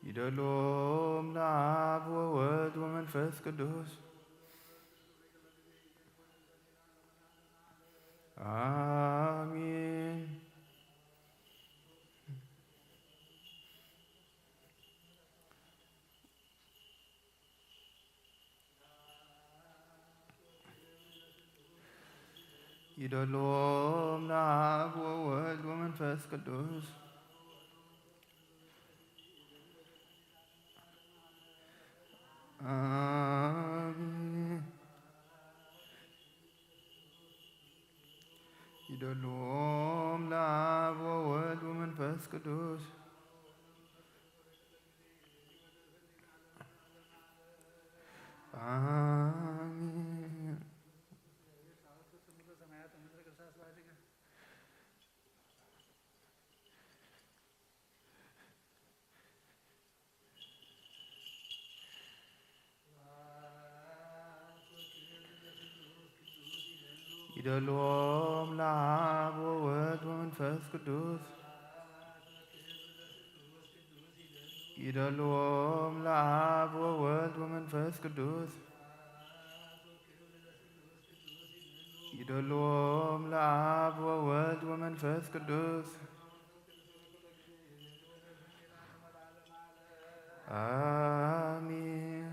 ይደሎም ለአብ ወወልድ ወመንፈስ ቅዱስ። አሜን። ይደሎም ለአብ ወወልድ ወመንፈስ ቅዱስ። አሜን። ይደሎም ለአብ ወወልድ ወመንፈስ ቅዱስ። አሜን። ይደልዎም ለአብ ወወልድ ወመንፈስ ቅዱስ። ይደልዎም ለአብ ወወልድ ወመንፈስ ቅዱስ። ይደልዎም ለአብ ወወልድ ወመንፈስ ቅዱስ። አሜን።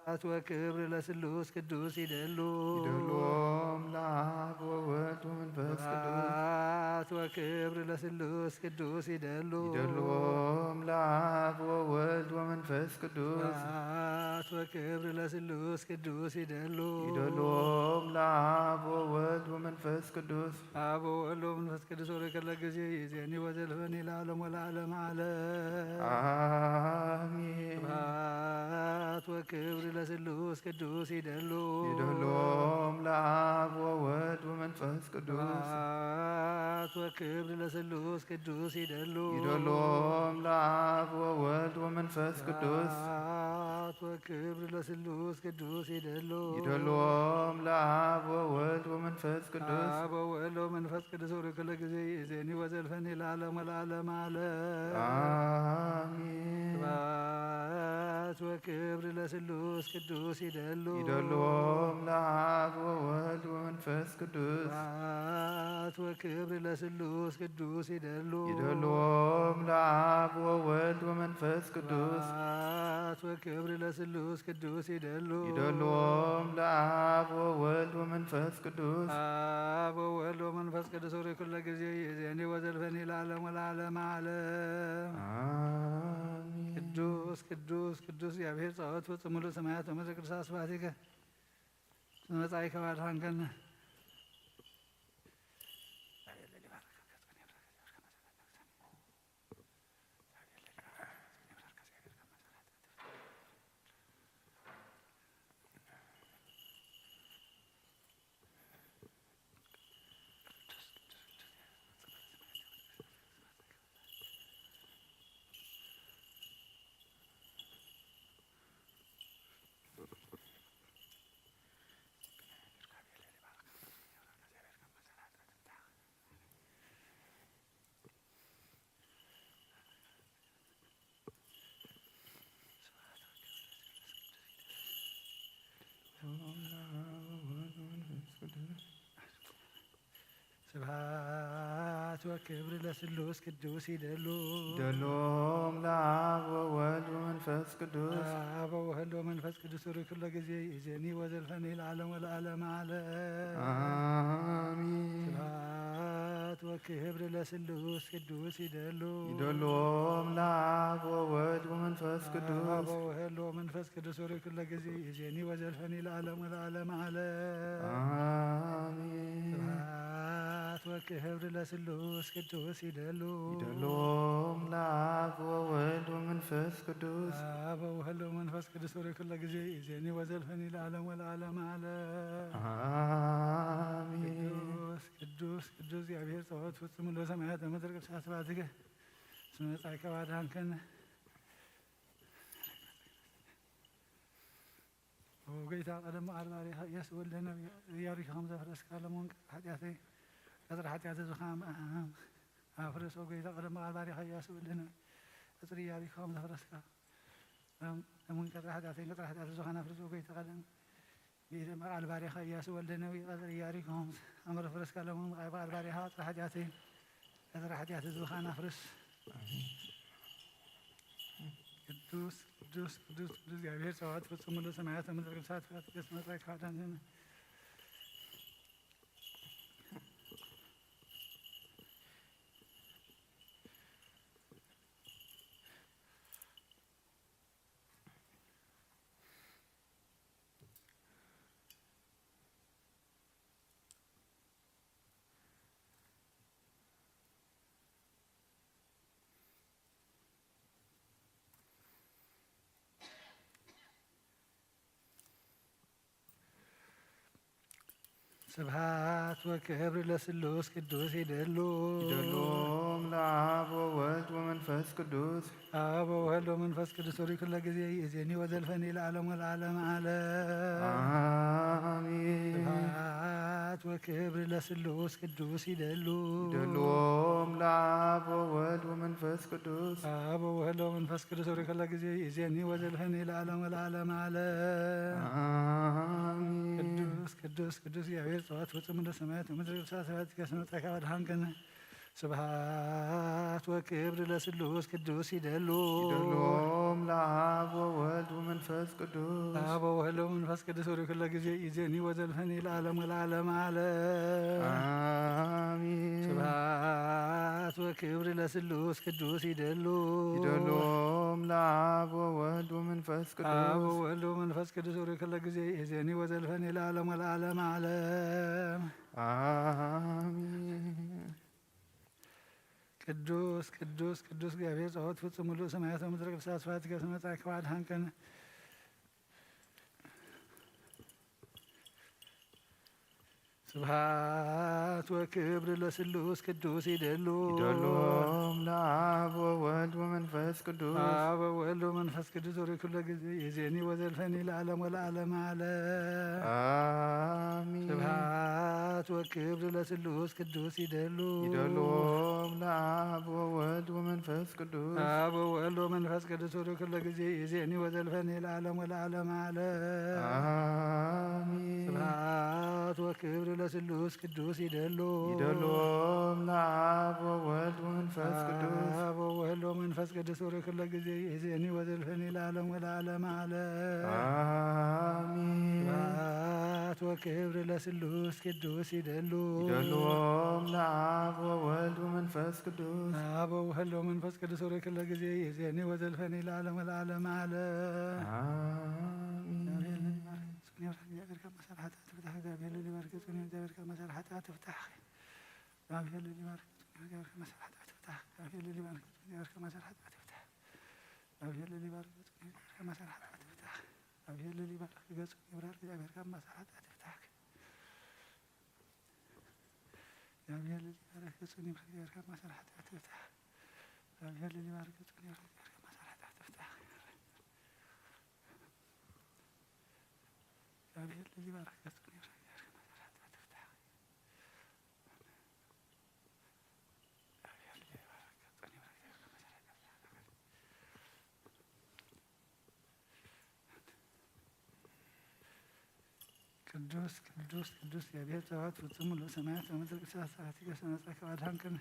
ስብሐት ወክብር ለስሉስ ቅዱስ ይደሉ። ይደልዎም ለአብ ወወልድ ወመንፈስ ቅዱስ። ስብሐት ወክብር ለስሉስ ቅዱስ ይደሉ። ይደልዎም ለአብ ወወልድ ወመንፈስ ቅዱስ። ስብሐት ወክብር ለስሉስ ቅዱስ ይደሉ። ይደልዎም ለአብ ወወልድ ወመንፈስ ቅዱስ። አብ ወወልድ ወመንፈስ ቅዱስ ወበከለ ጊዜ ይዜኒ ወዘልፈኒ ለዓለም ወለዓለም ዓለም። አሜን። ስብሐት ወክብር ለስሉስ ቅዱስ ይደሉ። ይደልዎም ለአብ ወወልድ ወመንፈስ ቅዱስ። ስብሐት ወክብር ለስሉስ ቅዱስ ይደሉ። ይደልዎም ለአብ ወወልድ ወመንፈስ ቅዱስ። ስብሐት ወክብር ለስሉስ ቅዱስ ይደሉ። ይደልዎም ለአብ ወወልድ ወመንፈስ ቅዱስ። አብ ወወልድ ወመንፈስ ቅዱስ ወበኩሉ ጊዜ ይእዜኒ ወዘልፈኒ ለዓለም ወለዓለም ዓለም። አሜን። ስብሐት ወክብር ለስሉስ ቅዱስ ይደሉ። ይደልዎም ለአብ ወወልድ ወመንፈስ ቅዱስ። ስብሐት ወክብር ለስሉስ ቅዱስ ይደሉ። ይደልዎም ለአብ ወወልድ ወመንፈስ ቅዱስ። ስብሐት ወክብር ለስሉስ ቅዱስ ይደሉ። ይደልዎም ለአብ ወወልድ ወመንፈስ ቅዱስ። አብ ወወልድ ወመንፈስ ቅዱስ ወበኩሉ ጊዜ ይእዜኒ ወዘልፈኒ ለዓለም ወለዓለም ዓለም። አሜን። ቅዱስ ቅዱስ ቅዱስ እግዚአብሔር ጸባኦት ፍጹም ምሉእ ሰማያት ወምድር ቅዱስ ስብሐቲከ። መጻኢከ ባድኃንከነ። ስብሐት ወክብር ለስሉስ ቅዱስ ይደሉ። ይደሎም ለአብ ወወልድ ወመንፈስ ቅዱስ። አብ ወወልድ ወመንፈስ ቅዱስ ወበኩሉ ጊዜ ይእዜኒ ወዘልፈኒ ለዓለም ወለዓለም ዓለም። አሜን። ስብሐት ወክብር ለስሉስ ቅዱስ ይደሉ። ይደሎም ለአብ ወወልድ ወመንፈስ ቅዱስ። አብ ወወልድ ወመንፈስ ቅዱስ ወበኩሉ ጊዜ ይእዜኒ ወዘልፈኒ ለዓለም ወለዓለም ዓለም። አሜን። ስብሐት ወክብር ለስሉስ ቅዱስ ይደሉ። ይደሎም ለአብ ወወልድ ወመንፈስ ቅዱስ። አብ ወወልድ ወመንፈስ ቅዱስ ወበኩሉ ጊዜ ይእዜኒ ወዘልፈኒ ለዓለም ወለዓለም ዓለም። አሜን። ቅዱስ ቅዱስ ቅዱስ እግዚአብሔር ጸባኦት ፍጹም ምሉእ ሰማያት ወምድር ቅዱስ ስብሐትከ። እስመ መጻኢከ ወአድኃንከነ። ኦ ጌታ፣ ቀደም በዓል ባሪኻ ኢያሱ ወልደ ነቢይ፣ ኢያሪኮ ከም ዘፍረስካ ለመንቀጽ ኃጢአተይ፣ ቀጽሪ ኃጢአተ ዝኻም አፍርስ። ኦ ጌታ፣ ቀደም በዓል ባሪኻ ኢያሱ ወልደ ነቢይ፣ ቀጽሪ ኢያሪኮ ከም ዘፍረስካ፣ እም፣ እሙን ቀጽሪ ሓጢኣተይን ቀጽሪ ሓጢኣት ዝኻና ፍርዚ ጎይታ ቀደም ብኢደ መቃል ባሪኻ ኢያሱ ወልደ ነዊ ቀጽሪ ኢያሪኮ ከም ኣምር ፍረስካ ለሙን መቃል ባሪኻ ቀጽሪ ሓጢኣተይን ቀጽሪ ሓጢኣት ዝኻና ፍርስ። ቅዱስ ቅዱስ ቅዱስ ቅዱስ እግዚኣብሔር ጸባኦት ፍጹም ሙሉ ሰማያት ምድር ቅዱሳት ፍጥረት ገስ መጻይ ተዋዳን ስብሐት ወክብር ለስሉስ ቅዱስ ይደሉ። ይደሎም ለአብ ወወልድ ወመንፈስ ቅዱስ። አብ ወወልድ ወመንፈስ ቅዱስ ወሪ ኩለ ጊዜ ይእዜኒ ወዘልፈኒ ለዓለም ወለዓለም ዓለም። አሜን። ስብሐት ወክብር ለስሉስ ቅዱስ ይደሉ። ይደሎም ለአብ ወወልድ ወመንፈስ ቅዱስ። አብ ወወልድ ወመንፈስ ቅዱስ ወሪ ኩለ ጊዜ ይእዜኒ ወዘልፈኒ ለዓለም ወለዓለም ዓለም። አሜን። ቅዱስ ቅዱስ ቅዱስ እግዚአብሔር ጸባኦት ፍጹም እንደ ሰማያት ወምድር ቅዱሳት ሰባት ይትቀስ መጻካ ወድሃንከነ። ስብሐት ወክብር ለስሉስ ቅዱስ ይደሉ። ይደሎም ለአብ ወወልድ ወመንፈስ ቅዱስ። አብ ወወልድ ወመንፈስ ቅዱስ ወሪ ኩለ ጊዜ ይዜኒ ወዘልፈኒ ለዓለም ወለዓለም ዓለም። አሜን። ስብሐት ወክብር ለስሉስ ቅዱስ ይደሉ። ይደሎም ለአብ ወወልድ ወመንፈስ ቅዱስ። አብ ወወልድ ወመንፈስ ቅዱስ ወሪ ኩለ ጊዜ ይዜኒ ወዘልፈኒ ለዓለም ወለዓለም ዓለም። አሜን። ቅዱስ ቅዱስ ቅዱስ እግዚአብሔር ጸባኦት ፍጹም ሙሉ ሰማያት ወምድር ቅዱሳት ስብሐት ገስ መጻ ክባድ ሃንቀን። ስብሐት ወክብር ለስሉስ ቅዱስ ይደሉ። ይደሎም ለአብ ወወልድ ወመንፈስ ቅዱስ። አብ ወወልድ ወመንፈስ ቅዱስ ወሪ ኩለ ጊዜ የዜኒ ወዘልፈኒ ለዓለም ወለዓለም ዓለም። አሜን። ስብሐት ወክብር ለስሉስ ቅዱስ ይደሉ። ይደሎም ለአብ ወወልድ ወመንፈስ ቅዱስ። አብ ወወልድ ወመንፈስ ቅዱስ ወሪ ኩለ ጊዜ የዜኒ ወዘልፈኒ ለዓለም ወለዓለም ዓለም። አሜን። ስብሐት ወክብር ለስሉስ ቅዱስ ይደሉ። ይደሎም ለአብ ወወልድ ወመንፈስ ቅዱስ። አብ ወወልድ ወመንፈስ ቅዱስ ወሪ ኩለ ጊዜ የዜኒ ወዘልፈኒ ለዓለም ወለዓለም ዓለም። አሜን። ስብሐት ወክብር ለስሉስ ቅዱስ ይደሉ። ይደሎም ለአብ ወወልድ ወመንፈስ ቅዱስ። አብ ወወልድ ወመንፈስ ቅዱስ ወሪ ኩለ ጊዜ የዜኒ ወዘልፈኒ ለዓለም ወለዓለም ዓለም። አሜን። እግዚአብሔር ለሊባርክ ጽዮን ይባርክ፣ እግዚአብሔር ከመ ሠራ ኃጢአት ትፍታህ፣ እግዚአብሔር ለሊባርክ ጽዮን ይባርክ፣ እግዚአብሔር ከመ ሠራ ኃጢአት ትፍታህ፣ እግዚአብሔር ለሊባርክ ጽዮን ይባርክ፣ እግዚአብሔር ከመ ሠራ ኃጢአት ትፍታህ፣ እግዚአብሔር ለሊባርክ ጽዮን ይባርክ፣ ከመ ሠራ ኃጢአት ትፍታህ፣ እግዚአብሔር ለሊባርክ ጽዮን ይባርክ፣ ከመ ሠራ ኃጢአት ትፍታህ፣ እግዚአብሔር ለሊባርክ ገጹን ይብራር፣ እግዚአብሔር ከመ ሠራ ኃጢአት ትፍታህ። እግዚአብሔር ለሊባርክ ገጹን ይብራር፣ እግዚአብሔር ከመ ሠራ ኃጢአት ትፍታህ። እግዚአብሔር ለሊባርክ ገጹን ይብራር፣ እግዚአብሔር ከመ ሠራ ኃጢአት ትፍታህ። እግዚአብሔር ለሊባርክ ገጹን ይብራር፣ እግዚአብሔር ከመ ሠራ ኃጢአት ትፍታህ። ቅዱስ ቅዱስ ቅዱስ እግዚአብሔር ጸባኦት ፍጹም ሙሉ ሰማያት ወምድር ቅዱሳት ጸባኦት ይገሰ መጻከ አድኃንከነ።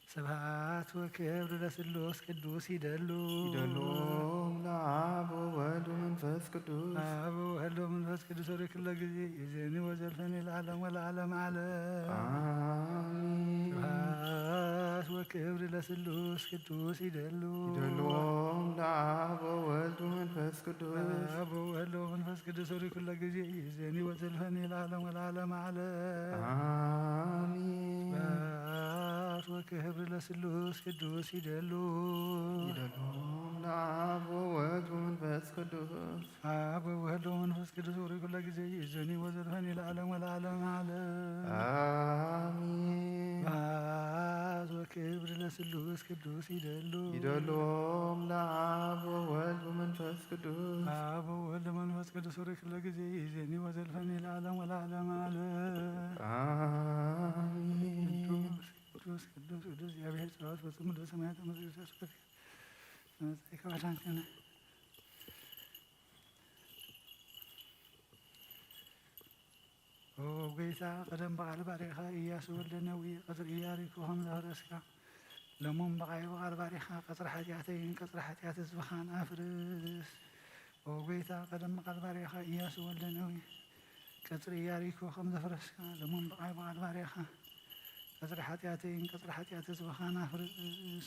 ስብሐት ወክብር ለስሉስ ቅዱስ ይደሉ። ይደሎም ለአብ ወወልድ ወመንፈስ ቅዱስ። አብ ወወልድ ወመንፈስ ቅዱስ ወሪ ኩለ ጊዜ የዜኒ ወዘልፈኒ ለዓለም ወለዓለም ዓለም። አሜን። ስብሐት ወክብር ለስሉስ ቅዱስ ይደሉ። ይደሎም ለአብ ወወልድ ወመንፈስ ቅዱስ። አብ ወወልድ ወመንፈስ ቅዱስ ወሪ ኩለ ጊዜ የዜኒ ወዘልፈኒ ለዓለም ወለዓለም ዓለም። አሜን። ስብሐት ወክብር ለስሉስ ቅዱስ ይደሉ። ይደሉ ለአብ ወወልድ ወመንፈስ ቅዱስ። አብ ወወልድ ወመንፈስ ቅዱስ ወሪ ኩለ ጊዜ ይእዘኒ ወዘልፈኒ ለዓለም ወለዓለም ዓለም። አሜን። ስብሐት ወክብር ለስሉስ ቅዱስ ይደሉ። ይደሉ ለአብ ወወልድ ወመንፈስ ቅዱስ። አብ ወወልድ ወመንፈስ ቅዱስ ወሪ ኩለ ጊዜ ይእዘኒ ወዘልፈኒ ለዓለም ወለዓለም ዓለም። አሜን። ቅዱስ ቅዱስ ቅዱስ ቅዱስ እግዚአብሔር ጸባኦት በጽሙ ለሰማያት ወምድር። መጻኢከ ባዳንከነ። ኦ ጎይታ፣ ቀደም ብቓል ባሪኻ ኢያሱ ወልደ ነዊ፣ ቀጽሪ ኢያሪኮ ከም ዘፍረስካ፣ ለሞም ብቓይ ብቓል ባሪኻ፣ ቀጽሪ ሓጢኣተይን ቀጽሪ ሓጢኣት ህዝብኻን ኣፍርስ። ኦ ጎይታ፣ ቀደም ብቓል ባሪኻ ኢያሱ ወልደ ነዊ፣ ቀጽሪ ኢያሪኮ ከም ዘፍረስካ፣ ለሞም ብቓይ ብቓል ባሪኻ፣ ቀጽሪ ሓጢኣተይን ቀጽሪ ሓጢኣት ህዝብኻን ኣፍርስ።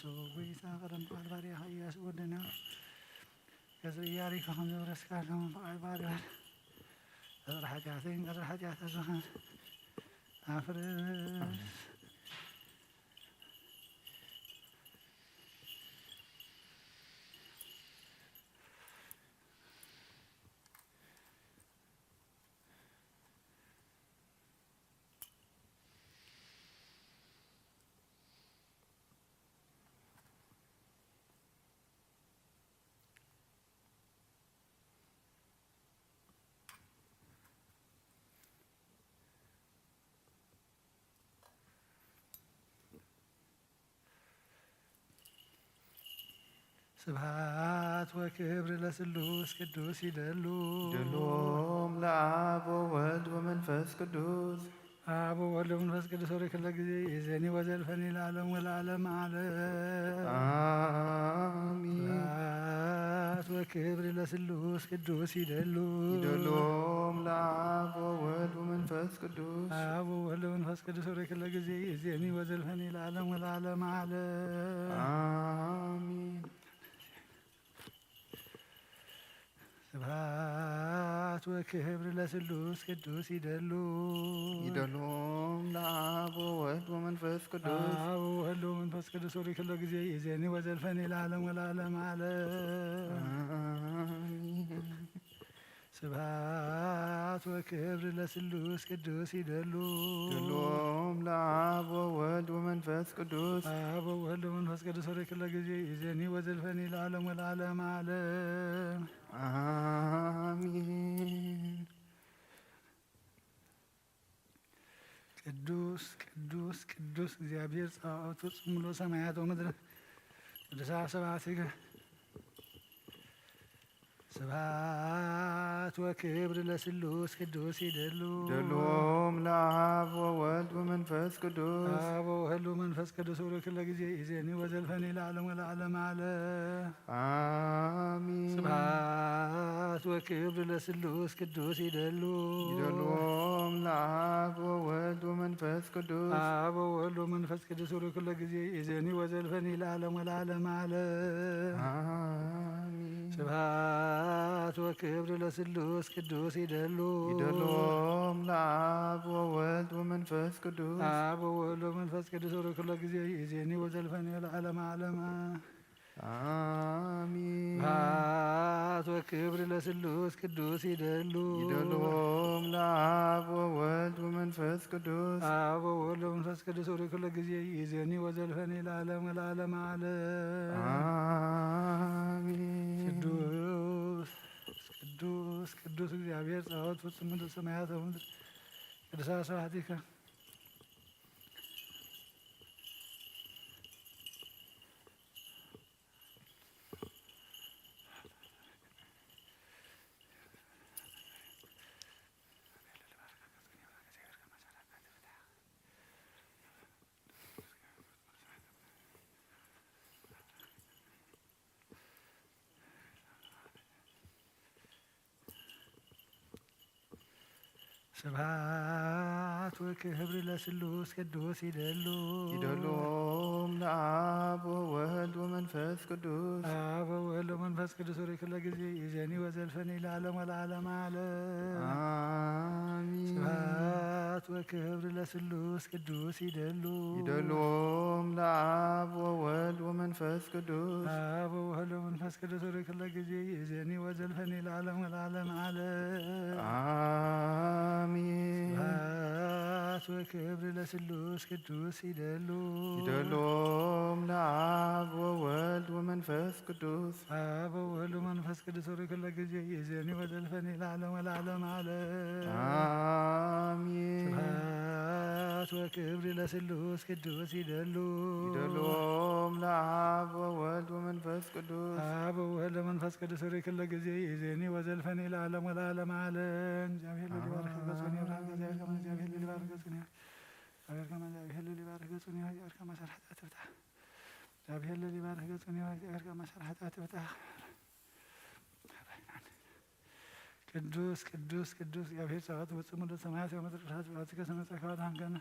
ኦ ጎይታ፣ ቀደም ብቓል ባሪኻ ኢያሱ ወልደ ነዊ፣ ቀጽሪ ኢያሪኮ ከም ዘፍረስካ፣ ለሞም ብቓል ባሪኻ፣ ቀጽሪ ሓጢኣተይን ቀጽሪ ሓጢኣት ህዝብኻን ኣፍርስ። ስብሐት ወክብር ለስሉስ ቅዱስ ይደሉ። ይደሎም ለአብ ወወልድ ወመንፈስ ቅዱስ። አብ ወወልድ ወመንፈስ ቅዱስ ወሪ ክለ ጊዜ ይእዜኒ ወዘልፈኒ ለዓለም ወለዓለም ዓለም። አሜን። ስብሐት ወክብር ለስሉስ ቅዱስ ይደሉ። ይደሎም ለአብ ወወልድ ወመንፈስ ቅዱስ። አብ ወወልድ ወመንፈስ ቅዱስ ወሪ ክለ ጊዜ ይእዜኒ ወዘልፈኒ ለዓለም ወለዓለም ዓለም። አሜን። ስብሐት ወክብር ለስሉስ ቅዱስ ይደሉ። ይደሎም ለአብ ወወልድ ወመንፈስ ቅዱስ። አብ ወወልድ ወመንፈስ ቅዱስ ወሪ ክለ ጊዜ ይእዜኒ ወዘልፈኒ ለዓለም ወለዓለም ዓለም። አሜን። ስብሐት ወክብር ለስሉስ ቅዱስ ይደሉ። ይደሎም ለአብ ወወልድ ወመንፈስ ቅዱስ። አብ ወወልድ ወመንፈስ ቅዱስ ወሪ ክለ ጊዜ ይእዜኒ ወዘልፈኒ ለዓለም ወለዓለም ዓለም። አሜን። ቅዱስ ቅዱስ ቅዱስ እግዚአብሔር ጸባኦት ፍጹም ምሉእ ሰማያት ወምድር። ቅዱሳን ስብሐት ይግባእ። ስብሐት ወክብር ለስሉስ ቅዱስ ይደሉ። ይደሎም ለአብ ወወልድ ወመንፈስ ቅዱስ። አብ ወወልድ ወመንፈስ ቅዱስ ወሪ ክለ ጊዜ ይእዜኒ ወዘልፈኒ ለዓለም ወለዓለም ዓለም። አሜን። ስብሐት ወክብር ለስሉስ ቅዱስ ይደሉ። ይደሎም ለአብ ወወልድ ወመንፈስ ቅዱስ። አብ ወወልድ ወመንፈስ ቅዱስ ወሪ ኩለ ጊዜ ይእዜኒ ወዘልፈኒ ለዓለም ወለዓለም ዓለም። አሜን። ስብሐት ወክብር ለስሉስ ቅዱስ ይደሉ። ይደሎም ለአብ ወወልድ ወመንፈስ ቅዱስ። አብ ወወልድ ወመንፈስ ቅዱስ ወሪ ኩለ ጊዜ ይእዜኒ ወዘልፈኒ ለዓለም ዓለም። አሜን። ስብሐት ወክብር ለስሉስ ቅዱስ ይደሉ። ይደሎም ለአብ ወወልድ ወመንፈስ ቅዱስ። አብ ወወልድ ወመንፈስ ቅዱስ ወሪ ኩለ ጊዜ ይእዜኒ ወዘልፈኒ ለዓለም ወለዓለም ዓለም። አሜን። ቅዱስ ቅዱስ ቅዱስ እግዚአብሔር ጸባኦት ፍጹም ምሉእ ሰማያት ወምድር። ቅዱሳን ስብሐቲከ። ስብሐት ወክብር ለስሉስ ቅዱስ ይደሉ። ይደሎም ለአብ ወወልድ ወመንፈስ ቅዱስ። አብ ወወልድ ወመንፈስ ቅዱስ ወሪ ክለ ጊዜ ይእዜኒ ወዘልፈኒ ለዓለም ወለዓለም ዓለም። አሜን። ስብሐት ወክብር ለስሉስ ቅዱስ ይደሉ። ይደልዎም ለአብ ወወልድ ወመንፈስ ቅዱስ። አብ ወወልድ ወመንፈስ ቅዱስ ሩይ ክለ ጊዜ ይእዜኒ ወዘልፈኒ ለዓለም ወለዓለም ዓለም። አሜን። ስብሐት ወክብር ለስሉስ ቅዱስ ይደሉ። ይደልዎም ለአብ ወወልድ ወመንፈስ ቅዱስ። አብ ወወልድ ወመንፈስ ቅዱስ ሩይ ክለ ጊዜ ይእዜኒ ወዘልፈኒ ለዓለም ወለዓለም ዓለም። አሜን። ስብሐት ወክብር ለስሉስ ቅዱስ ይደሉ። ይደልዎም ለአብ ወወልድ ወመንፈስ ቅዱስ። አብ ወወልድ ወመንፈስ ቅዱስ ሩይ ክለ ጊዜ ይእዜኒ ወዘልፈኒ ለዓለም ወለዓለም ዓለም። እግዚአብሔር ለሊባርክ ገጹን ይብርሃን። እግዚአብሔር ከመ እግዚአብሔር ለሊባርክ ገጹን ይብርሃን። እግዚአብሔር ከመ እግዚአብሔር ለሊባርክ ገጹን ይብርሃን። እግዚአብሔር ከመ ሰርሐ ጣት ይፍታሕ። እግዚአብሔር ለሊባርክ ገጹን ይብርሃን። እግዚአብሔር ከመ ሰርሐ ጣት ይፍታሕ። ቅዱስ ቅዱስ ቅዱስ እግዚአብሔር ጸባኦት ውጹእ ምሉእ ሰማያት ወምድር ርሃጽ ባትከ ሰመጸካ ወዳንከነ።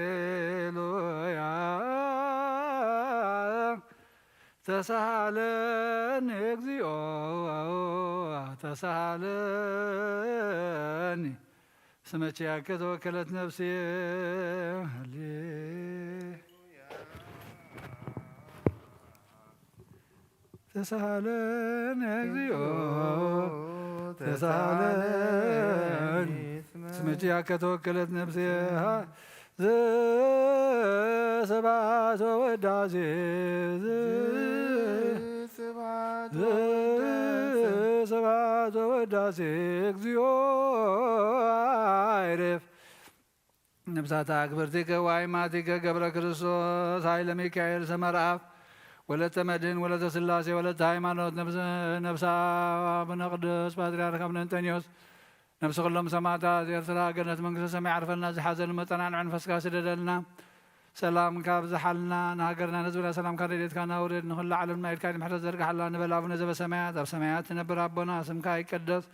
ሃሌሉያ ተሳሃለኒ እግዚኦ ተሳሃለኒ። ስመ ኪያከ ተወከለት ነፍሴ። ሃሌ ተሳሃለኒ እግዚኦ ተሳሃለኒ። ስመ ኪያከ ተወከለት ነፍሴ። ዘስብሐት ወወዳሴ። ዘስብሐት ወወዳሴ። ዘስብሐት ወወዳሴ እግዚኦ አይሬፍ ነብሳታ ክብርቲከ ዋይማቲከ ገብረ ክርስቶስ ኃይለ ሚካኤል ሰመርአፍ ወለተ መድህን ወለተ ሥላሴ ወለተ ሃይማኖት ነብስ-፣ ነብሳ አቡነ ቅዱስ ፓትርያርክ አቡነ እንጠንዮስ ነብሲ ኩሎም ሰማዕታት ኤርትራ ገነት መንግስተ ሰማይ ዓርፈልና ዝሓዘን መጸናንዒ መንፈስካ ስደደልና። ሰላምካ ኣብዝሓልና፣ ንሃገርና ንህዝብና ሰላምካ ረድኤትካ ናውርድ፣ ንኹላ ዓለምና ኢድካ ምሕረት ዘርግሓላ ንበል ኣቡነ ዘበሰማያት። ኣብ ሰማያት ትነብር ኣቦና ስምካ ይቀደስ፣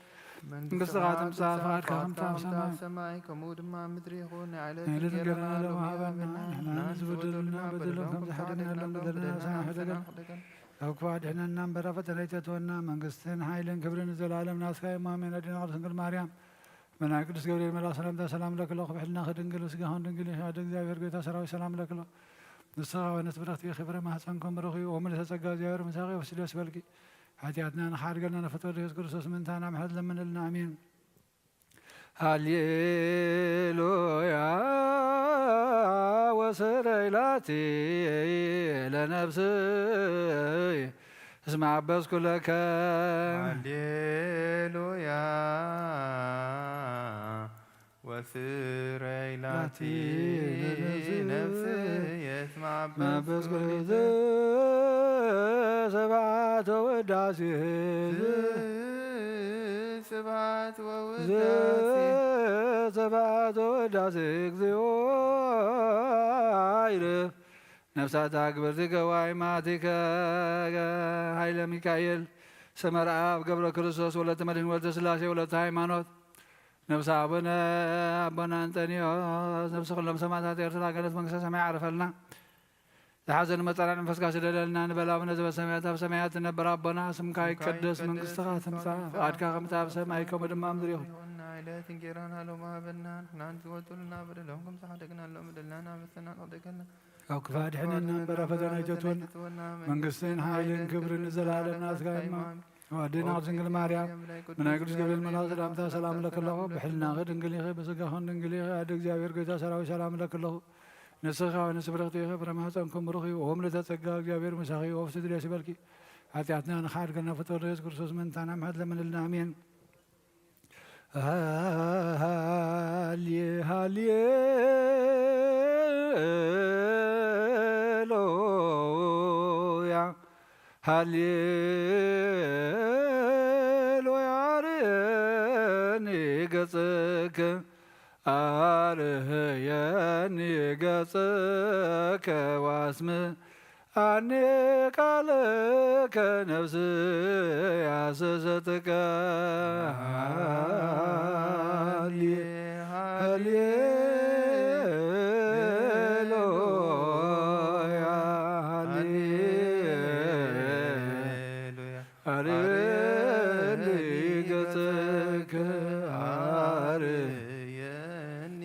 መንግስትኻ ትምጻእ፣ ፍቓድካ ከምቲ ኣብ ሰማይ ከምኡ ድማ ኣብ ምድሪ ይኹን። ናይ ዕለት እንጀራና ሎሚ ሃበና፣ ንሕና ንዝበደሉና በደሎም ከም ዝሓደግናሎም በደልና ንሕደገን፣ ካብ ክፉእ ኣድሕነና እምበር ኣብ ፈተና ኣይተእትወና። መንግስትን ሓይልን ክብርን ንዘለኣለም ናትካ እዮም። ኣሜን። ኣዴና ቅድስት ድንግል ማርያም፣ መልኣክ ቅዱስ ገብርኤል መልኣክ ሰላምታ ሰላም ለክሎ ክብሕልና ክድንግል ስጋኹን ድንግል ይሻደ እግዚአብሔር ጌታ ሰራዊት ሰላም ለክሎ ንስኻ ወነት ብረኽቲ ክብረ ማህፀንኩም ብሩኽ እዩ። ወምልእተ ጸጋ እግዚአብሔር ምሳኺ ወስደስ በልኪ ሓጢኣትና ንሓድገልና ንፈጠሩ ኢየሱስ ክርስቶስ ምንታና ምሕረት ለምንልና። ኣሜን። ሃሌሉያ ወስረይ ላቲ ለነፍስይ እስመ አበስኩ ለከ። ሃሌሉያ ወስረይ ላቲ ለነፍስይ ነፍስይ እስመ አበስኩ ለከ። ወዳሴ ስብሐት ወውዳሴ ስብሐት ወውዳሴ እግዚኦ ይርፍ ነፍሳት ኣግብርቲ ገዋይ ማቲከ ኃይለ ሚካኤል ሰመረ ኣብ ገብረ ክርስቶስ ወለተ መድህን ወለተ ስላሴ ወለተ ሃይማኖት ነፍሲ ኣቡነ ኣቦና እንጠንዮስ ነፍሲ ኩሎም ሰማዕታት ኤርትራ ገነት መንግስተ ሰማይ ዓርፈልና። ዝሓዘን መጸናን መንፈስካ ስደደልና ንበል ኣቡነ ዘበሰማያት ኣብ ሰማያት ትነብር ኣቦና ስምካ ይቀደስ መንግስትኻ ትምጻእ ፍቓድካ ከምቲ ኣብ ሰማይ ከምኡ ድማ ኣብ ምድሪ ይኹን። ይኹን። ዕለት እንጌራና ሎሚ ሃበና ንሕና ንዝወትሉና በደሎም ከም ዝሓደግና ሎም በደልና ናበሰና ንቕደገልና ካብ ክፋ ድሕነና እምበር ፈተና ኣይተትወና። መንግስትን ሓይልን ክብርን ንዘለዓለም ናትካ ይማ ወድና ድንግል ማርያም ብናይ ቅዱስ ገብርኤል መልኣክ ሰላምታ ሰላም ለክለኹ ብሕልናኺ ድንግል ኢኺ ብስጋኹን ድንግል ኢኺ ኣደ እግዚኣብሔር ጎይታ ሰራዊት ሰላም ለክለኹ ንስኻ ንስብርኽቲ ኢኺ ፍረ ማህፀንኩም ብሩኽ እዩ ኦም ለተጸጋ እግዚኣብሔር ምሳኺ ኦፍ ስድሬስ ይበልኪ ሓጢኣትና ንኻድገና ፍትወደ የሱስ ክርስቶስ መንታና ምሕረት ለምንልና ኣሜን ሃሌ ሃሌሉያ ሃሌሉያ አርየኒ ገጽከ አርየኒ ገጽከ ዋስም ኣኔ ቃልከ ነፍስየ ሐሰሰትከ ሃሌ ሃሌሉያ ሃሌ አርየኒ ገጽከ አርየኒ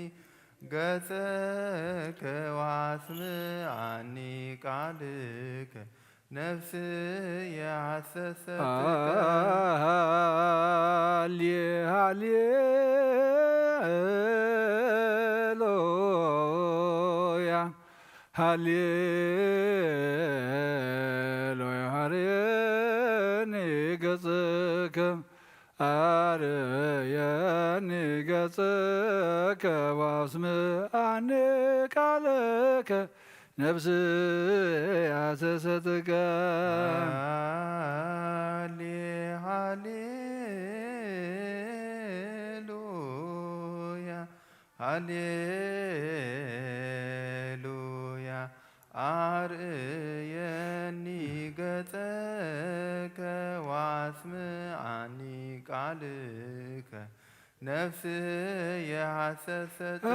ገጽከ ወአስምዓኒ ቃልከ ነፍስየ ሐሰሰትከ ሃሌ ሃሌሉያ ሃሌሉያ አርየኒ ገጽከ አርየኒ ገጽከ ወአስምዓኒ ቃልከ ነፍስየ ሐሰሰትከ ሃሌ ሃሌሉያ ሃሌሉያ አርእየኒ ገጸከ ወአስምዓኒ ቃልከ ነፍስየ ሐሰሰትከ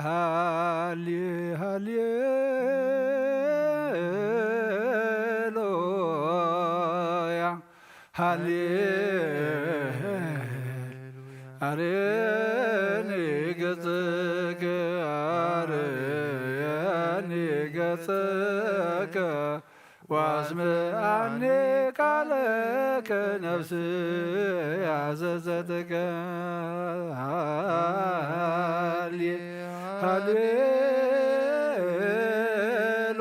ሃሌ ሃሌሉያ ሃሌ አርየኒ ገጽከ አርየኒ ገጽከ ወአስምዓኒ ቃልከ ነፍስየ ሐሰሰትከ ሃሌ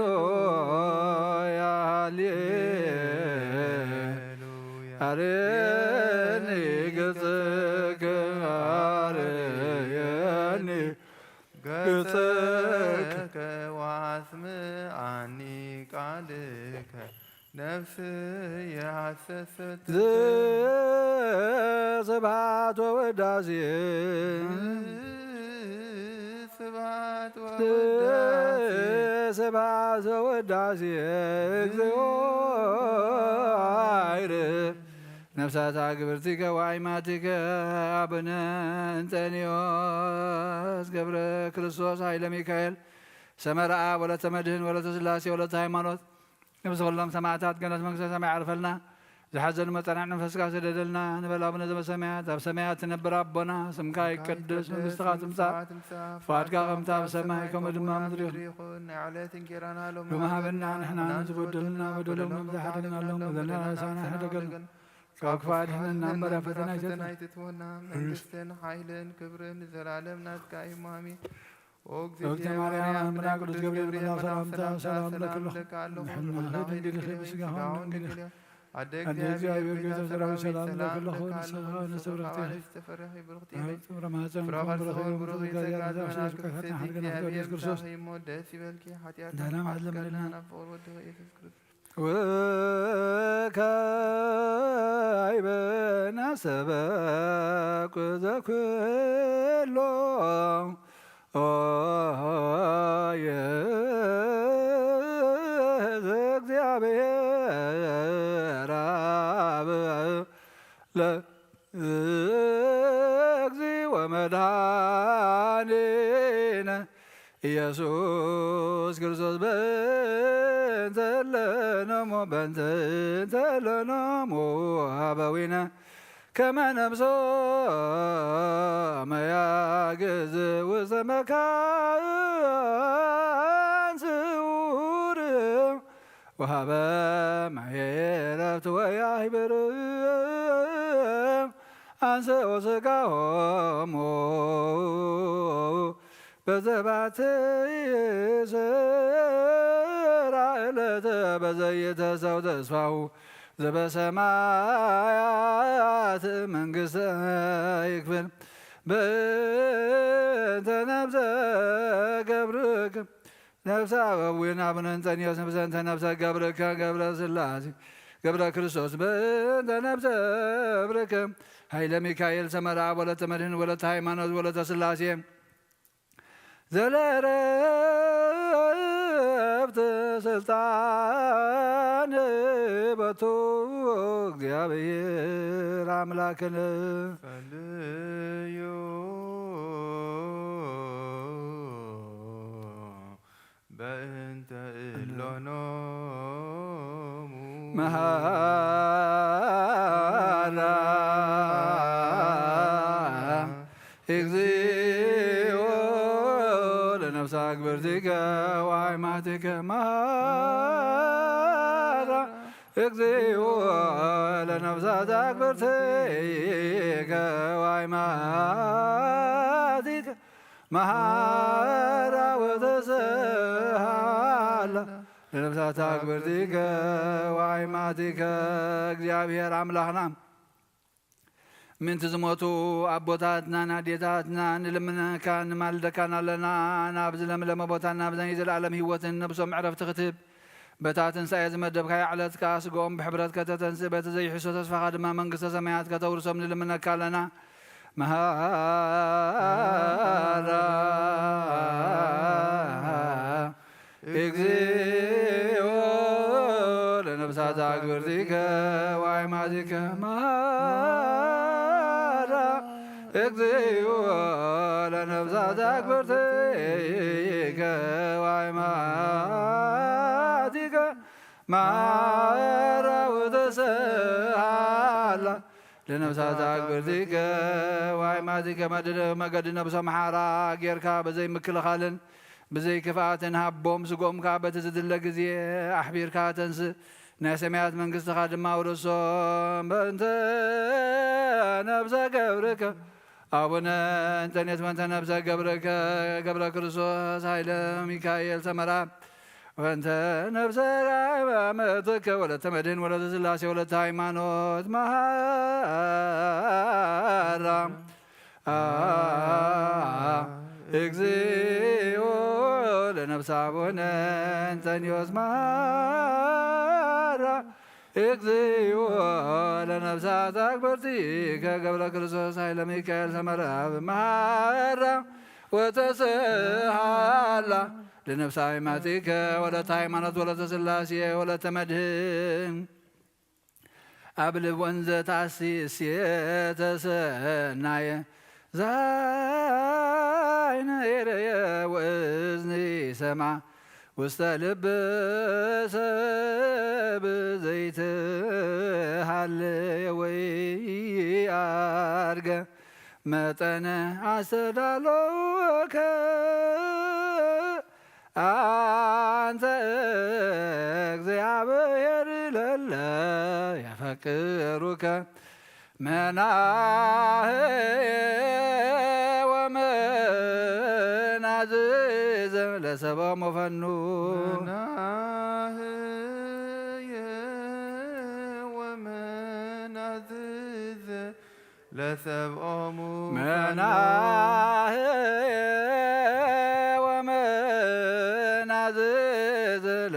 ሃሌሉያ ሃሌ አርየኒ ገጽከ አርየኒ ገጸከ ወአስምዓኒ ቃልከ ነፍስየ ሐሰሰትከ ስብሐት ወውዳሴ ስብሐት ወውዳሴ ስብሐት ወውዳሴ እግዚኦ አይርፍ ነፍሳት አግብርቲከ ወአይማቲከ አቡነ እንጠንዮስ ገብረ ክርስቶስ ኃይለ ሚካኤል ሰመረ አብ ወለተ መድህን ወለተ ስላሴ ወለተ ሃይማኖት ነብሲ ኩሎም ሰማዕታት ገነት መንግስተ ሰማይ ዓርፈልና ዝሓዘኑ መጸናዕን መንፈስካ ስደደልና ንበል ኣቡነ ዘበሰማያት ኣብ ሰማያት ትነብር ኣቦና ስምካ ይቀደስ መንግስትኻ ትምጻእ ፍቓድካ ከምቲ ኣብ ሰማይ ከምኡ ድማ ምድሪ ይኹን ይኹን ናይ ዕለት እንጌራና ሎሚ ሃበና ንሕና ንዝበደሉና በደሎም ከም ዝሓደግናሎም በደልና ረሳና ሕደገልና ካብ ክፋ ድሕነና እምበር ፈተና ኣይተትና ኣይትትወና መንግስትን ሓይልን ክብርን ንዘላለም ናትካ እዩ ማሚ ኦ እግዝእትየ ማርያም ኣምና ቅዱስ ገብርኤል መልኣክ ሰላምታ ሰላም ለክሎ ምሕና ድንግል ኢኺ ብስጋኹም ድንግል ኢኺ ኣደ እግዚኣብሔር ጌታ ሰራዊት ሰላም ለክለኹ ንስኻ ንስብርኽቲ ኢኺ ዝተፈረኺ ብሩኽቲ ኢኺ ኣብ ጽምረ ማህፀን ፍረ ከርሥኺ ብሩኽ እዩ ጸጋ ዘፍስስ ከፈትና ሓድገና ፍቅር ኢየሱስ ክርስቶስ እሞ ደስ ይበልኪ ሓጢኣት ዳና ማሕለመልና ናብ ፍቅር ወድኺ ኢየሱስ ክርስቶስ ወካዕበ ናሰበኩ ዘኩሎ ኦ የእግዚኣብሔር አብ ለእግዚኦ መድኃኒነ ኢየሱስ ክርስቶስ በእንተ ለነሞ በእንተ ለነሞ ሀበዊነ ከመ ነብሶ መያግዝ ውስተ መካን ስውር ወሀበ ማየ ዕረፍት ወያህብር አንሰኦ ሥጋሆሙ በዘባቲ ስራ ዕለት በዘይተሰው ተስፋሁ ዘበሰማያት መንግሥተ ይክፍል በእንተ ነብሰ ገብርክ ነፍሰ አበዊነ አቡነ እንጠንዮስ በእንተ ነፍሰ ገብርከ ገብረ ሥላሴ ገብረ ክርስቶስ በእንተ ነፍሰ ገብርከ ኃይለ ሚካኤል ሰመራ ወለተ መድህን ወለተ ሃይማኖት ወለተ ሥላሴ ዘለረፍት ስልጣን በቱ እግዚአብሔር አምላክነ ጸልዩ በእንተ እሎኖሙ መሃራ እግዚኦ ለነፍሳ ግብርቲከ ወአይማቲከ መሃራ እግዚኦ ለነፍሳ ግብርቲከ ወአይማቲከ መሃራ ወተሰሃላ ለነፍሳታ ግብርቲከ ወአይማቲከ እግዚአብሔር አምላኽና ምእንቲ ዝሞቱ ኣቦታትናን ኣዴታትናን ንልምነካን ንማልደካን ኣለና። ናብዚ ለምለመ ቦታን ናብዚ ናይ ዘለኣለም ህይወትን ነብሶም ዕረፍቲ ክትህብ በታ ትንሳኤ ዝመደብካያ ዕለት ከኣ ስግኦም ብሕብረት ከተተንስእ በቲ ዘይሕሶ ተስፋኻ ድማ መንግስተ ሰማያት ከተውርሶም ንልምነካ ኣለና። መሃራ እግዚኦ ለነፍሳት ኣግብርቲከ ወአይማቲከ መሃራ እግዚኦ ለነፍሳት ኣግብርቲከ ወአይማቲከ መሃራ ወተሰሃላ ለነፍሳት ኣግብርቲከ ወአይማቲከ መድን መገዲ ነብሶም ሓራ ጌርካ በዘይ ምክልኻልን ብዘይ ክፍኣትን ሃቦም። ስጎም ከኣ በቲ ዝድለ ግዜ ኣሕቢርካ ተንስእ፣ ናይ ሰማያት መንግስትኻ ድማ ውረሶም። በእንተ ነብሰ ገብርከ አቡነ እንጠኔት ወንተ ነብሰ ገብርከ ገብረ ክርስቶስ ኃይለ ሚካኤል ሰመራ ወንተ ነብሰ ራመትከ ወለተ መድህን ወለተ ሥላሴ ወለተ ሃይማኖት መሃራ እግዚኦ ለነፍሳ አቡነ እንጠንዮስ መሃራ እግዚኦ ለነፍሳት አግብርቲከ ገብረ ክርስቶስ ኃይለ ሚካኤል ሰመራ መሃራ ወተሰሃላ ለነፍሳ አይማቲከ ወለተ ሃይማኖት ወለተ ሥላሴ ወለተ መድህን ኣብ ልብ ወንዘ ታሲ እሴተ ሰናየ ዛይነ የረየ ወእዝኒ ሰማ ውስተ ልብ ሰብ ዘይትሃለየ ወይ አርገ መጠነ አስተዳለወከ አንተ እግዚአብሔር ለለ ያፈቅሩከ መናህየ ወመናዝዘ ለሰቦሙ ፈኑ መናህየ ወመናዝዘ ለሰብኦሙ መናህየ ወመናዝዘ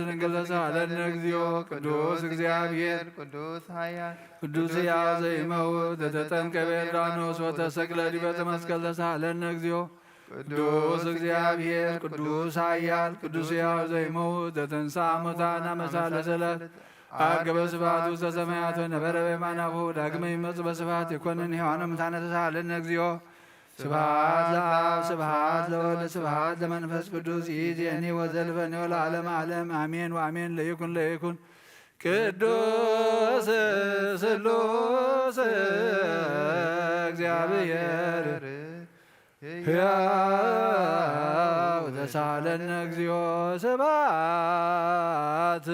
ድንግል ተሳሃለነ እግዚኦ። ቅዱስ እግዚኣብሔር ቅዱስ ኃያል ቅዱስ ሕያው ዘይመውት ዘተጠምቀ በዮርዳኖስ ወተሰቅለ ዲበ ዕፀ መስቀል ተሳሃለነ እግዚኦ። ቅዱስ እግዚኣብሔር ቅዱስ ኃያል ቅዱስ ሕያው ዘይመውት ዘተንሥአ እሙታን አመ ሳልስት ዕለት አርገበ ስብሐቱ ውስተ ሰማያት ወነበረ በየማነ አቡሁ ዳግመ ይመጽእ በስብሐት ይኮንን ሕያዋነ ሙታነ ተሳሃለነ እግዚኦ። ስብሐት ለአብ ስብሐት ለወልድ ስብሐት ለመንፈስ ቅዱስ ይእዜኒ ወዘልፈኒ ወለዓለመ ዓለም አሜን ወአሜን። ለይኩን ለይኩን ቅዱስ ስሉስ እግዚአብሔር ሕያው ተሳሃለነ እግዚኦ። ስብሐት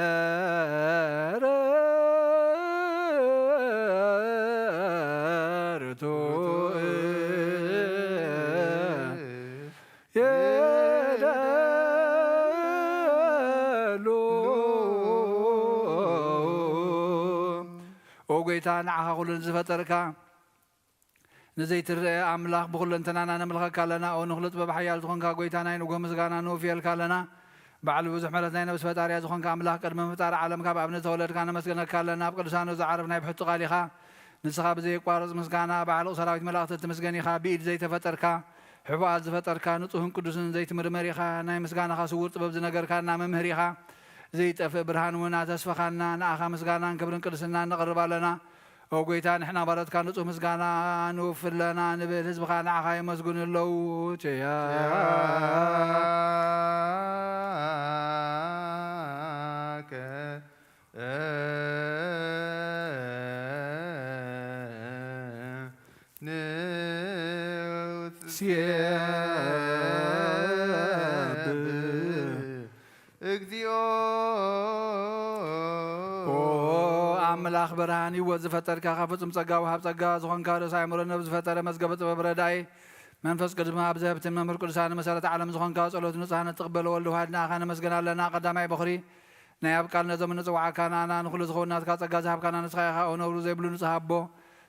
ለእግዚአብሔር ርቱዕ ይደሉ። ኦ ጐይታ፣ ንዓኻ ኹሉ ንዝፈጠርካ ንዘይትረአ ኣምላኽ ብኹለንተናና ነምልኸካ ኣለና። ኦ ንኹሉ ጥበብ ሓያል ዝኾንካ ጐይታ፣ ናይ ንግሆ ምስጋና ንውፍየልካ ኣለና። በዓል ብዙሕ ምሕረት ናይ ነብሲ ፈጣሪያ ዝኾንካ ኣምላኽ፣ ቅድሚ ምፍጣር ዓለም ካብ ኣብ ንተወለድካ ነመስግነካ ኣለና። ኣብ ቅዱሳኑ ዝዓርፍ ናይ ብሕቱ ቃል ኢኻ። ንስኻ ብዘየቋርጽ ምስጋና ብዓለቕ ሰራዊት መላእኽቲ እትምስገን ኢኻ። ብኢድ ዘይተፈጠርካ፣ ሕቡኣት ዝፈጠርካ፣ ንጹህን ቅዱስን ዘይትምርመር ኢኻ። ናይ ምስጋናኻ ስውር ጥበብ ዝነገርካና መምህር ኢኻ። ዘይጠፍእ ብርሃን እውን ኣተስፈኻና። ንኣኻ ምስጋናን ክብርን ቅድስናን ነቕርብ ኣለና። ኦ ጐይታ፣ ንሕና ባሮትካ ንጹህ ምስጋና ንውፍለና ንብል ህዝብኻ ንዓኻ የመስግኑ ኣለዉ። ቸያ ንውስየብ እግዚኦ። ኦ ኣምላኽ ብርሃን ህይወት ዝፈጠርካ፣ ካብ ፍጹም ጸጋ ወሃብ ጸጋ ዝኾንካ፣ ርእሰ ኣእምሮ ነብስ ዝፈጠረ መዝገበ ጥበብ ረዳኢ መንፈስ ቅዱስ መሃብ ዘህብትን መምህር ቅዱሳን መሰረተ ዓለም ዝኾንካ፣ ጸሎት ንጹሃን እትቕበሎ ወልድ ዋህድ ንኣኻ ነመስግን ኣለና። ቀዳማይ በኹሪ ናይ ኣብ ቃል ነዞም እንጽውዓካ ንኣና ንኹሉ ዝኸውን ናትካ ጸጋ ዝሃብካና ንስኻ ኢኻ። ኦ ነውሪ ዘይብሉ ንጹህ ኣቦ፣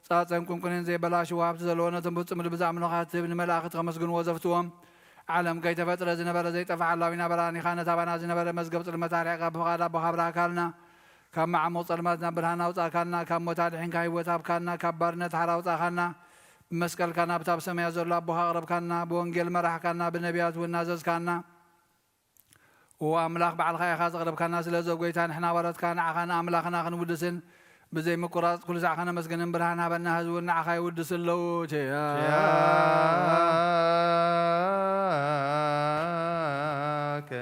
ጻጸን ቁንቁኔን ዘይበላሽው ሃብቲ ዘለዎ ነቶም ፍጹም ልቢ ዝኣምኑኻ ትህብ ንመላእኽቲ ከመስግንዎ ዘፍትዎም ዓለም ከይተፈጥረ ዝነበረ ዘይጠፍእ ሓላዊና ብርሃን ኢኻ። ነቲ ኣባና ዝነበረ መዝገብ ጽልመት ኣርሒቕካ ብፍቓድ ኣቦኻ ኣብርሃካልና። ካብ መዓሙቕ ጸልማት ናብ ብርሃን ኣውጻእካና። ካብ ሞት ኣድሒንካ ህይወት ሃብካና። ካብ ባርነት ሓራ ኣውጻእካና። ብመስቀልካ ናብታ ኣብ ሰማያት ዘሎ ኣቦኻ ኣቕረብካና። ብወንጌል መራሕካና። ብነቢያት እውን ናዘዝካና። እዎ ኣምላኽ ባዕልኻ ኢኻ ዘቕረብካና። ስለዚ ጐይታ ንሕና ባሮትካ ንዓኻ ንኣምላኽና ክንውድስን ብዘይ ምቁራጽ ኩሉ ዛዕኻ ነመስግንን ብርሃን ሃበና። ህዝቢ እውን ንዓኻ ይውድስ ኣለዉ። ቸያ ቸያከ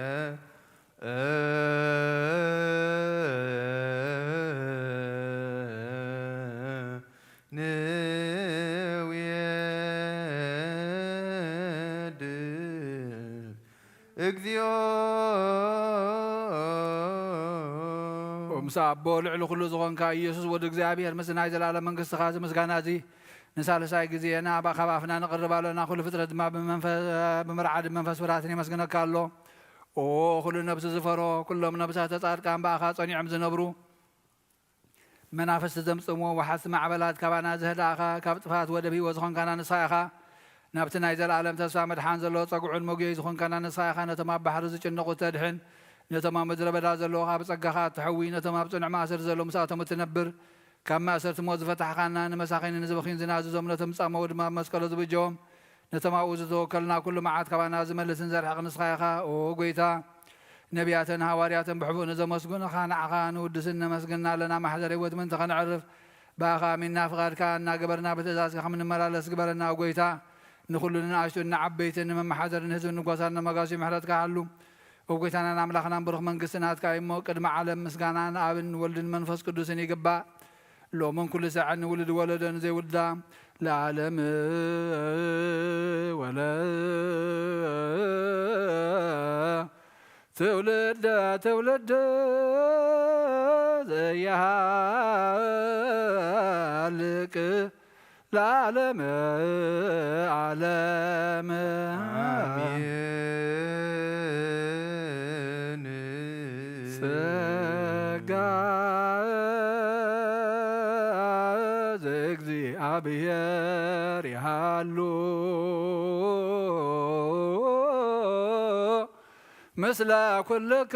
ንውየድድ እግዚኦ። ምስ ኣቦ ልዕሊ ኩሉ ዝኾንካ ኢየሱስ ወዲ እግዚኣብሔር፣ ምስ ናይ ዘላለም መንግስትኻ እዚ ምስጋና እዚ ንሳልሳይ ግዜ ናብ ካብ ኣፍና ነቕርብ ኣሎና። ኩሉ ፍጥረት ድማ ብመንፈ-፣ ብምርዓድ መንፈስ ፍርሃትን የመስግነካ ኣሎ። ኦ ኩሉ ነብሲ ዝፈርሆ፣ ኩሎም ነብሳተ ጻድቃን ብኣኻ ጸኒዖም ዝነብሩ፣ መናፍስቲ ዘምጽእዎ ወሓዝቲ ማዕበላት ካባና ዘህዳእኻ፣ ካብ ጥፍኣት ወደብ ህይወት ዝኾንካና ንስኻ ኢኻ። ናብቲ ናይ ዘለኣለም ተስፋ መድሓን ዘለዎ ጸግዑን መጉየይ ዝኾንካና ንስኻ ኢኻ። ነቶም ኣብ ባሕሪ ዝጭነቑ እተድሕን፣ ነቶም ኣብ ምድረ በዳ ዘለዉ ኸኣ ብጸጋኻ እትሐዊ፣ ነቶም ኣብ ጽኑዕ ማእሰርቲ ዘለዉ ምስኣቶም እትነብር፣ ካብ ማእሰርቲ ሞት ዝፈታሕኻና፣ ንመሳኺን ንዝበኽዩን ዝናዝዞም ነቶም ዝጻመዉ ድማ ብመስቀሉ ዝብጀዎም፣ ነቶም ኣብኡ ዝተወከልና ኩሉ መዓት ካባና ዝመልስን ዘርሕቕ ንስኻ ኢኻ። ኦ ጐይታ፣ ነቢያትን ሃዋርያትን ብሕቡእ ንዘመስግኑኻ ንዓኻ ንውድስን ነመስግና ኣለና። ማሕደር ህይወት ምእንቲ ኸነዕርፍ ብኣኻ ኣሚንና ፍቓድካ እናገበርና ብትእዛዝካ ከም ንመላለስ ግበረና። ኦ ጐይታ፣ ንኹሉ ንንኣሽቱን ንዓበይትን ንመመሓደርን ህዝብን ንጎሳን ነመጋሲ ምሕረትካ ሓሉ። ኦ ጐይታናን ኣምላኽናን ብሩኽ መንግስቲ ናትካ እዩ እሞ፣ ቅድሚ ዓለም ምስጋና ንኣብን ንወልድን መንፈስ ቅዱስን ይግባእ። ሎምን ኩሉ ሳዕን ንውሉድ ወለዶ ንዘይውልዳ ለዓለም ወለ ትውልደ ትውልድ ዘይሃልቅ ለዓለመ ዓለም። አሜን። ጸጋ ዘእግዚአ ብሔር ይሃሉ ምስለ ኩልክሙ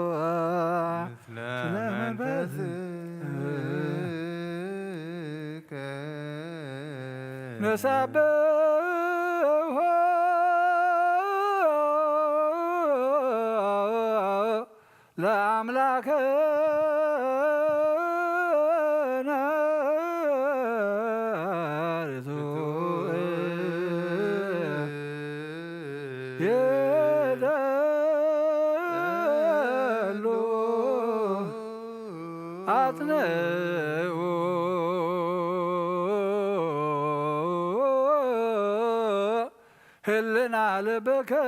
ምስለ ስለ መንፈስከ ንሰብሖ ለአምላክነ ርቱዕ ይደሉ አጽንዑ ህልና ልብክሙ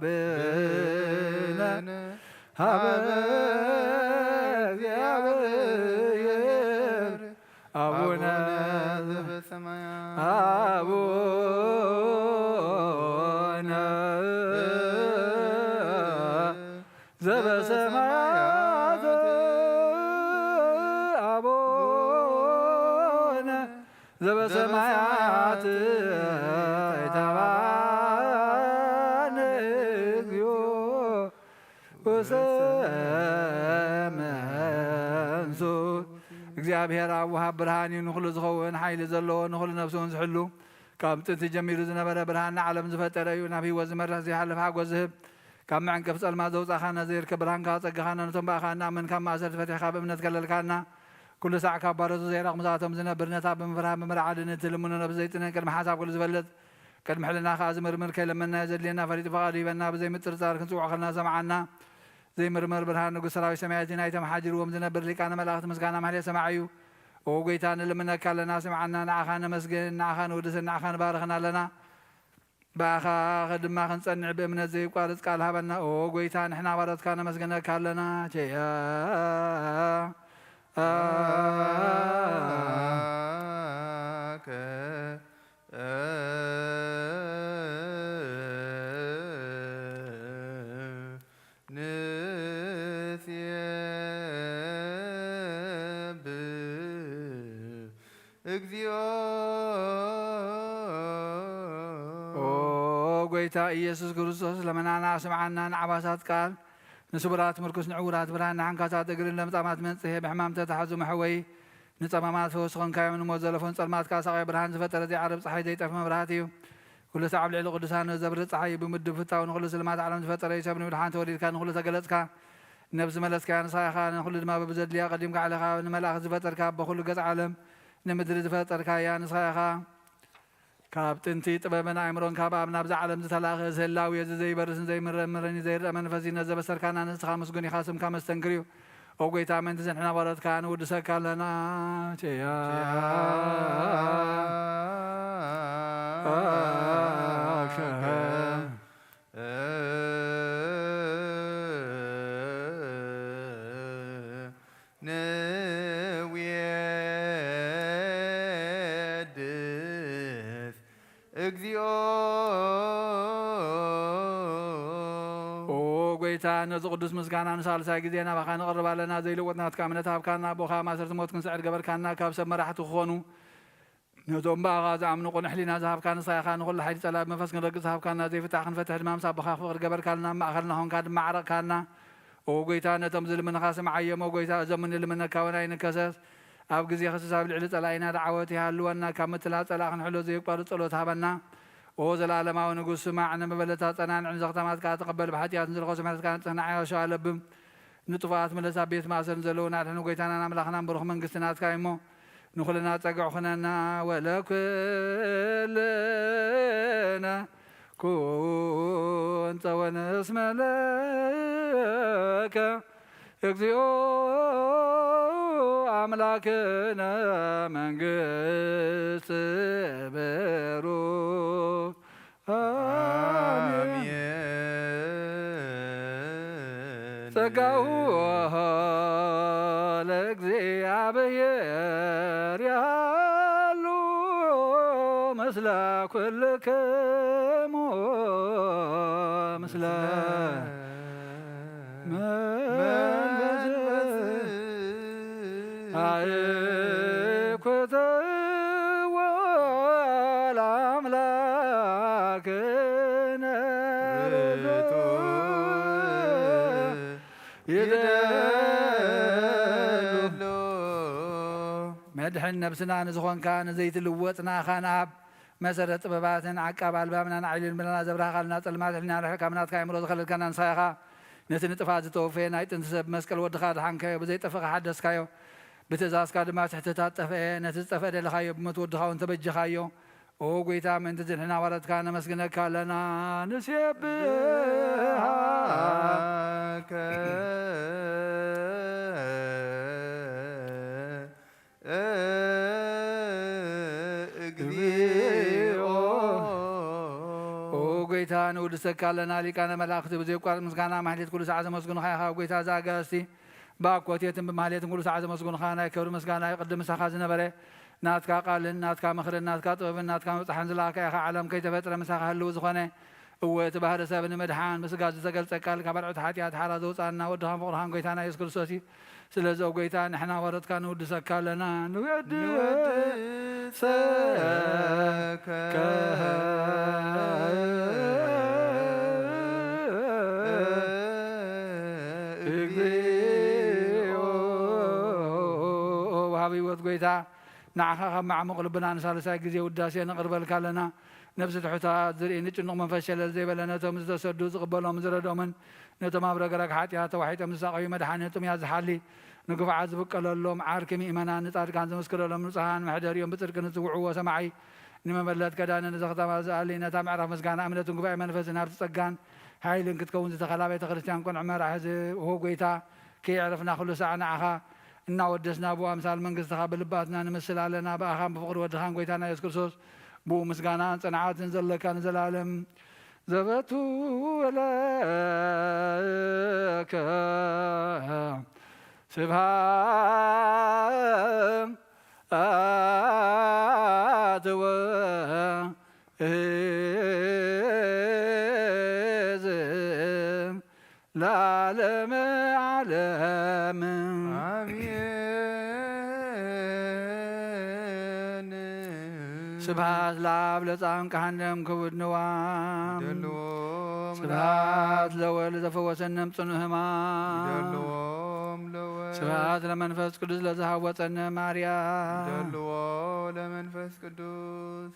ብነ ሀበ እግዚአብሔር አቡነ አቡነ ዘበሰማያት አቡነ ዘበሰማያት ይትባረክ ስምከ። እግዚአብሔር አብ ወሃብ ብርሃን እዩ። ንኹሉ ዝኸውን ሓይሊ ዘለዎ፣ ንኹሉ ነፍሱ እውን ዝሕሉ፣ ካብ ጥንቲ ጀሚሩ ዝነበረ፣ ብርሃን ንዓለም ዝፈጠረ እዩ። ናብ ህይወት ዝመርሕ፣ ዘይሓልፍ ሓጎስ ዝህብ፣ ካብ መዕንቀፍ ጸልማት ዘውጻኻና፣ ዘይርከብ ብርሃንካ ጸጋኻና፣ ነቶም ብኣኻ እናኣመንካ ማእሰርቲ ፈቲሕካ ብእምነት ከለልካና፣ ኩሉ ሳዕ ካብ ባሮቱ ዘይራቕ ምሳቶም ዝነብር፣ ነታ ብምፍርሃን ብምርዓድን እትልምኖ ነብሲ ዘይጥነ፣ ቅድሚ ሓሳብ ኩሉ ዝፈልጥ፣ ቅድሚ ሕልና ከኣ ዝምርምር፣ ከይለመንናዮ ዘድልየና ፈሊጡ ፈቓዱ ሂበና፣ ብዘይ ምጥርጻር ክንጽውዖ ከለና ሰምዓና። ዘይምርመር ብርሃን ንጉስ ሰራዊት ሰማያት ናይቶም ሓዲርዎም ዝነብር ሊቃነ መላእኽቲ ምስጋና ማህሌት ሰማዕ እዩ። ኦ ጎይታ ንልምነካ ኣለና፣ ስምዓና፣ ንዓኻ ነመስግን፣ ንዓኻ ንውድስን፣ ንዓኻ ንባርኽን ኣለና። ብኣኻ ድማ ክንጸንዕ ብእምነት ዘይቋርጽ ቃል ሃበና። ኦ ጎይታ ንሕና ባሮትካ ነመስግነካ ኣለና። ቸያ ንሴብህ እግዚኦ። ኦ ጎይታ ኢየሱስ ክርስቶስ፣ ለመናና ስምዓና፣ ንዓባሳት ቃል ንስቡራት ምርኩስ፣ ንዕውራት ብርሃን፣ ንሓንካሳት እግርን ለምጻማት መንጽሄ፣ ብሕማም ተታሕዙ መሕወዪ፣ ንጸማማት ፈውሲ ኾንካዮም፣ ንሞት ዘለፎን ጸልማት ከኣ ሳቓዮ ብርሃን ዝፈጠረ ዘይዓርብ ጸሓይ ዘይጠፍ መብራህቲ እዩ። ኩሉ ሰዓብ ልዕሊ ቅዱሳን ዘብርህ ጸሓይ እዩ። ብምድብ ፍታው ንኹሉ ስልማት ዓለም ዝፈጠረ እዩ። ሰብ ንምድሓን ተወሊድካ ንኹሉ ተገለጽካ። ነብሲ መለስካያ ንስኻ ኢኻ። ንኹሉ ድማ በብዘድልያ ቀዲምካ ኣዕሊኻ ንመላእኽቲ ዝፈጠርካ፣ በኹሉ ገጽ ዓለም ንምድሪ ዝፈጠርካያ ንስኻ ኢኻ። ካብ ጥንቲ ጥበብን ኣእምሮን ካብ ኣብ ናብዛ ዓለም ዝተላእኸ፣ እዚ ህላዌ እዚ ዘይበርስን ዘይምረምርን ዘይርአ መንፈስ እዩ። ነዚ ዘበሰርካና ንስኻ ምስጉን ኢኻ፣ ስምካ መስተንክር እዩ። ኦ ጎይታ፣ ምእንቲ ዝንሕና ባሮትካ ንውድሰካ ኣለና። ቸያ ንዌድስ እግዚኦ። ኦ ጎይታ፣ ነዚ ቅዱስ ምስጋና ንሳልሳይ ግዜ ናባኻ ነቕርብ ኣለና። ዘይልወጥ ናትካ እምነት ሃብካና። ኣቦኻ ማእሰርቲ ሞት ክንስዕር ገበርካና። ካብ ሰብ መራሕቲ ክኾኑ ነቶም ብኣኻ ዝኣምኑ ቅኑዕ ሕሊና ዝሃብካ ንስኻ ኢኻ። ንኹሉ ሓይሊ ጸላኢ ብመንፈስ ክንረግጽ ዝሃብካና፣ ዘይፍታሕ ክንፈትሕ ድማ ምስ ኣቦኻ ፍቕሪ ገበርካልና። ኣብ ማእከልና ኾንካ ድማ ዓረቕካና። ኦ ጎይታ፣ ነቶም ዝልምንኻ ስምዓዮም። ኦ ጎይታ፣ እዞም ንልምነካ እውን ኣይንከሰስ። ኣብ ግዜ ክስስ ኣብ ልዕሊ ጸላኢና ደዓወት ይሃልወና። ካብ ምትላል ጸላኢ ክንሕሎ ዘየቋርጽ ጸሎት ሃበና። ኦ ዘለኣለማዊ ንጉስ፣ ስማዕ፣ ንመበለታት ጸናንዕ፣ ንዘኽታማት ከኣ ተቐበል። ብሓጢኣት ንዝረኸሱ ምሕረትካ ንጽህና ዓያሾ ኣለብም። ንጥፉኣት ምለስ፣ ኣብ ቤት ማእሰር ንዘለዉ ኣድሕን። ጎይታናን ኣምላኽናን ብሩኽ መንግስቲ ናትካ እዩ እሞ፣ ንኹልና ጸግዒ ኩነና። ወለኩልነ ኩን ጸወን እስመ ለከ እግዚኦ ኣምላክነ መንግስት ብሩክ። አሜን። አሜን። ጸጋሁ ለእግዚአብሔር ያሉ ምስለ ኩልክሙ ምስለ መንፈስ አእኩትዎ ለአምላክነ ርቱዕ ይደሉ። መድሕን ነብስና ንዝኾንካ ንዘይትልወጥ ንኣኻን ኣብ መሰረት ጥበባትን ዓቃብ ኣልባብናን ዓይሊ ልብናና ዘብራህኻልና ጸልማት ሕልና ርሕቅ ካብ ናትካ ኣእምሮ ዝኸለልካና ንስኻ ኢኻ። ነቲ ንጥፋት ዝተወፈየ ናይ ጥንቲ ሰብ ብመስቀል ወድኻ ኣድሓንካዮ፣ ብዘይጠፍእ ሓደስካዮ። ብትእዛዝካ ድማ ትሕትታት ጠፍአ፣ ነቲ ዝጠፍአ ደለኻዮ፣ ብሞት ወድኻ እውን ተበጀኻዮ። ኦ ጐይታ፣ ምእንቲ ዝንሕና ዋረትካ ነመስግነካ ኣለና፣ ንሴብሃከ። እግዚኦ። ኦ ጐይታ፣ ንውድሰካ ኣለና፣ ሊቃነ መላእኽቲ ብዘየቋርጥ ምስጋና ማሕሌት ኩሉ ሰዓት ዘመስግኑኻ ኢኻ። ጐይታ፣ እዚ ኣጋእዝቲ ብኣኮቴትን ብማሕሌትን ኩሉ ሰዓት ዘመስግኑኻ፣ ናይ ክብሪ ምስጋና እዩ። ቅድም ምሳኻ ዝነበረ፣ ናትካ ቃልን ናትካ ምኽርን ናትካ ጥበብን ናትካ ምብጻሕን ዝለኣኻ ኢኻ። ዓለም ከይተፈጥረ ምሳኻ ህልው ዝኾነ፣ እወ፣ እቲ ባህሪ ሰብ ንምድሓን ብስጋ ዝተገልጸ ቃል ካብ ኣርዑት ሓጢኣት ሓራ ዘውጻና ወድኻን ፍቕርኻን ጐይታና የሱስ ክርስቶስ እዩ። ስለዚ ኦ ጐይታ፣ ንሕና ዋረትካ ንውድሰካ ኣለና። ንወድሰከ። ንወድሰከ። እግዚኦ። ወሃቢ ህይወት ጐይታ፣ ንዓኻ ካብ መዓሙቕ ልብና ንሳልሳይ ግዜ ውዳሴ ነቕርበልካ ኣለና። ነፍሲ ትሑታት ዝርኢ ንጭኑቕ መንፈስ ሸለል ዘይበለ ነቶም ዝተሰዱ ዝቕበሎምን ዝረድኦምን ነቶም ኣብ ረግረግ ሓጢኣት ተዋሒጦም ዝሳቐዩ መድሓኒ ጥሙያት ዝሓሊ ንግፉዓት ዝብቀለሎም ዓርኪ ምእመናን ንጻድቃን ዝምስክረሎም ንጹሃን መሕደሪኦም ብጽድቂ ንጽውዕዎ ሰማዒ ንመመለት ከዳኒ ነዛ ከተማ ዝኣሊ ነታ ምዕራፍ ምስጋና እምነትን ጉባኤ መንፈስን ሃብቲ ጸጋን ሓይልን ክትከውን ዝተኸላ ቤተ ክርስቲያን ቅኑዕ መራሒ ዝህብ ኦ ጐይታ ከየዕረፍና ኩሉ ሳዕ ንዓኻ እናወደስና ብኡ ኣምሳል መንግስትኻ ብልባትና ንምስል ኣለና። ብኣኻን ብፍቕሪ ወድኻን ጐይታና የሱስ ክርስቶስ ብኡ ምስጋናን ጽንዓትን ዘለካ ንዘለኣለም ዘበቱ ለከ ስብሃት ወእዝ ለዓለመ ዓለም። አሜን። ስብሐት ለአብ ለጻምቀ ሀነም ክቡድ ንዋም። ይደልዎም ስብሐት ለወልድ ዘፈወሰነ እምጽኑ ህማም። ይደልዎም ለወልድ። ስብሐት ለመንፈስ ቅዱስ ለዘሃወጸነ ማርያም። ይደልዎ ለመንፈስ ቅዱስ።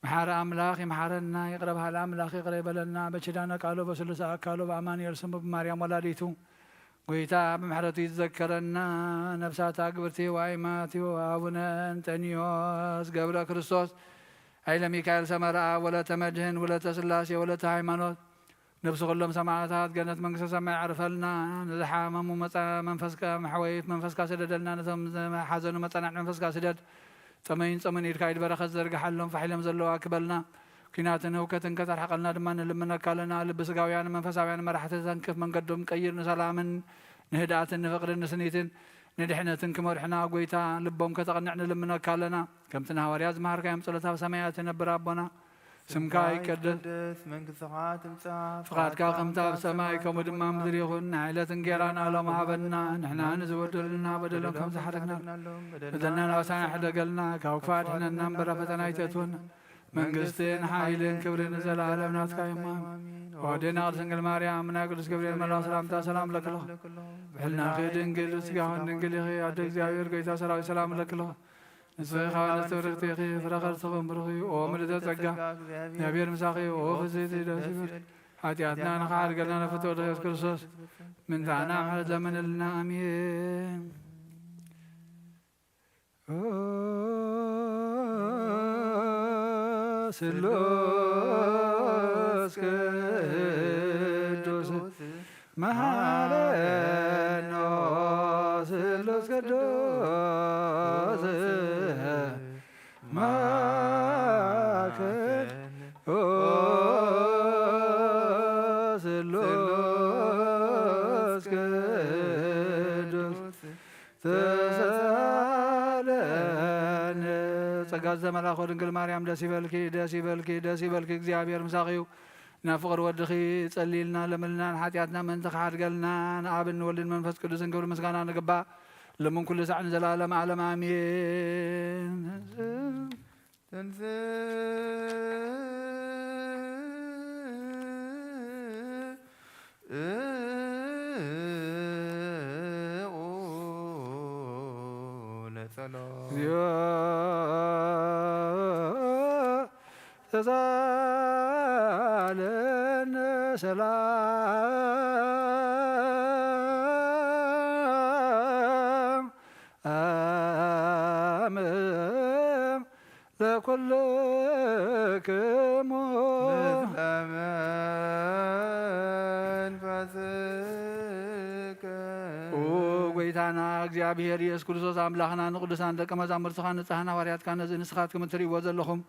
መሓሪ ኣምላኽ ይምሓረና፣ ይቕረ በሃሊ ኣምላኽ ይቕረ ይበለና። በኪዳነ ቃሉ በስሉሰ ኣካሉ በአማኑኤል ስሙ በማርያም ወላዲቱ ጐይታ ብምሕረቱ ይዘከረና። ነፍሳት ኣግብርቲ ወኣይማት ኣቡነ እንጠንዮስ ገብረ ክርስቶስ ኃይለ ሚካኤል ሰመረኣብ ወለተ መድህን ወለተ ሥላሴ ወለተ ሃይማኖት ነብሲ ኩሎም ሰማዕታት ገነት መንግስተ ሰማይ ኣዕርፈልና። ንዝሓመሙ መጻ-፣ መንፈስካ መሕወይት መንፈስካ ስደደልና። ነቶም ዝሓዘኑ መጻናዕቲ መንፈስካ ስደድ። ጸመዩን ጸሙን ኢድካ ኢድ በረኸት ዘርግሓሎም፣ ፋሕ ኢሎም ዘለዉ ኣክበልና። ኲናትን ህውከትን ከተርሕቐልና ድማ ንልምነካ ኣለና። ልቢ ስጋውያን መንፈሳውያን መራሕቲ ተንክፍ፣ መንገዶም ቀይር። ንሰላምን ንህድኣትን ንፍቕርን ንስኒትን ንድሕነትን ክመርሑና ጐይታ ልቦም ከተቕንዕ ንልምነካ ኣለና። ከምቲ ንሃዋርያት ዝመሃርካዮም ጸሎት ኣብ ሰማያት ትነብር ኣቦና ስምካ ይቀደስ፣ መንግስትኻ ትምጻእ፣ ፍቓድካ ከምቲ ኣብ ሰማይ ከምኡ ድማ ምድሪ ይኹን። ናይ ዕለት እንጌራና ሎም ሃበና፣ ንሕና ንዝበደሉና በደሎም ከም ዝሓረግና፣ በደልና ናባሳና ሕደገልና፣ ካብ ክፉእ ኣድሕነና እምበር ኣብ ፈተና ኣይተእትወና። መንግስትን ሓይልን ክብርን ንዘለኣለም ናትካ እዮም። ኣሜን። ኣዴና ቅድስት ድንግል ማርያም፣ ናይ ቅዱስ ገብርኤል መልኣክ ሰላምታ ሰላም ለክለኹ። ብሕልናኺ ድንግል፣ ብስጋኽን ድንግል ኢኺ። ኣደ እግዚኣብሔር፣ ጐይታ ሰራዊት፣ ሰላም ለክለኹ። ንስኺ ካብ ኣንስቲ ብርኽቲ ኢኺ፣ ፍረ ከርሥኺ ብሩኽ እዩ። ኦ ምልዕተ ጸጋ፣ እግዚኣብሔር ምሳኺ። ኦ ፍስሕቲ ደስ ይበል፣ ሓጢኣትና ንኽሓድገልና ንፍቶ ወልድኺ የሱስ ክርስቶስ ምንታና ምሕረት ለምንልና። ኣሜን። ኦ ስሉስ ቅዱስ መሐረኖ ስሉስ ቅዱስ መሐረኖ ስሉስ ቅዱስ ተሳለን ጸጋ ዝተመላእኮ ድንግል ማርያም ደስ ይበልኪ፣ ደስ ይበልኪ፣ ደስ ይበልኪ፣ እግዚኣብሔር ምሳኺ እዩ። ናብ ፍቕሪ ወድኺ ጸልይልና፣ ለምንልና፣ ንሓጢኣትና ምእንቲ ክሓድገልና፣ ንኣብን ንወልድን መንፈስ ቅዱስን ክብሪ ምስጋና ንግባእ፣ ሎምን ኩሉ ሳዕ ንዘለዓለም ዓለም ኣሜን። ተንሥኡ ለጸሎት። እግዚኦ ተሳለነ ሰላም ለኩልክሙ። ምስለ መንፈስከ። ኦ ጎይታና እግዚኣብሔር ኢየሱስ ክርስቶስ ኣምላኽና፣ ንቅዱሳን ደቀ መዛሙርትኻ ንጽሓን ሃዋርያትካ ነዚ ንስኻትኩም እትርእይዎ ዘለኹም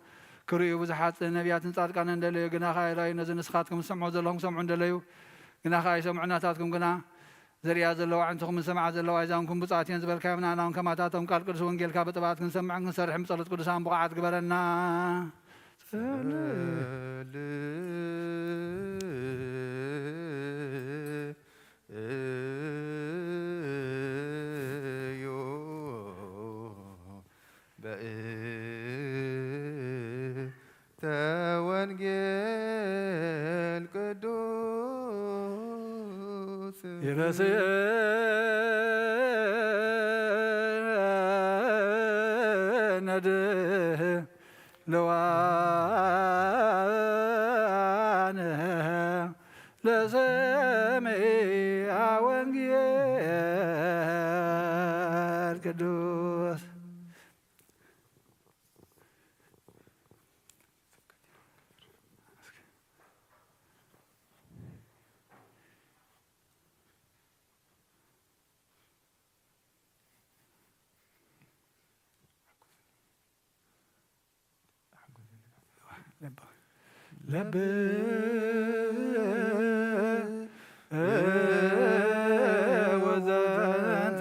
ክርእዩ ብዙሓት ነቢያትን ጻድቃንን እንደለዩ፣ ግና ኸኣ ኣይረኣዩ። ነዚ ንስኻትኩም ትሰምዑ ዘለኹም ክሰምዑ እንደለዩ፣ ግና ኸኣ ኣይሰምዑ። ናታትኩም ግና ዘርእያ ዘለዋ ኣዕንትኹምን ዝሰምዓ ዘለዋ ኣእዛንኩም ብፁዓት እየን ዝበልካዮም ንኣና እውን ከማታቶም ቃል ቅዱስ ወንጌልካ ብጥብዓት ክንሰምዕን ክንሰርሕን ብጸሎት ቅዱሳን ብቑዓት ግበረና። ጸልእ። እዩ። በእንተ ወንጌል ቅዱስ ይረስእ ነድህ ለዋነ ለሰምያ ወንጌል ቅዱስ። ለብ ወዘንተ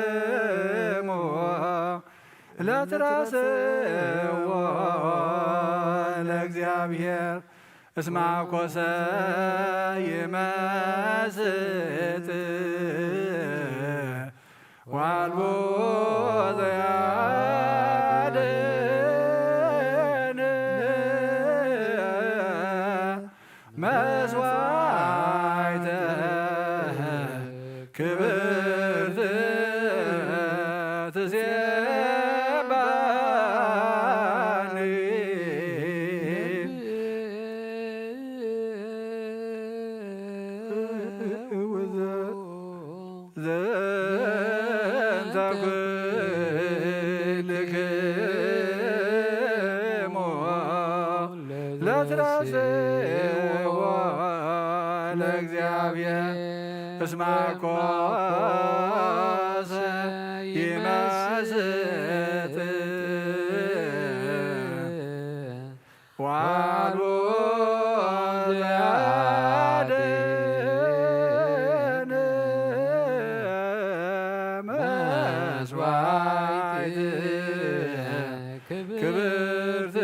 ኩልክሙ ለትረስዎ ለእግዚኣብሔር እስመ ኮሰ ይመስጥ ዋልቦ ዘያድን መስዋዕተ ክብርት ትሴባኒ። ዘንተ ኩልክሙ ለትረስዎ ለእግዚኣብሔር እስመ ኮሰ ይመስጥ ዋልቦ ዘያድን መስዋዕት ክብርት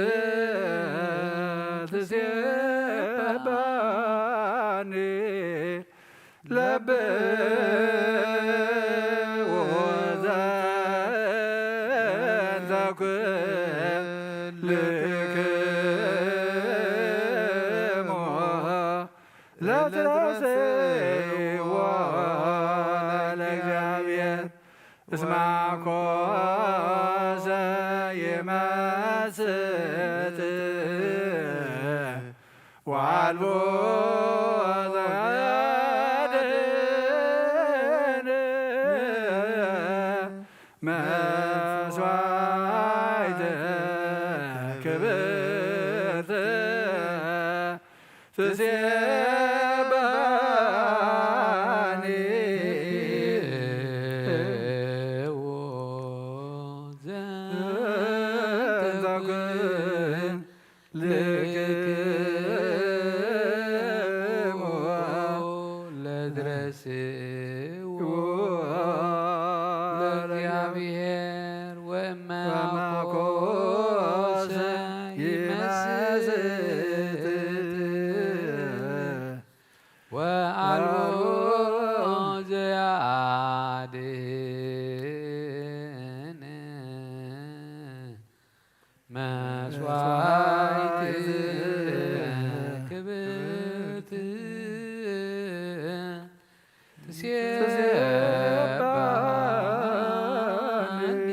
ትሴባኒ። ለብዎ ዘንተ ኩልክሙ ለትረስዎ ለእግዚኣብሔር እስመ ኮሰ ይመስጥ ዋልቦ ዘያድን መስዋዕት ክብርት ትሴባኒ። ዘንተ ኩልክሙ ለትረስዎ ለእግዚኣብሔር መስዋዕት ክብርት ትሴባኒ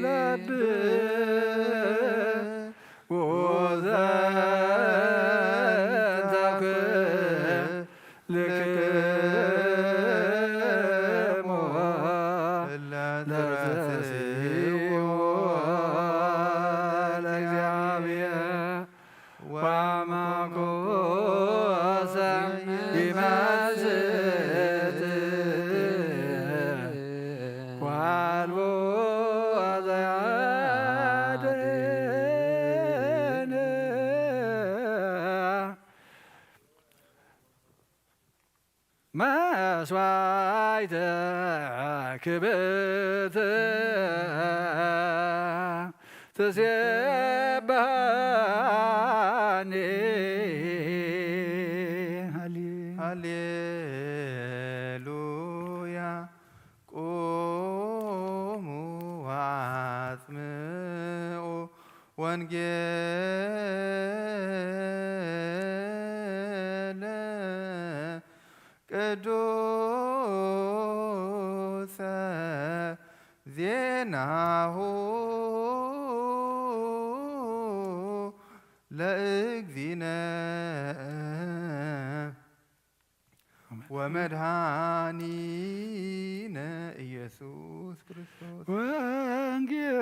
ለብ ወዘንተ ኩልክሙ ለትሴብሖ ለእግዚኣብሔር ወመኮሰ ይመስል ወአልቦ ዘያድን። መስዋዕተ ክብርት ትሴባኒ። ሃሌ- ሃሌሉያ። ቁሙ ወአጽምዑ ወንጌለ ቅዱሰ ዜናሁ ለእግዚእነ ወመድኃኒነ ኢየሱስ ክርስቶስ። ወንጌል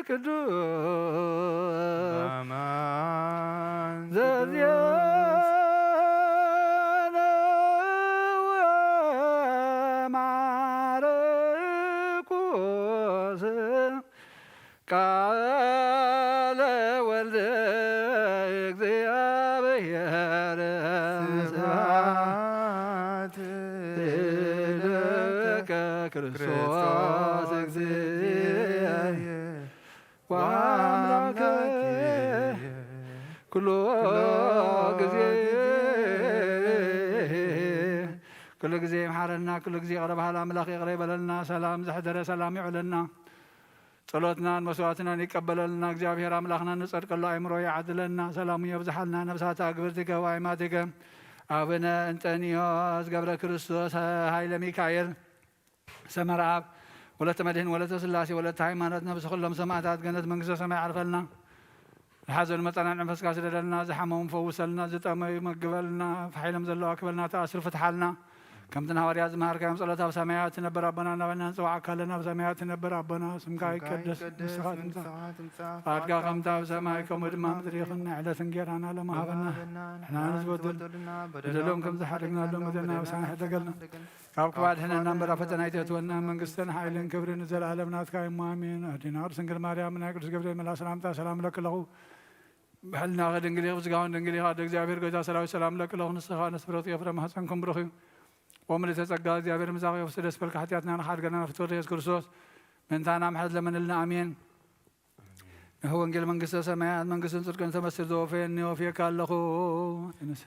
ቅዱስ አማን ዘዜነ ወማርቆስ ቃለ ወልደ እግዚአብሔር ስብሐት ለከ ክርስቶስ እግዚእየ ወአምላክየ ኩሎ ጊዜ ኩሉ ግዜ ይምሓረና፣ ኩሉ ግዜ ይቕረ በሃል ኣምላኽ ይቕረ ይበለልና። ሰላም ዘሕደረ ሰላም ይውዕለና። ጸሎትናን መስዋዕትናን ይቀበለልና። እግዚኣብሔር ኣምላኽና ንጸድቀሉ ኣእምሮ ይዓድለና። ሰላሙ የብዝሓልና። ነብሳት ኣግብርቲ ገባይ ማቲገ ኣቡነ እንጠንዮስ ገብረ ክርስቶስ ሃይለ ሚካኤል ሰመርኣብ ወለተ መድህን ወለተ ስላሴ ወለተ ሃይማኖት ነብሲ ኩሎም ሰማዕታት ገነት መንግስተ ሰማይ ዓርፈልና። ዝሓዘኑ መጻናን መንፈስካ ስደደልና። ዝሓመሙ ፈውሰልና። ዝጠመዩ መግበልና። ፋሒሎም ዘለዉ ኣክበልና። ተኣስሩ ፍትሓልና። ከምቲ ንሃዋርያት ዝመሃርካዮም ጸሎት ኣብ ሰማያት ትነብር ኣቦና እናበልና ንጽውዓካ ኣለና። ኣብ ሰማያት ትነብር ኣቦና ስምካ ይቀደስ። ንስኻ ትምጻእ። ፍቃድካ ከምቲ ኣብ ሰማይ ከምኡ ድማ ምድሪ ይኹን። ናይ ዕለት እንጌራና ሎሚ ሃበና። ንሕና ንዝበደሉ በደሎም ከም ዝሓደግናሎም በደልና ኣብ ሰማይ ሕደገልና። ካብ ክፉእ ኣድሕነና እምበር ኣብ ፈተና ኣይተእትወና። መንግስትን ሓይልን ክብርን ንዘለኣለም ናትካ እዩ እሞ ኣሜን። ኣዴና ቅድስት ድንግል ማርያም ናይ ቅዱስ ገብርኤል መልኣክ ሰላምታ ሰላም እለኪ ኣለኹ። ብሕልናኺ ድንግል ኢኺ፣ ብስጋኺ እውን ድንግል ኢኺ። ኣደ እግዚኣብሔር ጎይታ ሰራዊት ሰላም እለኪ ኣለኹ። ንስኻ ነስፍረቱ የፍረ ማህፀንኩም ብሩኽ እዩ። ወምልእተ ጸጋ እግዚኣብሔር ምሳኺ። ወፍሲ ደስ በልካ ሓጢኣትና ንሓድገና ፍትወት ኢየሱስ ክርስቶስ ምእንታና ምሕረት ለመንልና ኣሜን። ንሆ ወንጌል መንግስተ ሰማያት መንግስትን ጽድቅን ተመስል ዘወፈየኒ ወፍየካ ኣለኹ።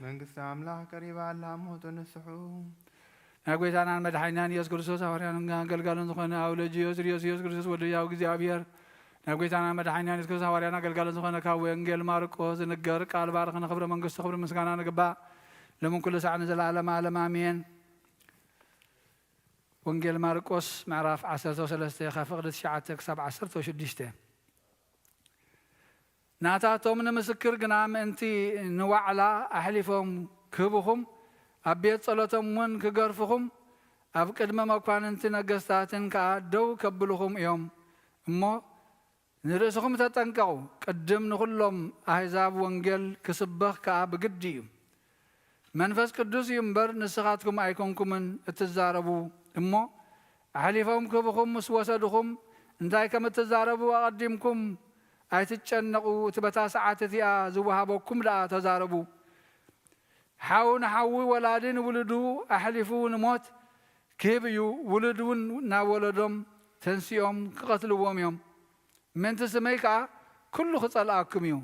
መንግስቲ ኣምላኽ ቀሪባ ኣላ እሞ ተነስሑ። ናይ ጎይታናን መድሓኒናን ኢየሱስ ክርስቶስ ሃዋርያን ኣገልጋልን ዝኾነ ኣውለጅዮስ ርዮስ ኢየሱስ ክርስቶስ ወዲ ያው እግዚኣብሔር ናይ ጎይታናን መድሓኒናን ኢየሱስ ክርስቶስ ሃዋርያን ኣገልጋልን ዝኾነ ካብ ወንጌል ማርቆስ ዝንገር ቃል ባርኽና ክብረ መንግስቱ ክብሪ ምስጋና ንግባእ ሎምን ኩሉ ሳዕ ንዘለዓለም ዓለም ኣሜን። ወንጌል ማርቆስ ምዕራፍ ዓሰርተ ሰለስተ ካብ ፍቕዲ ትሽዓተ ክሳብ ዓሰርተ ሽዱሽተ። ናታቶም ንምስክር ግና ምእንቲ ንዋዕላ ኣሕሊፎም ክህብኹም፣ ኣብ ቤት ጸሎቶም እውን ክገርፍኹም፣ ኣብ ቅድሚ መኳንንቲ ነገስታትን ከኣ ደው ከብልኹም እዮም። እሞ ንርእስኹም ተጠንቀቑ፣ ቅድም ንኹሎም ኣህዛብ ወንጌል ክስበኽ ከኣ ብግዲ እዩ። መንፈስ ቅዱስ እዩ እምበር ንስኻትኩም ኣይኮንኩምን እትዛረቡ። እሞ ኣሕሊፎም ክህብኹም ምስ ወሰድኹም እንታይ ከም እትዛረቡ ኣቐዲምኩም ኣይትጨነቑ። እቲ በታ ሰዓት እቲኣ ዝወሃበኩም ደኣ ተዛረቡ። ሓው ንሓዊ፣ ወላዲ ንውሉዱ ኣሕሊፉ ንሞት ክህብ እዩ። ውሉድ እውን ናብ ወለዶም ተንሲኦም ክቐትልዎም እዮም። ምእንቲ ስመይ ከኣ ኩሉ ክጸልኣኩም እዩ።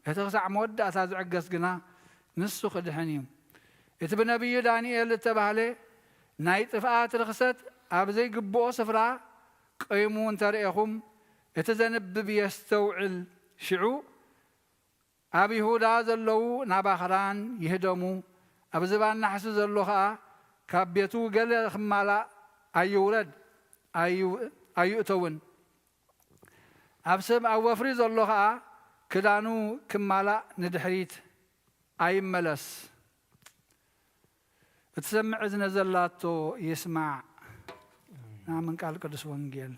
እቲ ክሳዕ መወዳእታ ዝዕገስ ግና ንሱ ክድሕን እዩ። እቲ ብነቢዩ ዳንኤል እተባህለ ናይ ጥፍኣት ርኽሰት ኣብ ዘይግብኦ ስፍራ ቀይሙ እንተ ርኤኹም፣ እቲ ዘንብብ የስተውዕል። ሽዑ ኣብ ይሁዳ ዘለዉ ናባኽራን ይህደሙ፣ ኣብ ዝባን ናሕሲ ዘሎ ኸኣ ካብ ቤቱ ገለ ክማላእ ኣይውረድ፣ ኣዩ-፣ ኣይእተውን። ኣብ ሰብ ኣብ ወፍሪ ዘሎ ኸኣ ክዳኑ ክማላእ ንድሕሪት ኣይመለስ። እትሰምዕ እዝነ ዘላቶ ይስማዕ። ናምን ቃል ቅዱስ ወንጌል።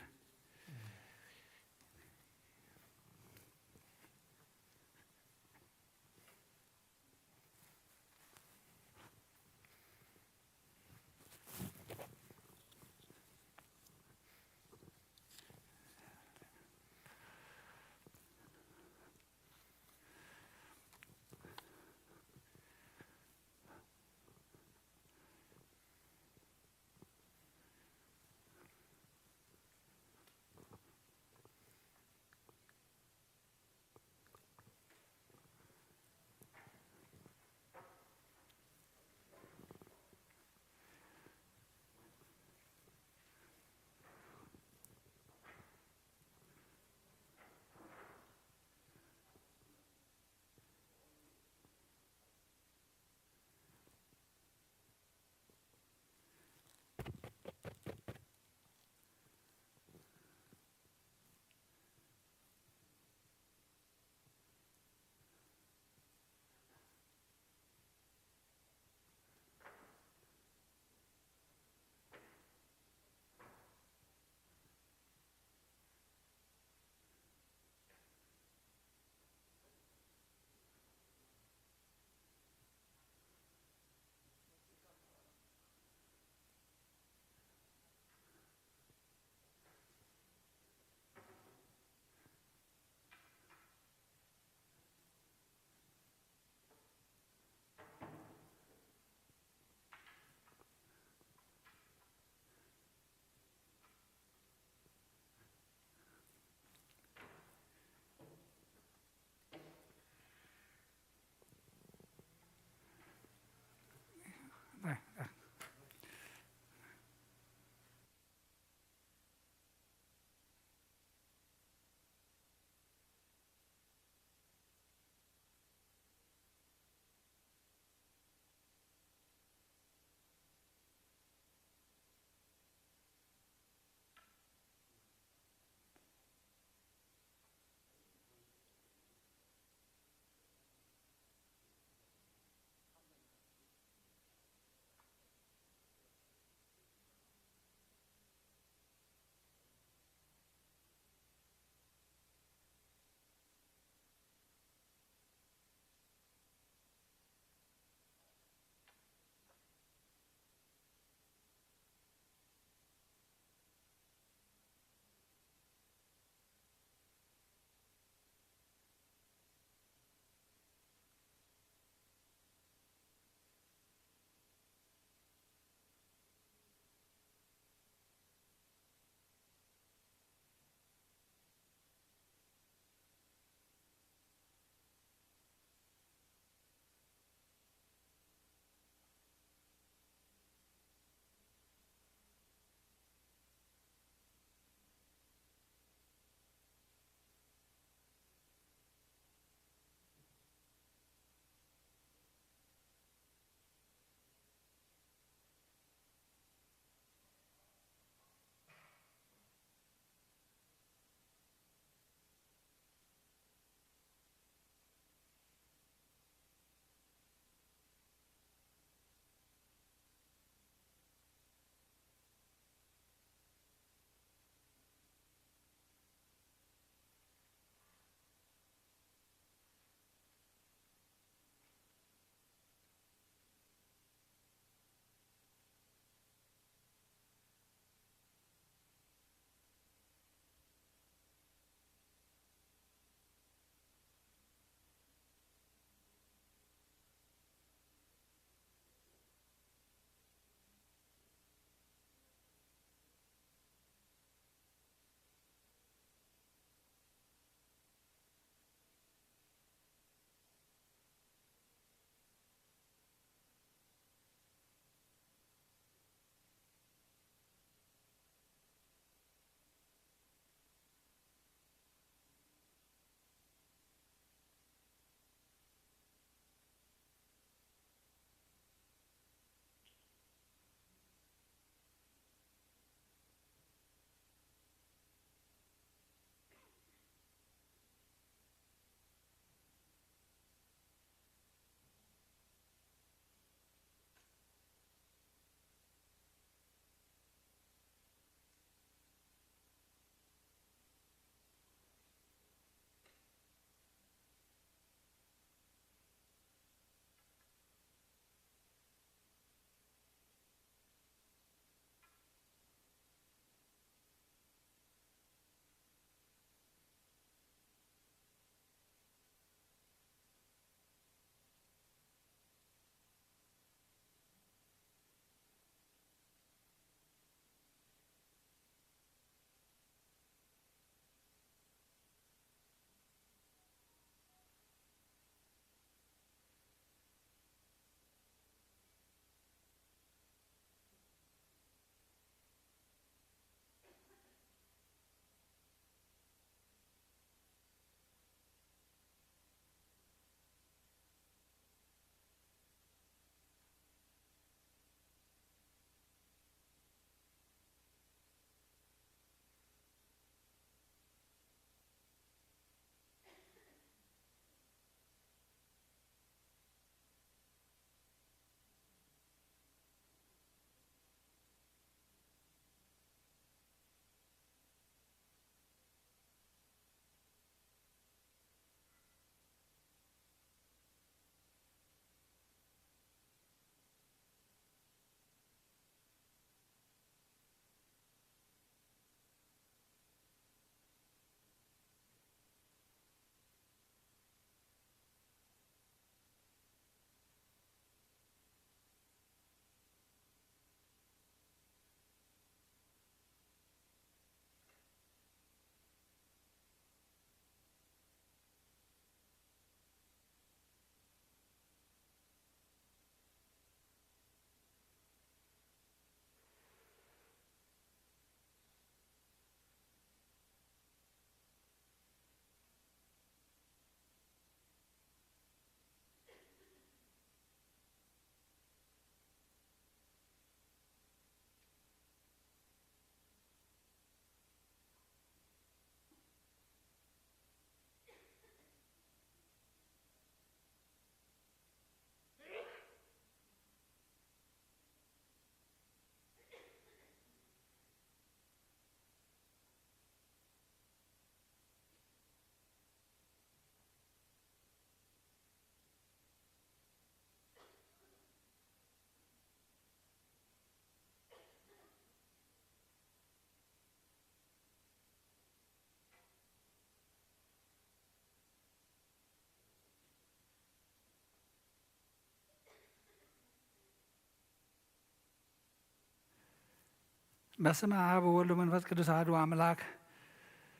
በስመ አብ ወወልድ ወመንፈስ ቅዱስ አሐዱ አምላክ።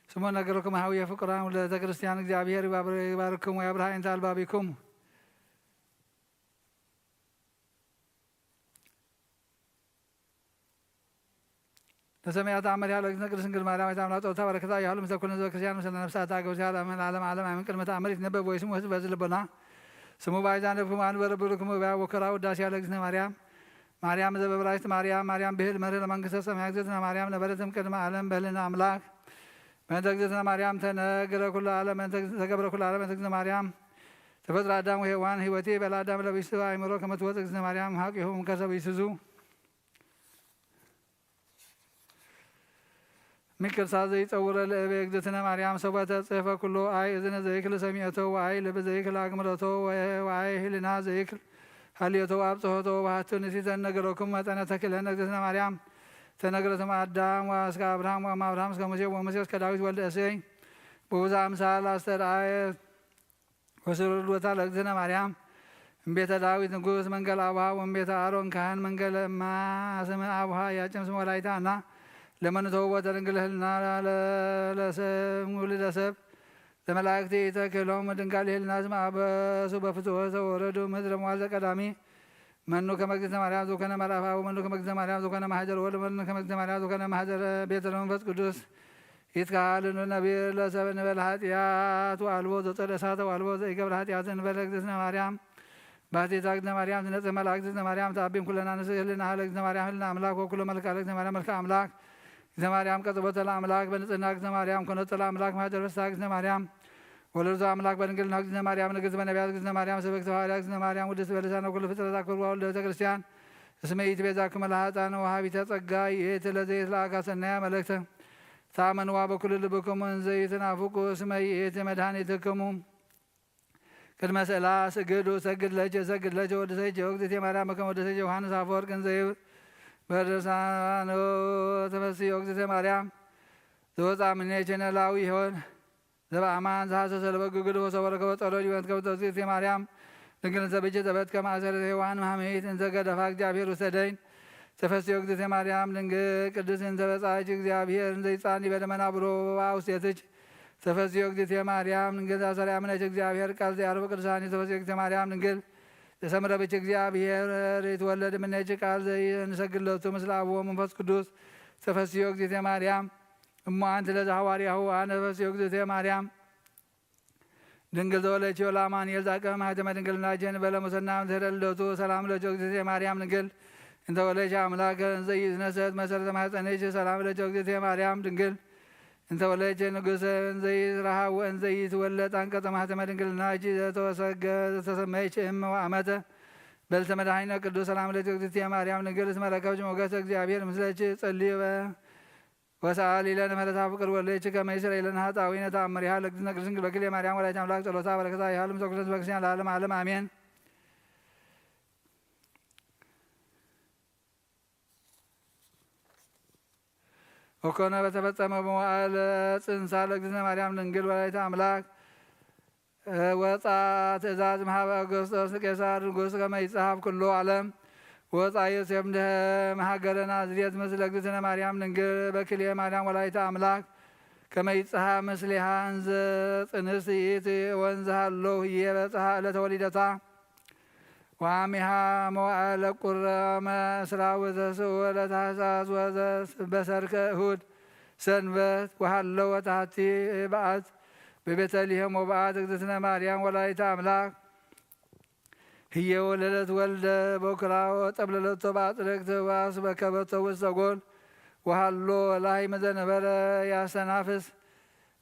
ስሙ ነገርኩም ሀዊ የፍቅራን ወለተ ክርስቲያን እግዚአብሔር ይባርክኩም ወያብርሃ እንተ አልባቢኩም። ለሰማያት አመሪሃ ለእግዝእትነ ቅድስት ድንግል ማርያም ወይታ አምላክ ጸሎታ በረከታ ያህሉ ምስለ ኩልነ ህዝበ ክርስቲያን ምስለ ነፍሳት አገብ ሲያል አመን ለዓለም ዓለም አሜን። ቅድመ ተአምር ይትነበብ ወይ ስሙ ህዝብ በዝ ልቦና ስሙ ባይዛ ነብኩም አንበረ ብሩክሙ ባያ ወከራ ውዳሴ ለእግዝእትነ ማርያም ማርያም ዘበብራይት ማርያም ማርያም ብሂል መርህ ለመንግስተ ሰማያት እግዝእትነ ማርያም ነበረትም ቅድመ ዓለም በህልና አምላክ በእንተ እግዝእትነ ማርያም ተነግረ ኩሉ ዓለም በእንተ እግዝእትነ ተገብረ ኩሉ ዓለም በእንተ እግዝእትነ ማርያም ተፈጥሮ አዳም ወሔዋን ህይወቴ በለ አዳም ለብሽቱ አእምሮ ከመትወፅ እግዝእትነ ማርያም ሀቅ ይሁም ከሰብ ይስዙ ሚክርሳ ዘይጸውረ ለእበ እግዝእትነ ማርያም ሰበተ ጽሕፈ ኩሎ አይ እዝነ ዘይክል ሰሚዐቶ ወአይ ልብ ዘይክል አግምረቶ ወአይ ህልና ዘይክል ሀልዮቶ አብጽሖቶ ወሀቱ ንሲተን ነገረኩም መጠነ ተክለን እግዝእትነ ማርያም ተነግረትም አዳም ወእስከ አብርሃም ወእም አብርሃም እስከ ሙሴ ወሙሴ እስከ ዳዊት ወልደ እሴይ በብዙ አምሳል አስተርአየት ወስሩር ዶታ ለእግዝእትነ ማርያም እምቤተ ዳዊት ንጉስ መንገል አቡሃ ወእምቤተ አሮን ካህን መንገለ እማ ስመ አቡሃ ያጭም ስመ ወላዲተ አና ለመንተው ወተድንግል ህልና ለሰብ ውልደ ሰብ ለመላእክት ኢተክሎም ድንጋል ህልና ስመ አበሱ በፍትወ ተወረዱ ምድረ መዋዘ ቀዳሚ መኑ ከመ እግዝእትነ ማርያም ዘኮነ መልአፋ ወመኑ ከመ እግዝእትነ ማርያም ዘኮነ ማህደር ወልድ መኑ ከመ እግዝእትነ ማርያም ዘኮነ ማህደር ቤተ መንፈስ ቅዱስ ይትካል እንበል ነቢር ለሰብ እንበል ኃጢአት ወአልቦ ዘጸደ እሳተ ወአልቦ ዘኢገብረ ኃጢአት እንበል እግዝእትነ ማርያም ባሕቲታ እግዝእትነ ማርያም ትነጽህ መልአክ እግዝእትነ ማርያም ተአቢም ኩለና ንስእ ህልና ሀለ እግዝእትነ ማርያም ህልና አምላክ ወኩሎ መልክአ ለእግዝእትነ ማርያም መልክአ አምላክ እግዝእትነ ማርያም ቀጽቦተ ለአምላክ በንጽህና እግዝእትነ ማርያም ኮነተ ለአምላክ ማህደር ፍስሐ እግዝእትነ ማርያም ወለርቱ አምላክ በድንግልና እግዝእትነ ማርያም ንግሥት በነቢያት እግዝእትነ ማርያም ሰበክተ ሐዋርያ እግዝእትነ ማርያም ውድስት በልሳነ ኩሉ ፍጥረት አክብር ወልደ ቤተ ክርስቲያን እስመ ኢትቤዛክሙ ለኃጥኣን ወሃቢተ ጸጋ ይእቲ ለዘይትለአካ ሰናያ መልእክተ ተአመንዋ በኩሉ ልብክሙ እንዘ ይትናፍቁ እስመ ይእቲ መድኃኒትክሙ። ቅድመ ስእላ ስግዱ ሰግድ ለኪ ሰግድ ለኪ ወድሰኪ ወእግዝእትየ ማርያም በከመ ወደሰኪ ዮሐንስ አፈወርቅ እንዘ ይብል በድርሳኑ ተፈስሒ ወእግዝእትየ ማርያም ዘወፅአ ምኔኪ ነላዊ ይሆን። ዘበአማን ዘሐሰሰ ለበግ ግዱፍ ወሰወረ ከበ ጸሎት ይወንት ከብተ እግዝእትየ ማርያም ድንግል እንተ ብእኪ ዘበትከ ማእሰረ ሔዋን ማህመይት እንተ ገደፋ እግዚአብሔር ውሰደይን ተፈስዮ እግዝእትየ ማርያም ድንግል ቅድስት እንተ በጻይች እግዚአብሔር እንዘ ይጻኒ በደመና ብሮ ውስቴትች ተፈስዮ እግዝእትየ ማርያም ድንግል ዛሰሪያ ምነች እግዚአብሔር ቃል ዘያርብ ቅዱሳን ተፈስዮ እግዝእትየ ማርያም ድንግል የሰምረ ብች እግዚአብሔር የተወለድ ምነች ቃል ዘይንሰግለቱ ምስለ አብ ወመንፈስ ቅዱስ ተፈስዮ እግዝእትየ ማርያም እሞ አንቲ ለዘሐዋርያሁ አነ ተፈስዮ እግዝእትየ ማርያም ድንግል ተወለድኪ ለአማኑኤል ዛቀ ማህተመ ድንግልና ጀን በለ ሙሰና ድህረ ልደቱ ሰላም ለኪ እግዝእትየ ማርያም ድንግል እንተ ወለድኪ አምላክ እንዘ ይትነሰት መሰረተ ማህፀንኪ ሰላም ለኪ እግዝእትየ ማርያም ድንግል እንተ ወለድኪ ንጉሰ እንዘ ይትረሃብ ወእንዘ ይትወለድ አንቀጸ ማህተመ ድንግልና እኪ ዘተወሰገ ዘተሰመይኪ እመ ወአመተ በልተ መድኃኒነ ቅዱስ ሰላም ለኪ እግዝእትየ ማርያም ድንግል እስመ ረከብኪ ሞገሰ እግዚአብሔር ምስለኪ ጸልዩ ወሰአሊ ለነ ምሕረተ ፍቅር ወልደኪ ከመ ይስረይ ለነ ኃጣውኢነ ተአምሪሃ ለእግዝእትነ ቅድስት ድንግል በክልኤ ማርያም ወላዲተ አምላክ ጸሎታ በረከታ ይሃሉ ምስለ ኩሉ ህዝበ ክርስቲያን ለዓለመ ዓለም አሜን። ወኮነ በተፈጸመ በመዋዕለ ጽንሳ ለእግዝእትነ ማርያም ድንግል ወላዲተ አምላክ ወፃ ትእዛዝ እምሃበ አውግስጦስ ቄሳር ንጉስ ከመ ይጽሐፍ ኩሉ ዓለም። ወፃ ዮሴፍ እምድህረ መሃገረ ናዝሬት ምስለ እግዝእትነ ማርያም ድንግል በክልኤ ማርያም ወላዲተ አምላክ ከመ ይጽሐፍ ምስሌሃ እንዘ ጽንስት ይእቲ ወእንዘ ሀሎ ህዬ በጽሐ ዕለተ ወሊደታ። ወአሚሃ መዋዕለ ቁረመ እስራ ወዘስኡ ለታህሳስ ወዘስ በሰርከ እሁድ ሰንበት ወሃለወ ታህቲ በዓት በቤተልሔም ወበዓት እግዝእትነ ማርያም ወላዲተ አምላክ ህየ ወለደት ወልደ በኩራ ወጠብለለቶ በአጽረቅት ወአስበከበቶ ውስተ ጎል ወሃሎ ላህይ መዘነበረ ያስተናፍስ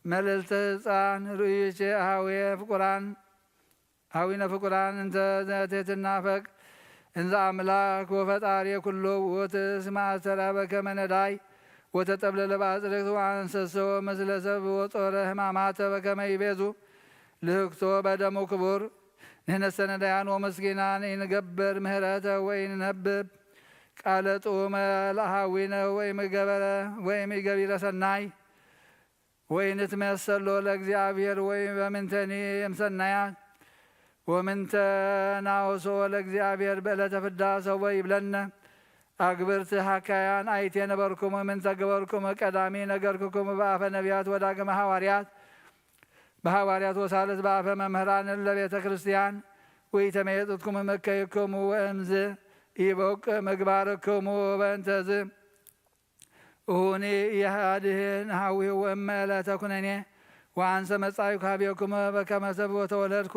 መልዕልተ ህፃን ርእዩቼ አሃዌ ፍቁራን አዊነ ፍቁራን እንተ ትሕትና ፈቅ እንዘ አምላክ ወፈጣሪ ኩሉ ውእቱ እስመ አስተርአየ በከመ ነዳይ ወተጠብለለ በአጽርቅት ወአንሰሶ ምስለ ሰብ ወጾረ ሕማማተ በከመ ይቤዙ ልህቅቶ በደሙ ክቡር። ንሕነሰ ነዳያን ወምስኪናን ኢንገብር ምህረተ ወኢንነብብ ቃለ ጥዑመ ለአሃዊነ ወኢምገበረ ወኢምገቢረ ሰናይ ወኢንትመሰሎ ለእግዚአብሔር ወኢበምንተኒ እምሰናያት ወምንተ ናወሶ ለእግዚአብሔር በዕለተ ፍዳ ሰቦ ይብለነ። ኣግብርቲ ሃካያን ኣይቴ ነበርኩሙ፣ ምን ተገበርኩሙ ቀዳሚ ነገርኩኩሙ በአፈ ነቢያት ወዳግመ ሃዋርያት፣ በሃዋርያት ወሳልስ በአፈ መምህራን ለቤተ ክርስቲያን፣ ወኢተመየጥኩሙ መከይኩሙ ወእምዝ ኢበቅ ምግባርኩሙ። በእንተዝ እሁኒ የሃድህን ሃዊሁ እመ ለተኩነኔ። ወአንሰ መጻእኩ ሀቤኩሙ በከመ ሰብ ወተወለድኩ፣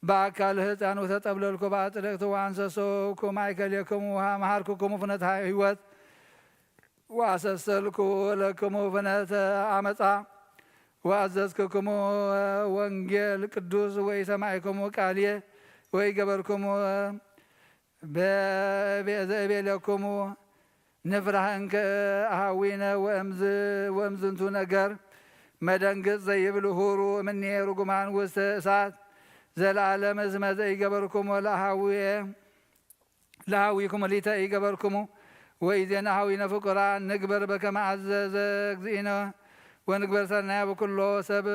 በአካል ህፃን ወተጠብለልኩ በአጽደቅቱ። ወአንሰ ሰውኩ ማእከሌክሙ ወመሃርኩኩሙ ፍኖተ ህይወት፣ ወአሰሰልኩ ለክሙ ፍኖተ አመፃ። ወአዘዝኩኩሙ ወንጌል ቅዱስ ወኢሰማዕኩሙ ቃልየ ወኢገበርኩሙ በ-፣ ዘእቤለኩሙ። ንፍራህ እንከ አሃዊነ ወእምዝ-፣ ወእምዝንቱ ነገር መደንግጽ ዘይብል ሁሩ እምኔ ርጉማን ውስተ እሳት ዘለዓለም። እስመ ዘኢገበርኩሙ ለአሃዊየ ለሃዊኩም ሊተ ኢገበርኩሙ። ወኢዜን አሃዊነ ፍቁራን ንግበር በከመ አዘዘ እግዚእነ ወንግበር ሰናየ በኩሎ ሰብ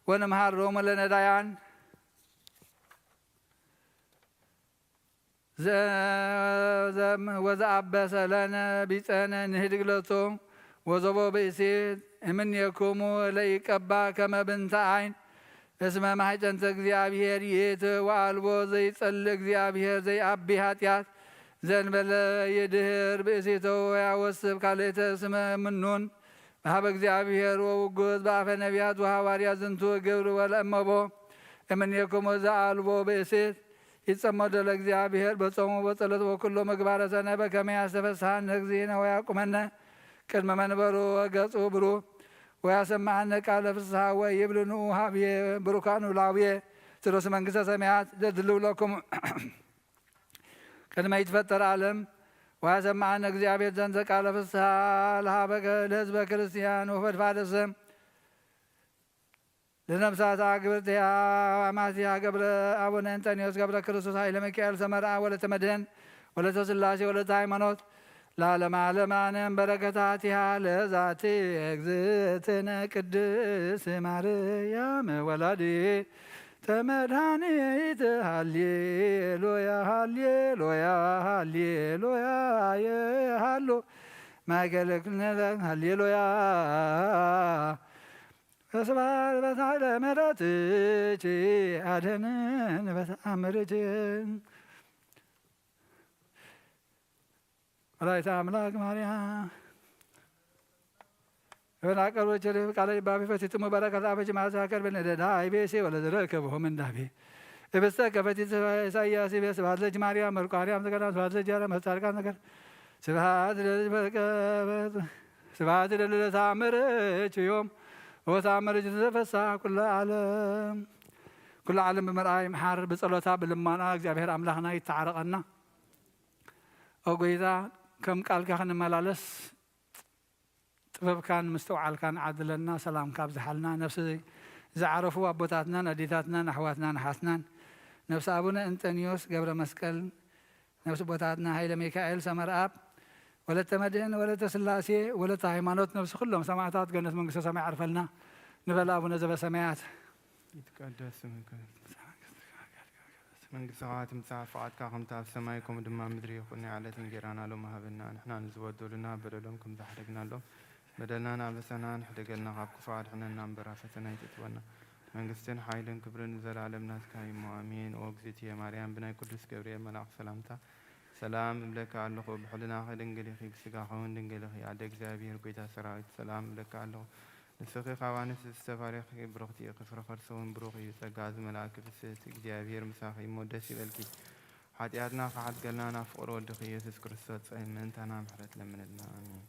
ወንምሃር ሎሙ ለነዳያን። ዘ-፣ ዘም-፣ ወዘአበሰ ለነ ቢጸነ ንህድግ ለቶ ወዘቦ ብእሲት እምኔኩሙ ለኢቀባ ከመ ብንተ አይን። እስመ ማሕፀንተ እግዚአብሔር ይእቲ ወአልቦ ዘይጸልእ እግዚአብሔር ዘይአቢ ኃጢአት ዘንበለ ይድህር ብእሲቶ ወያወስብ ካልእተ እስመ ምኑን በሀበ እግዚአብሔር ወውጉዝ በአፈ ነቢያት ወሐዋርያት ዝንቱ ግብር ወለእመቦ እምኔክሙ ዘአልቦ ብእሲት ይጸመዶ ለእግዚአብሔር በጾሙ በጸሎት ወኩሎ ምግባረ ሰናይ በከመ ያስተፈስሐነ እግዚእነ ወያቁመነ ቅድመ መንበሩ ወገጹ ብሩክ ወያሰምዐነ ቃለ ፍስሐ ወይብል ንዑ ሀብየ ብሩካኑ ላብየ ስሩስ መንግስተ ሰማያት ዘድልው ለኩም ቅድመ ይትፈጠር ዓለም ወያሰምዐነ እግዚአብሔር ዘንተ ቃለ ፍስሐ ለሀበ ለህዝበ ክርስቲያን ወፈድፋደ ስም ለነፍሳት አግብርቲሃ አማሲሃ ገብረ አቡነ እንጠንዮስ ገብረ ክርስቶስ ኃይለ ሚካኤል ሰመርአ ወለተ መድህን ወለተ ሥላሴ ወለተ ሃይማኖት ለዓለመ ዓለም አነ በረከታቲሃ ለዛቲ እግዝእትነ ቅድስት ማርያም ወላዲተ መድኃኒት። ሃሌሉያ ሃሌሉያ ሃሌሉያ የሃሎ ማእከለ ኩልነ ሃሌሉያ። ወስብሐት ለመድኃኒትኪ አድኅነነ በተአምርኪ። ወላዲተ አምላክ ማርያም ወናቀርቦች ቃለ ይባቤ ፈቲትሙ በረከት አበች ማዛ ከርበን ደዳ አይቤሴ ወለዘረከብሆ ምንዳቤ እብስተ ከፈቲት ኢሳያስ ቤ ስብሐት ለኪ ማርያም መልኩ አርያም ዘገዳ ስብሐት ለኪ አርያም መጻድቃን ነገር ስብሐት ለልጅ በቀበት ስብሐት ለልደታ መረች ዮም ወታ መረች ተፈሳ ኩለ ዓለም ኩለ ዓለም ብምርኣይ ምሓር ብጸሎታ ብልማና እግዚኣብሔር ኣምላኽና ይተዓረቐና። ኦ ጎይታ ከም ቃልካ ክንመላለስ ጥበብካን ምስትውዓልካን ዓድለና፣ ሰላምካ ኣብዝሓልና። ነፍሲ ዝዓረፉ ኣቦታትናን ኣዴታትናን ኣሕዋትናን ኣሓትናን፣ ነፍሲ ኣቡነ እንጠንዮስ ገብረ መስቀል፣ ነፍሲ ኣቦታትና ሃይለ ሚካኤል ሰመርኣብ፣ ወለተ መድህን፣ ወለተ ስላሴ፣ ወለተ ሃይማኖት፣ ነፍሲ ኩሎም ሰማዕታት ገነት መንግስተ ሰማይ ዓርፈልና ንበል ኣቡነ ዘበሰማያት። ይትቀደስ ስምከ። መንግስትኻ ትምጻእ፣ ፍቓድካ ከምቲ ኣብ ሰማይ ከምኡ ድማ ኣብ ምድሪ ይኹን። ናይ ዕለት እንጌራና ሎሚ ሃበና፣ ንሕና ንዝበደሉና በደሎም ከም ዝሓደግናሎም በደልናን ኣበሳናን ሕደገልና፣ ካብ ክፉእ ኣድሕነና እምበር ኣብ ፈተና ኣይተእትወና። መንግስትን ሓይልን ክብርን ንዘለኣለም ናትካ እዩሞ፣ ኣሜን። ኦ እግዝእትየ ማርያም፣ ብናይ ቅዱስ ገብርኤል መልኣኽ ሰላምታ ሰላም እብለኪ ኣለኹ፣ ብሕልናኺ ድንግል ኢኺ፣ ብስጋኺ እውን ድንግል ኢኺ። ኣደ እግዚኣብሔር፣ ጎይታ ሰራዊት፣ ሰላም እብለኪ ኣለኹ። ንስኺ ካብ ኣንስቲ ዝተባረኽኪ ብሩኽቲ ኢኺ፣ ፍረ ከርስኺ እውን ብሩኽ እዩ። ጸጋ ዝመልኣኪ ፍስሕቲ፣ እግዚኣብሔር ምሳኺ እሞ ደስ ይበልኪ። ሓጢኣትና ክሓድገልና ናብ ፍቕሪ ወድኺ ኢየሱስ ክርስቶስ ጸሊም ምእንታና ምሕረት ለምንልና። ኣሜን።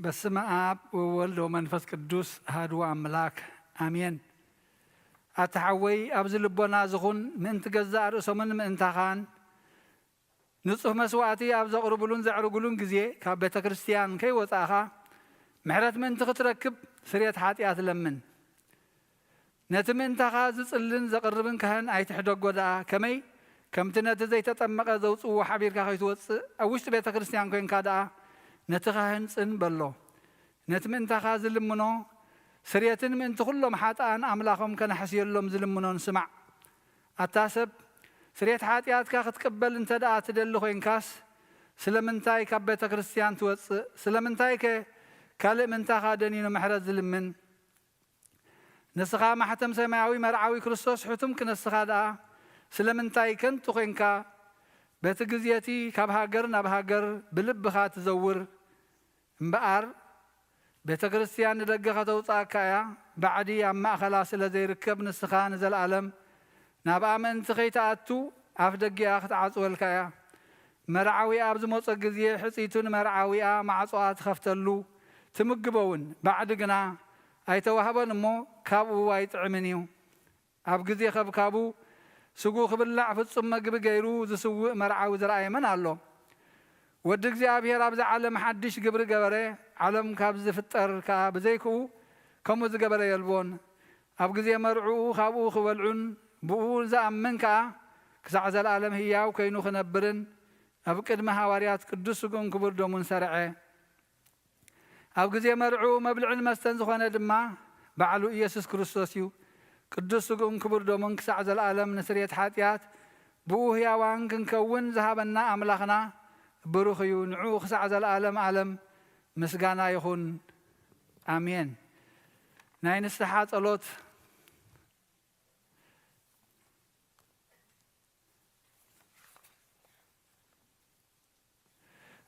በስመ ኣብ ወወልድ ወመንፈስ ቅዱስ ኣሐዱ ኣምላክ ኣሜን። ኣታ ሓወይ፣ ኣብዚ ልቦና ዝኹን ምእንቲ ገዛእ ርእሶምን ምእንታኻን ንጹህ መስዋእቲ ኣብ ዘቕርቡሉን ዘዕርጉሉን ግዜ ካብ ቤተ ክርስቲያን ከይወጻእኻ ምሕረት ምእንቲ ክትረክብ ስርየት ሓጢኣት ለምን። ነቲ ምእንታኻ ዝጽልን ዘቕርብን ካህን ኣይትሕደጎ ደኣ፣ ከመይ ከምቲ ነቲ ዘይተጠመቐ ዘውጽእዎ ሓቢርካ ከይትወጽእ ኣብ ውሽጢ ቤተ ክርስቲያን ኮይንካ ደኣ ነቲ ካህን ጽን በሎ። ነቲ ምእንታኻ ዝልምኖ ስርየትን ምእንቲ ኩሎም ሓጥኣን ኣምላኾም ከነሕስየሎም ዝልምኖን ስማዕ። ኣታ ሰብ፣ ስርየት ሓጢኣትካ ክትቅበል እንተ ደኣ ትደሊ ኮይንካስ፣ ስለምንታይ ካብ ቤተ ክርስቲያን ትወጽእ? ስለምንታይከ ካልእ ምእንታኻ ደኒኑ ምሕረት ዝልምን? ንስኻ ማሕተም ሰማያዊ መርዓዊ ክርስቶስ ሕቱም ክነስኻ ደኣ ስለምንታይ ከንቱ ኮይንካ በቲ ግዜቲ ካብ ሃገር ናብ ሃገር ብልብኻ ትዘውር? እምበኣር ቤተ ክርስቲያን ንደገ ከተውጽኣካ እያ። ባዕዲ ኣብ ማእኸላ ስለ ዘይርከብ ንስኻ ንዘለኣለም ናብኣ ምእንቲ ከይትኣቱ ኣፍ ደጊኣ ክትዓጽወልካ እያ። መርዓዊ ኣብ ዝመጾ ግዜ ሕጽይቱ ንመርዓዊኣ ማዕጾኣ ትኸፍተሉ፣ ትምግቦ እውን። ባዕዲ ግና ኣይተዋህቦን እሞ ካብኡ ኣይጥዕምን እዩ። ኣብ ግዜ ከብካቡ ስግኡ ክብላዕ ፍጹም መግቢ ገይሩ ዝስውእ መርዓዊ ዝረኣየ መን ኣሎ? ወዲ እግዚኣብሔር ኣብዚ ዓለም ሓድሽ ግብሪ ገበረ፣ ዓለም ካብ ዝፍጠር ከኣ ብዘይክኡ ከምኡ ዝገበረ የልቦን። ኣብ ግዜ መርዕኡ ካብኡ ክበልዑን ብኡ ዝኣምን ከኣ ክሳዕ ዘለኣለም ህያው ኮይኑ ክነብርን ኣብ ቅድሚ ሃዋርያት ቅዱስ ስግኡን ክቡር ደሙን ሰርዐ። ኣብ ግዜ መርዕኡ መብልዕን መስተን ዝኾነ ድማ ባዕሉ ኢየሱስ ክርስቶስ እዩ። ቅዱስ ስግኡን ክቡር ደሙን ክሳዕ ዘለኣለም ንስርየት ሓጢኣት ብኡ ህያዋን ክንከውን ዝሃበና ኣምላኽና ብሩኽ እዩ። ንዕኡ ክሳዕ ዘለኣለም ኣለም ምስጋና ይኹን። ኣሜን። ናይ ንስሓ ጸሎት።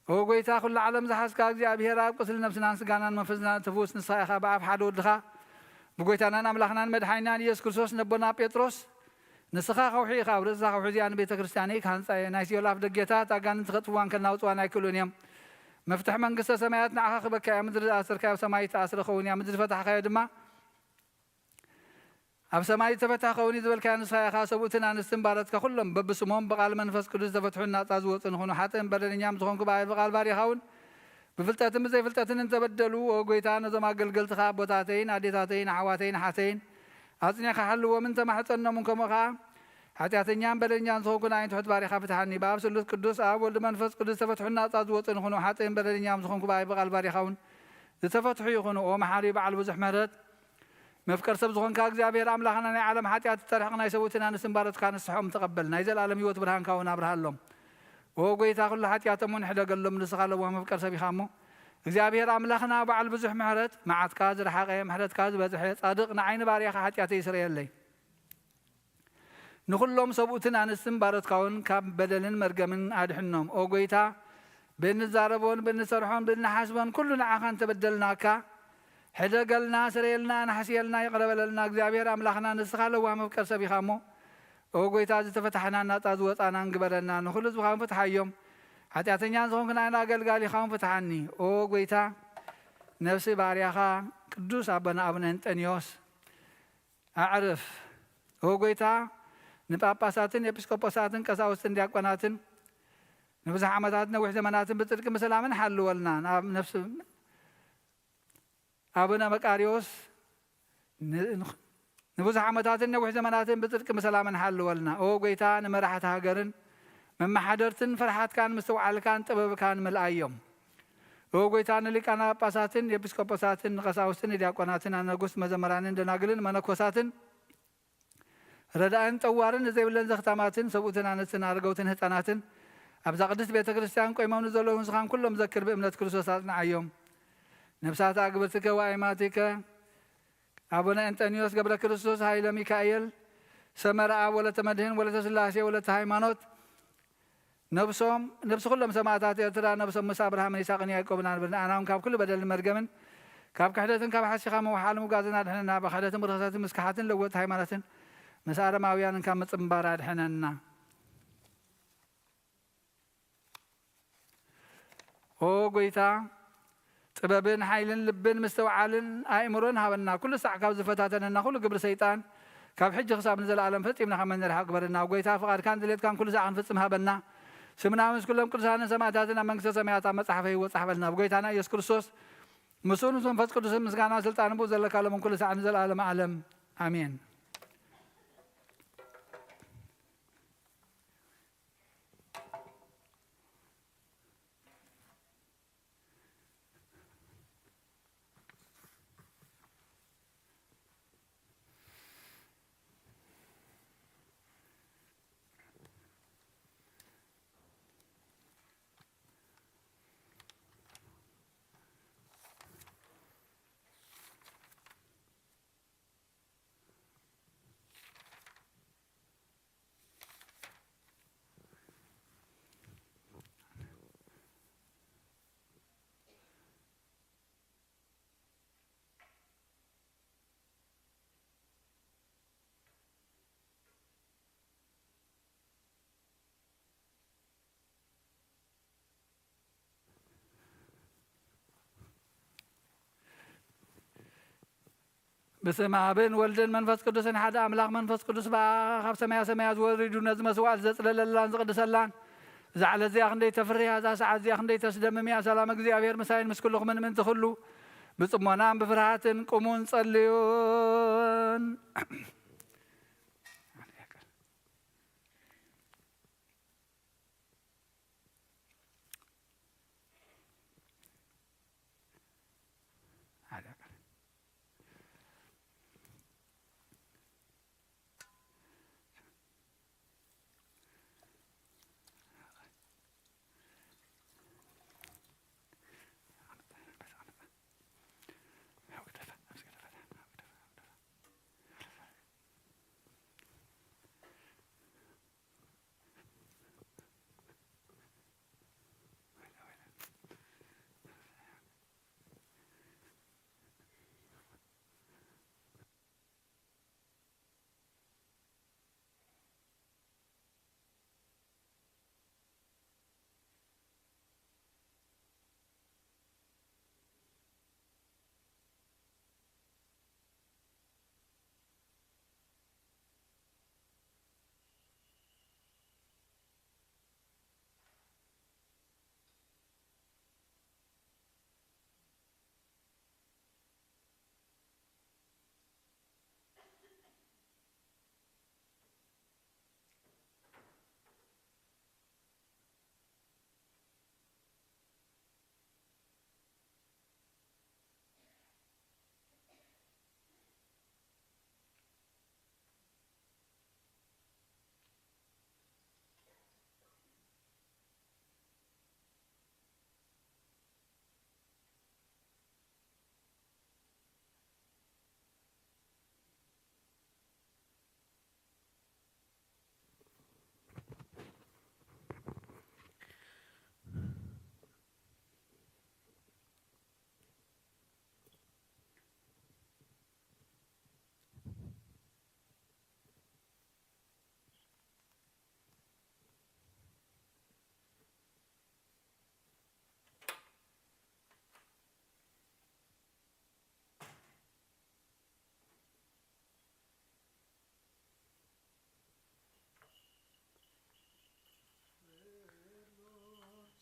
ኦ ጎይታ፣ ኩሉ ዓለም ዝሓዝካ እግዚኣብሔር ኣብ፣ ቁስሊ ነፍስናን ስጋናን መንፈስናን እትፍውስ ንስኻ ኢኻ። ብኣፍ ሓደ ወድኻ ብጎይታናን ኣምላኽናን መድሓኒናን ኢየሱስ ክርስቶስ ነቦና ጴጥሮስ፣ ንስኻ ከውሒ ኢኻ፣ ኣብ ርእሲ እዛ ከውሒ እዚኣ ንቤተ ክርስቲያነይ ክሃንጻ እየ። ናይ ሲኦል ኣፍ ደጌታት ኣጋንንቲ ከጥፍዋን ከናውጽዋን ኣይክእሉን እዮም። መፍትሕ መንግስተ ሰማያት ንዓኻ ክበካ እያ። ምድሪ ዝኣሰርካዮ ኣብ ሰማይ ዝተኣስረ ክኸውን እያ፣ ምድሪ ዝፈታሕካዮ ድማ ኣብ ሰማይ ዝተፈትሐ ክኸውን እዩ ዝበልካዮ ንስኻ ኢኻ። ሰብኡትን ኣንስትን ባሮትካ ኩሎም በብስሞም ብቓል መንፈስ ቅዱስ ዝተፈትሑን ናጻ ዝወጹን ይኹኑ። ሓጥእን በደለኛም ዝኾንኩ ብኣይ ብቓል ባሪኻ እውን ብፍልጠትን ብዘይፍልጠትን እንተበደሉ፣ ኦ ጎይታ፣ ነዞም ኣገልገልትኻ ኣቦታተይን ኣዴታተይን ኣሕዋተይን ኣሓተይን ኣጽኒዕካ ሓልዎምን ተማሕጸኖምን፣ ከምኡ ኸኣ ሓጢኣተኛን በደለኛን ዝኾንኩ ንኣይን ትሑት ባሪኻ ፍትሓኒ። ብኣብ ስሉስ ቅዱስ ኣብ ወልድ መንፈስ ቅዱስ ዝተፈትሑን ናጻ ዝወጹን ይኹኑ። ሓጥእን በደለኛም ዝኾንኩ ብኣይ ብቓል ባሪኻ እውን ዝተፈትሑ ይኹኑ። ኦ መሓሪ በዓል ብዙሕ ምሕረት፣ መፍቀር ሰብ ዝኾንካ እግዚኣብሔር ኣምላኽና፣ ናይ ዓለም ሓጢኣት እተርሕቕ ናይ ሰብኡትን ኣንስትን ባሮትካ ንስሖም ተቐበል። ናይ ዘለኣለም ህይወት ብርሃንካ እውን ኣብርሃሎም። ኦ ጎይታ፣ ኩሉ ሓጢኣቶም እውን ሕደገሎም፣ ንስኻ ለዋህ መፍቀር ሰብ ኢኻ እሞ። እግዚኣብሔር ኣምላኽና በዓል ብዙሕ ምሕረት፣ መዓትካ ዝረሓቐ፣ ምሕረትካ ዝበዝሐ፣ ጻድቕ፣ ንዓይ ንባርያኻ ሓጢኣተይ ይስረየለይ። ንኹሎም ሰብኡትን ኣንስትን ባሮትካ እውን ካብ በደልን መርገምን ኣድሕኖም። ኦ ጎይታ፣ ብእንዛረቦን ብእንሰርሖን ብእንሓስቦን ኩሉ ንዓኻ እንተበደልናካ፣ ሕደገልና፣ ስረየልና፣ ኣናሕስየልና፣ ይቕረ በለልና። እግዚኣብሔር ኣምላኽና፣ ንስኻ ለዋህ መፍቀር ሰብ ኢኻ እሞ፣ ኦ ጎይታ፣ ዝተፈታሕናን ናጻ ዝወጻናን ግበረና። ንኹሉ ህዝብኻ እውን ፍትሓዮም። ሓጢኣተኛን ዝኾንኩ ንኣና ኣገልጋሊኻ እውን ፍትሓኒ። ኦ ጎይታ፣ ነፍሲ ባርያኻ ቅዱስ ኣቦና ኣቡነ እንጠንዮስ ኣዕርፍ። ኦ ጎይታ፣ ንጳጳሳትን ኤጲስቆጶሳትን ቀሳውስትን ዲያቆናትን ንብዙሕ ዓመታትን ነዊሕ ዘመናትን ብጽድቂ ብሰላምን ሓልወልና። ንኣብ-፣ ነፍሲ ኣቡነ መቃርዮስ ን-፣ ንብዙሕ ዓመታትን ነዊሕ ዘመናትን ብጽድቂ ብሰላምን ሓልወልና። ኦ ጎይታ፣ ንመራሕቲ ሃገርን መመሓደርትን ፍርሓትካን ምስትውዓልካን ጥበብካን ምልኣዮም። ኦ ጎይታ፣ ንሊቃነ ጳጳሳትን ኤጲስቆጶሳትን ንቀሳውስትን ንዲያቆናትን ኣነጉስት መዘምራንን ደናግልን መነኮሳትን ረዳእን ጠዋርን ንዘይብለን ዘኽታማትን ሰብኡትን ኣንስትን ኣረገውትን ህፃናትን ኣብዛ ቅድስት ቤተ ክርስቲያን ቆይሞም ንዘለዉ ንስኻን ኩሎም ዘክር ብእምነት ክርስቶስ ኣጽንዓዮም። ነፍሳት ኣግብርትከ ወኣይማቲከ ኣቡነ እንጠንዮስ ገብረ ክርስቶስ ሃይለ ሚካኤል ሰመረ ኣብ ወለተ መድህን ወለተ ስላሴ ወለተ ሃይማኖት ነብሶም ነብሲ ኩሎም ሰማእታት ኤርትራ ነብሶም ምስ ኣብርሃምን ይስሐቅን ያዕቆብን ኣንብር። ንኣና እውን ካብ ኩሉ በደልን መርገምን ካብ ክሕደትን ካብ ሓሲኻ ምውሓል ምጓዝን ኣድሕነና። ብክሕደትን ብርኽሰትን ምስክሓትን ለወጥ ሃይማኖትን ምስ ኣረማውያንን ካብ ምጽንባር ኣድሕነና። ኦ ጎይታ፣ ጥበብን ሓይልን ልብን ምስትውዓልን ኣእምሮን ሃበና። ኩሉ ሳዕ ካብ ዝፈታተነና ኩሉ ግብሪ ሰይጣን ካብ ሕጂ ክሳብ ንዘለኣለም ፈጺምና ካብ መንርሓቕ ግበረና። ጎይታ ፍቓድካን ድሌትካን ኩሉ ሳዕ ክንፍጽም ሃበና። ስምና ምስ ኩሎም ቅዱሳንን ሰማዕታትን ኣብ መንግስተ ሰማያት ኣብ መጽሓፈ ህይወት ጻሕፈልና። ብጎይታና ኢየሱስ ክርስቶስ ምስኡ ምስ መንፈስ ቅዱስን ምስጋና ስልጣን ብኡ ዘለካ ሎምን ኩሉ ሳዕ ንዘለኣለም ዓለም። ኣሜን። በስመ ኣብን ወልድን መንፈስ ቅዱስን ሓደ ኣምላኽ። መንፈስ ቅዱስ ብኣ ካብ ሰማያ ሰማያት ወሪዱ ነዚ መስዋዕት ዘጽለለላን ዝቕድሰላን፣ እዛ ዕለት እዚኣ ክንደይ ተፍርህ እያ፣ እዛ ሰዓት እዚኣ ክንደይ ተስደምም እያ። ሰላም እግዚኣብሔር ምሳይን ምስ ኩልኹምን ምእንቲ ኩሉ ብጽሞናን ብፍርሃትን ቁሙን ጸልዩን።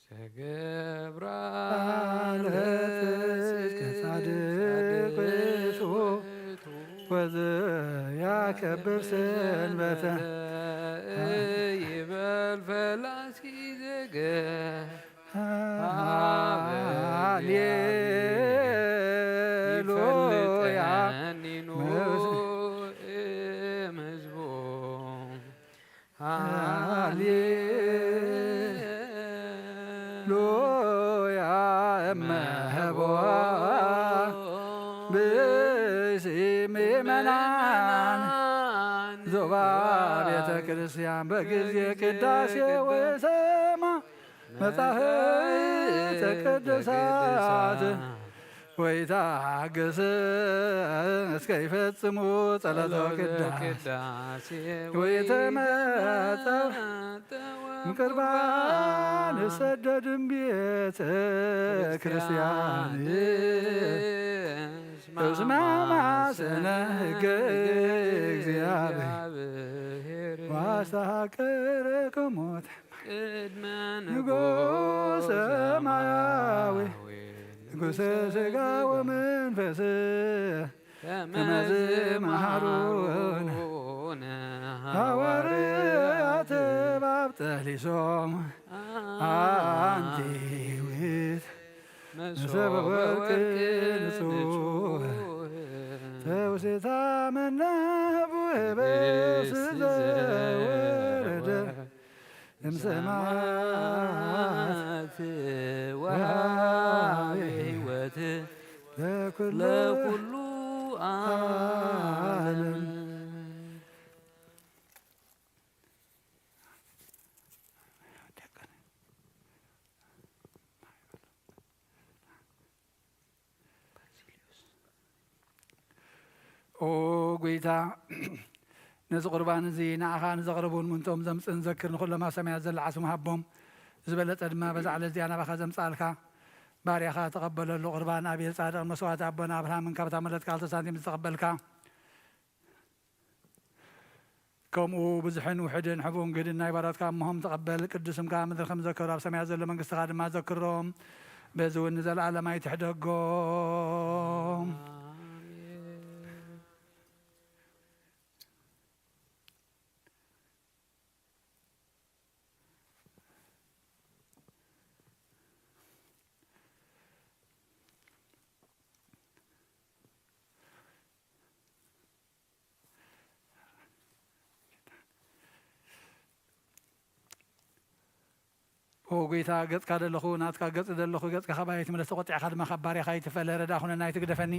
ዘገብራ ለጽድቅ ጻድቅ ውእቱ ወዘያከብር ሰንበተ ይበል ፈላሲ ዘገ ሃሌሉያ። ይፈልጠኒኑ እምሕዝቡ። ሃሌሉያ። እመህቦ ብእሲ ምእመናን ዞባ ቤተ ክርስቲያን በጊዜ ቅዳሴ ወሰማ መጻሕፍተ ቅዱሳት ወይትዓገስ እስከ ይፈጽሙ ጸሎተ ቅዳሴ ወይተመጸው እምቅርባን እሰደድም ቤተ ክርስቲያን እስመ ማሰነ ሕገ እግዚአብሔር ዋስተሐቅር ከሞት ቅድመ ንጉሥ ሰማያዊ ንጉሥ ሥጋ ወመንፈስ ከመዝ መሃሩነ ሐዋርያት እባብ ጠሊሶም። አንቲ ውእቲ መሶበ ወርቅ ንጹሕ ተውስታ መናብብ በስዘ ወረደ እምሰማያት ወሃበ ሕይወት ለኩሉ ዓለም። ኦ ጐይታ፣ ነዚ ቁርባን እዚ ንኣኻ ንዘቕርቡን ምንቶም ዘምጽእን ዘክር ንኹሎም ኣብ ሰማያት ዘላ ዓስሙ ሃቦም። ዝበለጸ ድማ በዛ ዕለት እዚኣ ናባኻ ዘምጽኣልካ ባርያኻ ተቐበለሉ። ቁርባን ኣቤል ጻድቕ መስዋዕቲ ኣቦና ኣብርሃምን ካብታ መለት ካልተ ሳንቲም ዝተቐበልካ ከምኡ ብዙሕን ውሑድን ሕቡን ግህድን ናይ ባሮትካ እሞሆም ተቐበል። ቅዱስ ስምካ ኣብ ምድሪ ከም ዘከሩ ኣብ ሰማያት ዘሎ መንግስትኻ ድማ ዘክሮም። በዚ እውን ንዘለኣለም ኣይትሕደጎም። ኦ ጐይታ፣ ገጽካ ደለኹ፣ ናትካ ገጽ ደለኹ፣ ገጽካ ካባይ ኣይትመለስ፣ ተቖጢዕካ ድማ ካብ ባርያኻ ኣይትፈለ። ረዳ ኩነና፣ ኣይትግደፈኒ።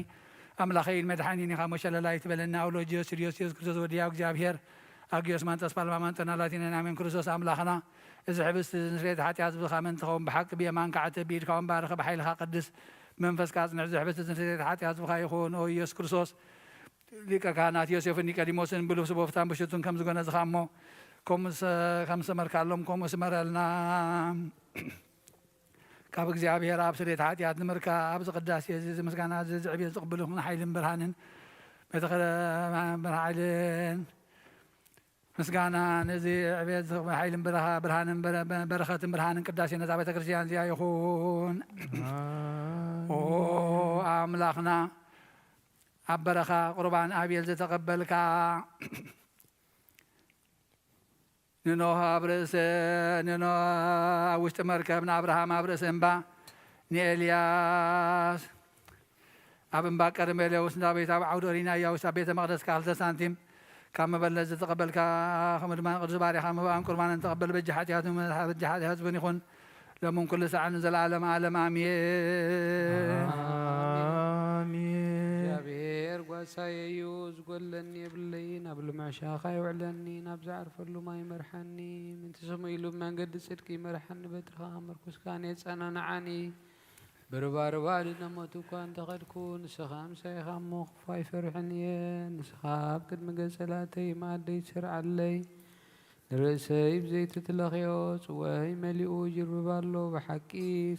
ኣምላኸይን መድሓኒን ኢኻ እሞ ሸለል ኣይትበለኒ። ኣውሎጅዮስ፣ ስድዮስ፣ የሱስ ክርስቶስ ወዲ ሕያው እግዚኣብሔር፣ ኣጊዮስ፣ ማንጠስ፣ ፓልማ፣ ማንጠና፣ ላቲነን፣ ኣሜን። ክርስቶስ ኣምላኽና፣ እዚ ሕብስቲ፣ እዚ ስርየት ሓጢኣት ዝብኻ ምእንቲ ኸውን፣ ብሓቂ ብየማንካ ዓትብ፣ ብኢድካ እውን ባርኽ፣ ብሓይልኻ ቀድስ፣ ብመንፈስካ ኣጽንዕ። እዚ ሕብስቲ፣ እዚ ስርየት ሓጢኣት ዝብኻ ይኹን። ኦ ኢየሱስ ክርስቶስ፣ ሊቀ ካህናት ዮሴፍን ኒቆዲሞስን ብልብሲ ቦፍታን ብሽቱን ከም ዝጎነዝኻ እሞ፣ ከምኡ ሰ-፣ ከም ሰመርካሎም፣ ከምኡ ስመረልና። ካብ እግዚኣብሔር ኣብ ስርየት ሓጢኣት ንምርካብ፣ ኣብዚ ቅዳሴ እዚ፣ እዚ ምስጋና እዚ፣ እዚ ዕብየት ዝቕበሉ ይኹን ሓይልን ብርሃንን፣ ቤተ ክረ-፣ ብርሃን ሓይልን ምስጋናን፣ እዚ ዕብየት ዝቕበል ሓይልን ብርሃ-፣ ብርሃንን በረ-፣ በረኸትን ብርሃንን ቅዳሴ ነዛ ቤተ ክርስቲያን እዚኣ ይኹን። ኦ ኣምላኽና፣ ኣብ በረኻ ቁርባን ኣቤል ዝተቐበልካ፣ ንኖህ ኣብ ርእሲ፣ ንኖህ ኣብ ውሽጢ መርከብ፣ ንኣብርሃም ኣብ ርእሲ እምባ፣ ንኤልያስ ኣብ እምባ ቀርሜሌዎስ፣ ንዳዊት ኣብ ዓውደ ኦሪና ኢያቡስ፣ ኣብ ቤተ መቕደስ ካልተ ሳንቲም ካብ መበለት ዝተቐበልካ፣ ከምኡ ድማ ንቅዱስ ባርያኻ መባእን ቁርባንን ተቐበል። በጃ ሓጢኣቱ፣ በጃ ሓጢኣት ህዝብን ይኹን። ሎምን ኩሉ ሳዕን ንዘለዓለመ ዓለም ኣሜን። ኣሜን። እግዚኣብሔር ጓሳየ እዩ፣ ዝጎድለኒ የብለይን። ኣብ ልምዕሻኻ የውዕለኒ፣ ናብ ዝዓርፈሉ ማይ ይመርሓኒ። ምእንቲ ስሙ ኢሉ ብመንገዲ ጽድቂ ይመርሓኒ። በትርኻ መርኩስካ ኣነ የጸናንዓኒ። ብርባርባ ድነ ሞት እኳ እንተኸድኩ፣ ንስኻ ምሳይ ኢኻ እሞ ክፉእ ኣይፈርሕን እየ። ንስኻ ኣብ ቅድሚ ገጸ ላተይ መኣደይ ትሰርዓለይ። ንርእሰይ ብዘይቲ ትለኽዮ ጽዋይ መሊኡ ይጅርብብ ኣሎ። ብሓቂ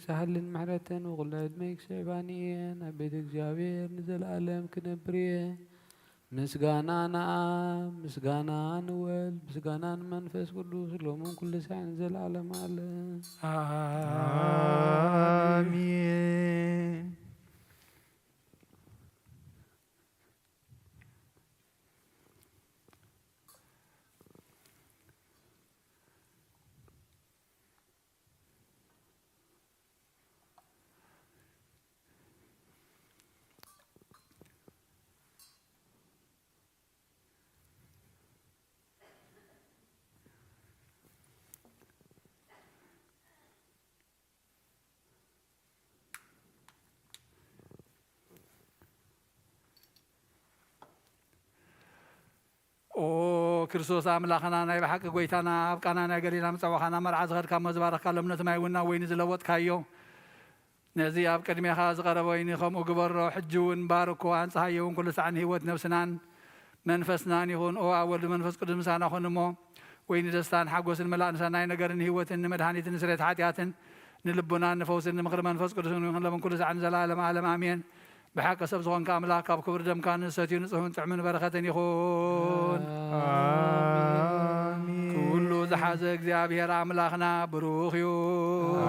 ሳህልን ምሕረትን ብኹሉ ዕድመይ ክስዕባኒ እየን። ኣብ ቤት እግዚኣብሔር ንዘለኣለም ክነብር እየ። ምስጋና ንኣብ፣ ምስጋና ንወልድ፣ ምስጋና ንመንፈስ ቅዱስ፣ ሎምን ኩሉ ሳዕን ዘለዓለም ዓለም። ኣሜን። ኦ ክርስቶስ ኣምላኽና፣ ናይ ብሓቂ ጐይታና፣ ኣብ ቃና ናይ ገሊላ ምጸዋኻና መርዓ ዝኸድካ እሞ ዝባረኽካ፣ ሎም ነቲ ማይ እውን ናብ ወይኒ ዝለወጥካዮ፣ ነዚ ኣብ ቅድሜኻ ዝቐረበ ወይኒ ከምኡ ግበሮ። ሕጂ እውን ባርኮ፣ ኣንጽሃዮ እውን ኩሉ ሳዕ ንህይወት ነብስናን መንፈስናን ይኹን። ኦ ኣብ ወልድ መንፈስ ቅዱስ ምሳና ኩን እሞ፣ ወይኒ ደስታን ሓጎስን መላእ ንሰናይ ነገርን ንህይወትን ንመድሃኒትን ንስሬት ሓጢኣትን ንልቡናን ንፈውስን ንምኽሪ መንፈስ ቅዱስን ይኹን ሎምን ኩሉ ሳዕን ንዘለዓለም ዓለም ኣሜን። ብሓቂ ሰብ ዝኾንካ ኣምላኽ ካብ ክቡር ደምካ ንሰትዩ ንጽሁን ጥዕምን በረኸትን ይኹን። ኣሜን። ኩሉ ዝሓዘ እግዚኣብሔር ኣምላኽና ብሩኽ እዩ።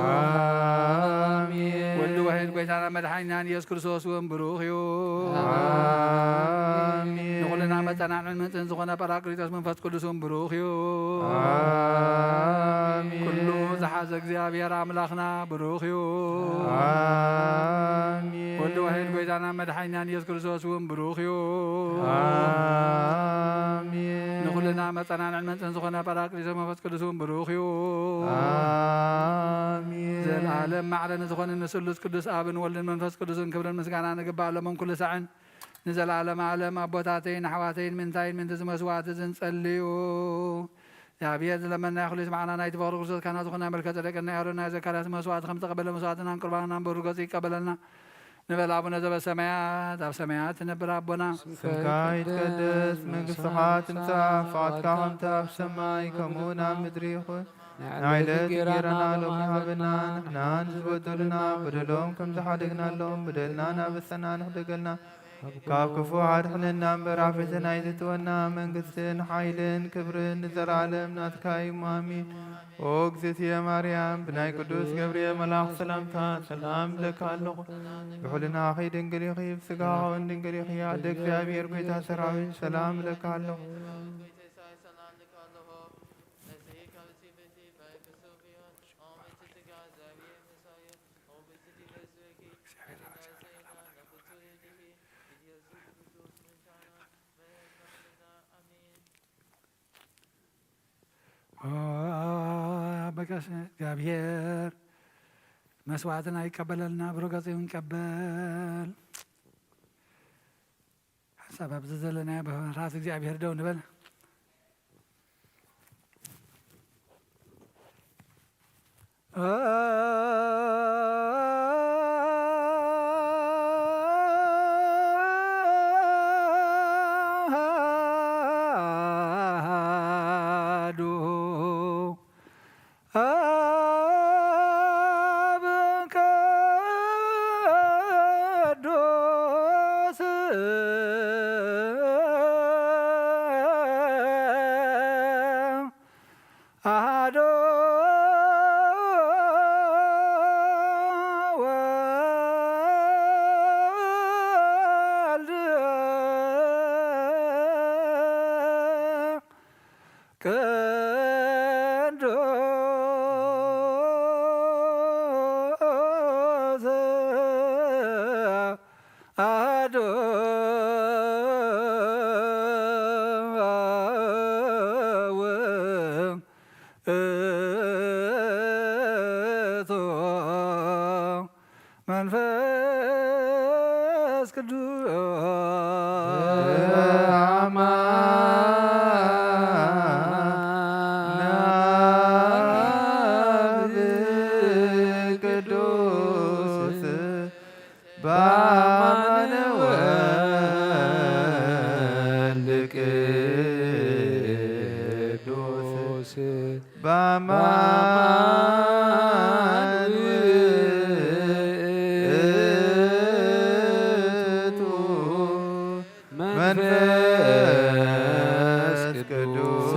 ኣሜን። ወልድ ዋሕድ ጎይታና መድሓኒናን ኢየሱስ ክርስቶስ እውን ብሩኽ እዩ። ኣሜን። ንኹልና መጸናንዕን ምንጽን ዝኾነ ጳራቅሊጦስ መንፈስ ቅዱስ እውን ብሩኽ እዩ። ኣሜን። ኩሉ ዝሓዘ እግዚኣብሔር ኣምላኽና ብሩኽ እዩ። ኣሜን። ወልድ ዋሕድ ጎይታና መድሓኒናን ኢየሱስ ክርስቶስ እውን ብሩኽ እዩ። ኣሜን። ንኹልና መጸናንዕን ምንጽን ዝኾነ ጳራቅሊጦስ መንፈስ ቅዱስ እውን ብሩኽ እዩ። ኣሜን። ዘለዓለም ማዕረ ንዝኾነ ንስሉስ ቅዱስ ኣብን ወልድን መንፈስ ቅዱስን ክብርን ምስጋና ንግባእ ሎምን ኩሉ ሳዕን ንዘለዓለም ዓለም። ኣቦታተይን ኣሕዋተይን ምንታይን ምንቲ ዝመስዋዕቲ ዝንጸልዩ እግዚኣብሔር ዝለመና ይኹሉ ይስማዕና። ናይቲ ፍቕሪ ክርስቶስ ካህናት ዝኾነ መልከ ጸደቅን ናይ ኣሮን ናይ ዘካርያስ መስዋዕቲ ከም ዝተቐበለ መስዋዕትናን ቁርባንናን ብሩህ ገጹ ይቀበለልና። ንበል። ኣቡነ ዘበሰማያት፣ ኣብ ሰማያት ትነብር ኣቦና፣ ስምካ ይትቀደስ፣ መንግስትኻ ትምጻእ፣ ፍቓድካ ከምቲ ኣብ ሰማይ ከምኡ እውን ኣብ ምድሪ ይኹን። ናይ ዕለት እንጌራና ሎሚ ሃበና፣ ንሕናን ዝበደሉና በደሎም ከም ዝሓደግናሎም በደልና ናብ ኣሰና ንሕደገልና፣ ካብ ክፉ ኣድሕነና እምበር፣ ኣብ ፈተና ኣይተእትወና፣ መንግስትን ሓይልን ክብርን ንዘለዓለም ናትካ እዩ፣ ኣሜን። ኦ እግዝእትየ ማርያም፣ ብናይ ቅዱስ ገብርኤል መልኣኽ ሰላምታ ሰላም እብለካ ኣለኹ። ብሕልናኺ ድንግል ኢኺ፣ ብስጋኺ እውን ድንግል ኢኺ። ኣደ እግዚኣብሔር፣ ጎይታ ሰራዊት፣ ሰላም እብለካ ኣለኹ። ኦ፣ በቃ እግዚኣብሔር መስዋዕትና ይቀበለልና፣ ብሩህ ገጹ ይንቀበል። ሓንሳብ ኣብዚ ዘለናዮ ብፍርሃት እግዚኣብሔር ደው ንበል። ኣሃዱ ኣብ ቅዱስ ኣሃዱ ወልድ ቅዱስ ኣሐዱ ውእቱ መንፈስ ቅዱስ። በአማን ወልድ ቅዱስ በአማን ውእቱ መንፈስ ቅዱስ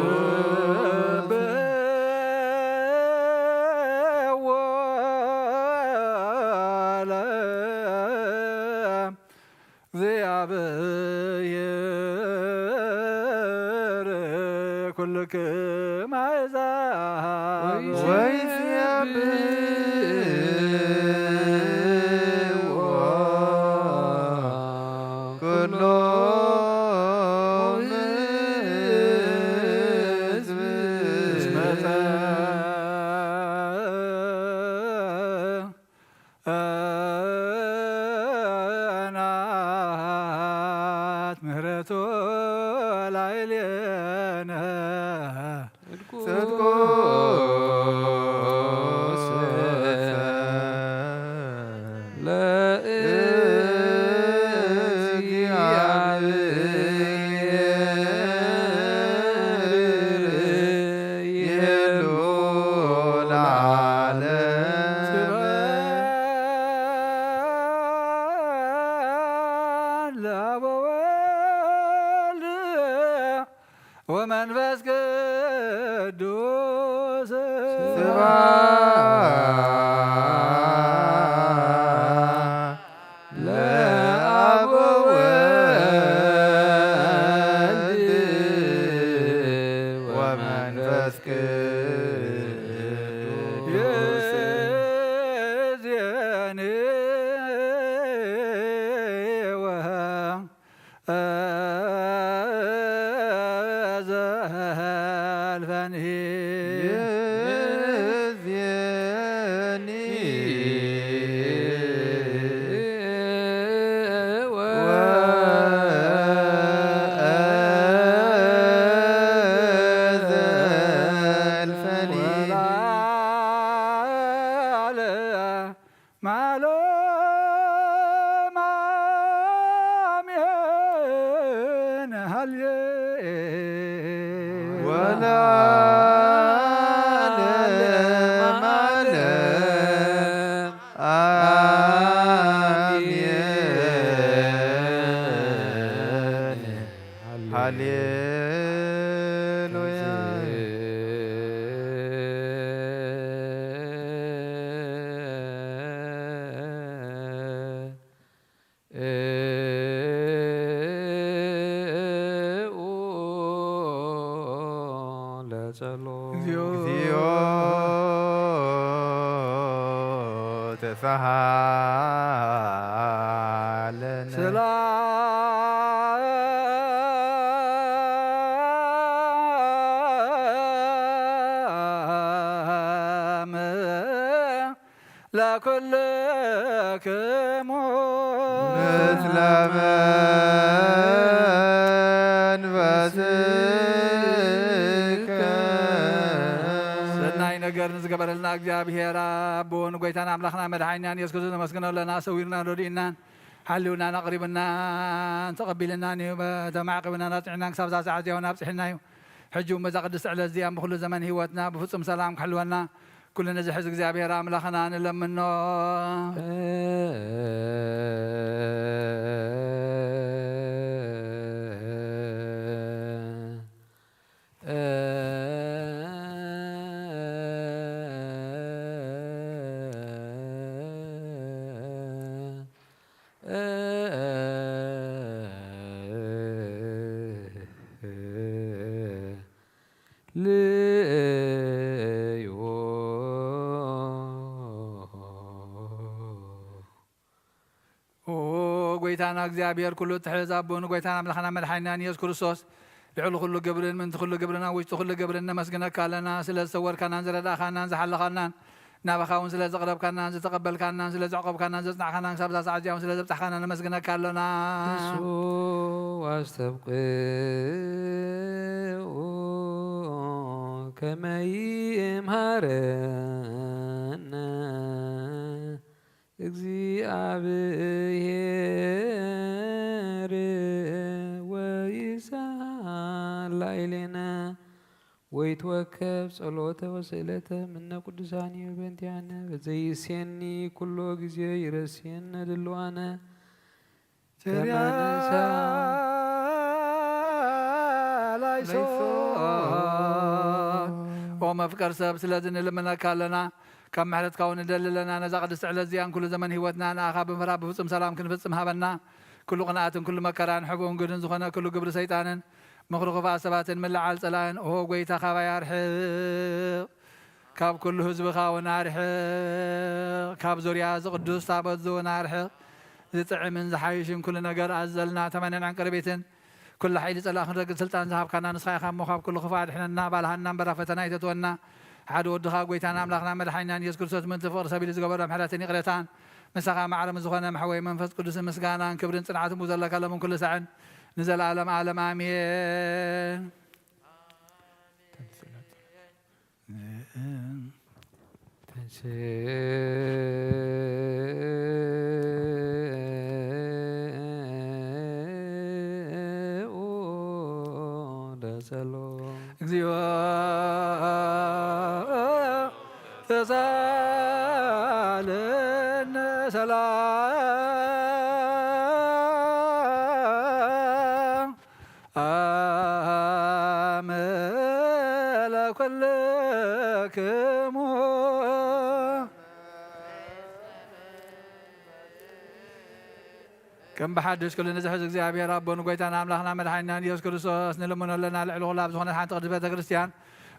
ለእግዚአብሔር ኩልክም አሕዛብ ወይሴብሕዎ ኩሎም ሕዝብ እስመ ጸንሐት ምሕረቱ ላዕሌነ። ጽድቁ መንፈስ ቅዱስ ስብሐት ለአብ ወወልድ ወመንፈስ ቅዱስ ይእዜኒ ወዘልፈኒ ይእዜኒ ወዘልፈኒ ወለዓለመ ዓለም አሜን። ሃሌ ወለዓለመ ዓለም አሜን። ሃሌሉያ። ለጸሎት እግዚኦ እግዚኦ ተሳሃለነ ሰላም ለኩልክሙ ምስለ መንፈስከ ሰናይ ነገር ንዝገበረልና እግዚኣብሔር ኣቦን ጎይታን ኣምላኽና መድሓኒናን የሱስ ክርስቶስ ነመስግኖ ኣለና። ሰዊርናን ረዲእናን ሓልውናን ኣቕሪብናን ተቐቢልናን እዩ። ተማዕቂብናን ኣጽዒናን ክሳብ እዛ ሰዓት እዚኣ እውን ኣብጽሒና እዩ። ሕጂ እውን በዛ ቅድስቲ ዕለት እዚኣ ብኩሉ ዘመን ህይወትና ብፍጹም ሰላም ክሕልወና ኩሉ ነዚ ሕዚ እግዚኣብሔር ኣምላኽና ንለምኖ። ልዮ ኦ ጎይታና እግዚኣብሔር ኩሉ እትሕዝ ኣቦን ጎይታን ኣምላኽና መድሓኒናን ኢየሱስ ክርስቶስ ልዕሊ ኩሉ ግብርን ምንቲ ኩሉ ግብርን ኣብ ውሽጢ ኩሉ ግብርን ነመስግነካ ኣለና። ስለ ዝሰወርካናን ዝረዳእካናን ዝሓለኻናን ናባኻ እውን ስለ ዘቕረብካናን ዝተቐበልካናን ስለ ዘዕቆብካናን ዘጽናዕካናን ክሳብ እዛ ሰዓት እዚኣ እውን ስለ ዘብጻሕካና ነመስግነካ ኣሎና። ንሱ ኣስተብቅዑ ከመ ይምሃረነ እግዚኣብሔር ወይሳል ላዕሌነ ወይትወከብ ጸሎተ ወስእለተ ምነ ቅዱሳን እዩ በእንቲኣነ በዘይሴኒ ኩሎ ግዜ ይረስየነ ድልዋነ ቸርያ ላይሶ ኦ መፍቀር ሰብ ስለዚ ንልምነካ ኣለና። ካብ ምሕረትካ እውን ንደሊ ኣለና። ነዛ ቅድስቲ ዕለት እዚኣን ኩሉ ዘመን ህይወትና ንኣኻ ብምፍራህ ብፍጹም ሰላም ክንፍጽም ሃበና። ኩሉ ቅንኣትን ኩሉ መከራን ሕብኡን ግድን ዝኾነ ኩሉ ግብሪ ሰይጣንን ምኽሪ ክፉኣት ሰባትን ምልዓል ጸላእን ኦ ጎይታ ካባይ ኣርሕቕ። ካብ ኩሉ ህዝብኻ እውን ኣርሕቕ። ካብ ዙርያ እዚ ቅዱስ ታቦት እዚ እውን ኣርሕቕ። ዝጥዕምን ዝሓይሽን ኩሉ ነገር ኣዘልና ተመነን ዕንቅርቢትን ኩሉ ሓይሊ ጸላእ ክንረግጽ ስልጣን ዝሃብካና ንስኻ ኢኻ እሞ ካብ ኩሉ ክፉእ ኣድሕነና። ባልሃና እምበር ኣብ ፈተና ኣይተእትወና። ሓደ ወድኻ ጎይታና ኣምላኽና መድሓኒናን ኢየሱስ ክርስቶስ ምእንቲ ፍቕሪ ሰብ ኢሉ ዝገበሮ ምሕረትን ይቕሬታን ምሳኻ ማዕረ ምስ ዝኾነ መሕወይ መንፈስ ቅዱስን ምስጋናን ክብርን ጽንዓትን ብዘለካ ሎምን ኩሉ ሳዕን ንዘለኣለም ኣለም ኣሜን። ለጸሎት እግዚኦ ተሳለነ ሰላም አመ ለኩልክሙ። ከም ብሓድሽ ኩሉ ንዝሕዝ እግዚኣብሔር ኣቦን ጎይታን ኣምላኽና መድሓኒናን ኢየሱስ ክርስቶስ ንልምኖ ኣለና። ልዕሊ ኩሉ ኣብ ዝኾነት ሓንቲ ቅድስት ቤተ ክርስቲያን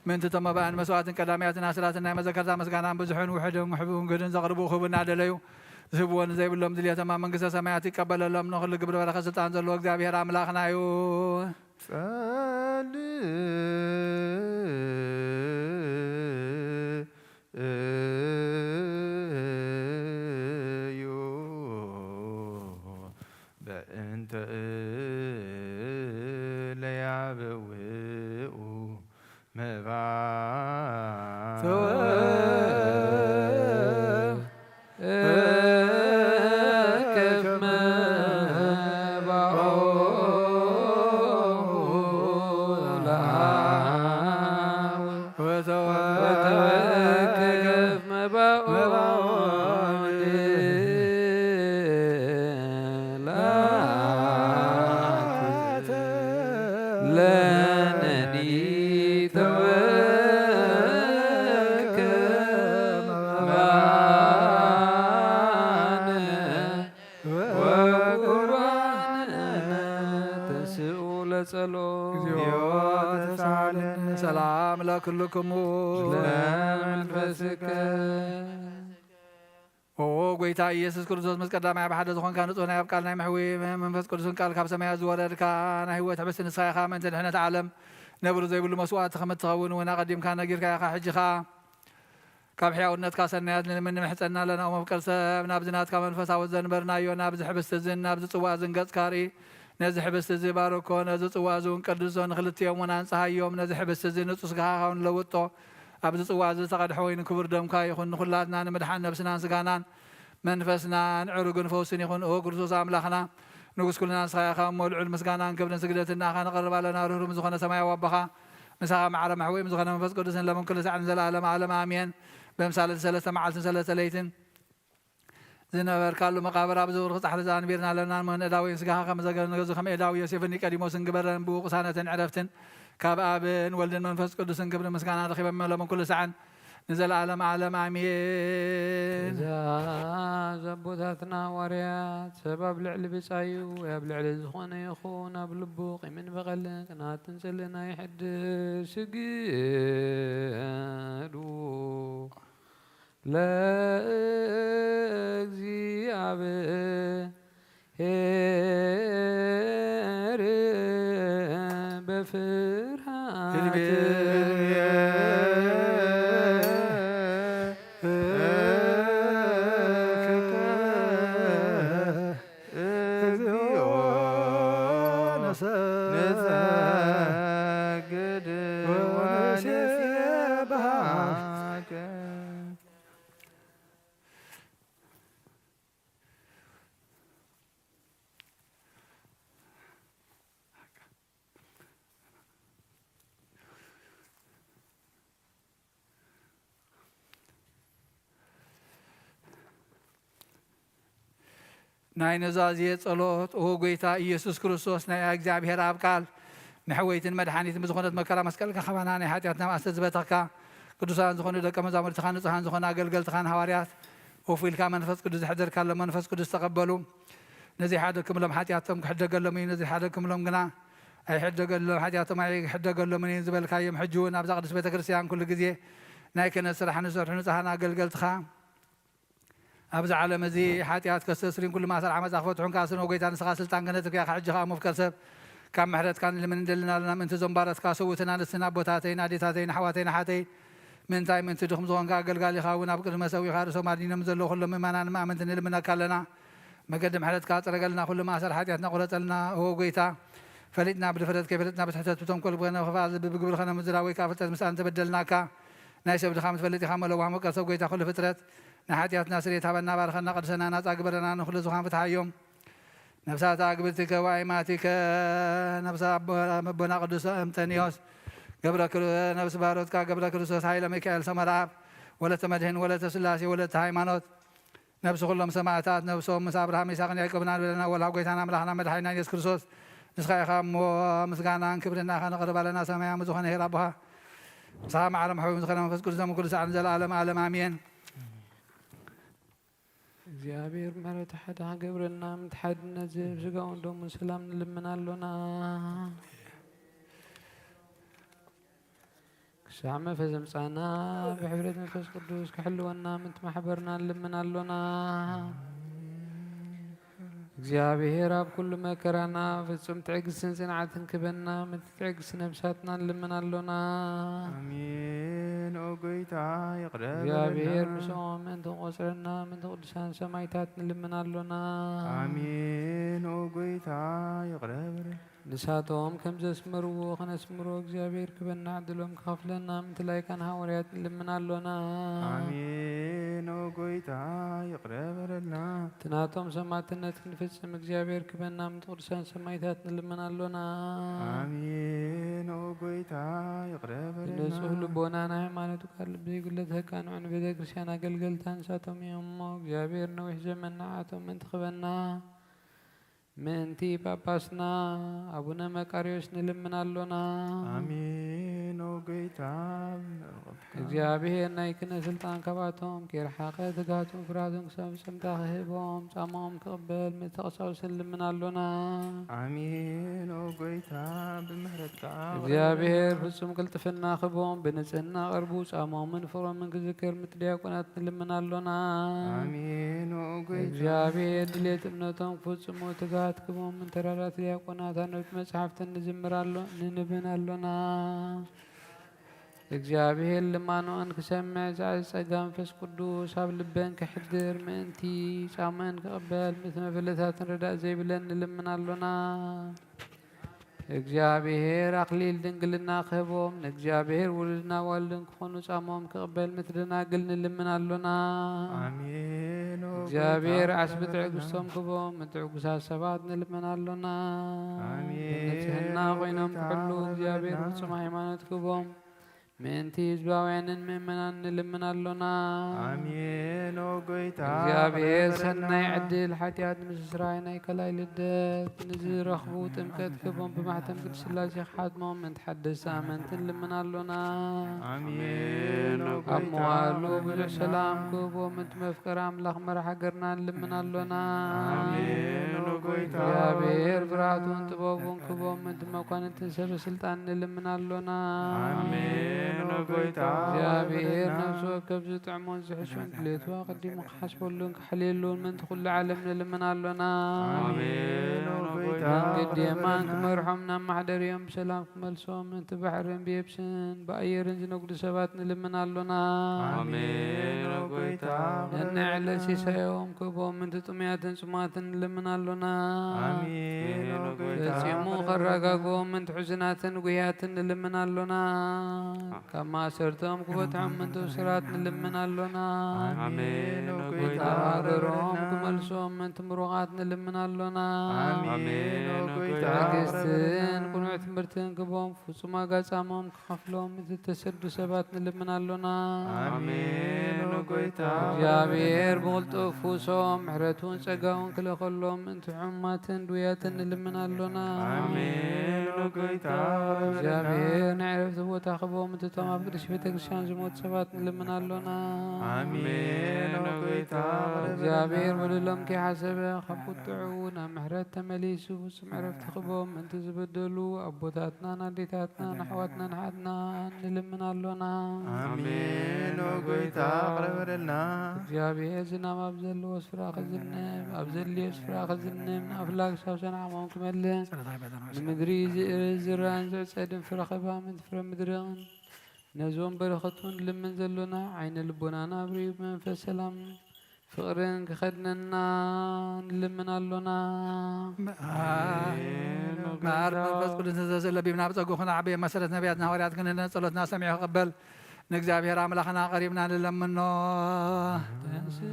ምእንቲ እቶም መባእን መስዋዕትን ቀዳማያትን ኣስራትን ናይ መዘከርታ ምስጋናን ብዙሕን ውሑድን ውሕቡን ግህድን ዘቕርቡ ክህቡ እናደለዩ ዝህብዎ ንዘይብሎም ድልየቶም ኣብ መንግስተ ሰማያት ይቀበለሎም። ንኹሉ ግብሪ በረኸት ስልጣን ዘለዎ እግዚኣብሔር ኣምላኽና እዩ። ጸልእ እዩ በእንተ ለያበውኡ መባ ተወከፍ መባኦ ለአብ ወተወከፍ መባኦ ለአብ ለነኒ ተወከፍ መባነ ወቁርባነ ተስኡ ለጸሎት። እግዚኦ ተሳለነ። ሰላም ለክልክሙ። ለመንፈስከ። ኦ ጎይታ ኢየሱስ ክርስቶስ፣ ምስ ቀዳማይ ኣብ ሓደ ዝኾንካ ንጹህ ናይ ኣብ ቃል ናይ መሕዊ መንፈስ ቅዱስን ቃል ካብ ሰማያት ዝወረድካ ናይ ህይወት ሕብስቲ ንስኻ ኢኻ። ምእንቲ ድሕነት ዓለም ነብሪ ዘይብሉ መስዋዕቲ ከም እትኸውን እውን ኣቐዲምካ ነጊርካ ኢኻ። ሕጂ ኸኣ ካብ ሕያውነትካ ሰናያት ንልምን ንምሕጸና ኣለና። ኦ መፍቀር ሰብ፣ ናብዚ ናትካ መንፈሳዊ ዘንበርናዮ ናብዚ ሕብስቲ እዝን ናብዚ ጽዋእ እዝን ገጽካ ርኢ። ነዚ ሕብስቲ እዚ ባርኮ፣ ነዚ ጽዋእ እዚ እውን ቀድሶ፣ ንኽልቲኦም እውን ኣንጽሃዮም። ነዚ ሕብስቲ እዚ ንጹህ ስጋኻ ንለውጦ። ኣብዚ ጽዋእ እዚ ዝተቐድሐ ወይኒ ክቡር ደምካ ይኹን። ንኹላትና ንምድሓን ነብስናን ስጋናን መንፈስናን ዕሩግን ፈውስን ይኹን። ኦ ክርስቶስ ኣምላኽና፣ ንጉስ ኩልና ንስኻ ኢኻ እሞ፣ ልዑል ምስጋናን ክብርን ስግደትን ንኣኻ ነቕርብ ኣለና። ርህሩም ዝኾነ ሰማያዊ ኣቦኻ፣ ምሳኻ ማዕረ መሕወይም ዝኾነ መንፈስ ቅዱስን ለምን ኩሉ ሳዕ ንዘለኣለም ዓለም ኣሜን። በምሳሌ ሰለስተ መዓልትን ሰለስተ ለይትን ዝነበርካሉ መቓብር ኣብዚ ብርኽ ጻሕሊ ኣንቢርና ኣለና። እሞ ንእዳውይን ስጋኻ ከም ዘገነዙ ከም ኤዳዊ ዮሴፍን ኒቆዲሞስን ግበረን። ብኡ ቅሳነትን ዕረፍትን ካብ ኣብን ወልድን መንፈስ ቅዱስን ክብሪ ምስጋና ረኺበም ለምን ኩሉ ሳዕን ንዘለኣለም ዓለም ኣሜን። ትእዛዝ ኣቦታትና ሃዋርያት፣ ሰብ ኣብ ልዕሊ ብጻዩ ወይ ኣብ ልዕሊ ዝኾነ ይኹን ኣብ ልቡ ቂምን በቐልን ቅንኣትን ጽልእን ኣይሕድር። ስግዱ ለእግዚኣብሔር በፍርሃት። እግዚኦ ንሰግድ ወንሴብሐከ። ናይ ኑዛዜ ጸሎት። ኦ ጎይታ ኢየሱስ ክርስቶስ፣ ናይ እግዚኣብሔር ኣብ ቃል መሕወይትን መድሓኒትን ብዝኾነት መከራ መስቀልካ ካባና ናይ ሓጢኣትና ማእሰር ዝበተኽካ፣ ቅዱሳን ዝኾኑ ደቀ መዛሙርትኻን ንጹሃን ዝኾኑ ኣገልገልትኻን ሃዋርያት፣ ኮፍ ኢልካ መንፈስ ቅዱስ ዘሕደርካሎም መንፈስ ቅዱስ ተቐበሉ። ነዘይሓደግክምሎም ሓጢኣቶም ክሕደገሎም እዩ፣ ነዘይሓደግክምሎም ግና ኣይሕደገሎም፣ ሓጢኣቶም ኣይሕደገሎምን እዩ ዝበልካዮም፣ ሕጂ እውን ኣብዛ ቅድስት ቤተ ክርስቲያን ኩሉ ግዜ ናይ ክህነት ስራሕ ንሰርሑ ንጹሃን ኣገልገልትኻ፣ ኣብዚ ዓለም እዚ ሓጢኣት ከስተስርዩን ኩሉ ማእሰር ዓመጻ ክፈትሑን ከኣ ስነ ጎይታ ንስኻ ስልጣን ክህነትካ ኢኻ። ሕጂ ከኣ መፍቀር ሰብ፣ ካብ ምሕረትካ ንልምን እንደልና ኣለና። ምእንቲ እዞም ባሮትካ ሰውእትን ኣንስትን ኣቦታተይን ኣዴታተይን ኣሕዋተይን ኣሓተይ፣ ምእንታይ ምእንቲ ድኹም ዝኾንካ ኣገልጋሊኻ እውን ኣብ ቅድመ ሰዊኻ ርእሶም ኣድኒኖም ዘለዉ ኩሎም ምእመናን እማምንቲ ንልምነካ ኣለና። መገዲ ምሕረትካ ጽረገልና፣ ኩሉ ማእሰር ሓጢኣትና ቁረጸልና። ኦ ጎይታ፣ ፈሊጥና ብድፍረት፣ ከይፈለጥና ብስሕተት፣ ብተንኮል፣ ብኸነ ክፍኣት ልቢ፣ ብግብሪ ኸነ ምዝራብ ወይ ከኣ ፍልጠት ምስኣን ተበደልናካ። ናይ ሰብ ድኻም ትፈልጥ ኢኻ እሞ ለዋህ መፍቀር ሰብ ጎይታ ኩሉ ፍጥረት፣ ንሓጢኣትና ስርየት ሃበና፣ ባርኸና፣ ቀድሰና፣ ናጻ ግበረና፣ ንኹሉ ዝኻን ፍትሓዮም። ነፍሳት ኣግብርቲከ ወኣይማቲከ፣ ነፍሳ ኣቦ-፣ ኣቦና ቅዱስ እንጠንዮስ፣ ገብረ ክር-፣ ነፍስ ባሮትካ ገብረ ክርስቶስ፣ ሃይለ ሚካኤል፣ ሰመረ ኣብ፣ ወለተ መድህን፣ ወለተ ስላሴ፣ ወለተ ሃይማኖት፣ ነፍሲ ኩሎም ሰማዕታት፣ ነፍሶም ምስ ኣብርሃም፣ ይስሐቅን ያዕቆብን ኣንበለና፣ ወላ ጎይታና ኣምላኽና መድሓኒና ኢየሱስ ክርስቶስ፣ ንስኻ ኢኻ እሞ ምስጋናን ክብርን ናኻ ነቕርብ ኣለና። ሰማያዊ ዝኾነ ኄር ኣቦኻ፣ ንስኻ ማዕረ መሕቡብ ዝኾነ መንፈስ ቅዱስ ዘመን ኩሉ ሰዓት ንዘለኣለም ዓለም ኣሜን። እግዚኣብሔር ምሕረቱ ሓደ ክገብረልና፣ ምእንቲ ሓድነት ዝህብ ስጋውን ደሙን ሰላም ንልምን ኣሎና። ክሳዕ መፈዘምጻና ብሕብረት መንፈስ ቅዱስ ክሕልወና፣ ምእንቲ ማሕበርና ንልምን ኣሎና። እግዚኣብሔር ኣብ ኩሉ መከራና ፍጹም ትዕግስትን ጽንዓትን ክበና፣ ምእንቲ ትዕግስቲ ነብሳትና ንልምን ኣሎና። ኣሜን። ኦ ጎይታ፣ ይቕረ በለልና። እግዚኣብሔር ምስኦም ምእንቲ ክቆጽረና፣ ምእንቲ ቅዱሳን ሰማይታት ንልምን ኣሎና። ኣሜን። ኦ ጎይታ፣ ይቕረ በለልና። ንሳቶም ከም ዘስመርዎ ከነስምሮ እግዚኣብሔር ክበና ዕድሎም ክኸፍለና፣ ምእንቲ ላይካን ሃዋርያት ንልምን ኣሎና። ኣሜን። ኦ ጎይታ፣ ይቕረ በለልና። እቲ ናቶም ሰማዕትነት ክንፍጽም እግዚኣብሔር ክበና፣ ምእንቲ ቅዱሳን ሰማይታት ንልምን ኣሎና። ኣሜን። ኦ ጎይታ፣ ይቕረ በለልና። ብንጹህ ልቦና ናይ ሃይማኖት ቃል ዘይጉለት ከቃንዑ ንቤተ ክርስቲያን ኣገልገልታ ንሳቶም እዮም እሞ፣ እግዚኣብሔር ነዊሕ ዘመን ንዓቶም ምእንቲ ክበና፣ ምእንቲ ጳጳስና ኣቡነ መቃርዮስ ንልምን ኣሎና። ኣሜን። ኦ ጎይታ፣ ብመርቆትካ። እግዚኣብሔር ናይ ክህነት ስልጣን ካብኣቶም ከይረሓቐ፣ ትግሃትን ፍርሃትን ክሳብ መጻምድታ ክህቦም፣ ጻማኦም ክቕበል ምእንቲ ቀሳውስት ንልምን ኣሎና። ኣሜን። ኦ ጎይታ፣ ብምሕረትካ እግዚኣብሔር ፍጹም ቅልጥፍና ክህቦም፣ ብንጽህና ቀርቡ፣ ጻማኦምን ፍቕሮምን ክዝክር ምእንቲ ዲያቆናት ንልምን ኣሎና። ኣሜን። ኦ ጎይታ። እግዚኣብሔር ድሌት እምነቶም ክፍጽሙ ትግሃት ክህቦም፣ ምእንቲ ረዳት ዲያቆናት ኣንበብቲ መጻሕፍትን ንዝምር ኣሎ-፣ ንንብን ኣሎና። እግዚኣብሔር ልማኖአን ክሰምዕ፣ ዛዕዚ ጸጋ መንፈስ ቅዱስ ኣብ ልበን ከሕድር፣ ምእንቲ ጻመን ክቕበል፣ ምእንቲ መበለታትን ረዳእ ዘይብለን ንልምን ኣሎና። እግዚኣብሔር ኣኽሊል ድንግልና ክህቦም፣ ንእግዚኣብሔር ውሉድን ኣዋልድን ክኾኑ ጻሞም ክቕበል፣ ምእንቲ ደናግል ንልምን ኣሎና። ኣሜን። ኦ እግዚኣብሔር ጎይታ፣ ዓስቢ ይቕረ በለልና። ትዕግስቶም ክህቦም፣ ምእንቲ ዕጉሳት ሰባት ንልምን ኣሎና። ኣሜን። ብንጽህና ኦ ኮይኖም ጎይታ፣ ክሕሉ፣ ይቕረ እግዚኣብሔር በለልና። ፍጹም ሃይማኖት ክህቦም፣ ምእንቲ ህዝባውያንን ምእመናን ንልምን ኣሎና። ኣሜን። ኦ ጎይታ፣ እግዚኣብሔር ይቕረ በለልና። ሰናይ ዕድል ሓጢኣት ንምስራይ ናይ ካልኣይ ልደት ንዝረኽቡ ጥምቀት ክህቦም፣ ብማሕተም ቅድስት ሥላሴ ክሓትሞም፣ ምእንቲ ሓደስቲ ኣመንቲ ንልምን ኣሎና። ኣሜን። ኦ ኣብ ጎይታ፣ መዋሉ ይቕረ ብዙሕ በለልና። ሰላም ክህቦም፣ ምእንቲ መፍቀሪ ኣምላኽ መራሕ ሃገርና ንልምን ኣሎና። ኣሜን። ኦ ጎይታ፣ እግዚኣብሔር ይቕረ በለልና። ፍርሃቱን ጥበቡን ክህቦም፣ ምእንቲ መኳንንትን ሰበ ስልጣን ንልምን ኣሎና። ኣሜን። ኦ ጎይታ፣ እግዚኣብሔር ይቕረ በለልና። ነፍሲ ወከፍ ዝጥዕሞን ዝሕሾን ድሌቱ ኣቐዲሙ ክሓስበሉን ክሓልየሉን ምእንቲ ኩሉ ዓለም ንልምን ኣሎና። ኣሜን። ኦ ጎይታ፣ መንገዲ የማን ይቕረ በለልና። ክመርሖም፣ ናብ ማሕደሪኦም ብሰላም ክመልሶም፣ ምእንቲ ባሕርን ብየብስን ብኣየርን ዝነግዱ ሰባት ንልምን ኣሎና። ኣሜን። ኦ ጎይታ፣ ይቕረ ነንዕለት በለልና። ሲሳዮም ክህቦም፣ ምእንቲ ጥሙያትን ጽሙኣትን ንልምን ኣሎና። ኣሜን። ኦ ጎይታ፣ ፈጺሙ ይቕረ በለልና። ከረጋግኦም፣ ምእንቲ ሕዙናትን ጉህያትን ንልምን ኣሎና። ካብ ማእሰርቶም ክፈትሖም፣ ምእንቲ እሱራት ንልምን ኣሎና። ኣሜን። ኦ ጎይታ፣ ናብ ሃገሮም ይቕረ በለልና። ክመልሶም፣ ምእንቲ ምሩቓት ንልምን ኣሎና። ኣሜን። ኦ ጎይታ፣ ይቕረ በለልና። ትዕግስትን ቅኑዕ ትምህርትን ክህቦም፣ ፍጹም ዋጋ ጻሞም ክኸፍሎም፣ ምእንቲ ዝተሰዱ ሰባት ንልምን ኣሎና። ኣሜን። ኦ ጎይታ፣ እግዚኣብሔር ይቕረ በለልና። ብቕልጡፍ ፍውሶም፣ ምሕረቱን ጸጋውን ክልእኸሎም፣ ምእንቲ ሕሙማትን ድውያትን ንልምን ኣሎና። ኣሜን። ኦ ጎይታ፣ ይቕረ በለልና። እግዚኣብሔር ናይ ዕረፍቲ ቦታ ክህቦም፣ ምእንቲ እቶም ኣብ ቅድስት ቤተ ክርስቲያን ዝሞቱ ሰባት ንልምን ኣሎና። ኣሜን። ኦ ጎይታ፣ ይቕረ በለልና። እግዚኣብሔር በደሎም ከይሓሰበ፣ ካብ ቁጥዑ ናብ ምሕረት ተመሊሱ፣ ፍጹም ዕረፍቲ ክህቦም፣ ምእንቲ ዝበደሉ ኣቦታትናን ኣዴታትናን፣ ኣሕዋትናን ኣሓትናን ንልምን ኣሎና። ኣሜን። ኦ ጎይታ፣ ይቕረ በለልና። እግዚኣብሔር ዝናም ኣብ ዘለዎ ስፍራ ክዝንብ፣ ኣብ ዘድልዮ ስፍራ ክዝንብ፣ ንኣፍላግ ሳብ ሰንዓሞም ክመልእ፣ ጸሎት ኣይበለን ወሰን። ንምድሪ ዝእርዝ ዝራእን ዝዕጸድን ፍረ ኸባ፣ ምእንቲ ፍረ ምድርን፣ ነዞም በረኸቱን ልምን ዘሎና፣ ዓይነ ልቦናና ኣብርዩ፣ ብመንፈስ ሰላም ፍቕርን ክኸድነና ንልምን ኣሎና። መዓር መንፈስ ቅዱስ ንዘዘለቢብና ብጸጉ ክነዓብዮ መሰረት ነቢያትና ሃዋርያት ክንህነ ጸሎትና ሰሚዑ ክቕበል ንእግዚኣብሔር ኣምላኽና ቀሪብና ንለምኖ። ተንስእ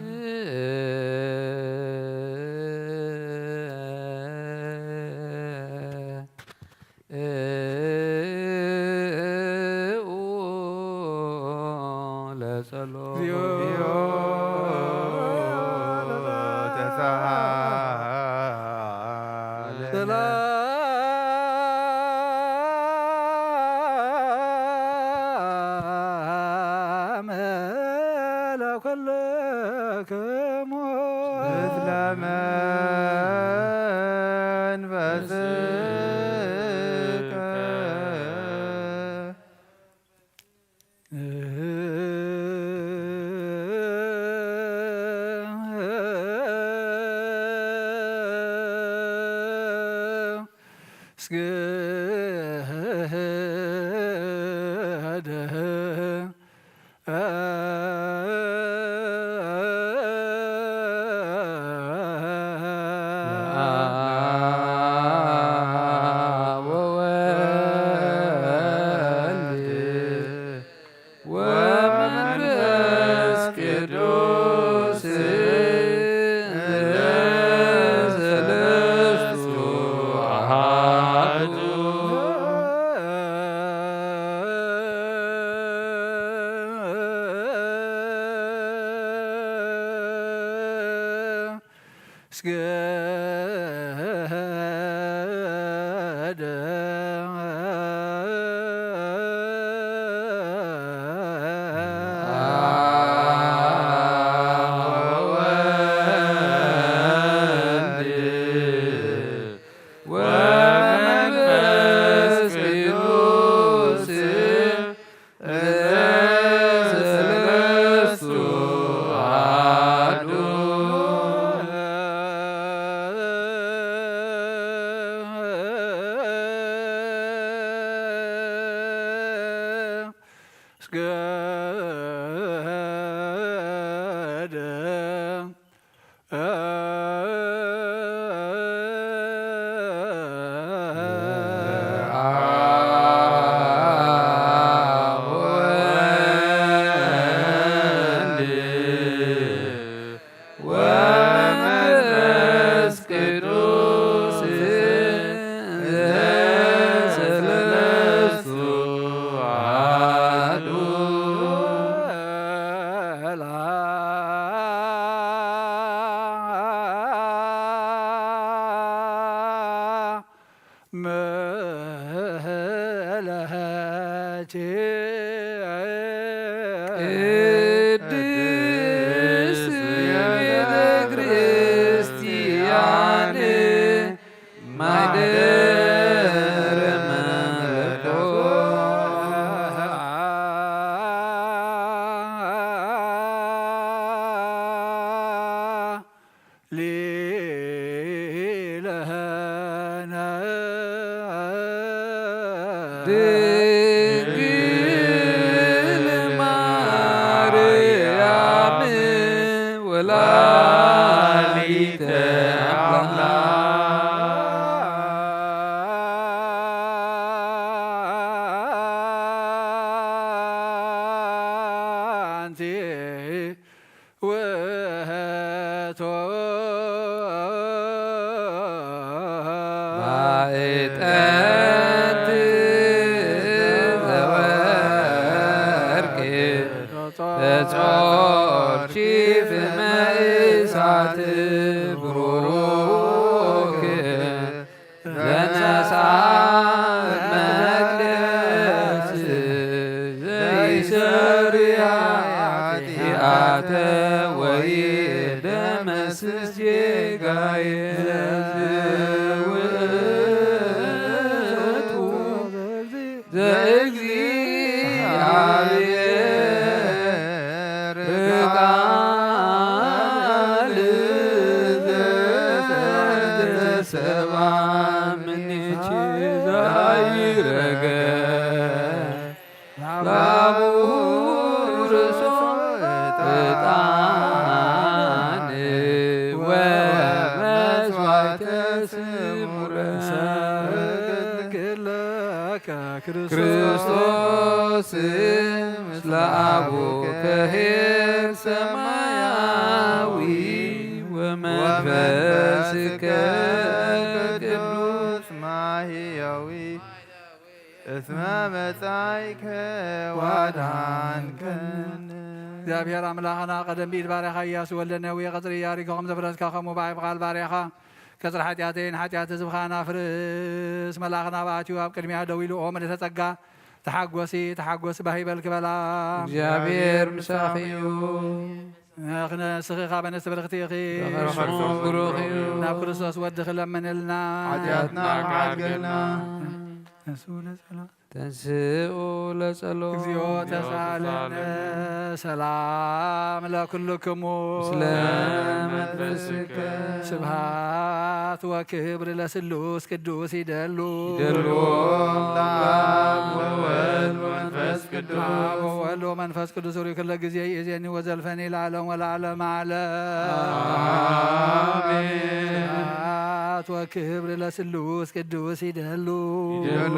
ለጸሎት። እግዚኦ ተሳሃለነ። ሰላም ኩልክሙ። ምስለ መንፈስከ። እስገደ ወወልድ ወመንፈስ ቅዱስ ሰለስቱ አሐዱ። እስገደ ወመንፈስ ቅዱስ ሰለስቱ አሐዱ። እስገደ ወመንፈስ ቅዱስ ሰለስቱ አሐዱ። ቅድስት ቤተ ክርስቲያን ማደረ መለኮት። ሊለነ ድንግል ማርያም ወላዲተ አምላክ። አንቲ ውእቱ ማዕጠንት ዘወርቅ ተጾርኪ ፍመ እሳት ብሩክ ዘነሳ መቅደስ ዘይሰርያ ኃጢአተ ወይደመስስ ጌጋየ። ውእቱ ዘእግዚአብሔር ቃል ዘተሰባ ምኒኪ ዛይረገ ላቡ ርእሶ ዕጣን ወመስዋዕተ ስሙረ። ሰግድ ለከ ክርስቶስ። ክርስቶስ ምስለ አቡከ ኄር ሰማያዊ ወመንፈስከ ቅዱስ ማህያዊ እስመ መጻእከ ዋድኃንከነ። እግዚኣብሔር ኣምላኽና ቀደም ብኢድ ባርያኻ ኢያሱ ወልደ ነዌ ቀጽሪ ኢያሪኮ ከም ዘፍረስካ ከምኡ ብኣይ ብቓል ባርያኻ ቀጽሪ ሓጢኣተይን ሓጢኣት ህዝብኻን ኣፍርስ። መልኣኽና ብኣትዩ ኣብ ቅድሚያ ደው ኢሉ ኦ ምልእተ ጸጋ ተሓጎሲ፣ ተሓጎሲ፣ ባህ ይበልኪ በላ። እግዚኣብሔር ምሳኺ እዩ። ንስኺ ኻብ ኣንስቲ ብርኽቲ ኢኺ። በኸርኹም ብሩኽ እዩ። ናብ ክርስቶስ ወድኺ ለምንልና። ሓጢኣትና ክዓድገልና። ተንስኡ ለጸሎት። ተንስኡ ለጸሎት። እግዚኦ ተሳለነ። ሰላም ለኩልክሙ። ምስለ መንፈስከ። ስብሐት ወክብር ለስሉስ ቅዱስ ይደሉ። ይደሉ ለአብ ወወልድ ወመንፈስ ቅዱስ። አብ ወወልድ ወመንፈስ ቅዱስ ሩይ ክለ ጊዜ ይእዜኒ ወዘልፈኒ ለዓለም ወለዓለም ዓለም። አሜን። ስብሐት ወክብር ለስሉስ ቅዱስ ይደሉ። ይደሉ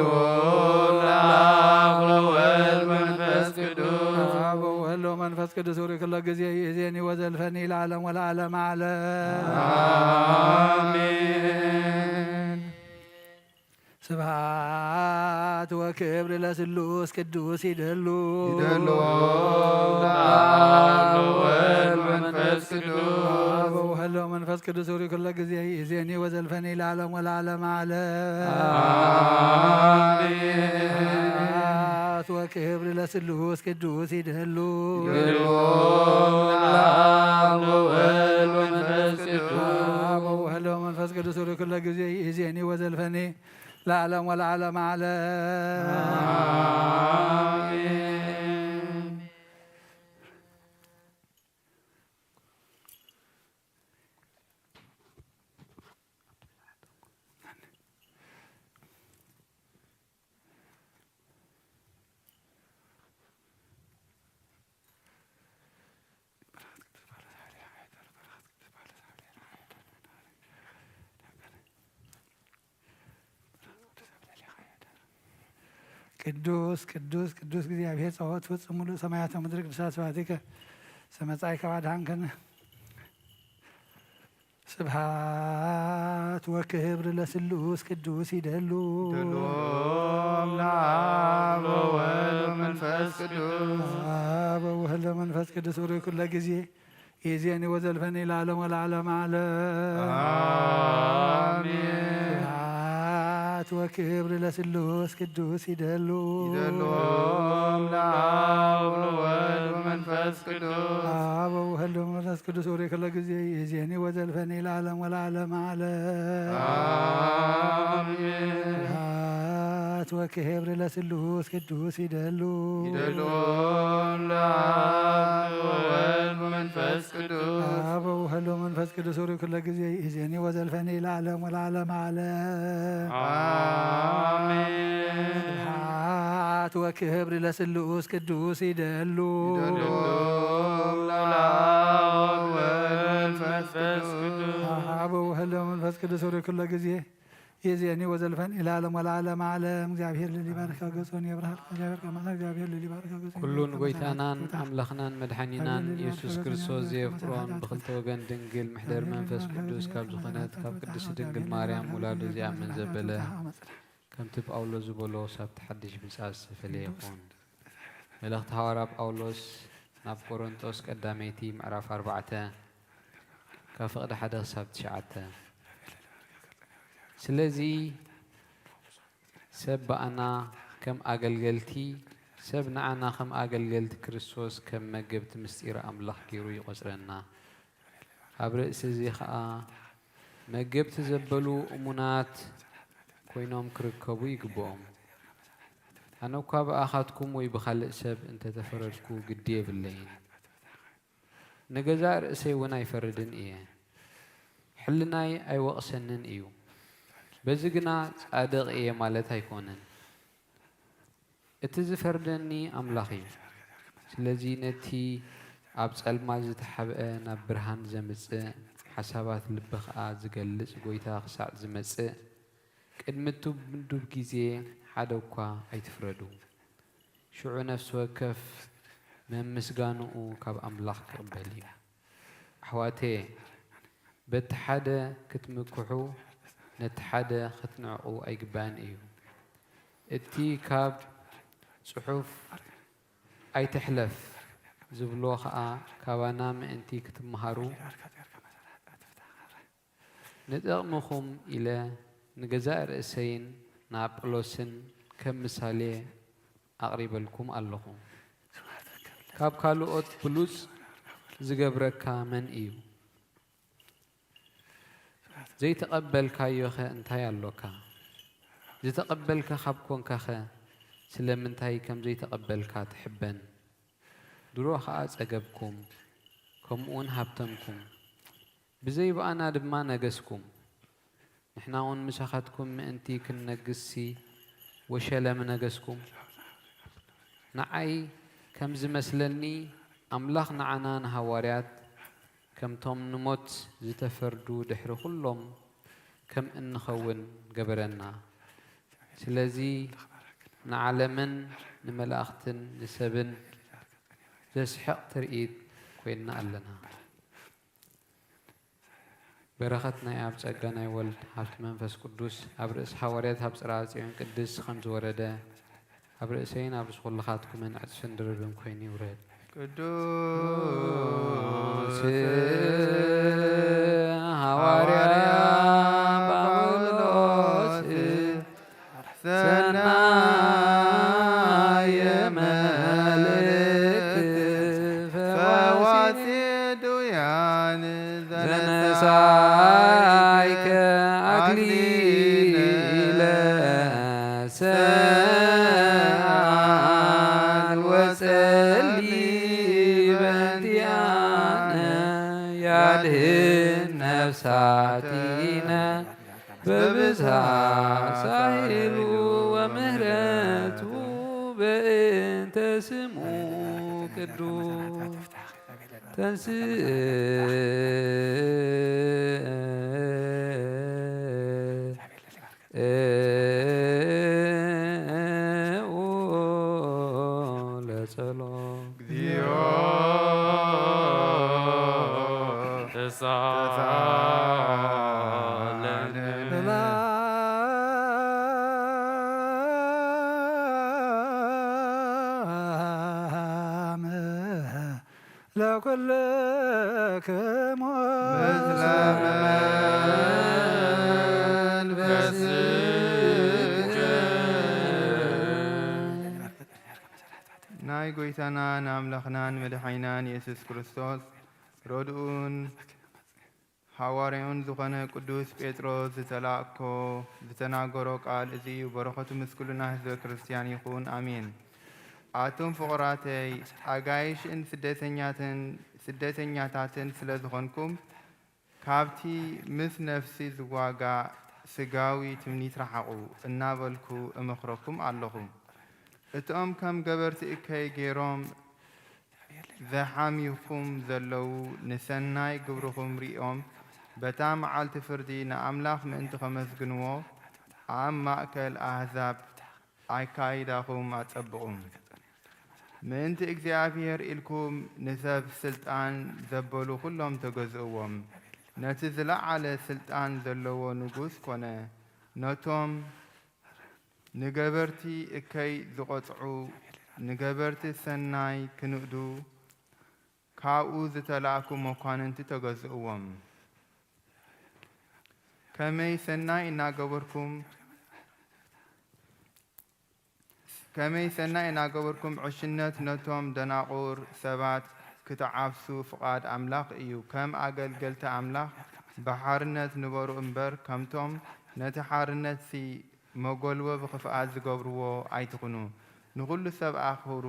ለአብ ወወልድ ወመንፈስ ቅዱስ። አብ ወወልድ ወመንፈስ ቅዱስ ሩይ ክለ ጊዜ ይእዜኒ ወዘልፈኒ ለዓለም ወለዓለም ዓለም። አሜን። ስብሐት ወክብር ለስሉስ ቅዱስ ይደሉ። ይደሉ ለአብ ወወልድ ወመንፈስ ቅዱስ። አብ ወወልድ ወመንፈስ ቅዱስ ሩይ ክለ ጊዜ ይእዜኒ ወዘልፈኒ ለዓለም ወለዓለም ዓለም። አሜን። ስብሐት ወክብር ለስሉስ ቅዱስ ይደሉ። ይደሉ ለአብ ወወልድ ወመንፈስ ቅዱስ። አብ ወወልድ ወመንፈስ ቅዱስ ሩይ ክለ ጊዜ ይእዜኒ ወዘልፈኒ ለዓለም ወለዓለም ዓለም። አሜን። ቅዱስ ቅዱስ ቅዱስ እግዚኣብሔር ጸባኦት ትፈጽም ሙሉእ ሰማያት ወምድሪ ቅዱሳት ስብሐቲከ። ሰመጻይ ካብ ኣድሃንከነ። ስብሐት ወክብር ለስሉስ ቅዱስ ይደሉ። ይደሉ ለአብ ወወልድ ወመንፈስ ቅዱስ። አብ ወወልድ ወመንፈስ ቅዱስ ሩይ ኩለ ጊዜ ይእዜኒ ወዘልፈኒ ለዓለም ወለዓለም ዓለም። አሜን። ስብሐት ወክብር ለስሉስ ቅዱስ ይደሉ። ይደሉ ለአብ ወወልድ ወመንፈስ ቅዱስ። አብ ወወልድ ወመንፈስ ቅዱስ ሩይ ኩለ ጊዜ ይእዜኒ ወዘልፈኒ ለዓለም ወለዓለም ዓለም። አሜን። ስብሐት ወክብር ለስሉስ ቅዱስ ይደሉ። ይደሉ ለአብ ወወልድ ወመንፈስ ቅዱስ። አብ ወወልድ ወመንፈስ ቅዱስ ሩይ ኩለ ጊዜ ይእዜኒ ወዘልፈኒ ለዓለም ወለዓለም ዓለም። አሜን። ስብሐት ወክብር ለስሉስ ቅዱስ ይደሉ። ይደሉ ለአብ ወወልድ ወመንፈስ ቅዱስ። አብ ወወልድ ወመንፈስ ቅዱስ ሩይ ኩለ ጊዜ ይእዜኒ ወዘልፈኒ ለዓለም ወለዓለም ዓለም። እግዚኣብሔር ልል ይባርካ ገጾን የብርሃልካ። እግዚኣብሔር ከማና እግዚኣብሔር ልል ይባርካ ገጾን ኩሉን የብርሃልካ። ጎይታናን ኣምላኽናን መድሓኒናን ኢየሱስ ክርስቶስ ዘየፍቅሮን ብኽልተ ወገን ድንግል ምሕደር መንፈስ ቅዱስ ካብ ዝኾነት ካብ ቅድስቲ ድንግል ማርያም ውላዱ ዝኣምን ዘበለ ከምቲ ጳውሎስ ዝበሎ ሳብቲ ሓድሽ ብጻ ዝተፈለየ ይኹን። መልእኽቲ ሃዋርያ ጳውሎስ ናብ ቆሮንጦስ ቀዳመይቲ ምዕራፍ ኣርባዕተ ካብ ፍቕዲ ሓደ ክሳብ ትሽዓተ። ስለዚ ሰብ ብኣና ከም ኣገልገልቲ፣ ሰብ ንኣና ከም ኣገልገልቲ ክርስቶስ ከም መገብቲ ምስጢር ኣምላኽ ገይሩ ይቖጽረና። ኣብ ርእሲ እዚ ኸኣ መገብቲ ዘበሉ እሙናት ኮይኖም ክርከቡ ይግብኦም። ኣነ እኳ ብኣኻትኩም ወይ ብኻልእ ሰብ እንተ ተፈረድኩ ግዲ የብለይን። ንገዛእ ርእሰይ እውን ኣይፈርድን እየ። ሕልናይ ኣይወቕሰንን እዩ። በዚ ግና ጻድቕ እየ ማለት ኣይኮነን። እቲ ዝፈርደኒ ኣምላኽ እዩ። ስለዚ ነቲ ኣብ ጸልማት ዝተሓብአ ናብ ብርሃን ዘምጽእ፣ ሓሳባት ልቢ ኸኣ ዝገልጽ ጐይታ ክሳዕ ዝመጽእ፣ ቅድሚ እቱ ምዱብ ግዜ ሓደ እኳ ኣይትፍረዱ። ሽዑ ነፍሲ ወከፍ መምስጋንኡ ካብ ኣምላኽ ክቕበል እዩ። ኣሕዋተየ፣ በቲ ሓደ ክትምክሑ፣ ነቲ ሓደ ክትንዕቑ ኣይግባእን እዩ። እቲ ካብ ጽሑፍ ኣይትሕለፍ ዝብሎ ኸኣ ካባና ምእንቲ ክትምሃሩ፣ ንጥቕምኹም ኢለ ንገዛእ ርእሰይን ንኣጵሎስን ከም ምሳሌ ኣቕሪበልኩም ኣለኹ። ካብ ካልኦት ብሉጽ ዝገብረካ መን እዩ? ዘይተቐበልካዮኸ እንታይ ኣሎካ? ዝተቐበልካ ካብ ኮንካኸ ስለምንታይ ከም ዘይተቐበልካ ትሕበን? ድሮ ኸኣ ጸገብኩም፣ ከምኡውን ሃብተምኩም፣ ብዘይ ብኣና ድማ ነገስኩም። ንሕና እውን ምሳኻትኩም ምእንቲ ክንነግስሲ ወሸለ ምነገስኩም። ንዓይ ከም ዝመስለኒ፣ ኣምላኽ ንዓና ንሃዋርያት ከምቶም ንሞት ዝተፈርዱ ድሕሪ ኩሎም ከም እንኸውን ገበረና። ስለዚ ንዓለምን ንመላእኽትን ንሰብን ዘስሕቕ ትርኢት ኮይንና ኣለና። በረኸት ናይ ኣብ ጸጋ ናይ ወልድ ሃብቲ መንፈስ ቅዱስ ኣብ ርእሲ ሃዋርያት ኣብ ጽርሐ ጽዮን ቅድስት ከም ዝወረደ ኣብ ርእሰይን ኣብ ርእሲ ኩልኻትኩምን ዕጽፍን ድርብን ኮይኑ ይውረድ። ቅዱስ ሃዋርያ ጳውሎስ ሰናየ መልእክት ፈዋሲ ድውያን ዘነሳይከ ኣክሊለ ሰኣል ወጸሊ በእንቲኣነ ያድህን ነፍሳቲነ። በብዝሃ ሳህሉ ወምህረቱ በእንተ ስሙ ቅዱስ ተንስኡ ለጸሎት። እግዚኦ ተሳለነ። ሰላም ለኩልክሙ። ምስለ መንፈስከ። ናይ ጎይታናን ኣምላኽናን መድሓኒናን የሱስ ክርስቶስ ረድኡን ሃዋርያኡን ዝኾነ ቅዱስ ጴጥሮስ ዝተላእኮ ዝተናገሮ ቃል እዚ እዩ። በረኸቱ ምስ ኩልና ህዝበ ክርስቲያን ይኹን። ኣሜን። ኣቱም ፍቑራተይ ኣጋይሽን ስደተኛትን፣ ስደተኛታትን ስለ ዝኾንኩም፣ ካብቲ ምስ ነፍሲ ዝዋጋእ ስጋዊ ትምኒት ረሓቑ እናበልኩ እመኽረኩም ኣለኹ። እቶም ከም ገበርቲ እከይ ገይሮም ዘሓምዩኹም ዘለዉ፣ ንሰናይ ግብርኹም ሪኦም፣ በታ መዓልቲ ፍርዲ ንኣምላኽ ምእንቲ ኸመስግንዎ፣ ኣብ ማእከል ኣህዛብ ኣካይዳኹም ኣጸብቑ። ምእንቲ እግዚኣብሔር ኢልኩም ንሰብ ስልጣን ዘበሉ ኹሎም ተገዝእዎም። ነቲ ዝለዓለ ስልጣን ዘለዎ ንጉስ ኮነ፣ ነቶም ንገበርቲ እከይ ዝቖጽዑ፣ ንገበርቲ ሰናይ ክንእዱ ካብኡ ዝተላእኩ መኳንንቲ ተገዝእዎም። ከመይ ሰናይ እናገበርኩም፣ ከመይ ሰናይ እናገበርኩም ዕሽነት ነቶም ደናቑር ሰባት ክትዓብሱ ፍቓድ ኣምላኽ እዩ። ከም ኣገልገልቲ ኣምላኽ ብሓርነት ንበሩ እምበር፣ ከምቶም ነቲ ሓርነትሲ መጎልበቢ ክፍኣት ዝገብርዎ ኣይትኹኑ። ንኹሉ ሰብ ኣኽብሩ።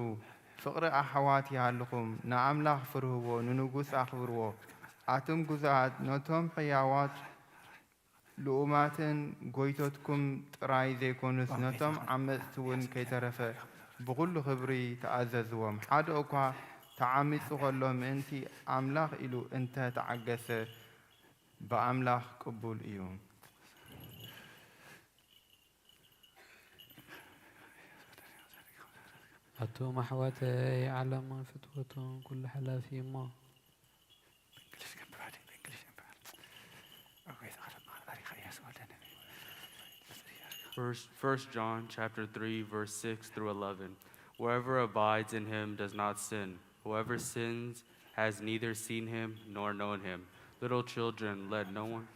ፍቕሪ ኣሕዋት ይሃልኹም። ንኣምላኽ ፍርህዎ፣ ንንጉስ ኣኽብርዎ። ኣቱም ግዙኣት፣ ነቶም ሕያዋት ልኡማትን ጎይቶትኩም ጥራይ ዘይኮኑስ፣ ነቶም ዓመጽቲ እውን ከይተረፈ ብኹሉ ክብሪ ተኣዘዝዎም። ሓደ እኳ ተዓሚጹ ኸሎ ምእንቲ ኣምላኽ ኢሉ እንተ ተዓገሰ፣ ብኣምላኽ ቅቡል እዩ። ኣቱም ኣሕዋተይ፣ ዓለምን ፍትወቱን ኩሉ ሓላፊ እሞ። First, First John chapter three, verse six through eleven. Whoever abides in him does not sin. Whoever sins has neither seen him nor known him. Little children, let no one.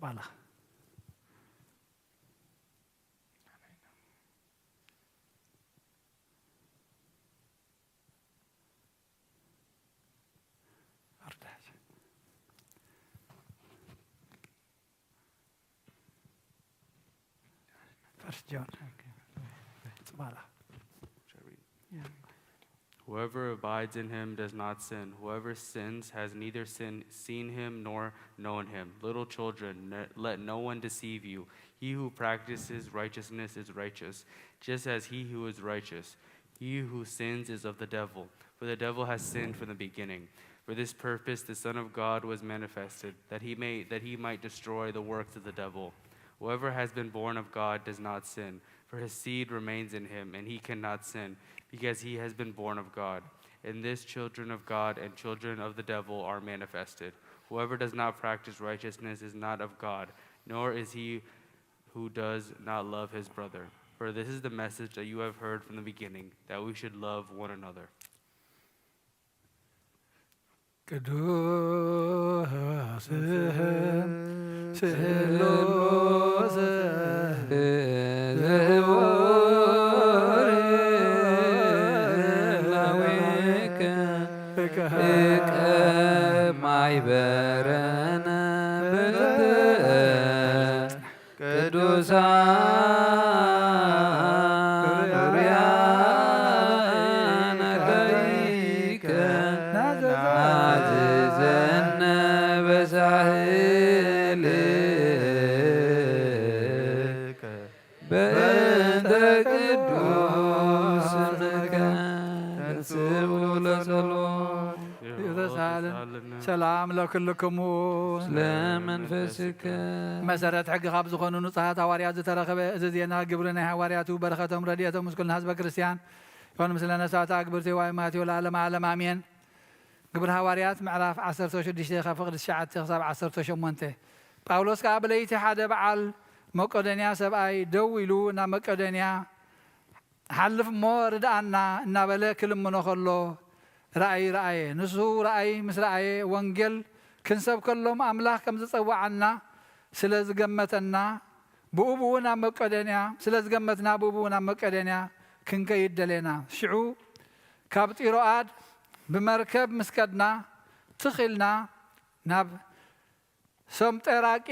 ባላኻ። First John. It's Bala. Yeah. Whoever abides in him does not sin. Whoever sins has neither sin, seen him nor known him. Little children, ne- let no one deceive you. He who practices righteousness is righteous, just as he who is righteous. He who sins is of the devil, for the devil has sinned from the beginning. For this purpose the Son of God was manifested, that he may that he might destroy the works of the devil. Whoever has been born of God does not sin, for his seed remains in him, and he cannot sin, because he has been born of God. In this children of God and children of the devil are manifested. Whoever does not practice righteousness is not of God, nor is he who does not love his brother. For this is the message that you have heard from the beginning, that we should love one another. ቅዱስ ስሉስ ዘውር ላዊከ እቀ ማይበረነ በተ ቅዱሳን ሩያን ርኢከ ናዝዘነ በሳህልከ በእንተ ቅዱስ ስምከ ተንሥኡ ለጸሎት። ይእተሳልን ሰላም ለክልክሙ። ለመንፈስከ። መሰረት ሕጊ ካብ ዝኾኑ ንጹሃት ሃዋርያት ዝተረኸበ እዚ ዜና ግብሪ ናይ ሃዋርያቱ በረኸቶም ረድኤቶም ምስ ኩልና ህዝበ ክርስቲያን ይኹን። ምስለ ነሳት ኣግብርቲ ዋይ ማቴዎ ለዓለመ ዓለም ኣሜን። ግብሪ ሃዋርያት ምዕራፍ ዓሰርተ ሽዱሽተ ካብ ፍቕዲ ትሽዓተ ክሳብ ዓሰርተ ሸሞንተ። ጳውሎስ ከኣ ብለይቲ ሓደ በዓል መቄዶንያ ሰብኣይ ደው ኢሉ ናብ መቄዶንያ ሓልፍ እሞ ርድኣና እናበለ ክልምኖ ከሎ ራእይ ረኣየ። ንሱ ራእይ ምስ ረኣየ ወንጌል ክንሰብከሎም ኣምላኽ ከም ዝጸውዓና ስለ ዝገመተና ብኡ ብኡ ናብ መቄዶንያ ስለ ዝገመትና ብኡ ብኡ ናብ መቄዶንያ ክንከይድ ደሌና። ሽዑ ካብ ጢሮኣድ ብመርከብ ምስ ከድና ትኽ ኢልና ናብ ሶምጠራቄ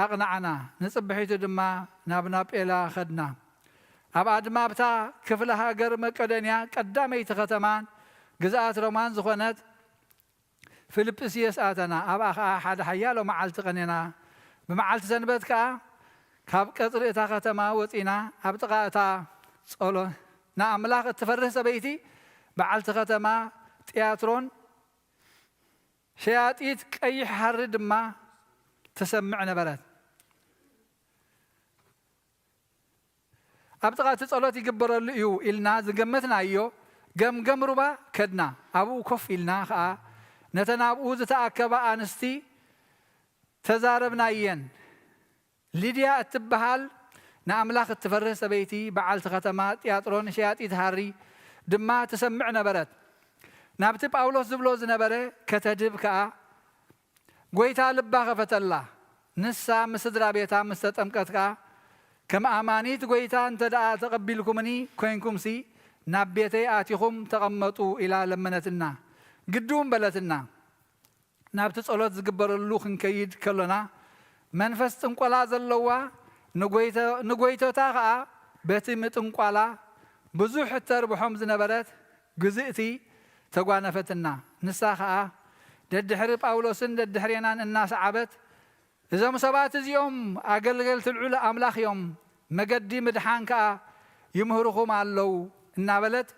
ኣቕናዕና፣ ንጽብሒቱ ድማ ናብ ናጴላ ኸድና። ኣብኣ ድማ ኣብታ ክፍለ ሃገር መቄዶንያ ቀዳመይቲ ኸተማን ግዝኣት ሮማን ዝኾነት ፊልጵስየስ ኣተና። ኣብኣ ኸኣ ሓደ ሓያሎ መዓልቲ ቐኔና። ብመዓልቲ ሰንበት ከኣ ካብ ቀጽሪ እታ ኸተማ ወጺና ኣብ ጥቓ እታ ጸሎ ንኣምላኽ እትፈርህ ሰበይቲ በዓልቲ ኸተማ ጥያትሮን ሸያጢት ቀይሕ ሃሪ ድማ ትሰምዕ ነበረት። ኣብ ጥቓ እቲ ጸሎት ይግበረሉ እዩ ኢልና ዝገመትናዮ ገምገም ሩባ ከድና። ኣብኡ ኮፍ ኢልና ኸኣ ነተን ኣብኡ ዝተኣከባ ኣንስቲ ተዛረብናየን። ሊድያ እትበሃል ንኣምላኽ እትፈርህ ሰበይቲ በዓልቲ ኸተማ ጥያጥሮን ሸያጢት ሃሪ ድማ ትሰምዕ ነበረት። ናብቲ ጳውሎስ ዝብሎ ዝነበረ ከተድህብ ከኣ ጐይታ ልባ ኸፈተላ። ንሳ ምስ ስድራ ቤታ ምስ ተጠምቀት ከኣ ከም ኣማኒት ጐይታ እንተ ደኣ ተቐቢልኩምኒ ኰይንኩምሲ ናብ ቤተይ ኣቲኹም ተቐመጡ ኢላ ለመነትና። ግዲ እውን በለትና። ናብቲ ጸሎት ዝግበረሉ ክንከይድ ከሎና መንፈስ ጥንቆላ ዘለዋ ንጎይተ- ንጎይቶታ ኸኣ በቲ ምጥንቋላ ብዙሕ እተርብሖም ዝነበረት ግዝእቲ ተጓነፈትና። ንሳ ኸኣ ደድሕሪ ጳውሎስን ደድሕሬናን እናሰዓበት እዞም ሰባት እዚኦም ኣገልገልቲ ልዑል ኣምላኽ እዮም፣ መገዲ ምድሓን ከኣ ይምህርኹም ኣለዉ እናበለት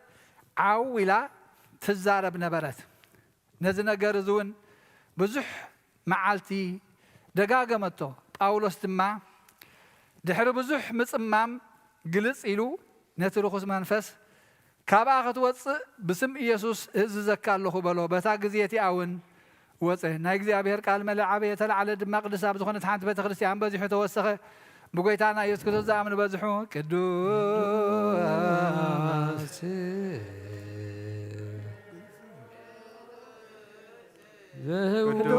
ዓው ኢላ ትዛረብ ነበረት። ነዚ ነገር እዚ እውን ብዙሕ መዓልቲ ደጋገመቶ። ጳውሎስ ድማ ድሕሪ ብዙሕ ምጽማም ግልጽ ኢሉ ነቲ ርኹስ መንፈስ ካብኣ ክትወጽእ ብስም ኢየሱስ እእዝዘካ ኣለኹ በሎ። በታ ግዜ እቲኣ እውን ወጸ። ናይ እግዚኣብሔር ቃል መለ ዓበየ፣ ተላዕለ ድማ ቅድስቲ ኣብ ዝኾነት ሓንቲ ቤተ ክርስቲያን በዚሑ ተወሰኸ። ብጎይታና ኢየሱስ ክርስቶስ ዝኣምኑ በዝሑ። ቅዱስ ዘህውዱ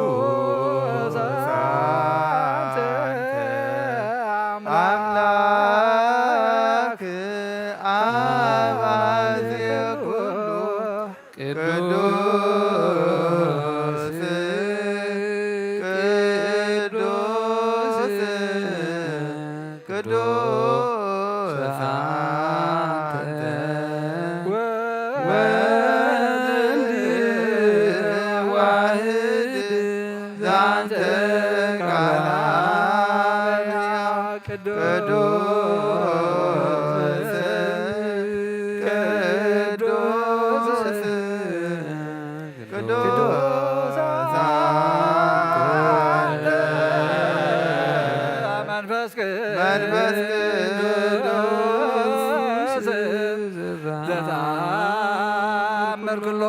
ክሎ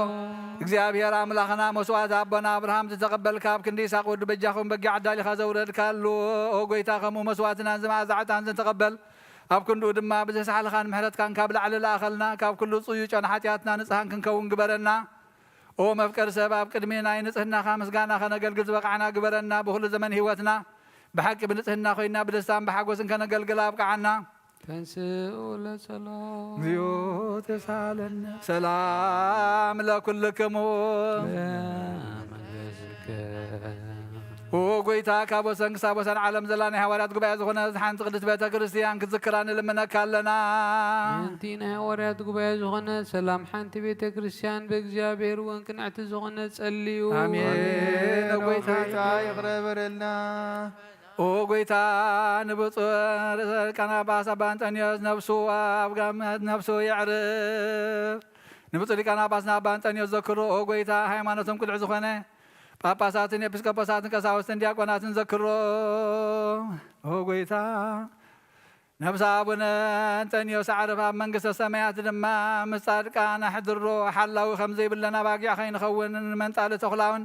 እግዚኣብሔር ኣምላኽና መስዋዕቲ ኣቦና ኣብርሃም ዝተቐበልካ፣ ኣብ ክንዲ ይስሐቅ ወዲ በጃኹም በጊዕ ኣዳሊኻ ዘውረድካሉ፣ ኦ ጎይታ፣ ከምኡ መስዋዕትናን ዝመኣዛ ዕጣን ዝተቐበል፣ ኣብ ክንድኡ ድማ ብዘሳሕልኻን ምሕረትካን ካብ ላዕሊ ለኣኸልና፣ ካብ ኩሉ ጽዩይ ጨና ሓጢኣትና ንጽሃን ክንከውን ግበረና። ኦ መፍቀሪ ሰብ፣ ኣብ ቅድሚ ናይ ንጽህናኻ ምስጋና ከነገልግል ዝበቃዕና ግበረና። ብኹሉ ዘመን ህይወትና ብሓቂ ብንጽህና ኮይና ብደስታን ብሓጎስን ከነገልግል ኣብቅዓና። ተንስኡ ለጸሎት። እግዚኦ ተሳለነ። ሰላም ለኩልክሙ። ለመንፈስከ። ኦ ጎይታ፣ ካብ ወሰን ክሳብ ወሰን ዓለም ዘላ ናይ ሃዋርያት ጉባኤ ዝኾነ ሓንቲ ቅድስት ቤተ ክርስቲያን ክትዝክራ ንልምነካ ኣለና። ምእንቲ ናይ ሃዋርያት ጉባኤ ዝኾነ ሰላም ሓንቲ ቤተ ክርስቲያን ብእግዚኣብሔር እውን ቅንዕቲ ዝኾነ ጸልዩ። ኣሜን። ኣሜን። ኦ ጎይታ፣ ይቕረ በለልና። ኦ ጎይታ፣ ንብፁዕ ርእሰ ሊቃነ ጳጳሳት ኣባ እንጠንዮስ ነፍሱ ኣብ ገነት ነፍሱ የዕርፍ። ንብፁዕ ሊቃነ ጳጳስና ኣባ እንጠንዮስ ዘክሮ። ኦ ጎይታ፣ ሃይማኖቶም ቅኑዕ ዝኾነ ጳጳሳትን ኤጲስቆጶሳትን ቀሳውስትን ዲያቆናትን ዘክሮ። ኦ ጎይታ፣ ነብሲ ኣቡነ እንጠንዮስ ኣዕርፍ፣ ኣብ መንግስተ ሰማያት ድማ ምስ ጻድቃን ኣሕድሮ። ሓላዊ ከም ዘይብለን ኣባጊዕ ከይንኸውን፣ ንመንጣሊ ተኹላውን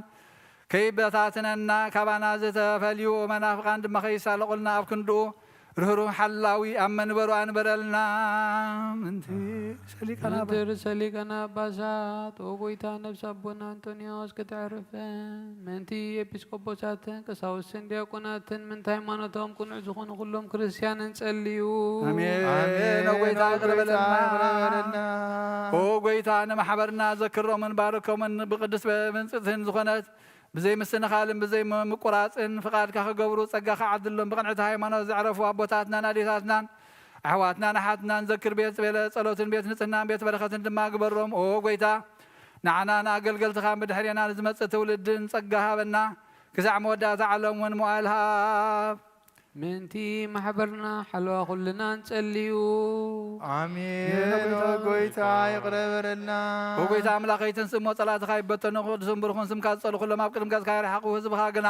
ከይበታትነና፣ ካባና ዝተፈልዩ መናፍቃን ድማ ከይሳለቑልና፣ ኣብ ክንድኡ ርህሩህ ሓላዊ ኣብ መንበሩ ኣንበረልና። ምንቲ ሰሊቀና ምንቲ ርእሰ ሊቃነ ጳጳሳት፣ ኦ ጎይታ፣ ነብሲ ኣቦና እንጠንዮስ ክትዕርፍን ምንቲ ኤጲስቆጶሳትን ቀሳውስትን ዲያቆናትን ምንቲ ሃይማኖቶም ቅኑዕ ዝኾኑ ኩሎም ክርስትያንን ጸልዩ። ኣሜን። ኣሜን። ኦ ጎይታ፣ ኦ ይቕረ ጎይታ፣ በለልና። ይቕረ በለልና። ኦ ጎይታ፣ ንማሕበርና ዘክሮምን ባርኮምን ብቅድስት ብንጽሕትን ዝኾነት ብዘይ ምስትንኻልን ብዘይ ም-፣ ምቁራጽን ፍቓድካ ክገብሩ ጸጋኻ ዓድሎም። ብቕንዕቲ ሃይማኖት ዘዕረፉ ኣቦታትናን ኣዴታትናን ኣሕዋትናን ኣሓትናን ዘክር። ቤት ቤለ ጸሎትን ቤት ንጽህናን ቤት በረኸትን ድማ ግበሮም። ኦ ጎይታ፣ ንዓናን ኣገልገልትኻን ብድሕሬና ንዝመጽእ ትውልድን ጸጋ ሃበና። ክሳዕ መወዳእታ ዓለም እውን መዋእል ሃብ። ምእንቲ ማሕበርና ሓለዋ ኩልናን ጸልዩ። ኣሜን። ኦ ጎይታ፣ ይቕረ በለልና። ኦ ጎይታ ኣምላኸይ፣ ትንስእ እሞ ጸላእትኻ ይበተኑ፣ ቅዱስን ብሩኽን ስምካ ዝጸልኡ ኩሎም ኣብ ቅድሚ ገጽካ ይርሓቑ። ህዝብኻ ግና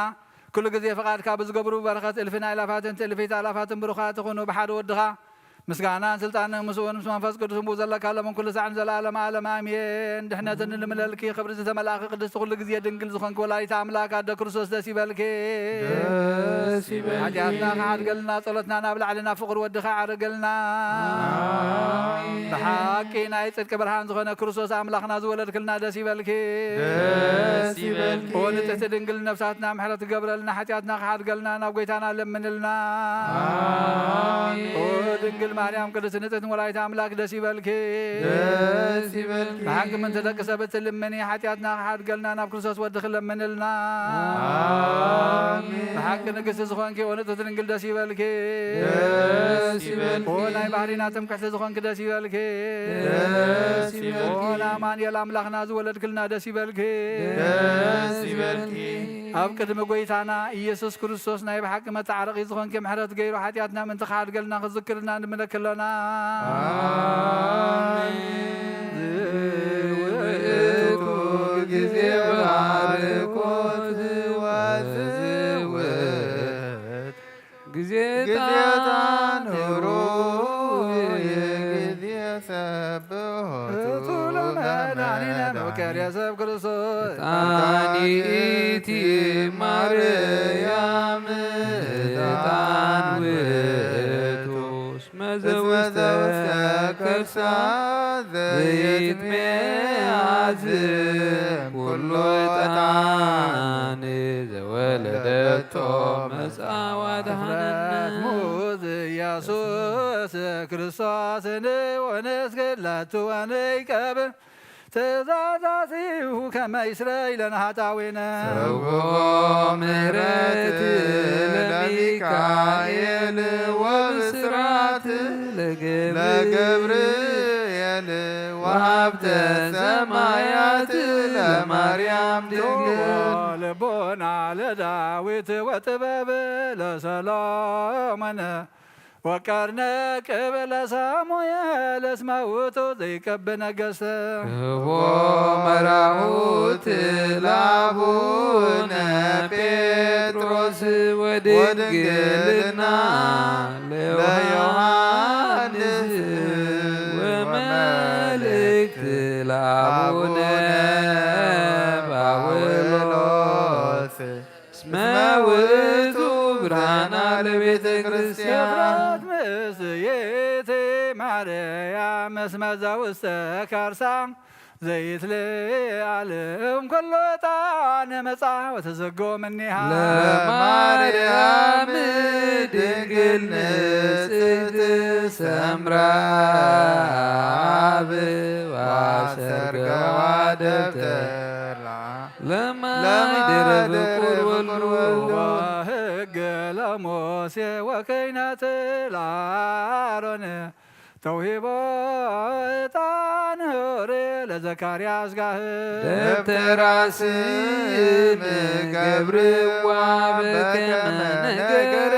ኩሉ ግዜ ፍቓድካ ብዝገብሩ በረኸት እልፍን ኣእላፋትን ትእልፊት ኣእላፋትን ብሩኻት ይኹኑ። ብሓደ ወድኻ ምስጋናን ስልጣንን ምስኡን ምስ መንፈስ ቅዱስን ብኡ ዘለካ ሎምን ኩሉ ሳዕን ዘለዓለመ ዓለም ኣሜን። ድሕነትን ልምለልኪ ክብሪ ዝተመላእኪ ቅድስቲ ኩሉ ግዜ ድንግል ዝኾንኪ ወላዲተ ኣምላክ ኣደ ክርስቶስ ደስ ይበልኪ። ደስ ይበልኪ። ሓጢኣትና ክሓድገልና ጸሎትና ናብ ላዕሊ ናብ ፍቕሪ ወድኻ ዓርገልና። ኣሜን። ብሓቂ ናይ ጽድቂ ብርሃን ዝኾነ ክርስቶስ ኣምላኽና ዝወለድክልና ደስ ይበልኪ። ደስ ይበልኪ። ኦ ንጽሕቲ ድንግል ነፍሳትና ምሕረት ክገብረልና ሓጢኣትና ክሓድገልና ናብ ጎይታና ለምንልና። ኣሜን። ኦ ድንግል ማርያም ቅድስት ንጽሕቲ ወላዲተ ኣምላክ ደስ ይበልኪ። ደስ ይበልኪ። ብሓቂ ምእንቲ ደቂ ሰብ እትልምኒ ሓጢኣትና ክሓድገልና ናብ ክርስቶስ ወድኺ ለምንልና። ኣሜን። ብሓቂ ንግስቲ ዝኾንኪ ኦ ንጽሕቲ ድንግል ደስ ይበልኪ። ደስ ይበልኪ። ኦ ናይ ባህሪና ትምክሕቲ ዝኾንኪ ደስ ይበልኪ። ደስ ይበልኪ። ኦ ንኣማኑኤል ኣምላኽና ዝወለድክልና ደስ ይበልኪ። ደስ ይበልኪ። ኣብ ቅድሚ ጎይታና ኢየሱስ ክርስቶስ ናይ ብሓቂ መተዓረቒ ዝኾንኪ ምሕረት ገይሩ ሓጢኣትና ምእንቲ ክሓድገልና ክዝክርልና ንልምነኪ ኣሎና። ኣሜን። ውእቱ ግዜ ባርኮት ወዝውት ግዜ ግዜ ጣን ጣን ሩይ ሩይ ግዜ ሰብሖቱ እቱ ለመድኃኒነ ለመድኃኒነ መፍቀሬ ሰብ ክርስቶስ። ዕጣን ይእቲ ማርያም ዕጣን ውእቱ እስመ እስመ ዘውስተ ዘውስተ ከርሳ ከርሳ ዘይትሜ ዘይትሜ ዓዝም ዓዝም ኩሉ ኩሉ ዕጣን ዕጣን ዘወለደቶ ዘወለደቶ መጽአ መጽአ ወደኃነነ። ወደኃነነ። ሙዝ ኢየሱስ ክርስቶስ ንወንስግድ ለቱ ወንቀብ ትእዛዛቲሁ ከመ ይስረይ ለነ ኃጣውኢነ። ጸውዖ ምሕረት ለሚካኤል ወብስራት ለገብርኤል ለገብርኤል ወሀብተ ወሀብተ ሰማያት ሰማያት ለማርያም ድንግል። ልቦና ለዳዊት ወጥበብ ለሰሎሞን ወቀርነ ቅብ ለሳሙኤል እስመ ውእቱ ዘይቀብ ነገሥት። ህቦ መራሁት ለአቡነ ጴጥሮስ ወድንግልና ለዮሐንስ ወመልእክት ለአቡነ ማርያም እስመ ዘውስተ ከርሳ ዘይትልዓል እምኩሉ ዕጣን መጻ ወተዘጎ እምኔሃ። ለማርያም ድንግል ንጽሕት ሰምራ አብ ዋሰርገዋ ደብተር ለማይ ድረብ ቁር ወልዱ ወሕገ ለሙሴ ወክህነት ለአሮን ተውሂቦ ዕጣን ሆሬ ለዘካርያስ ጋህ። ደብተራ ስም ገብርዋ በከመ ነገረ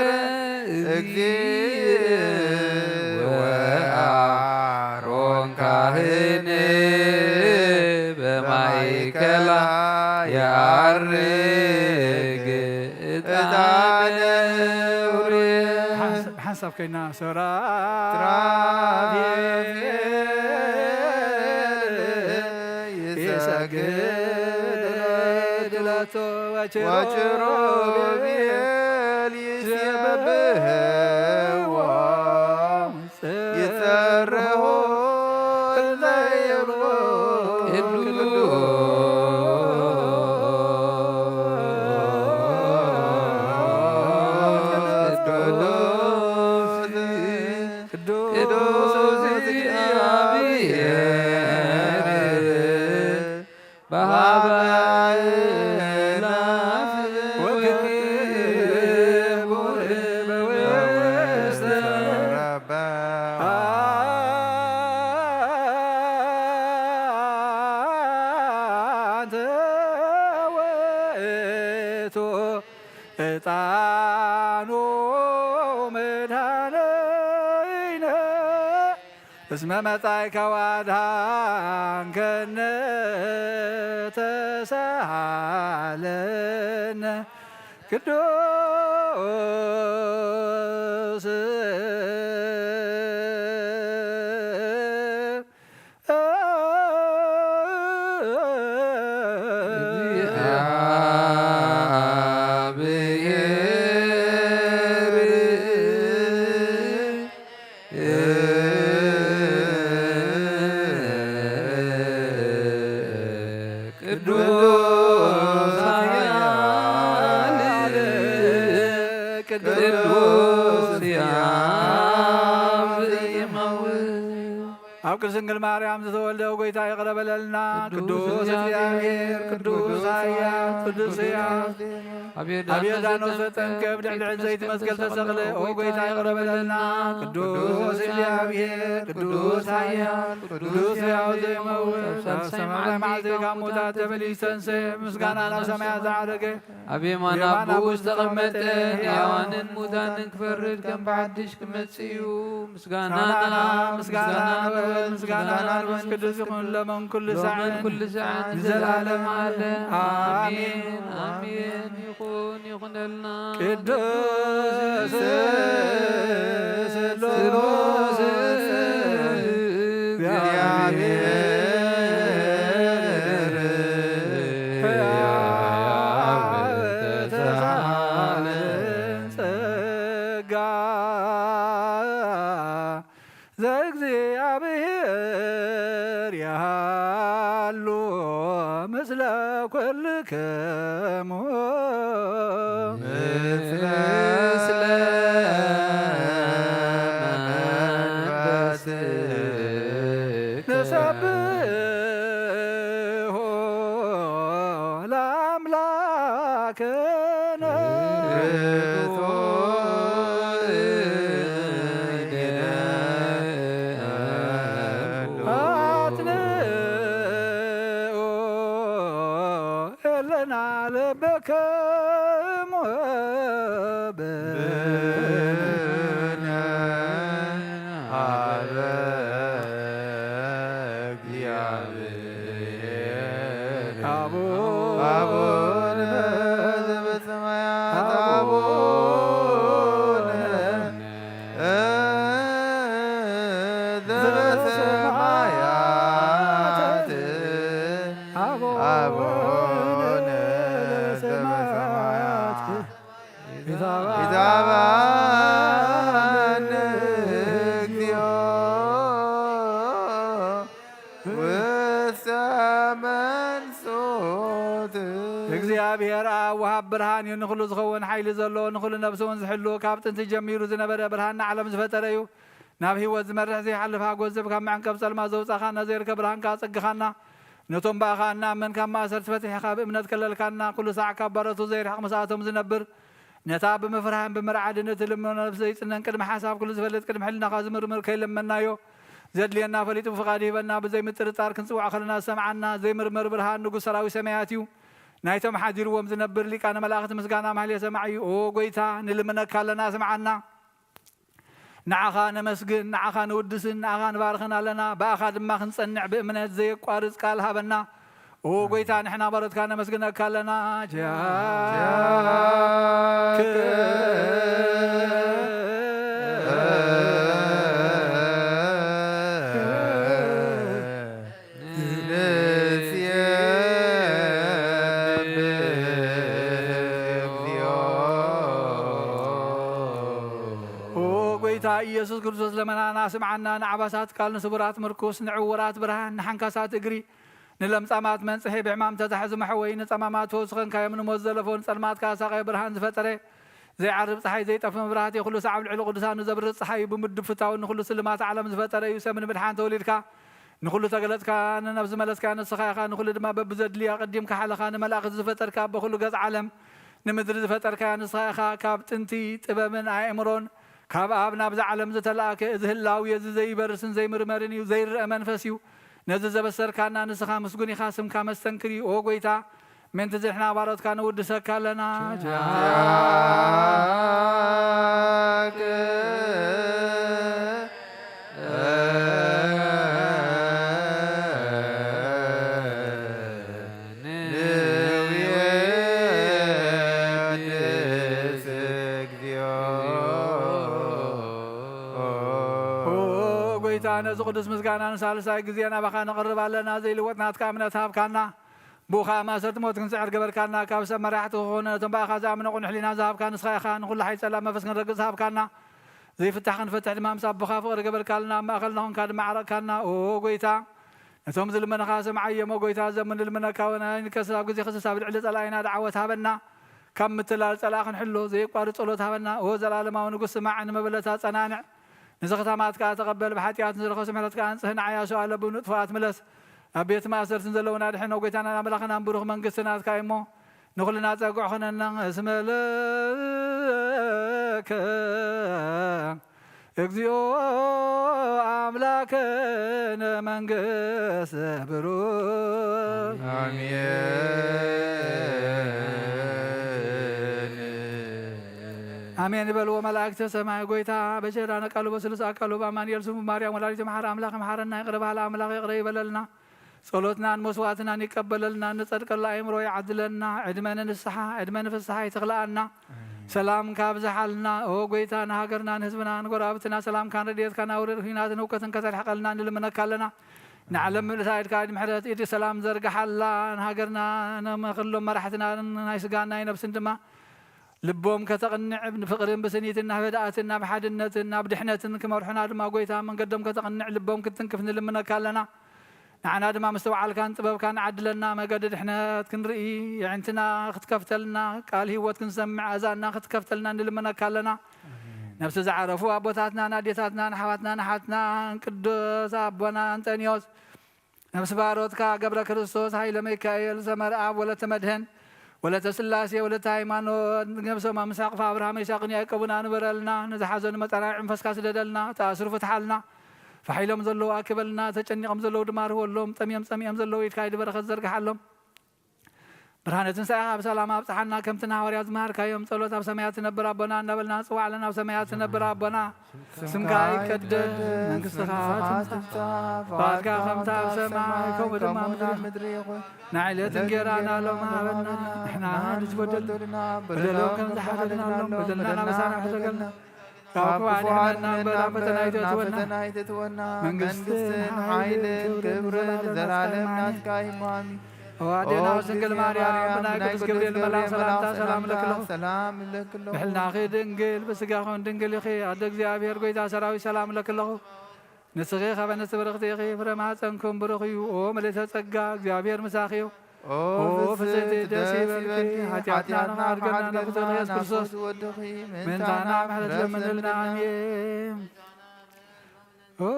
እግዚእ ወአሮን ካህን በማእከላ የዐርግ ዕጣነ ሆሬ። ሓንሳብ ከይና ሱራፌል ይሰግድ ለቱ ወኪሩቤል ይሴብሕዎ ይጸርሑ እንዘ ይብሉ ቅዱስ ቅዱስ እግዚአብሔር በሀበ አእላፍ ወክቡር በውስተ አንተ ውእቱ ዕጣኑ መድኃኒነ እስመ መጻእከ ወአድኃንከነ ተሳሃለነ ቅዱስ ቅዱስ ኃያል ቅዱስ ሕያው ዘይመውት። ኣብ ቅድስት ድንግል ማርያም ዝተወልደ ጐይታ ይቕረ በለልና። ቅዱስ እግዚአብሔር፣ ቅዱስ ኃያል፣ ቅዱስ ሕያው ኣብ ዮርዳኖስ ዘጠምቀ፣ ብድሕሪ ዕንፀይቲ መስቀል ተሰቕለ። ኦ ጐይታ ይቕረ በለልና። ቅዱስ እግዚኣብሔር፣ ቅዱስ ኃያል፣ ቅዱስ ሕያው ዘይመውት፣ ኣብ ሳልሳይ መዓልቲ ካብ ሙታት ተፈልዩ ዝተንሰ፣ ምስጋና ናብ ሰማያት ዝዓረገ፣ ኣብ የማን ኣቦኡ ዝተቐመጠ፣ ሕያዋንን ሙታንን ክፈርድ ከም ብሓድሽ ክመጽእ እዩ። ምስጋና ምስጋና ናብ ኣብ፣ ምስጋና ናብ ኣብ፣ ምስጋና ናብ ኣብ፣ መንፈስ ቅዱስ ይኹን፣ ሎምን ኩሉ ሎምን ሰዓት፣ ኩሉ ሰዓት፣ ንዘለዓለም ንዘለዓለም ዓለም። ዓለም። ዓለም። ኣሜን። ኣሜን። ኣሜን። ይኹን፣ ይኹነልና። ቅዱስ ስሉስ እግዚአብሔር ሕያው ተሳሃለን ጸጋ ዘእግዚኣብሔር ያሃሉ ምስለ ኩልክሙ። ምስለ መንፈስከ ንሰብሖ ለአምላክነ። አጽንዑ እለና ለበክሙ ብነ ሀበ እግዚአብሔር አቡነ አቡነ ዘበሰማያት አቡነ ዘበሰማያት አቡነ ዘበሰማያት ይትባረክ ይትባረክ እግዚኦ እግዚኣብሔር ኣብ ወሃብ ብርሃን እዩ። ንኹሉ ዝኸውን ሓይሊ ዘለዎ፣ ንኹሉ ነፍሲ እውን ዝሕሉ፣ ካብ ጥንቲ ጀሚሩ ዝነበረ፣ ብርሃን ንዓለም ዝፈጠረ እዩ። ናብ ህይወት ዝመርሕ ዘይሓልፍ ሓጎስ ካብ መዕንቀፍ ጸልማ ዘውጻኻና፣ ዘይርከብ ብርሃን ከኣ ጸግኻና። ነቶም ብኣኻ እናኣመን ካብ ማእሰርቲ ፈቲሕኻ ብእምነት ከለልካና፣ ኩሉ ሳዕ ካብ ባሮቱ ዘይርሕቕ ምስኣቶም ዝነብር፣ ነታ ብምፍርሃን ብምርዓድን እትልምኖ ነፍሲ ዘይጽነን ቅድሚ ሓሳብ ኩሉ ዝፈልጥ ቅድሚ ሕልናኻ ዝምርምር ከይለመናዮ ዘድልየና ፈሊጡ ብፍቓድ ይህበና። ብዘይ ምጥርጣር ክንጽውዖ ከለና ዝሰምዓና ዘይምርመር ብርሃን ንጉስ ሰራዊት ሰማያት እዩ። ናይቶም ሓዲርዎም ዝነብር ሊቃነ መላእኽቲ ምስጋና ማህሌ ሰማዒ እዩ። ኦ ጎይታ ንልምነካ ኣለና ስምዓና። ንዓኻ ነመስግን፣ ንዓኻ ንውድስን፣ ንዓኻ ንባርኽን ኣለና። ብኣኻ ድማ ክንጸንዕ ብእምነት ዘየቋርጽ ቃል ሃበና። ኦ ጎይታ ንሕና ባሮትካ ነመስግነካ ኣለና። ጃክ ንሴብህ እግዚኦ። ኦ ጎይታ ኢየሱስ ክርስቶስ ለመናና ስምዓና፣ ንዓባሳት ቃል ንስቡራት ምርኩስ፣ ንዕውራት ብርሃን፣ ንሓንካሳት እግሪ፣ ንለምጻማት መንጽሒ፣ ብሕማም ተታሕዙ መሕወይ፣ ንጸማማት ፈውሲ ኸንካዮም፣ ንሞት ዘለፎ፣ ንጸልማት ካሳቐ ብርሃን ዝፈጠረ፣ ዘይዓርብ ጸሓይ፣ ዘይጠፍ መብራህቲ፣ ኩሉ ሰዓብ ልዕሊ ቅዱሳኑ ዘብርህ ጸሓይ እዩ። ብምዱብ ፍታውን ንኹሉ ስልማት ዓለም ዝፈጠረ እዩ። ሰብ ንምድሓን ተወሊድካ፣ ንኹሉ ተገለጽካ፣ ንነፍሲ መለስካ፣ ንስኻ ኢኻ። ንኹሉ ድማ በብዘድልያ ቀዲምካ ሓለኻ፣ ንመላእኽቲ ዝፈጠርካ፣ ኣቦ ኩሉ ገጽ ዓለም ንምድሪ ዝፈጠርካያ ንስኻ ኢኻ። ካብ ጥንቲ ጥበብን ኣእምሮን ካብ ኣብ ናብዛ ዓለም ዝተላእከ፣ እዚ ህላዌ እዚ ዘይበርስን ዘይምርመርን እዩ፣ ዘይረአ መንፈስ እዩ። ነዚ ዘበሰርካና ንስኻ ምስጉን ኢኻ፣ ስምካ መስተንክር እዩ። ኦ ጎይታ፣ ምእንቲ ዝሕና ባሮትካ ንውድሰካ ኣለና። ጃክ ንውየድስ እግዚኦ። ኦ ጎይታ፣ ነዚ ቅዱስ ምስጋና ንሳልሳይ ግዜ ናባኻ ነቕርብ ኣለና። ዘይልወጥ ናትካ እምነት ሃብካና። ብኡ ኸኣ ማእሰርቲ ሞት ክንስዕር ገበርካና። ካብ ሰብ መራሕቲ ክኾኑ ነቶም ብኣኻ ዝኣምኑ ቅኑዕ ሕሊና ዝሃብካ ንስኻ ኢኻ። ንኹሉ ሓይሊ ጸላም መንፈስ ክንረግጽ ሃብካና። ዘይፍታሕ ክንፈትሕ ድማ ምስ ኣቦኻ ፍቕሪ ገበርካልና። ኣብ ማእከልና ኾንካ ድማ ዓረቕካና። ኦ ጎይታ፣ ነቶም ዝልመነኻ ስምዓዮም። ኦ ጎይታ፣ ዘሙ ንልምነካ እውን ኣይንከስር። ኣብ ግዜ ክስስ ኣብ ልዕሊ ጸላኢና ደዓወት ሃበና። ካብ ምትላል ጸላኢ ክንሕሎ ዘየቋርጽ ጸሎት ሃበና። ኦ ዘላለማዊ ንጉስ፣ ስማዕ፣ ንመበለታ ጸናንዕ። ንዝኽታማት ከኣ ተቐበል፣ ብሓጢኣት ንዝረኸሱ ምሕረት ከኣ ኣንጽህ። ንዓያ ሰው ኣለቡ ንጥፉኣት ምለስ። ኣብ ቤት ማእሰርትን ዘለዉና ድሕን። ኦ ጎይታናን ኣምላኽናን ብሩኽ መንግስቲ ናትካ እዩ እሞ፣ ንኹልና ጸግዑ ኾነና። እስመ ለከ እግዚኦ ኣምላክነ መንግስት ብሩክ። ኣሜን። ኣሜን ይበልዎ መላእክተ ሰማይ። ጎይታ በሸዳነ ቃሉ በስሉስ ኣቃሉ በአማኑኤል ስሙ ማርያም ወላዲተ መሓሪ ኣምላኽ መሓረና ይቕረ በሃሊ ኣምላኽ ይቕረ ይበለልና። ጸሎትናን መስዋዕትናን ይቀበለልና። እንጸድቀሉ ኣእምሮ ይዓድለና። ዕድመ ንንስሓ፣ ዕድመ ንፍስሓ ይትኽልኣና። ሰላም ካብዝሓልና። ኦ ጎይታ፣ ንሃገርና፣ ንህዝብና፣ ንጎረባብትና ሰላምካን ረድኤትካን ኣውርድ። ኲናትን ህውከትን ከተርሕቐልና ንልምነካ ኣለና። ንዓለም ምልእታ ኢድካ ኢድ ምሕረት፣ ኢድ ሰላም ዘርግሓላ። ንሃገርና፣ ንመኸሎም መራሕትና፣ ናይ ስጋን ናይ ነብስን ድማ ልቦም ከተቕንዕ፣ ብፍቕርን ብስኒትን ናብ ህድኣትን ናብ ሓድነትን ናብ ድሕነትን ክመርሑና ድማ፣ ጎይታ፣ መንገዶም ከተቕንዕ ልቦም ክትትንክፍ ንልምነካ ኣለና። ንዓና ድማ ምስትውዓልካን ጥበብካን ዓድለና፣ መገዲ ድሕነት ክንርኢ፣ የዕንትና ክትከፍተልና፣ ቃል ህይወት ክንሰምዕ፣ ኣእዛንና ክትከፍተልና ንልምነካ ኣለና። ነፍሲ ዝዓረፉ ኣቦታትናን ኣዴታትናን ኣሕዋትናን ኣሓትናን ቅዱስ ኣቦና እንጠንዮስ፣ ነፍሲ ባሮትካ ገብረ ክርስቶስ፣ ሃይለ ሚካኤል፣ ሰመረ ኣብ፣ ወለተ መድህን፣ ወለተ ስላሴ፣ ወለተ ሃይማኖት፣ ነብሶም ኣብ ምሳቅፋ ኣብርሃም ይስሐቅን ያዕቆብን ኣንበረልና። ንዝሓዘኑ መጻናዕዒ መንፈስካ ስደደልና። ተኣስሩ ፍትሓልና። ፋሕ ኢሎም ዘለዉ ኣክበልና። ተጨኒቖም ዘለዉ ድማ ርህወሎም። ጠምዮም ጸሚኦም ዘለዉ ኢድካ ኢድ በረኸት ዘርግሓሎም። ብርሃነ ትንሳኤኻ ብሰላም ኣብጽሓና። ከምቲ ንሃዋርያት ዝመሃርካዮም ጸሎት፣ ኣብ ሰማያት ትነብር ኣቦና እንዳበልና ንጽዋዕ ኣለና። ኣብ ሰማያት ትነብር ኣቦና፣ ስምካ ይቀደስ፣ መንግስትኻ ትምጻእ፣ ፍቓድካ ከምቲ ኣብ ሰማይ ከምኡ ድማ ኣብ ምድሪ ይኹን። ናይ ዕለት እንጌራና ሎሚ ሃበና። ንሕና ንዝበደልና በደሎም ከም ዝሓደግናሎም በደልና ኣበሳና ሕደገልና። ካብ ክፉ ኣድሕነና እምበር ኣብ ፈተና ኣይተእትወና። መንግስትን ሓይልን ክብርን ንዘላለም ናትካ እዩ። ኣሜን። ኦ ኣዴና ድንግል ማርያም፣ ብናይ ቅዱስ ገብርኤል መልኣክ ሰላምታ ሰላም እለኪ ኣለኹ። ሰላም እለኪ ኣለኹ። ብሕልናኺ ድንግል፣ ብስጋኺ እውን ድንግል ኢኺ። ኣደ እግዚኣብሔር፣ ጎይታ ሰራዊት፣ ሰላም እለኪ ኣለኹ። ንስኺ ካብ ኣንስቲ ብርኽቲ ኢኺ፣ ፍረ ማህፀንኩም ብሩኽ እዩ። ኦ ምልእተ ጸጋ፣ እግዚኣብሔር ምሳኺ እዩ። ኦ ፍጽሕቲ ደስ ይበልኪ፣ ኃጢኣትና ንኽሓድገልና ንፍትወት ኢየሱስ ክርስቶስ ምእንታና ምሕረት ለምንልና። ኣሜን። ኦ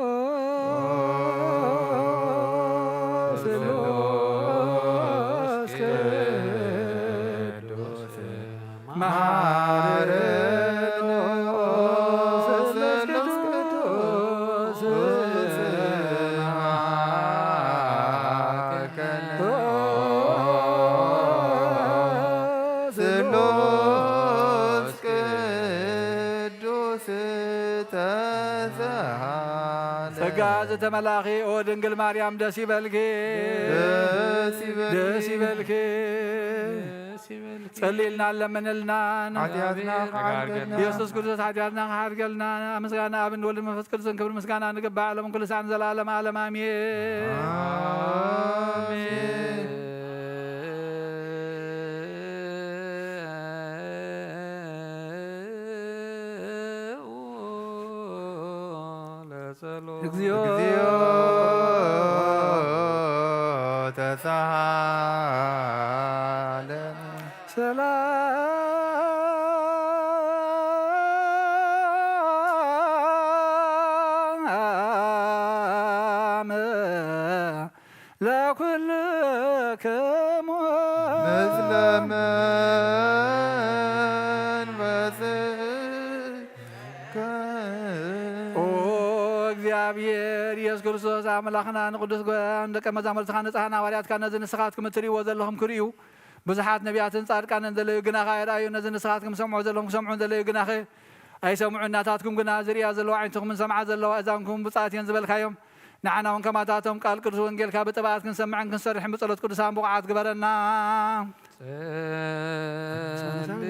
ስሉስ ቅዱስ መሐረነ። ስሉስ ቅዱስ ስሉስ ቅዱስ ተሰሃለ። ጸጋ ዝተመላኺ ኦ ድንግል ማርያም ደስ ይበልኪ። ደስ ይበልኪ። ደስ ይበልኪ። ደስ ይበልኪ። ጸልይልና ለምንልናን። ኃጢኣትና ክሓድገልና። ኢየሱስ ክርስቶስ ኃጢኣትና ክሓድገልና። ምስጋና ኣብን ወልድ መንፈስ ቅዱስን ክብሪ ምስጋና ንግባእ ዓለምን ኩሉ ሰዓን ዘላለም ዓለም ኣሜን። ኣሜን። ለጸሎት። እግዚኦ ተሳሃለ። ሰላም ለኩልክሙ። ምስለ መንፈስከ። ኦ እግዚኣብሔር ኢየሱስ ክርስቶስ ኣምላኽና፣ ንቅዱስ ጎ-፣ ንደቀ መዛሙርትኻ ንጽሓን ሃዋርያትካ ነዚ ንስኻትኩም እትርእይዎ ዘለኹም ክርእዩ፣ ብዙሓት ነቢያትን ጻድቃንን ዘለዩ ግናኻ ኣይረኣዩ። ነዚ ንስኻትኩም ትሰምዑ ዘለኹም ክሰምዑ ዘለዩ ግናኸ ኣይሰምዑ። እናታትኩም ግና ዝርእያ ዘለዋ ኣዒንትኹምን ዝሰምዓ ዘለዋ እዛንኩም ብጻት እየን ዝበልካዮም። ንዓና እውን ከማታቶም ቃል ቅዱስ ወንጌልካ ብጥብኣት ክንሰምዕን ክንሰርሕን ብጸሎት ቅዱሳን ብቑዓት ግበረና። ጸልዩ።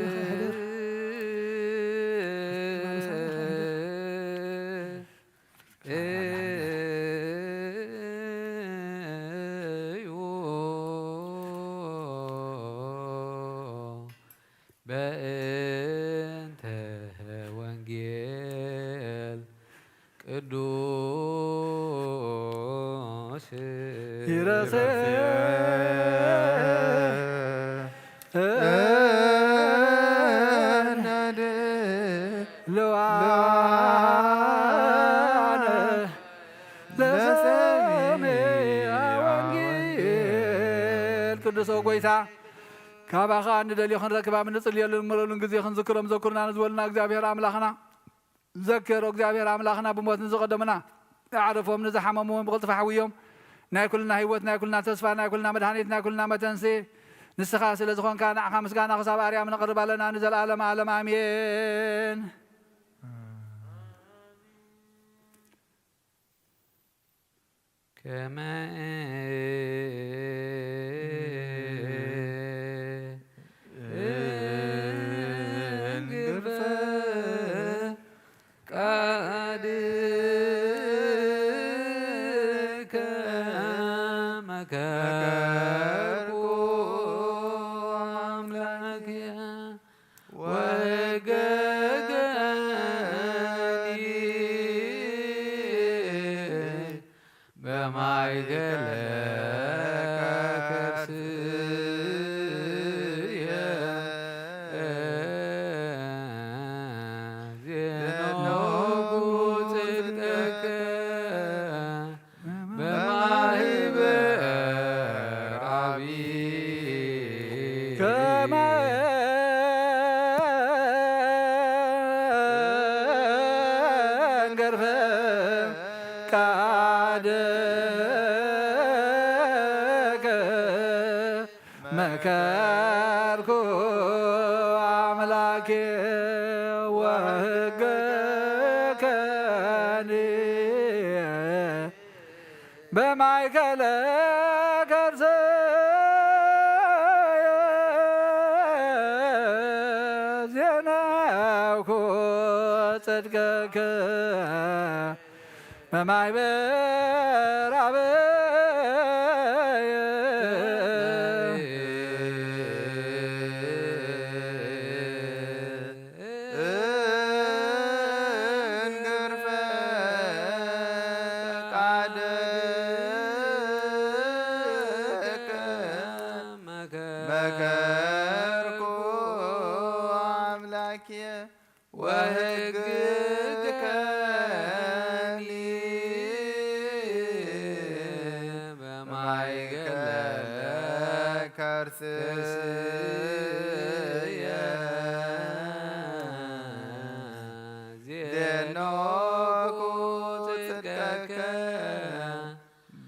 እዩ በእንተ ወንጌል ቅዱስ ይረሴ እነድ ለዋነ ለሰሚዐ ወንጌል። ቅዱስ ኦ ጎይታ፣ ካባኻ እንደልዮ ክንረክብ ኣብ እንጽልየሉን እንምለሉን ግዜ ክንዝክሮም ዘኩርና ንዝበሉና እግዚኣብሔር ኣምላኽና ዘክር። እግዚኣብሔር ኣምላኽና፣ ብሞት ንዝቐደሙና ኣዕርፎም፣ ንዝሓመሙ እውን ብቕልጥፍ ሓውዮም። ናይ ኩልና ህይወት፣ ናይ ኩልና ተስፋ፣ ናይ ኩልና መድኃኒት፣ ናይ ኩልና መተንሲ ንስኻ ስለ ዝኾንካ፣ ንዓኻ ምስጋና ክሳብ ኣርያም ነቕርብ ኣለና ንዘለዓለመ ዓለም። ኣሜን። ከመ እንግር ፈቃድከ መከርኩ አምላኬ ወገገኒ በማእከለ ከርስየ ዜኖኩ ጽድቀከ በማህበር አብይ ከመ እንገርፈ ቃደከ መከርኩ አምላኬ ወህገከኒ በማእከለ ከርሰየ ዜናኩ ጽድቅከ በማይ በራበየ እንግርፈ ቃደከ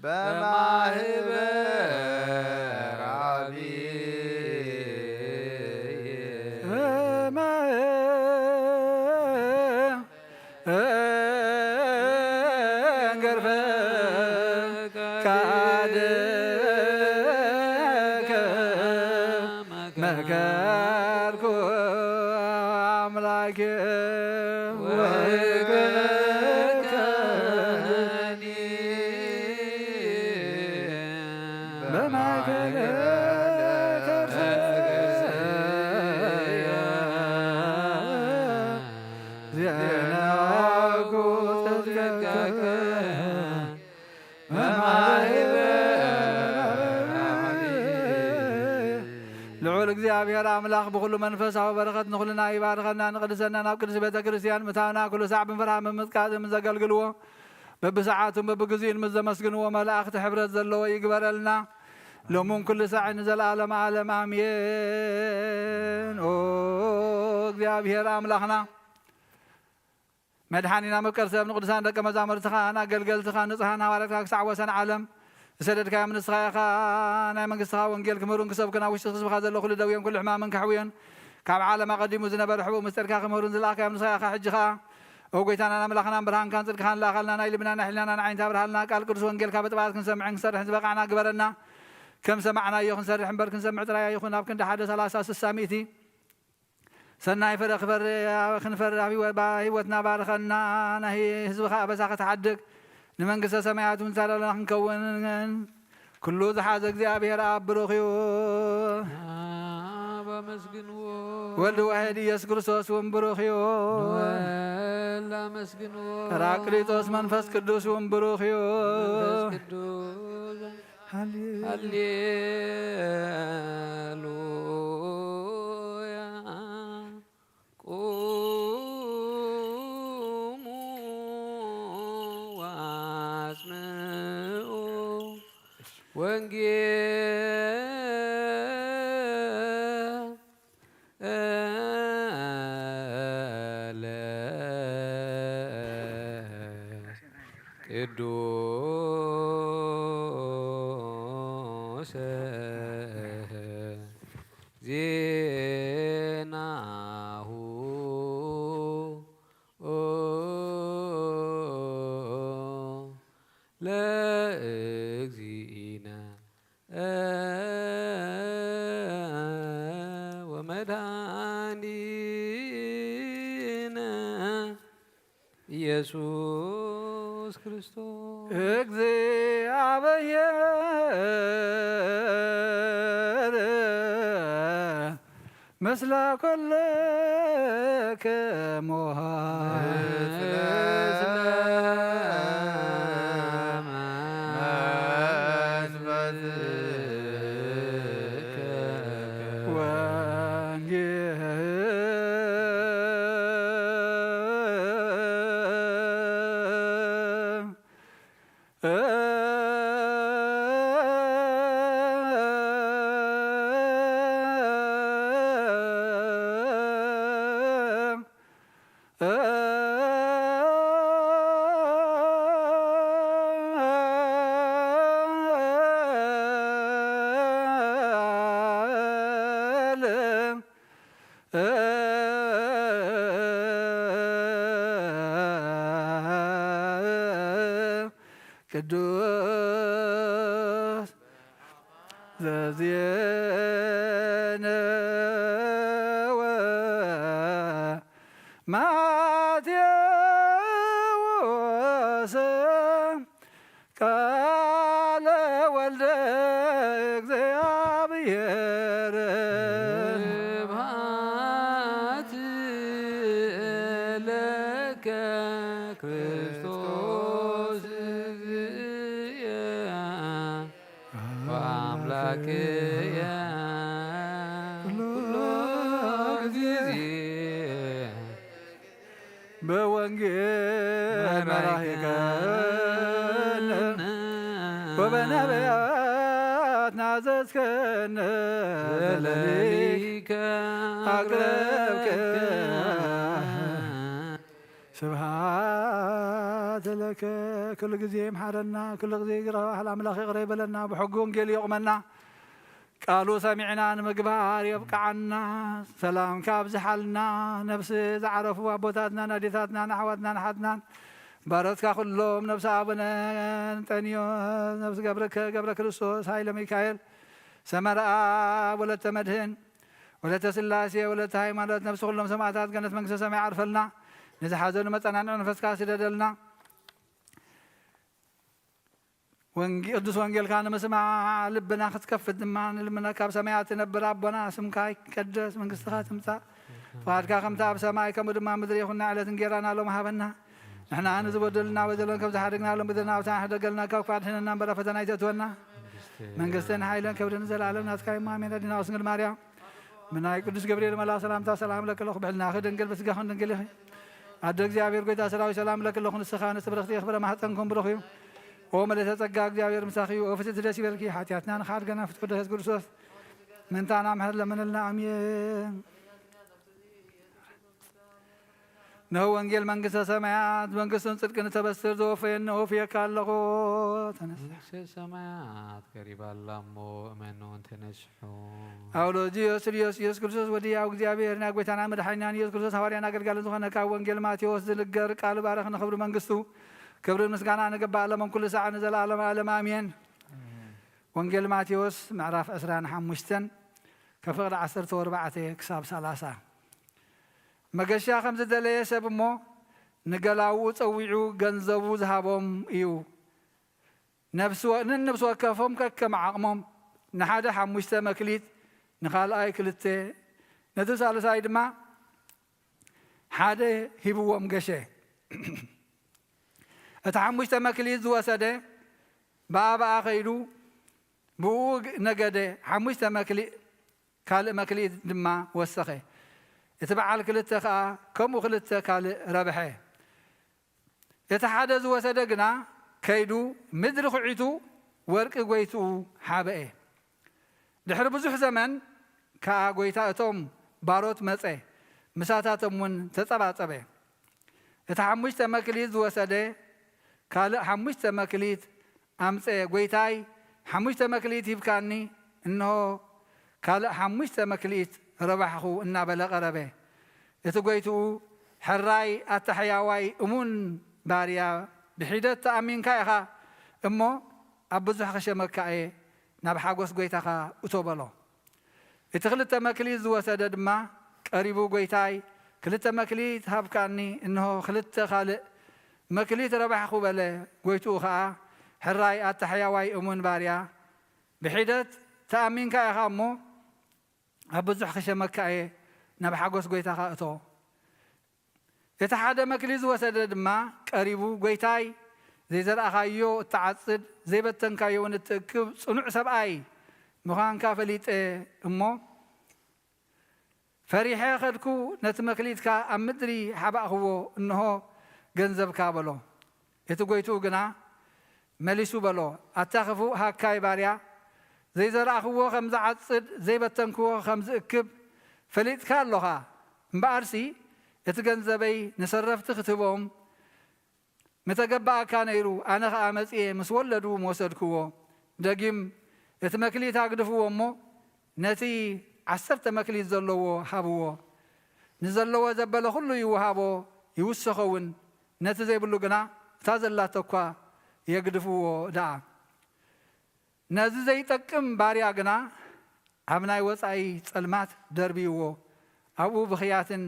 በማህበር አብይ በማህበር ፈቃድከ መከርኩ አምላኬ ወእግርከኒ በማእከለ ከርሰየ ዜናኩ ጽድቀከ ልዑል እግዚኣብሔር ኣምላኽ ብኹሉ መንፈሳዊ በረኸት ንኹልና ይባርኸና፣ ንቕድሰና ናብ ቅድስቲ ቤተ ክርስቲያን ምታውና ኩሉ ሳዕ ብምፍርሃ ምምጥቃጥ ምስ ዘገልግልዎ በብሰዓቱን በብግዚኡን ምስ ዘመስግንዎ መላእኽቲ ሕብረት ዘለዎ ይግበረልና። ሎሙን ኩሉ ሳዕ ንዘለዓለም ዓለም ኣሜን። ኦ እግዚኣብሔር ኣምላኽና መድሓኒና መፍቀር ሰብ ንቅዱሳን ደቀ መዛሙርትኻን ኣገልገልትኻን ንጹሓን ሃዋርያትካ ክሳዕ ወሰን ዓለም ዝሰደድካዮም ንስኻ ኢኻ። ናይ መንግስትኻ ወንጌል ክምህሩን ክሰብኩን ኣብ ውሽጢ ህዝብኻ ዘሎ ኩሉ ደውዮን ኩሉ ሕማምን ከሕውዮን ካብ ዓለም ኣቐዲሙ ዝነበረ ሕቡእ ምስጢርካ ክምህሩን ዝለኣኽካዮም ንስኻ ኢኻ። ሕጂ ኸኣ ኦ ጎይታናን ኣምላኽናን ብርሃንካን ጽድቅኻን ለኣኸልና፣ ናይ ልብናን ናይ ሕልናናን ዓይኒ ኣብርሃልና። ቃል ቅዱስ ወንጌልካ ብጥብዓት ክንሰምዕን ክንሰርሕን ዝበቃዕና ግበረና። ከም ሰማዕናዮ ክንሰርሕ እምበር ክንሰምዕ ጥራይ ኣይኹን። ኣብ ክንዲ ሓደ ሰላሳ ስሳ ሚእቲ ሰናይ ፍረ ክፈሪ ክንፈሪ ኣብ ህይወ- ባ- ህይወትና ባርኸና። ናይ ህዝብኻ ኣበሳ ክትሓድግ ንመንግስተ ሰማያት እውን ተዳለና ክንከውን ኩሉ ዝሓዘ እግዚኣብሔር ኣብ ብሩኽ እዩ። ኣብ ኣመስግንዎ። ወልድ ዋሕድ ኢየሱስ ክርስቶስ እውን ብሩኽ እዩ። ንወልድ ኣመስግንዎ። ጳራቅሊጦስ መንፈስ ቅዱስ እውን ብሩኽ እዩ። መንፈስ ቅዱስ ሃሌ- ሃሌሉያ። ቁሙ ወአስምዑ ወንጌለ ቅዱስ ዜናሁ ለእግዚእነ ወመድኃኒነ ኢየሱስ ክርስቶስ። እግዚኣብሔር ምስለ ኩልክሙ። ቅዱስ ዘዜነወ ማቴዎስ ቃለ ወልደ እግዚኣብሔር። ስብሐት ለከ ክርስቶስ እግዚእየ ወአምላክየ ኩሎ ጊዜ። በወንጌል መራሂከነ ወበነቢያት ናዘዝከነ ዘለሊከ አቅረብከ። ስብሐት ኩሉ ግዜ ይምሓረና፣ ኩሉ ግዜ ይቕረ በሃል ኣምላኽ ይቕረ ይበለና፣ ብሕጊ ወንጌል የቑመና፣ ቃሉ ሰሚዕና ንምግባር የብቅዓና፣ ሰላምካ ኣብዝሓልና። ነፍሲ ዝዓረፉ ኣቦታትናን ኣዴታትናን ኣሕዋትናን ኣሓትናን ባሮትካ ኩሎም፣ ነፍሲ ኣቡነ እንጠንዮስ፣ ነፍሲ ገብረ ገብረ ክርስቶስ፣ ሃይለ ሚካኤል፣ ሰመረኣብ፣ ወለተ መድህን፣ ወለተ ስላሴ፣ ወለተ ሃይማኖት፣ ነፍሲ ኩሎም ሰማእታት ገነት መንግስተ ሰማይ ዓርፈልና። ንዝሓዘኑ መጸናንዒ መንፈስካ ስደደልና። ወንጌ-፣ ቅዱስ ወንጌልካ ንምስማዕ ልብና ክትከፍት ድማ ንልምነካ። ኣብ ሰማያት ትነብር ኣቦና፣ ስምካ ይቀደስ፣ መንግስትኻ ትምጻእ፣ ፍቓድካ ከምቲ ኣብ ሰማይ ከምኡ ድማ ምድሪ ይኹን። ናይ ዕለት እንጌራና ሎም ሃበና። ንሕና ንዝበደሉና በደሎም ከም ዝሓደግና ሎም በደልና ኣብታ ሕደገልና፣ ካብ ክፉእ ኣድሕነና እምበር ኣብ ፈተና ኣይተእትወና። መንግስትን ሓይልን ክብርን ንዘለኣለም ናትካ እዩ። ኣሜን። ኣዴና ቅድስት ድንግል ማርያም፣ ብናይ ቅዱስ ገብርኤል መልኣኽ ሰላምታ ሰላም ለኪ ኣለኹ፣ ብሕልናኺ ድንግል፣ ብስጋኽን ድንግል ኢኺ። ኣደ እግዚኣብሔር፣ ጎይታ ሰራዊት፣ ሰላም ለኪ ኣለኹ፣ ንስኻ ንስቲ ብርኽቲ ኢኺ፣ ፍረ ማህፀንኩም ብሩኽ እዩ። ኦ መለተ ጸጋ፣ እግዚኣብሔር ምሳኺ እዩ። ኦ ፍስሕቲ ደስ ይበልኪ፣ ሓጢኣትና ንኻድገና ፍትሑ ደስ ክርስቶስ ምንታና ምሕር ለምንልና። ኣሜን። ነሆ ወንጌል መንግስተ ሰማያት፣ መንግስቱን ጽድቅን እተበስር ዘወፈየኒ ወፍየካ ኣለኹ። ተነሳ። መንግስተ ሰማያት ቀሪባ ኣላ እሞ እመኑ ተነስሑ። ኣውሎጅዮስ ስልዮስ ኢየሱስ ክርስቶስ ወዲ ያው እግዚኣብሔር፣ ናይ ጎይታና መድሓኒናን ኢየሱስ ክርስቶስ ሃዋርያን ኣገልጋልን ዝኾነ፣ ካብ ወንጌል ማቴዎስ ዝንገር ቃል ባረኽ፣ ንኽብሪ መንግስቱ ክብርን ምስጋና ንግባእ ኣለሞም ኩሉ ሳዕ ንዘለኣለም ኣለም ኣሜን። ወንጌል ማቴዎስ ምዕራፍ ዕስራን ሓሙሽተን ከፍቕዲ ዓሰርተ ወርባዕተ ክሳብ ሰላሳ። መገሻ ከም ዝደለየ ሰብ እሞ ንገላውኡ ጸዊዑ ገንዘቡ ዝሃቦም እዩ። ነፍሲ ወ-፣ ነንብሲ ወከፎም ከከም ዓቕሞም፣ ንሓደ ሓሙሽተ መክሊት፣ ንኻልኣይ ክልተ፣ ነቲ ሳልሳይ ድማ ሓደ ሂብዎም ገሸ። እቲ ሓሙሽተ መክሊት ዝወሰደ ብኣ ብኣ ኸይዱ ብኡ ነገደ፣ ሓሙሽተ መክሊት ካልእ መክሊት ድማ ወሰኸ። እቲ በዓል ክልተ ኸኣ ከምኡ ክልተ ካልእ ረብሐ። እቲ ሓደ ዝወሰደ ግና ከይዱ ምድሪ ኹዒቱ ወርቂ ጐይትኡ ሓበኤ። ድሕሪ ብዙሕ ዘመን ከኣ ጐይታ እቶም ባሮት መጸ፣ ምሳታቶም እውን ተጸባጸበ። እቲ ሓሙሽተ መክሊት ዝወሰደ ካልእ ሓሙሽተ መክሊት ኣምጸ፣ "ጐይታይ፣ ሓሙሽተ መክሊት ሂብካኒ፣ እንሆ፣ ካልእ ሓሙሽተ መክሊት ረባሕኹ" እናበለ ቀረበ። እቲ ጐይትኡ፣ "ሕራይ ኣታ ሕያዋይ እሙን ባርያ፣ ብሒደት ተኣሚንካ ኢኻ እሞ፣ ኣብ ብዙሕ ክሸመካ እየ፣ ናብ ሓጎስ ጐይታኻ እቶ" በሎ። እቲ ክልተ መክሊት ዝወሰደ ድማ ቀሪቡ፣ "ጐይታይ፣ ክልተ መክሊት ሃብካኒ፣ እንሆ፣ ክልተ ካልእ መክሊት ረባሕኹ" በለ። ጐይትኡ ኸኣ፣ "ሕራይ ኣታ ሕያዋይ እሙን ባርያ፣ ብሒደት ተኣሚንካ ኢኻ እሞ፣ ኣብ ብዙሕ ክሸመካ እየ፣ ናብ ሓጎስ ጐይታኻ እቶ" እቲ ሓደ መክሊት ዝወሰደ ድማ ቀሪቡ፣ "ጐይታይ፣ ዘይዘራእኻዮ እትዓጽድ፣ ዘይበተንካዮ እውን እትእክብ ጽኑዕ ሰብኣይ ምዃንካ ፈሊጠ እሞ፣ ፈሪሐ ኸድኩ፣ ነቲ መክሊትካ ኣብ ምድሪ ሓባእክዎ፣ እንሆ ገንዘብካ" በሎ። እቲ ጐይትኡ ግና መሊሱ በሎ፣ "ኣታ ኽፉእ ሃካይ ባርያ፣ ዘይዘራእኽዎ ኸም ዝዓጽድ፣ ዘይበተንክዎ ኸም ዝእክብ ፈሊጥካ ኣሎኻ። እምበኣርሲ እቲ ገንዘበይ ንሰረፍቲ ክትህቦም ምተገባኣካ ነይሩ፣ ኣነ ኸኣ መጺኤ ምስ ወለዱ ምወሰድክዎ። ደጊም እቲ መክሊት ኣግድፍዎ እሞ፣ ነቲ ዓሰርተ መክሊት ዘለዎ ሃብዎ። ንዘለዎ ዘበለ ኹሉ ይውሃቦ፣ ይውሰኾ እውን፣ ነቲ ዘይብሉ ግና እታ ዘላቶ እኳ የግድፍዎ ደኣ። ነዚ ዘይጠቅም ባርያ ግና ኣብ ናይ ወጻኢ ጸልማት ደርብይዎ፣ ኣብኡ ብኽያትን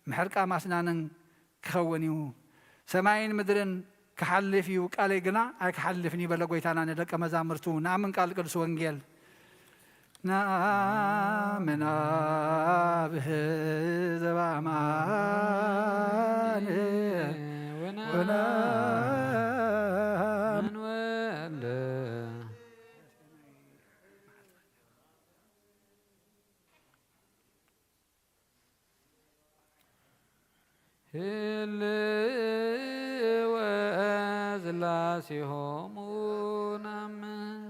ምሕርቃም ኣስናንን ክኸውን እዩ። ሰማይን ምድርን ክሓልፍ እዩ፣ ቃለይ ግና ኣይክሓልፍን እዩ" በለ ጐይታና ንደቀ መዛሙርቱ። ንኣምን ቃል ቅዱስ ወንጌል። ነአምን አብ ዘበአማን ወነአምን ወልድ ህልወ ሥላሴሆሙ ነአምን።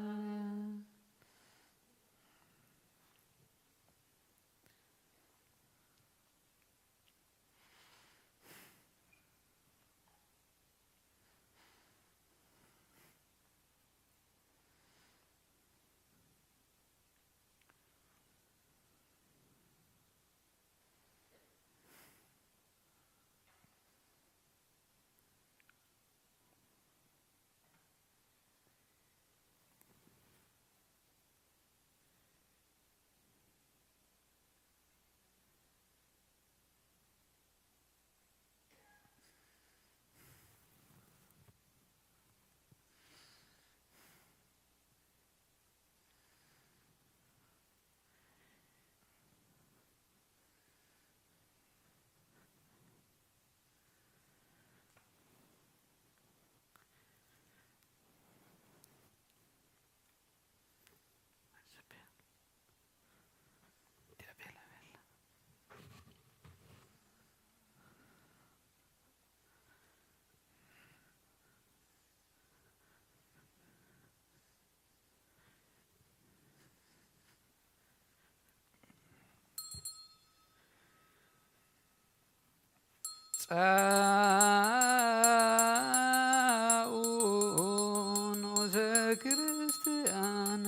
ንዑሰ ክርስቲያን።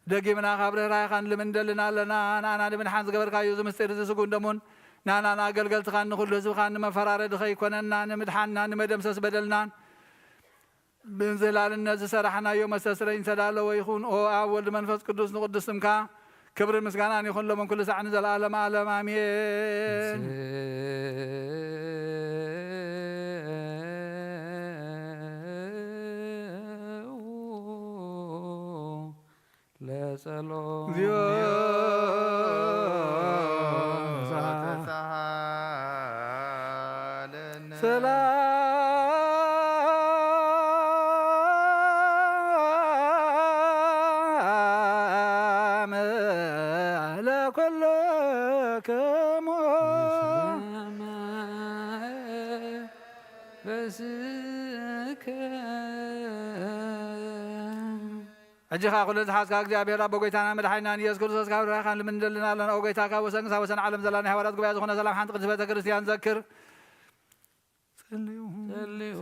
ደጊምና ካብ ርህራሄኻ ንልምን እንደልን ኣለና። ንኣና ንምድሓን ዝገበርካዮ እዚ ምስጢር፣ እዚ ስጉን ደሙን ንኣና ንኣገልገልትኻን ንኹሉ ህዝብኻን ንመፈራረዲ ከይኮነና፣ ንምድሓንና፣ ንመደምሰስ በደልናን ብእንዝህላልነት ዝሰራሕናዮ መስተስረይ ዝተዳለወ ይኹን። ኦ ኣብ ወልድ መንፈስ ቅዱስ ንቅዱስ ስምካ ክብርን ምስጋናን ይኹን ሎምን ኩሉ ሳዕ ንዘለዓለመ ዓለም ኣሜን። ለጸሎት። እግዚኦ ተሳሃለነ። ሰላም ለኩልክሙ። በስከ። ሕጂ ኸኣ ኩሉ ዝሓዝካ እግዚኣብሔር ኣቦ፣ ጎይታና መድሓኒናን ኢየሱስ ክርስቶስ፣ ካብ ርህራሄኻን ልምን እንደልን ኣለና። ኦ ጎይታ፣ ካብ ወሰን ክሳብ ወሰን ዓለም ዘላ ናይ ሃዋርያት ጉባኤ ዝኾነ ሰላም ሓንቲ ቅድስት ቤተ ክርስቲያን ዘክር። ጸልዩ። ጸልዩ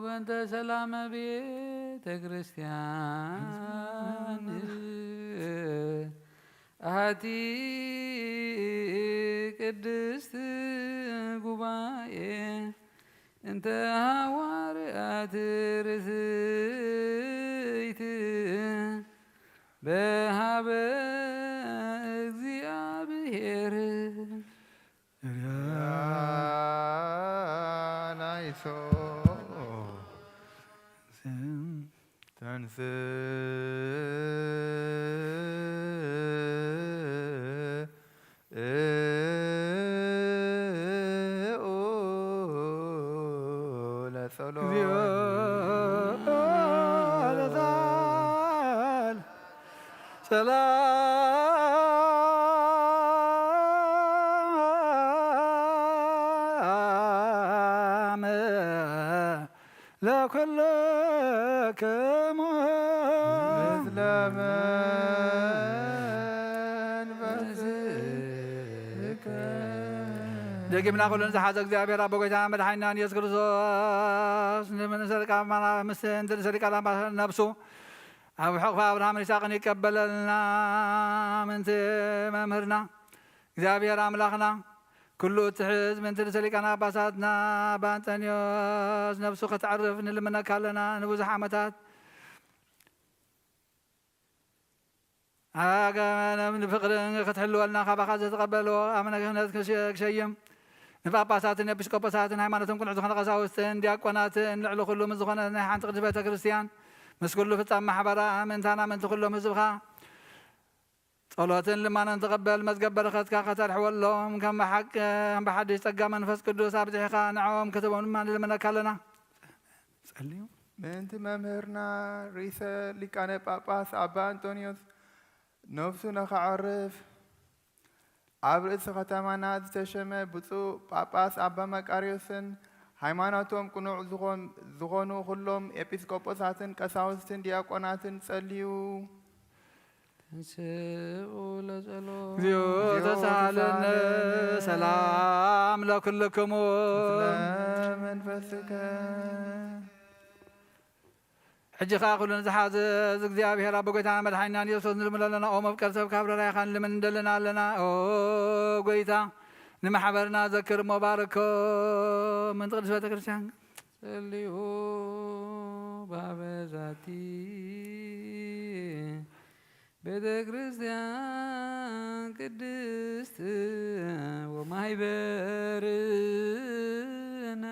በእንተ ሰላመ ቤተ ክርስቲያን። ኣቲ ቅድስት ጉባኤ እንተ ሃዋርያት ርትዕት በሃበ እግዚኣብሔር። ናይሶ ተንስ ለጸሎት። እግዚኦ ለዘለዓለም። ሰላም ለኩልክሙ። ምስለ መንፈስከ። ደጊምና ኩሉ ንዝሓዘ እግዚኣብሔር ኣቦ፣ ጎይታና መድሓኒናን ኢየሱስ ክርስቶስ፣ ንምንሰልቃ ምስ እንትን ሰሊቃ ነብሱ ኣብ ሕቕፊ ኣብርሃምን ይስሐቅን ይቀበለልና። ምንቲ መምህርና እግዚኣብሔር ኣምላኽና፣ ኩሉ እትሕዝ ምንቲ ርእሰ ሊቃነ ጳጳሳትና ኣባ እንጠንዮስ ነብሱ ከተዕርፍ ንልምነካ ኣለና። ንብዙሕ ዓመታት ኣገመነም ንፍቕርን ክትሕልወልና ካባኻ ዝተቐበልዎ ኣመነ ክህነት ክሸ-፣ ክሸይም፣ ንጳጳሳትን ኤጲስቆጶሳትን ሃይማኖቶም ቅኑዕ ዝኾነ ቀሳውስትን ዲያቆናትን ልዕሊ ኩሉ ምስ ዝኾነ ናይ ሓንቲ ቅድስት ቤተ ክርስቲያን ምስ ኩሉ ፍጻም ማሕበራ ምእንታና ምእንቲ ኩሎም ህዝብኻ ጸሎትን ልማኖን ተቐበል። መዝገብ በረኸትካ ከተርሕወሎም ከም ብሓቂ ከም ብሓድሽ ጸጋ መንፈስ ቅዱስ ኣብዚሕኻ ንዕኦም ክትህቦም ድማ ንልምነካ ኣለና። ጸልዩ። ምእንቲ መምህርና ርእሰ ሊቃነ ጳጳስ ኣባ እንጦንዮስ ነፍሱ ንኸዕርፍ ኣብ ርእሲ ከተማና ዝተሸመ ብፁዕ ጳጳስ ኣባ መቃርዮስን ሃይማኖቶም ቅኑዕ ዝኾን-፣ ዝኾኑ ኩሎም ኤጲስቆጶሳትን ቀሳውስትን ዲያቆናትን ጸልዩ። ተንስኡ ለጸሎት። እግዚኦ ተሳሃለነ። ሰላም ለኩልክሙ። ለመንፈስከ። ሕጂ ኸኣ ኩሉ ንዝሓዘ እግዚኣብሔር ኣቦ፣ ጎይታና መድሓኒናን ኢየሱስ ንልምን ኣለና። ኦ መፍቀር ሰብ፣ ካብ ርህራሄኻ ንልምን እንደልን ኣለና። ኦ ጎይታ፣ ንማሕበርና ዘክር እሞ ባርኮ። ምእንቲ ቅድስት ቤተ ክርስቲያን ጸልዩ ባበዛቲ ቤተ ክርስቲያን ቅድስት ወማይበርነ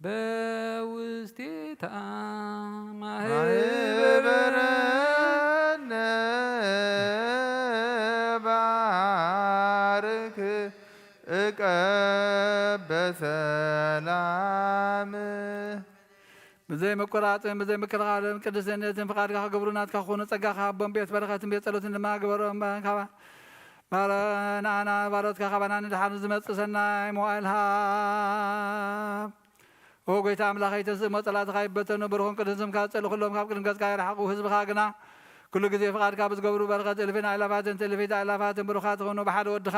በውስቴታ ማህበርነ ባርክ እቀበ ሰላም። ብዘይ ምቁራጽን ብዘይ ምክልኻልን ቅድስነትን ፍቓድካ ክገብሩ ናትካ ክኾኑ ጸጋኻ ሃቦም። ቤት በረኸትን ቤት ጸሎትን ድማ ግበሮም። ካባ ባረ-፣ ንኣና ባሮትካ ካባና ንድሓር ዝመጽእ ሰናይ መዋእል ሃብ። ኦ ጎይታ ኣምላኸይ፣ ተስእሞ ጸላእትኻ ይበተኑ፣ ብሩኹን ቅዱስን ስምካ ዝጸልኡ ኩሎም ካብ ቅድሚ ገጽካ ይርሓቑ። ህዝብኻ ግና ኩሉ ግዜ ፍቓድካ ብዝገብሩ በረኸት እልፍን ኣእላፋትን ትእልፊት ኣእላፋትን ብሩኻት ይኹኑ። ብሓደ ወድኻ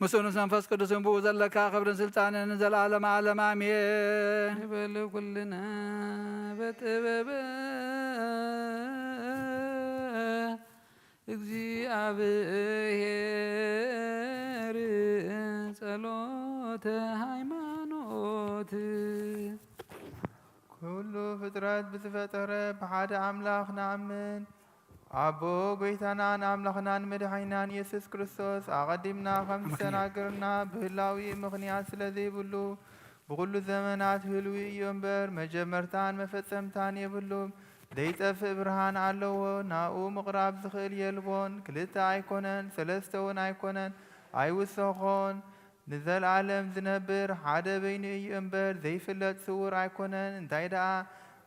ምስኡ ምስ መንፈስ ቅዱስን ብኡ ዘለካ ክብርን ስልጣንን ንዘለኣለም ዓለም ኣሜን። ንበል ኩልና በጥበበ እግዚኣብሔር ጸሎተ ሃይማኖት። ኩሉ ፍጥረት ብዝፈጠረ ብሓደ ኣምላኽ ንኣምን። ኣቦ ጎይታናን ኣምላኽናን መድሓኒናን ኢየሱስ ክርስቶስ ኣቐዲምና ከም ዝተናገርና ብህላዊ ምኽንያት ስለ ዘይብሉ ብኹሉ ዘመናት ህልዊ እዩ እምበር፣ መጀመርታን መፈጸምታን የብሉን። ዘይጠፍእ ብርሃን ኣለዎ፣ ናብኡ ምቕራብ ዝኽእል የልቦን። ክልተ ኣይኮነን፣ ሰለስተ እውን ኣይኮነን፣ ኣይውሰኾን። ንዘለኣለም ዝነብር ሓደ በይኑ እዩ እምበር፣ ዘይፍለጥ ስዉር ኣይኮነን። እንታይ ደኣ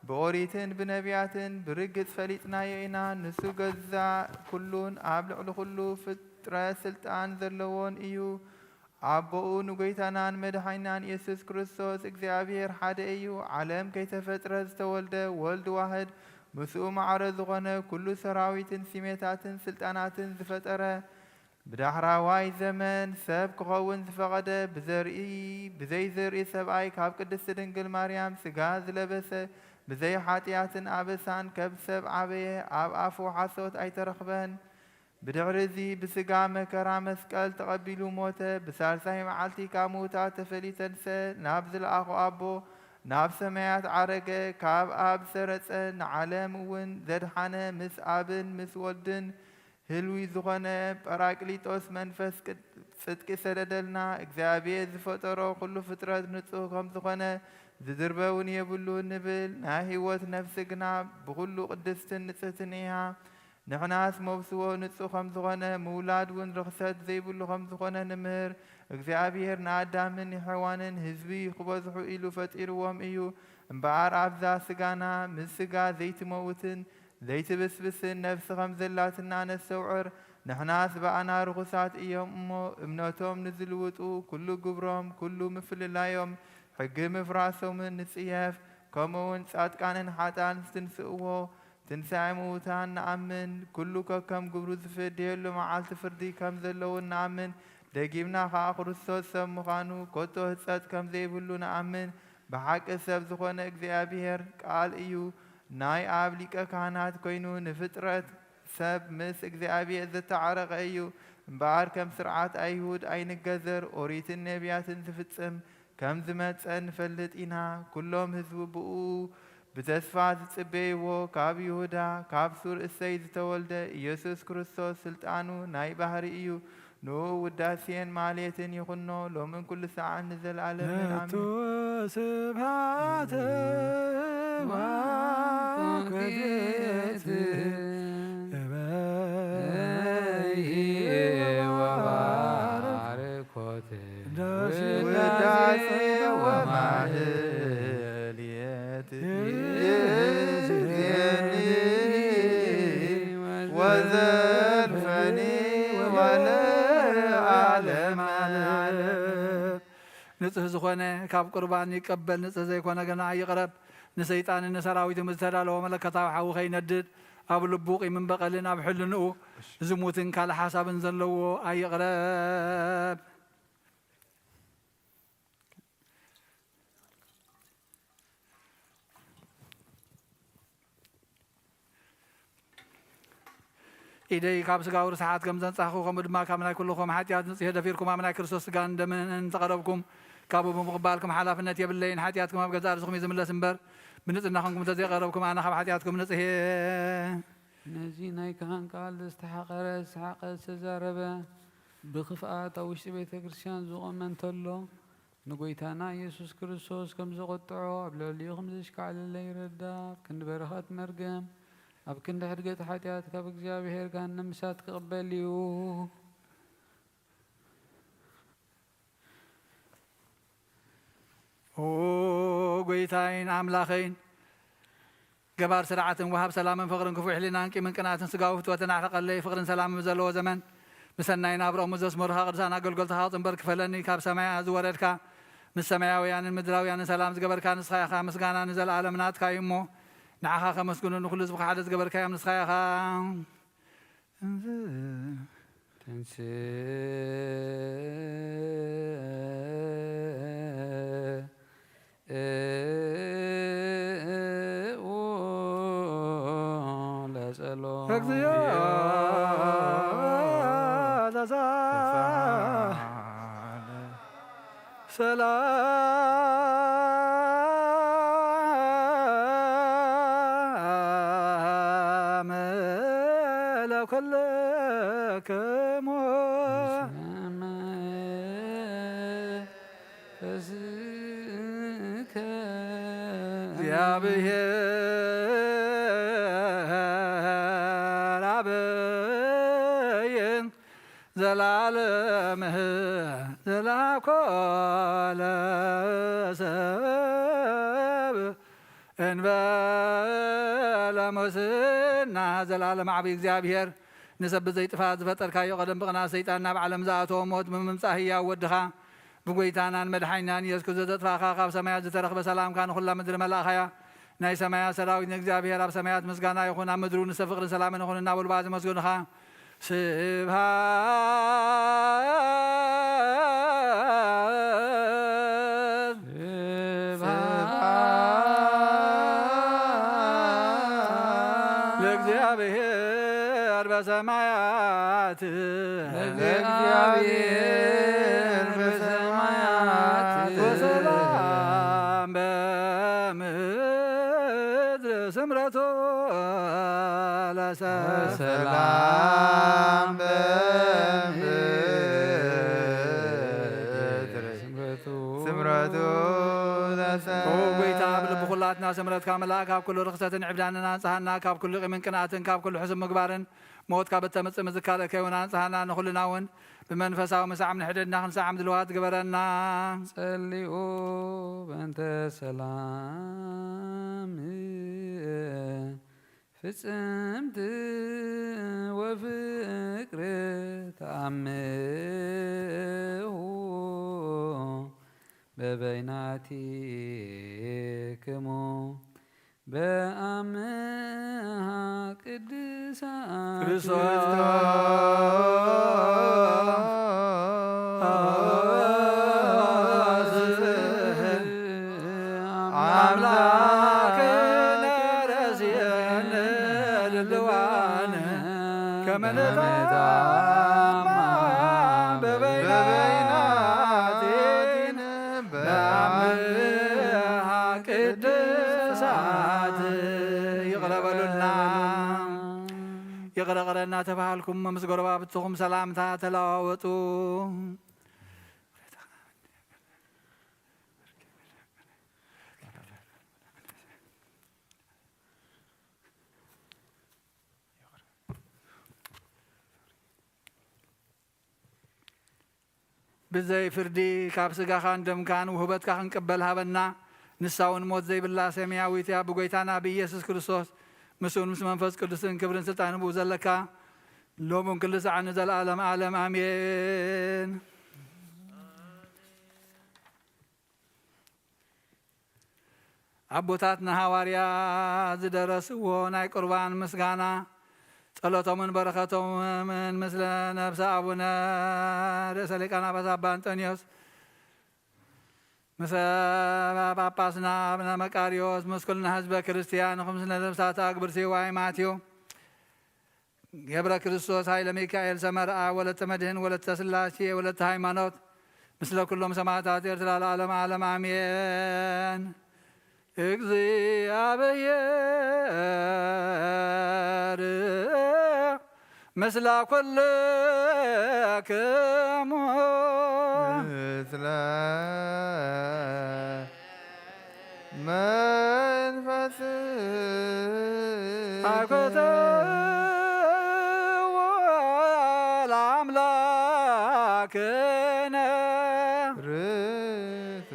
ብኦሪትን ብነቢያትን ብርግጽ ፈሊጥናዮ ኢና። ንሱ ገዛእ ኩሉን ኣብ ልዕሊ ኩሉ ፍጥረት ስልጣን ዘለዎን እዩ። ኣቦኡ ንጎይታናን መድሓኒናን ኢየሱስ ክርስቶስ እግዚኣብሔር ሓደ እዩ። ዓለም ከይተፈጥረ ዝተወልደ ወልድ ዋህድ፣ ምስኡ ማዕረ ዝኾነ ኩሉ ሰራዊትን ሲሜታትን ስልጣናትን ዝፈጠረ፣ ብዳሕራዋይ ዘመን ሰብ ክኸውን ዝፈቐደ፣ ብዘርኢ፣ ብዘይ ዘርኢ ሰብኣይ ካብ ቅድስቲ ድንግል ማርያም ስጋ ዝለበሰ፣ ብዘይ ሓጢኣትን ኣበሳን ከም ሰብ ዓበየ፣ ኣብ ኣፉ ሓሶት ኣይተረኽበን። ብድሕሪ እዚ ብስጋ መከራ መስቀል ተቐቢሉ ሞተ። ብሳልሳይ መዓልቲ ካብ ምዉታት ተፈልዩ ተንስአ፣ ናብ ዝለኣኾ ኣቦ ናብ ሰማያት ዓረገ። ካብ ኣብ ዝሰረጸ ንዓለም እውን ዘድሓነ ምስ ኣብን ምስ ወልድን ህልዊ ዝኾነ ጳራቅሊጦስ መንፈስ ቅድ-፣ ጽድቂ ሰደደልና። እግዚኣብሔር ዝፈጠሮ ኩሉ ፍጥረት ንጹህ ከም ዝኾነ ዝድርበ እውን የብሉን ንብል። ናይ ህይወት ነፍሲ ግና ብኹሉ ቅድስትን ንጽህትን እያ። ንሕናስ መብስዎ ንጹህ ከም ዝኾነ፣ ምውላድ እውን ርኽሰት ዘይብሉ ከም ዝኾነ ንምህር። እግዚኣብሔር ንኣዳምን ንሔዋንን ህዝቢ ክበዝሑ ኢሉ ፈጢርዎም እዩ። እምበኣር ኣብዛ ስጋና ምስ ስጋ ዘይትመውትን ዘይትብስብስን ነፍሲ ከም ዘላትና ነስተውዕር። ንሕናስ ብኣና ርኹሳት እዮም እሞ፣ እምነቶም ንዝልውጡ፣ ኩሉ ግብሮም፣ ኩሉ ምፍልላዮም፣ ሕጊ ምፍራሶምን ንጽየፍ። ከምኡ እውን ጻድቃንን ሓጥኣን ዝትንስእዎ ትንሳኤ ምዉታን ንኣምን። ኩሉ ከከም ግብሩ ዝፍደየሉ መዓልቲ ፍርዲ ከም ዘለውን ንኣምን። ደጊምና ኸኣ ክርስቶስ ሰብ ምዃኑ፣ ኮቶ ህጸጽ ከም ዘይብሉ ንኣምን። ብሓቂ ሰብ ዝኾነ እግዚኣብሔር ቃል እዩ። ናይ ኣብ ሊቀ ካህናት ኮይኑ ንፍጥረት ሰብ ምስ እግዚኣብሔር ዘተዓረቐ እዩ። እምበኣር ከም ስርዓት ኣይሁድ ኣይንገዘር፣ ኦሪትን ነቢያትን ዝፍጽም ከም ዝመጸ ንፈልጥ ኢና። ኩሎም ህዝቡ ብኡ ብተስፋ ዝጽበይዎ ካብ ይሁዳ ካብ ሱር እሰይ ዝተወልደ ኢየሱስ ክርስቶስ ስልጣኑ ናይ ባህሪ እዩ። ንኡ ውዳሴን ማሌትን ይኹኖ ሎምን ኩሉ ሰዓን ንዘለዓለምን ኣሜን። ስብሐት ወኩርየት ወባርኮት ውዳሴ ወማህሌት ይእዜኒ ወዘልፈኒ ወለዓለመ ዓለም። ንጹህ ዝኾነ ካብ ቁርባን ይቀበል፣ ንጹህ ዘይኮነ ግና ኣይቕረብ። ንሰይጣንን ንሰራዊቱን ብዝተዳለወ መለኮታዊ ሓዊ ከይነድድ፣ ኣብ ልቡ ቂምን በቐልን ኣብ ሕልንኡ ዝሙትን ካልእ ሓሳብን ዘለዎ ኣይቕረብ። ኢደይ ካብ ስጋዊ ርስሓት ከም ዘንጻህኩ፣ ከምኡ ድማ ካብ ናይ ኩልኹም ሓጢኣት ንጽሔ ደፊርኩም ኣብ ናይ ክርስቶስ ስጋን ደምን እንተቐረብኩም፣ ካብኡ ብምቕባልኩም ሓላፍነት የብለይን። ሓጢኣትኩም ኣብ ገዛእ ርእስኹም እዩ ዝምለስ እምበር፣ ብንጽህና ኾንኩም እንተዘይቐረብኩም፣ ኣነ ካብ ሓጢኣትኩም ንጽሔ። ነዚ ናይ ካህን ቃል ዝተሓቐረ፣ ዝተሓቐ ዝተዛረበ፣ ብኽፍኣት ኣብ ውሽጢ ቤተ ክርስቲያን ዝቖመ እንተሎ፣ ንጎይታና ኢየሱስ ክርስቶስ ከም ዘቖጥዖ፣ ኣብ ልዕሊኡ ከም ዘሽካዕለለ ይረዳ። ኣብ ክንዲ በረኸት መርገም፣ ኣብ ክንዲ ሕድገት ሓጢኣት ካብ እግዚኣብሔር ገሃነም እሳት ክቕበል እዩ። ኦ ጎይታይን ኣምላኸይን፣ ገባር ስርዓትን ወሃብ ሰላምን ፍቕርን ክፉእ ሕሊናን ቂምን ቅንኣትን ስጋዊ ፍትወትን ኣርሕቐለይ። ፍቕርን ሰላምን ብዘለዎ ዘመን ብሰናይ ናብርኦም ዘስመሩኻ ቅዱሳን ኣገልገልትኻ ቅጽን በር ክፈለኒ። ካብ ሰማያ ዝወረድካ፣ ምስ ሰማያውያንን ምድራውያንን ሰላም ዝገበርካ ንስኻ ኢኻ። ምስጋና ንዘለኣለም ናትካ እዩ እሞ፣ ንዓኻ ከመስግኑ ንኹሉ ዝብኻ ሓደ ዝገበርካዮም ንስኻ ኢኻ። ተንሥኡ ለጸሎት። እግዚኦ ተሳለ። ሰላም ለኩልክሙ። መንፈስከ። እግዚአብሔር አብይ ዘላለምህ ዘላኮ ለሰብ እንበለ ሙስና። ዘላለም ዓቢ እግዚኣብሔር፣ ንሰብ ብዘይጥፋእ ዝፈጠርካዮ፣ ቀደም ብቕንኣት ሰይጣን ናብ ዓለም ዝኣተወ ሞት ብምምጻእ ህያው ወድኻ ብጎይታናን መድሓኒናን ኢየሱስ ክርስቶስ ዘጥፋእኻ፣ ካብ ሰማያት ዝተረኽበ ሰላምካ ንኹላ ምድሪ መላእኻያ። ናይ ሰማያት ሰራዊት ንእግዚኣብሔር ኣብ ሰማያት ምስጋና ይኹን፣ ኣብ ምድሩ ንሰብ ፍቕርን ሰላምን ይኹን እናበሉ ብኣዝማድ ዘመስገኑኻ። ስብሃት ስብሃት ለእግዚኣብሔር በሰማያት ለእግዚኣብሔር በሰማያት ወሰላም በምድር ስምረቱ ለሰ ሰላም በምድር ስምረቱ ለሰ ኦ ጎይታ፣ ኣብ ልቢ ኩላትና ስምረትካ መልኣክ፣ ካብ ኩሉ ርኽሰትን ዕብዳንን ኣንጽሃና፣ ካብ ኩሉ ቂምን ቅንኣትን፣ ካብ ኩሉ ሕሱም ምግባርን ሞት ካብ እተምጽእ ምዝካር እከይ እውን ኣንጽሃና፣ ንኹልና እውን ብመንፈሳዊ ምሳዕም ንሕደድና ክንሰዓም ድልዋት ግበረና። ጸልዩ በእንተ ሰላም ፍጽምቲ ወፍቅሪ ተኣምሁ በበይናቲክሙ በአምሃ ቅድሳት ክርስቶስ አምላክነ ረስየነ ድልዋነ ከመ ንታማ በበይናቲነ በአምሃ ቅድሳት። ይቕረ በሉልና። ይቕረ ይቕረ እናተባሃልኩም ምስ ጎረባብትኹም ሰላምታ ተለዋወጡ። ብዘይ ፍርዲ ካብ ስጋኻን ደምካን ውህበትካ ክንቅበል ሃበና። ንሳ እውን ሞት ዘይብላ ሰማያዊት እያ። ብጎይታና ብኢየሱስ ክርስቶስ ምስኡን ምስ መንፈስ ቅዱስን ክብርን ስልጣንን ብኡ ዘለካ ሎምን ኩሉ ሰዓት ንዘለኣለም ዓለም ኣሜን። ኣቦታትና ሃዋርያ ዝደረስዎ ናይ ቁርባን ምስጋና ጸሎቶምን በረኸቶምን ምስለ ነፍሰ ኣቡነ ርእሰ ሊቃነ ጳጳሳት ኣባ እንጦንዮስ፣ ምስ ጳጳስና ኣቡነ መቃርዮስ፣ ምስ ኩልና ህዝበ ክርስቲያን፣ ምስ ነፍሳት ኣግብር ሲዋይ ማቴዎ፣ ገብረ ክርስቶስ፣ ኃይለ ሚካኤል፣ ሰመርኣ፣ ወለተ መድህን፣ ወለተ ስላሴ፣ ወለተ ሃይማኖት፣ ምስለ ኩሎም ሰማዕታት ኤርትራ ለዓለም ዓለም ኣሜን። እግዚኣብሔር ምስለ ኩልክሙ። ምስለ መንፈስ ኣኮተዎ ለአምላክነ ርቱ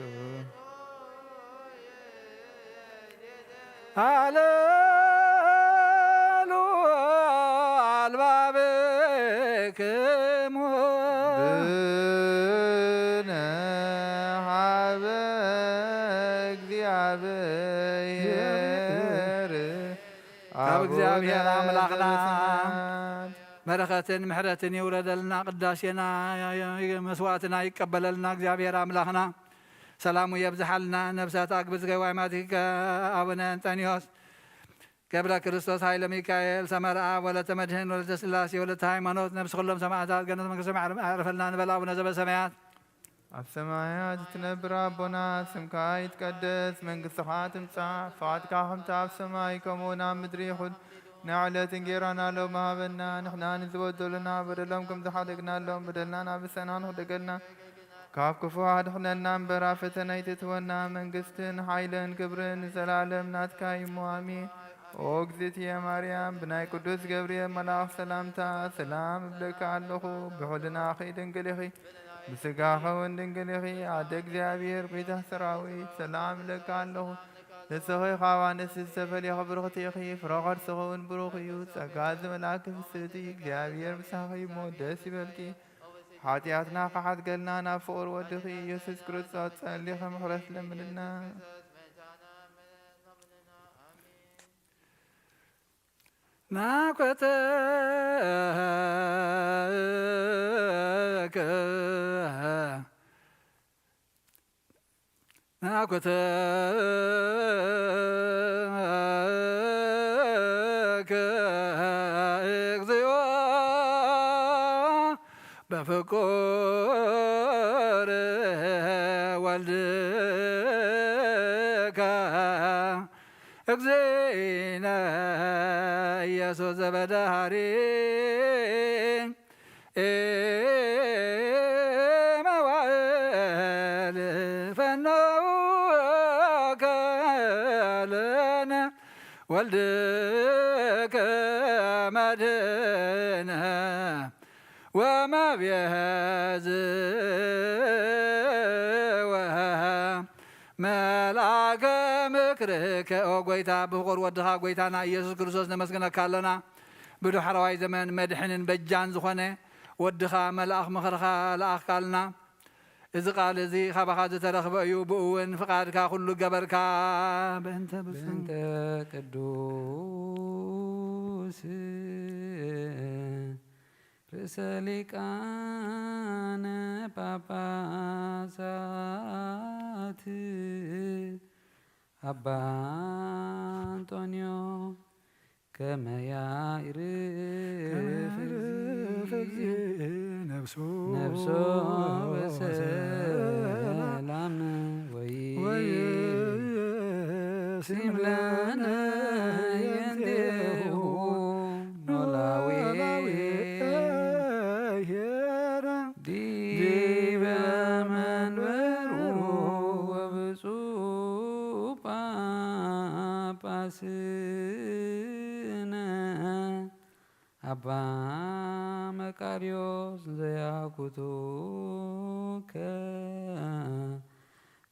ሃሌሉ ካብ እግዚኣብሔር ኣምላኽና በረኸትን ምሕረትን ይውረደልና። ቅዳሴና መስዋዕትና ይቀበለልና እግዚኣብሔር ኣምላኽና። ሰላሙ የብዝሓልና። ነፍሳት ኣግብር ዝገዋይ ማቲከ ኣቡነ እንጠንዮስ ገብረ ክርስቶስ ኃይለ ሚካኤል ሰመረ ኣብ ወለተ መድህን ወለተ ስላሴ ወለተ ሃይማኖት ነፍሲ ኩሎም ሰማዕታት ገነት መንግስተ ሰማይ ኣዕርፈልና ንበል። ኣቡነ ዘበሰማያት ኣብ ሰማያት እትነብር ኣቦና፣ ስምካ ይትቀደስ፣ መንግስትኻ ትምጻእ፣ ፍቓድካ ከምቲ ኣብ ሰማይ ከምኡ እውን ኣብ ምድሪ ይኹን። ንዕለት እንጌራና ሎሚ ሃበና፣ ንሕና ንዝበደሉና በደሎም ከም ዝሓደግናሎም በደልና ናብሰና ንኽደገልና ካብ ክፉ ኣድሕነና እምበር፣ ኣብ ፈተነ ኣይትእትወና። መንግስትን ሓይልን ክብርን ንዘለኣለም ናትካ እዩ እሞ፣ ኣሜን። ኦ እግዝእትየ ማርያም፣ ብናይ ቅዱስ ገብርኤል መልኣኽ ሰላምታ ሰላም እብለካ ኣለኹ። ብሕልናኺ ድንግል ኢኺ፣ ብስጋኺ እውን ድንግል ኢኺ። ኣደ እግዚኣብሔር፣ ቤተ ሰራዊት፣ ሰላም እብለካ ኣለኹ። ንስኺ ካብ ኣንስቲ ዝተፈልየኺ ብርኽቲ ኢኺ፣ ፍረ ከርስኺ እውን ብሩኽ እዩ። ጸጋ ዝመልኣኪ ፍስሕቲ፣ እግዚኣብሔር ምሳኺ እሞ፣ ደስ ይበልኪ። ሓጢኣትና ክሓድገልና ናብ ፍቑር ወድኺ ኢየሱስ ክርስቶስ ጸሊኺ ምሕረት ለምንልና። ናኮተከ ናኮተከ እግዚኦ በፍቁር ወልድከ እግዚእነ ኢየሱስ ዘበዳህሪ መዋእል ፈነውከ ለነ ወልድከ መድህነ ወመቤዝወ መልኣከ ምክርከ። ኦ ጎይታ፣ ብፍቑር ወድኻ ጎይታና ኢየሱስ ክርስቶስ ነመስግነካ ኣለና። ብዳሕረዋይ ዘመን መድሕንን በጃን ዝኾነ ወድኻ መልኣኽ ምኽርኻ ለኣኽካልና። እዚ ቃል እዚ ኻባኻ ዝተረኽበ እዩ። ብኡ እውን ፍቓድካ ኩሉ ገበርካ። በእንተ ብፁዕ በእንተ ቅዱስ ርእሰ ሊቃነ ጳጳሳት ኣባ እንጦንዮ ከመ ያዕርፍ ከመ ያዕርፍ እግዚእ ነፍሶ ነፍሶ በሰላም በሰላም ወይሲም ወይሲም ለነ ለነ የንቴሁ ኖላዊ ኖላዊ ኄር ዲበ መንበሩ ወብፁዕ ጳጳስነ አባ መቃርዮስ ዘያኩቱከ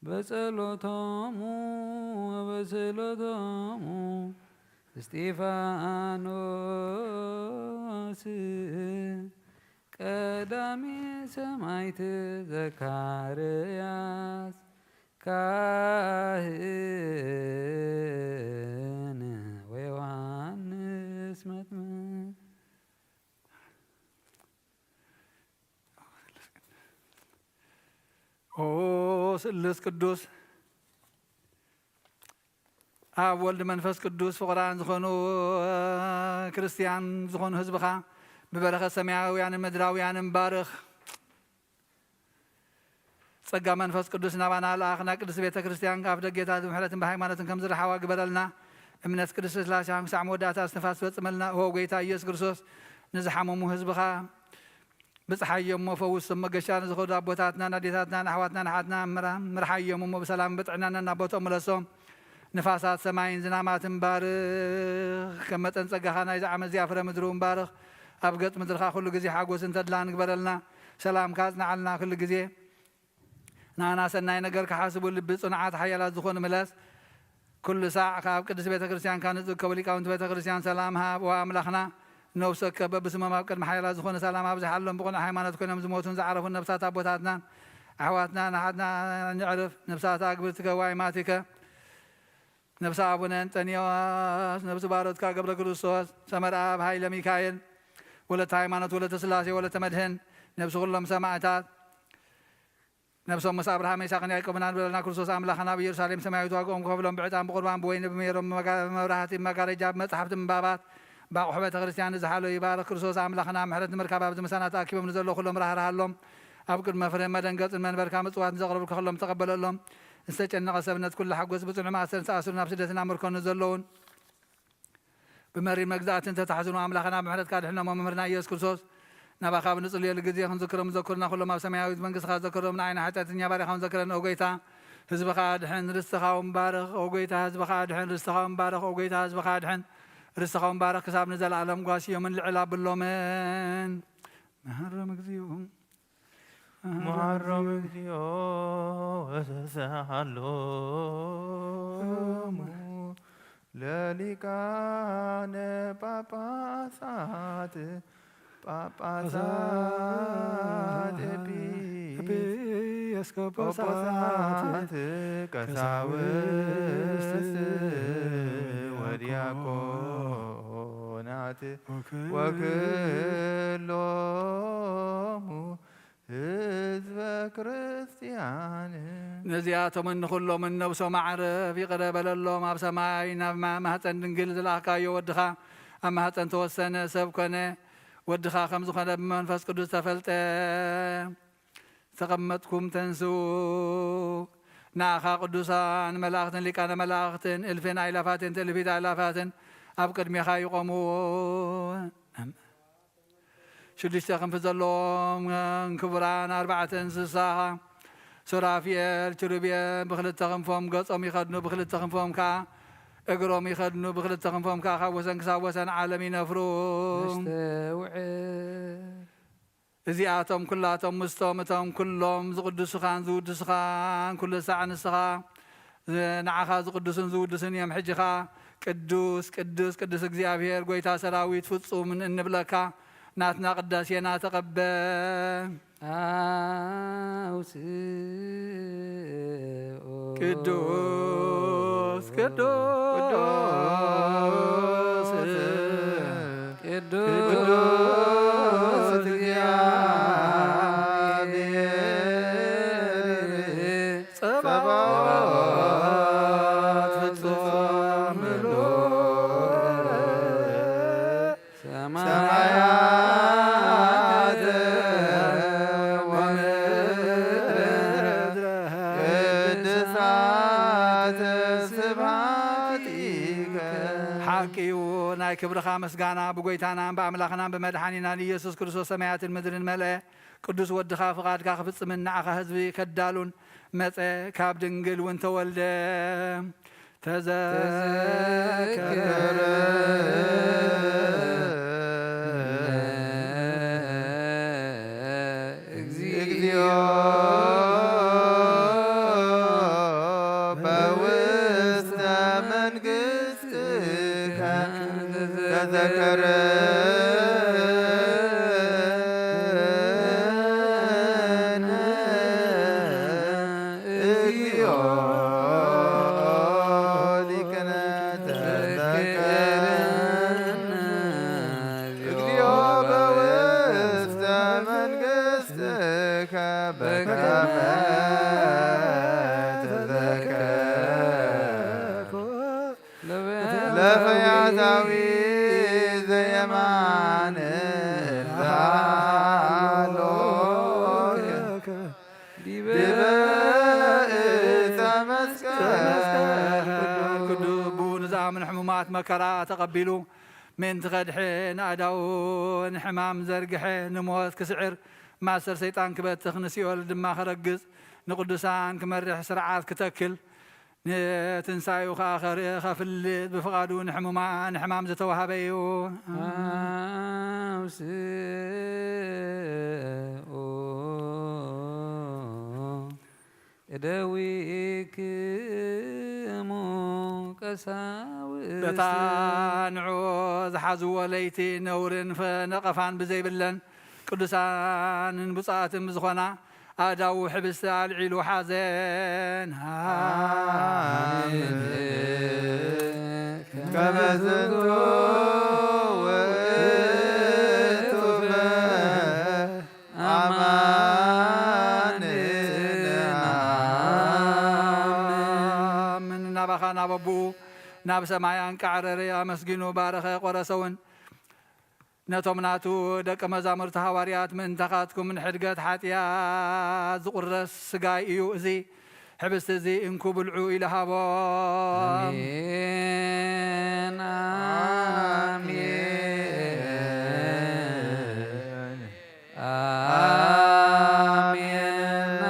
በጸሎቶሙ ወበጸሎቶሙ እስጢፋኖስ ቀዳሜ ሰማዕት ዘካርያስ ካህን ወዮሐንስ መጥምቅ። ኦ ስሉስ ቅዱስ ኣብ ወልድ መንፈስ ቅዱስ ፍቑራን ዝኾኑ ክርስትያን ዝኾኑ ህዝብኻ ብበረኸት ሰማያውያንን ምድራውያንን ባርኽ። ጸጋ መንፈስ ቅዱስ ናባና ለኣኽ። ናይ ቅድስት ቤተ ክርስቲያን ካብ ደጌታት ብምሕረትን ብሃይማኖትን ከም ዝረሓዋ ግበረልና። እምነት ቅድስት ስላሴ ክሳዕ መወዳእታ እስትንፋስ ፈጽመልና። ኦ ጎይታ ኢየሱስ ክርስቶስ ንዝሓመሙ ህዝብኻ ብጽሓዮም እሞ ፈውሶም። መገሻ ንዝኸዱ ኣቦታትናን ኣዴታትናን ኣሕዋትናን ኣሓትናን ምራ-፣ ምርሓዮም እሞ ብሰላም ብጥዕናን ናብ ቦትኦም ምለሶም። ንፋሳት ሰማይን ዝናማትን ባርኽ። ከም መጠን ጸጋኻ ናይዚ ዓመት እዚኣ ፍረ ምድሪ እውን ባርኽ። ኣብ ገጽ ምድርኻ ኩሉ ግዜ ሓጎስን ተድላን ግበረልና። ሰላምካ ኣጽንዓልና ኩሉ ግዜ። ንኣና ሰናይ ነገር ክሓስቡ ልቢ ጽኑዓት ሓያላት ዝኾኑ ምለስ። ኩሉ ሳዕ ካብ ቅድስት ቤተ ክርስቲያንካ ንዝእከቡ ሊቃውንቲ ቤተ ክርስቲያን ሰላም ሃብ። ኦ ኣምላኽና፣ ነፍሰከ በብስሞም ኣብ ቅድሚ ሓያላት ዝኾነ ሰላም ኣብዝሓሎም። ብቕኑዕ ሃይማኖት ኮይኖም ዝሞቱን ዝዓረፉን ነፍሳት ኣቦታትናን ኣሕዋትናን ኣሓትናን የዕርፍ። ነፍሳት ኣግብርትከ ዋይማቲከ ነብሲ ኣቡነ እንጠንዮስ፣ ነብሲ ባሮትካ ገብረ ክርስቶስ፣ ሰመረ ኣብ ኃይለ ሚካኤል፣ ወለተ ሃይማኖት፣ ወለተ ሥላሴ፣ ወለተ መድህን፣ ነብሲ ኩሎም ሰማዕታት፣ ነብሶም ምስ ኣብርሃም፣ ይስሐቅን ያዕቆብን ኣንበለልና። ክርስቶስ ኣምላኽና ኣብ ኢየሩሳሌም ሰማያዊት ዋግኦም ክኸፍሎም ብዕጣን ብቁርባን ብወይኒ ብሜሮን ብመጋ-፣ ብመብራህቲ ብመጋረጃ ብመጽሓፍቲ ምንባባት ብኣቑሑ ቤተ ክርስቲያን ንዝሓለዩ ይባርኽ። ክርስቶስ ኣምላኽና ምሕረት ንምርካብ ኣብዚ ምሳና ተኣኪቦም ንዘለዉ ኩሎም ራህራሃሎም። ኣብ ቅድሚ መፍርህን መደንገጽን መንበርካ ምጽዋት ንዘቕረብልካ ኩሎም ተቐበለሎም። ዝተጨነቐ ሰብነት ኩሉ ሓጎስ ብጽኑዕ ማእሰር ዝተኣስሩ ናብ ስደትና ምርኮ ንዘለውን ብመሪር መግዛእትን ተታሕዝኑ ኣምላኽና ብምሕረትካ ድሕኖሞ። መምህርና ኢየሱስ ክርስቶስ ናባኻ ኣብ ንጽልየሉ ግዜ ክንዝክሮም ዘኩርና ኩሎም ኣብ ሰማያዊት መንግስትኻ ዘክሮም ንዓይና ሓጢኣተኛ ባሪኻውን ዘክረን ኦ ጎይታ። ህዝብኻ ኣድሕን ርስትኻ እውን ባርኽ ኦ ጎይታ። ህዝብኻ ኣድሕን ርስትኻ እውን ባርኽ ኦ ጎይታ። ህዝብኻ ኣድሕን ርስትኻ እውን ባርኽ ክሳብ ንዘለኣለም ጓስዮምን ልዕል ኣብሎምን። መሃሮም እግዚኦ። መሃሮም እግዚኦ ወሰሃሎም ለሊቃነ ጳጳሳት ጳጳሳት ኤጲስቆጶሳት ቀሳውስት ወዲያቆናት ወክሎሙ ህዝበ ክርስቲያን። ነዚኣቶምን ንኹሎምን ነብሶም ኣዕርፍ ይቕረ በለሎም። ኣብ ሰማይ ናብ ማ-፣ ማህፀን ድንግል ዝለኣኽካዮ ወድኻ ኣብ ማህፀን ተወሰነ፣ ሰብ ኮነ። ወድኻ ከም ዝኾነ ብመንፈስ ቅዱስ ተፈልጠ። ዝተቐመጥኩም ተንስኡ። ንኣኻ ቅዱሳን መላእኽትን ሊቃነ መላእኽትን እልፍን ኣይላፋትን ትእልፊት ኣይላፋትን ኣብ ቅድሜኻ ይቖሙ። ሽዱሽተ ክንፊ ዘለዎም ክቡራን ኣርባዕተ እንስሳ ሱራፊኤል ኪሩቤል ብኽልተ ክንፎም ገጾም ይኸድኑ፣ ብኽልተ ክንፎም ከኣ እግሮም ይኸድኑ፣ ብኽልተ ክንፎም ከኣ ካብ ወሰን ክሳብ ወሰን ዓለም ይነፍሩ። ነስተውዕል። እዚኣቶም ኩላቶም ምስቶም እቶም ኩሎም ዝቕድሱኻን ዝውድሱኻን ኩሉ ሳዕ ንስኻ ንዓኻ ዝቕድሱን ዝውድሱን እዮም። ሕጂ ኸኣ ቅዱስ፣ ቅዱስ፣ ቅዱስ እግዚኣብሔር ጐይታ ሰራዊት ፍጹም እንብለካ ናትና ቅዳሴና ተቐበል። ኣውስኦ። ቅዱስ፣ ቅዱስ፣ ቅዱስ ቅዱስ እግዚአብሔር ጸባኦት ፍጹም ምሉእ ሰማያት ወምድረ ቅድሳት ስብሐቲከ። ሓቂ እዩ፣ ናይ ክብርኻ ምስጋና ብጐይታናን ብኣምላኽናን ብመድሓኒናን ኢየሱስ ክርስቶስ ሰማያትን ምድርን መልአ። ቅዱስ ወድኻ ፍቓድካ ክፍጽምን ንዓኻ ህዝቢ ከዳሉን መጸ፣ ካብ ድንግል እውን ተወልደ። ተዘከረ እግዚኦ በውስተ መንግሥትከ ተዘከረ ለፈያታዊ ዘየማን ላሎከ ዲበ እፀ መስቀል። ቅዱስ ብኡ ንዝኣምን ሕሙማት መከራ ተቐቢሉ ምእንቲ ከድሕን ኣእዳዉ ንሕማም ዘርግሐ ንሞት ክስዕር ማእሰር ሰይጣን ክበትኽ ንሲኦል ድማ ከረግጽ ንቅዱሳን ክመርሕ ስርዓት ክተክል ንትንሳኤኡ ኸኣ ኸርኢ ኸፍልጥ ብፍቓዱ ንሕሙማ-፣ ንሕማም ዝተዋህበ እዩ። ኣውስኡ እደዊክሙ ቀሳውስት። በታ ንዑ ዝሓዝዎ ለይቲ ነውርን ፈ-፣ ነቐፋን ብዘይብለን ቅዱሳንን ብፁዓትን ብዝኾና ኣእዳዉ ሕብስቲ ኣልዒሉ ሓዘን። ኣሜን። ከመ ዝንቱ ውእቱ በ አማን ነአምን። ናባኻ ናብ ኣቦኡ ናብ ሰማይ ኣንቃዕረረ፣ ኣመስጊኑ ባረኸ፣ ቆረሰ እውን። ነቶም ናቱ ደቀ መዛሙርቲ ሃዋርያት፣ ምእንታኻትኩም ንሕድገት ሓጢኣት ዝቑረስ ስጋይ እዩ፣ እዚ ሕብስቲ እዚ እንኩ ብልዑ ኢሉ ሃቦም። ኣሜን፣ ኣሜን፣ ኣሜን።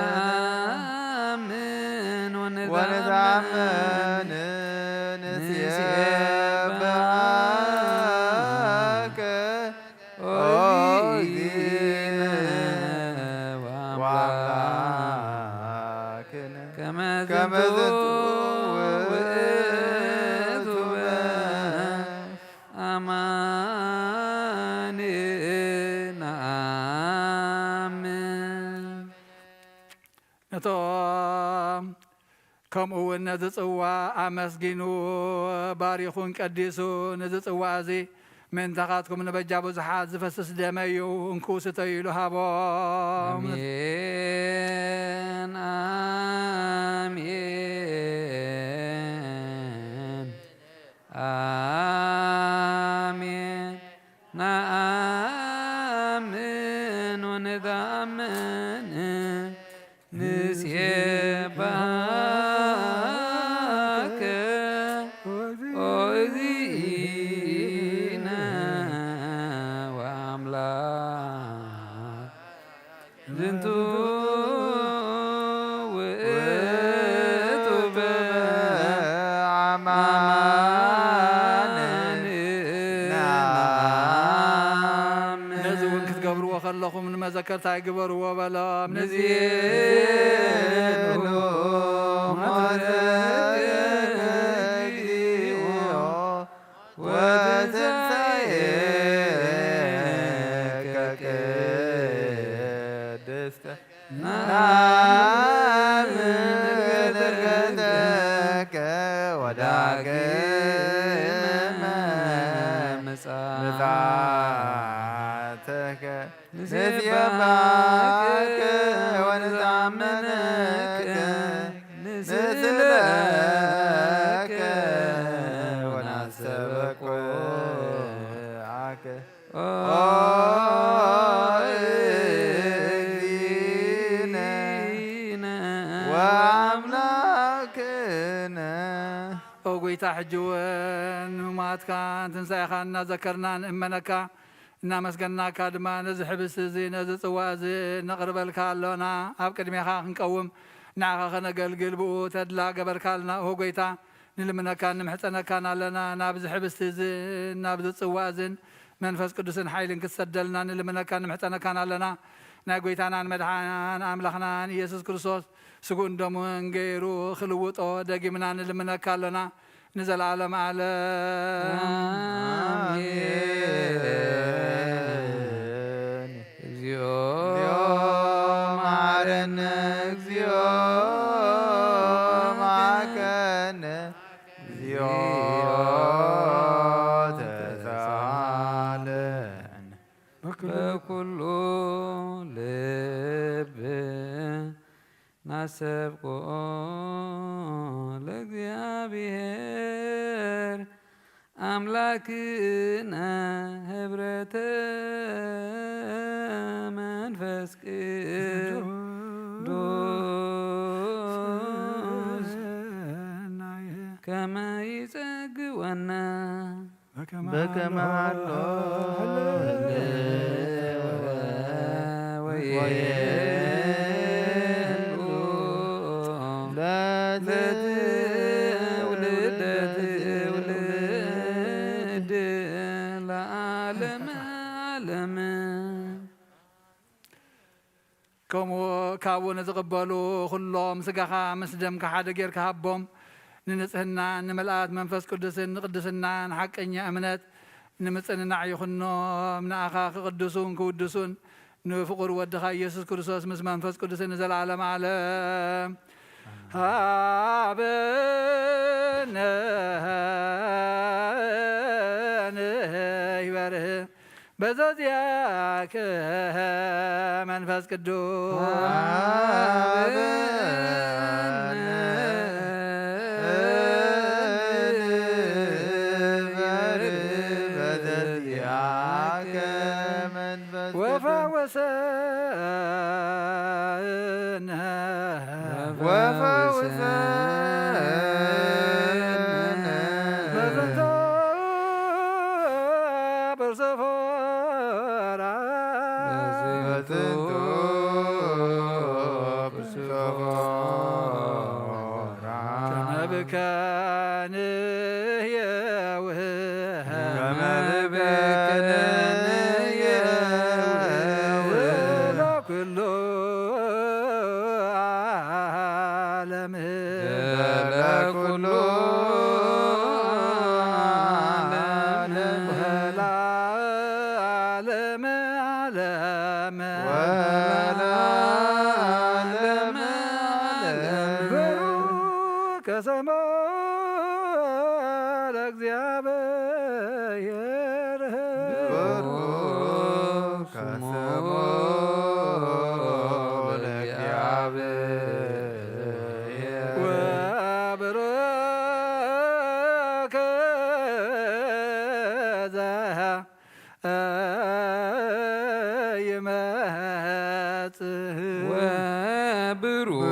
ንኣምን ወንትኣምን ንሴብሐከ ኦ እግዚእነ ወአምላክነ ከመ ዝንቱ ውእቱ በ አማን ነአምን። ነቶም ከምኡ እውን ነዚ ጽዋ ኣመስጊኑ ባሪኹን ቀዲሱ፣ ነዚ ጽዋ እዚ ምእንታኻትኩም ንበጃ ብዙሓት ዝፈስስ ደመ እዩ፣ እንኩ ስተዩ ኢሉ ሃቦም። ኣሜን፣ ኣሜን፣ ኣሜን። ነኣምን ወንትኣምን ንሴብሐከ ኦ እግዚእነ ወአምላክ ዝንቱ ውእቱ በ አማን ነአምን። ነዚ እውን ክትገብርዎ ከለኹም ንመዘከርታይ ግበርዎ በሎም። ንዜኑ ሞተ እግዚኦ ወትንሳኤከ ቅድስተ ነአምን ዕርገተከ ወዳግመ ምጽአተከ ንሴብሐከ ወንትአመነከ ንስእለከ ወናስተበቅዓከ ኦ እግዚእነ ወአምላክነ። ኦ ጐይታ፣ ሕጂ እውን ምማትካን ትንሳኤኻን እናዘከርና ንእመነካ፣ እናመስገናካ ድማ ነዚ ሕብስቲ እዚ ነዚ ጽዋ እዚ ነቕርበልካ ኣሎና። ኣብ ቅድሜኻ ክንቀውም ንዓኻ ከነገልግል ብኡ ተድላ ገበርካልና። ኦ ጐይታ፣ ንልምነካን ንምሕጸነካን ኣለና። ናብዚ ሕብስቲ እዝን ናብዚ ጽዋ እዝን መንፈስ ቅዱስን ሓይልን ክትሰደልና ንልምነካን ንምሕጸነካን ኣለና። ናይ ጐይታናን መድሓናን ኣምላኽናን ኢየሱስ ክርስቶስ ስግኡን ደሙን ገይሩ ክልውጦ ደጊምና ንልምነካ ኣሎና። ንዘለዓለም ዓለም። ኣሜን። እግዚኦ መሐረነ፣ እግዚኦ መሐረነ፣ እግዚኦ ተሳለን። በኩሉ ልብ ናሰብኮ ለእግዚኣብሔር ኣምላክነ ህብረተ መንፈስ ቅዱስ ከመ ይጸግወነ በከመ ሀሎ ወይህሉ ለትውልድ ለዓለመ ዓለም። ከምኡ ካብኡ ንዝቕበሉ ኹሎም ስጋኻ ምስ ደምካ ሓደ ጌርካ ሃቦም። ንንጽህናን ንምልኣት መንፈስ ቅዱስን ንቕድስናን ሓቀኛ እምነት ንምጽንናዕ ይኹኖም። ንኣኻ ክቕድሱን ክውድሱን ንፍቑር ወድኻ ኢየሱስ ክርስቶስ ምስ መንፈስ ቅዱስን ንዘለዓለም ዓለም። ሃበነ። በዘዚአከ መንፈስ ቅዱስ ወፈውሰነ ወፈውሰነ በዝንቱ ብርሰፎራ በዝንቱ ብርሰፎራ ከመ ብከንየውህ ከመ ብከንየውህ ለኩሉ ዓለም ለኩሉ ዓለም ወለዓለመ ዓለም ወለዓለመ ዓለም ብሩክ ስሙ ለእግዚአብሔር ብሩክ ስሙ ለእግዚአብሔር ወብሩክ ዘኢይመጽእ ወብሩክ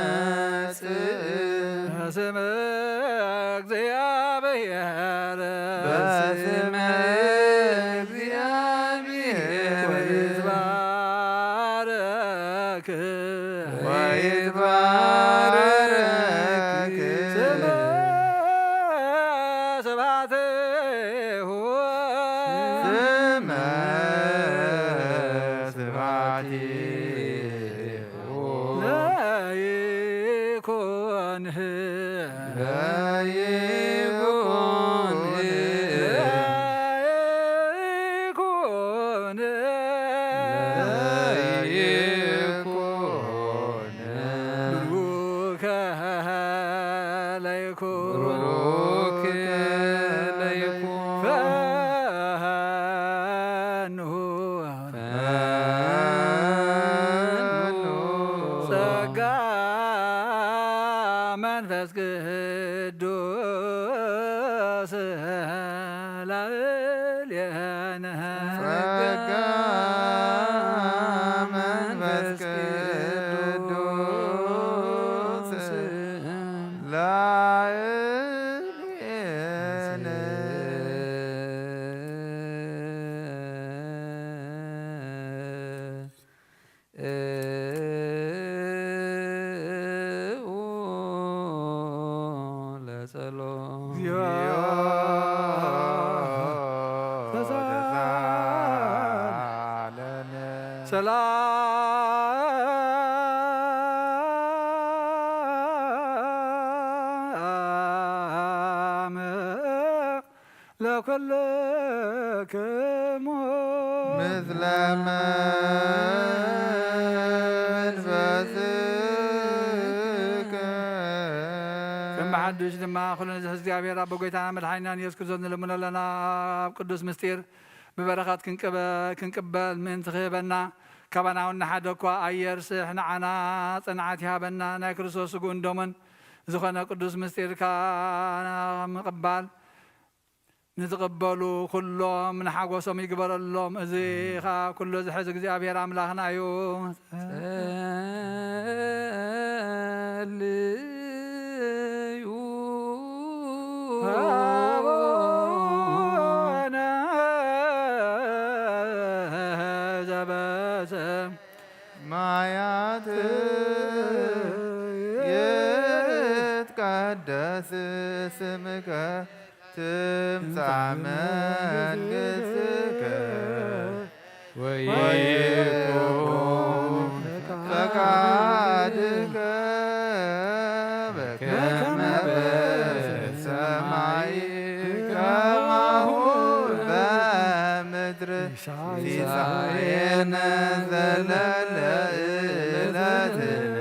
ዘኢይመጽእ በስመ እግዚአብሔር በስመ እግዚአብሔር ወይትባረክ ወይትባረክ ስመ ስብሐቲሁ ስመ ስብሐቲሁ ለይኩን ለይኩን ለይኩን ለይኩን ብሩከ ለይኩን ብሩክ ለይኩን ፈኑ ፈኑ ጸጋ መንፈስ ቅዱስ ላዕሌነ ጸጋ መንፈስ ቅዱስ ላዕሌነ ለጸሎት እግዚኦ ተሳለነ። ሰላም ለኩልክሙ ምስለ መንፈስከ። ከም ብሓድሽ ድማ ኩሉ ንዝሕ እግዚኣብሔር ኣቦ ጎይታና መድሓኒናን የሱስ ክርስቶስ ንልምኖ ኣለና። ኣብ ቅዱስ ምስጢር ብበረኸት ክንቅበ-፣ ክንቅበል ምእንቲ ክህበና፣ ካባና እውን ንሓደ እኳ ኣየርስሕ፣ ንዓና ጽንዓት ይሃበና። ናይ ክርስቶስ ስግኡን ደሙን ዝኾነ ቅዱስ ምስጢርካ ምቕባል ንዝቕበሉ ኩሎም ንሓጎሶም ይግበረሎም። እዚ ኸኣ ኩሉ ዝሕዝ እግዚኣብሔር ኣምላኽና እዩ። ጸልዩ ኣቡነ ዘበሰማያት ይትቀደስ ስምከ ትምጻእ መንግሥትከ ወይኩን ፈቃድከ በከመ በሰማይ ከማሁ በምድር። ሲሳየነ ዘለለ ዕለትነ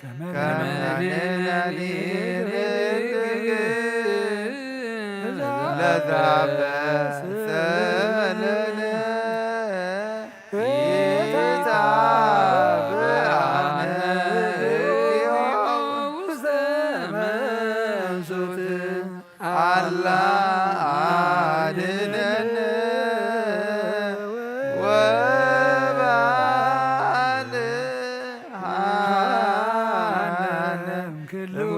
ከመ ንሕነኒ ንእዝዝ ለዘአበሰ ለነ ኢታብአነ እግዚኦ ውስተ መንሱት አላ አድነነ ወባል ሃነም ክልጉ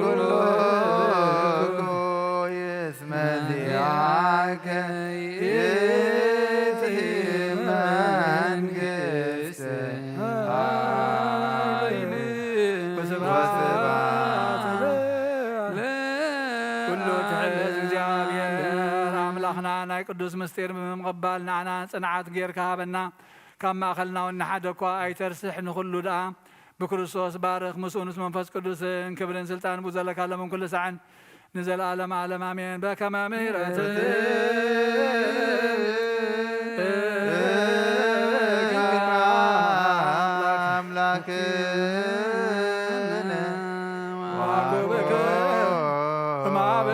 ይስመ ዚአከ ይእቲ መንግስት ኃይል ወስብሐት ኩሉ ትሕዝ እግዚኣብሔር ኣምላኽና ናይ ቅዱስ ምስጢር ብምቕባል ንዓና ጽንዓት ጌርካ ሃበና። ካብ ማእኸልና እውን ንሓደ እኳ ኣይተርስሕ፣ ንኹሉ ደኣ ብክርስቶስ ባርኽ፣ ምስኡ ምስ መንፈስ ቅዱስን ክብርን ስልጣን ብኡ ዘለካ ለምን ኩሉ ሳዕን ንዘለዓለም ዓለም ኣሜን። በከመ ምሕረትከ አምላክነ ወአኮብከ እምአበ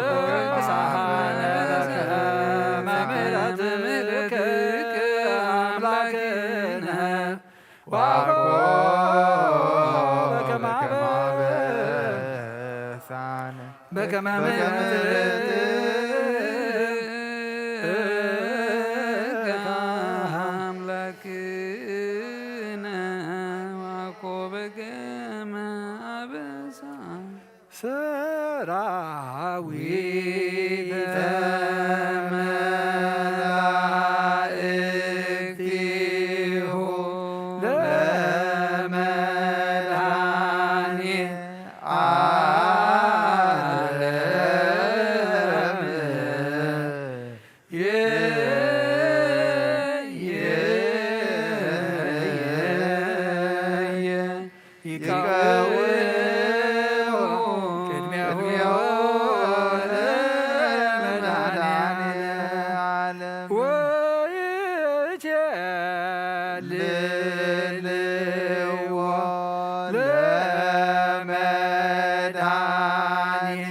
ሳሃነ በከመ ምሕረትከ አምላክነ ወአኮ በከመ አበሳነ በከመ ምሕረትከ አምላክነ ወአኮ በከመ አበሳነ ሰራዊተ መላእክቲሁ ለመድኃኔ ዓለም። ይቀውሙ ቅድሜሁ ለመድኃኔዓለም ወይኬልልዎ ለመድኃኔ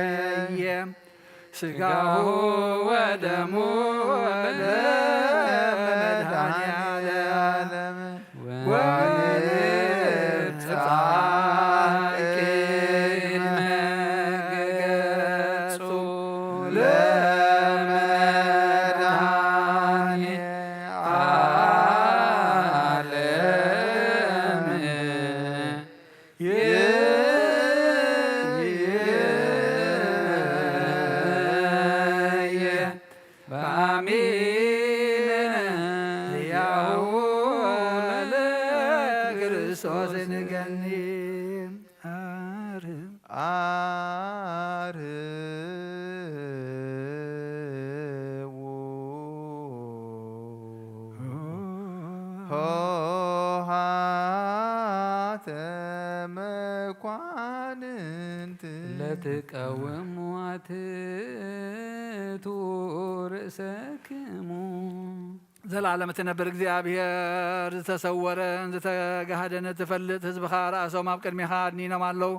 ዓለም። ስጋሁ ወደሙ ለመድኃኔዓለም ወንትጻእ ቅድመ ገጹ ለመድኃኔ ዓለም። በአሚን ያሁ ለክርስቶስ ንገኒ። አርም አርዉ ኆኃተ መኳንንት ለትቀውሙ አትቱ ርእሰክሙ። ዘለዓለም እትነብር እግዚኣብሔር፣ ዝተሰወረን ዝተጋህደን እትፈልጥ ህዝብኻ ርኣሶም ኣብ ቅድሜኻ ኣድኒኖም ኣለዉ።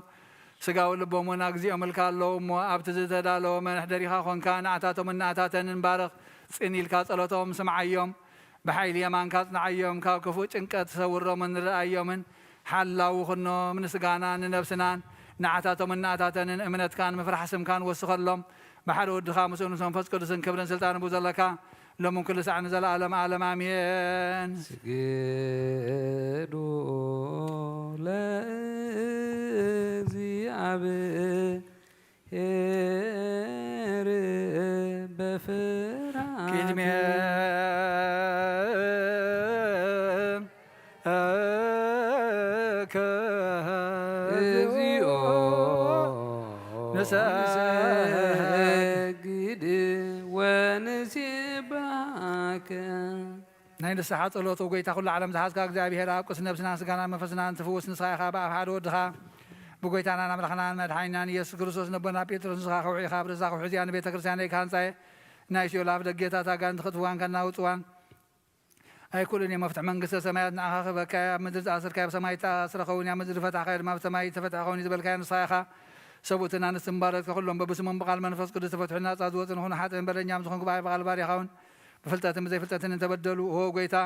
ስጋዊ ልቦም እውን ኣግዚኦምልካ ኣለዉ እሞ፣ ኣብቲ ዝተዳለወ መሕደሪኻ ኾንካ ንዓታቶምን ንኣታተንን ባርኽ። ጽን ኢልካ ጸሎቶም ስምዓዮም። ብሓይሊ የማንካ ኣጽንዓዮም። ካብ ክፉእ ጭንቀት ሰውሮምን ርኣዮምን። ሓላዊ ኩኖም፣ ንስጋናን ንነብስናን ንዓታቶምን ንኣታተንን እምነትካን ምፍራሕ ስምካን ወስኸሎም። ብሓደ ወድኻ ምስኡ ምስ መንፈስ ቅዱስን ክብርን ስልጣን ብኡ ዘለካ ሎምን ኩሉ ሳዕ ንዘለዓለም ዓለም ኣሜን። ስግዱ ለእግዚኣብሔር በፍርሃት ቅድሜ ከ እግዚኦ ንሰግድ ወንሴብሐከ። ናይ ንስሓ ጸሎት፣ ጎይታ ኩሉ ዓለም ዝሓዝካ እግዚኣብሔር፣ ኣብ ቅዱስ ነብስናን ስጋናን መንፈስናን ትፍውስ ንስኻ ኢኻ። ብኣብ ሓደ ወድኻ ብጎይታናን ኣምላኽናን መድሓኒናን ኢየሱስ ክርስቶስ ነቦና ጴጥሮስ፣ ንስኻ ከውሒ ኢኻ፣ ኣብ ርእሳ ከውሒ እዚኣ ንቤተ ክርስቲያነይ ክሃንጻ እየ፣ ናይ ሲኦል ኣፍ ደጌታት ኣጋንንቲ ክእትውዋን ከናውጽዋን ኣይክእሉን እዮም። መፍትሒ መንግስተ ሰማያት ንዓኻ ክህበካ እየ። ኣብ ምድሪ ዝኣሰርካዮ ኣብ ሰማይ ዝተኣስረ ክኸውን እዩ፣ ኣብ ምድሪ ዝፈታሕካዮ ድማ ኣብ ሰማይ ዝተፈትሐ ክኸውን እዩ ዝበልካዮ ንስኻ ኢኻ። ሰብኡትን ኣንስትን ባሮትካ ኩሎም በብስሞም ብቓል መንፈስ ቅዱስ ዝተፈትሑን ናጻ ዝወጹን ይኹኑ። ሓጥእን በደለኛን ዝኾንኩ ብኣይ ብቓል ባሪያኻ እውን ብፍልጠትን ብዘይፍልጠትን እንተበደሉ፣ ኦ ጎይታ፣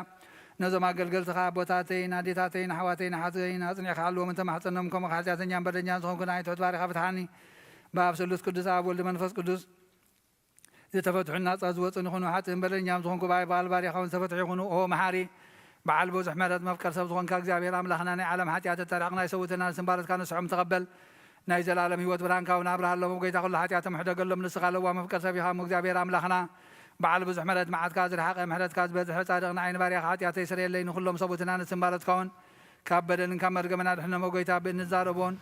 ነዞም ኣገልገልትኻ ኣቦታተይን ኣዴታተይን ኣሕዋተይን ኣሓተይን ኣጽኒዕካ ሓልዎም፣ እንተማሕጸኖም፣ ከምኡ ሓጢኣተኛን በደለኛን ዝኾንኩ ንኣይ ትሑት ባሪኻ ፍትሓኒ። ብኣብ ስሉስ ቅዱስ ኣብ ወልድ መንፈስ ቅዱስ ዝተፈትሑን ናጻ ዝወጹን ይኹኑ። ሓጥእን በደለኛን ዝኾንኩ ብኣይ ብቓል ባሪኻ እውን ዝተፈትሑ ይኹኑ። ኦ መሓሪ፣ በዓል ብዙሕ ምሕረት መፍቀር ሰብ ዝኾንካ እግዚኣብሔር ኣምላኽና፣ ናይ ዓለም ሓጢኣት እተርሕቕ ናይ ሰብኡትን ኣንስትን ባሮትካ ንስሖም ተቐበል። ናይ ዘላለም ህይወት ብርሃንካ እውን ኣብርሃሎም። ጎይታ ኩሉ ሓጢኣቶም ሕደገሎም። ንስኻ ለዋህ መፍቀር ሰብ ኢኻ እሞ እግዚኣብሔር ኣምላኽና፣ በዓል ብዙሕ ምሕረት መዓትካ ዝረሓቐ ምሕረትካ ዝበዝሐ ጻድቕ ንዓይ ንባርያኻ ሓጢኣተይ ስረየለይ። ንኹሎም ሰብኡትን ኣንስትን ባሮትካ እውን ካብ በደልን ካብ መርገምን ኣድሕኖም። ኦ ጎይታ፣ ብእንዛረቦን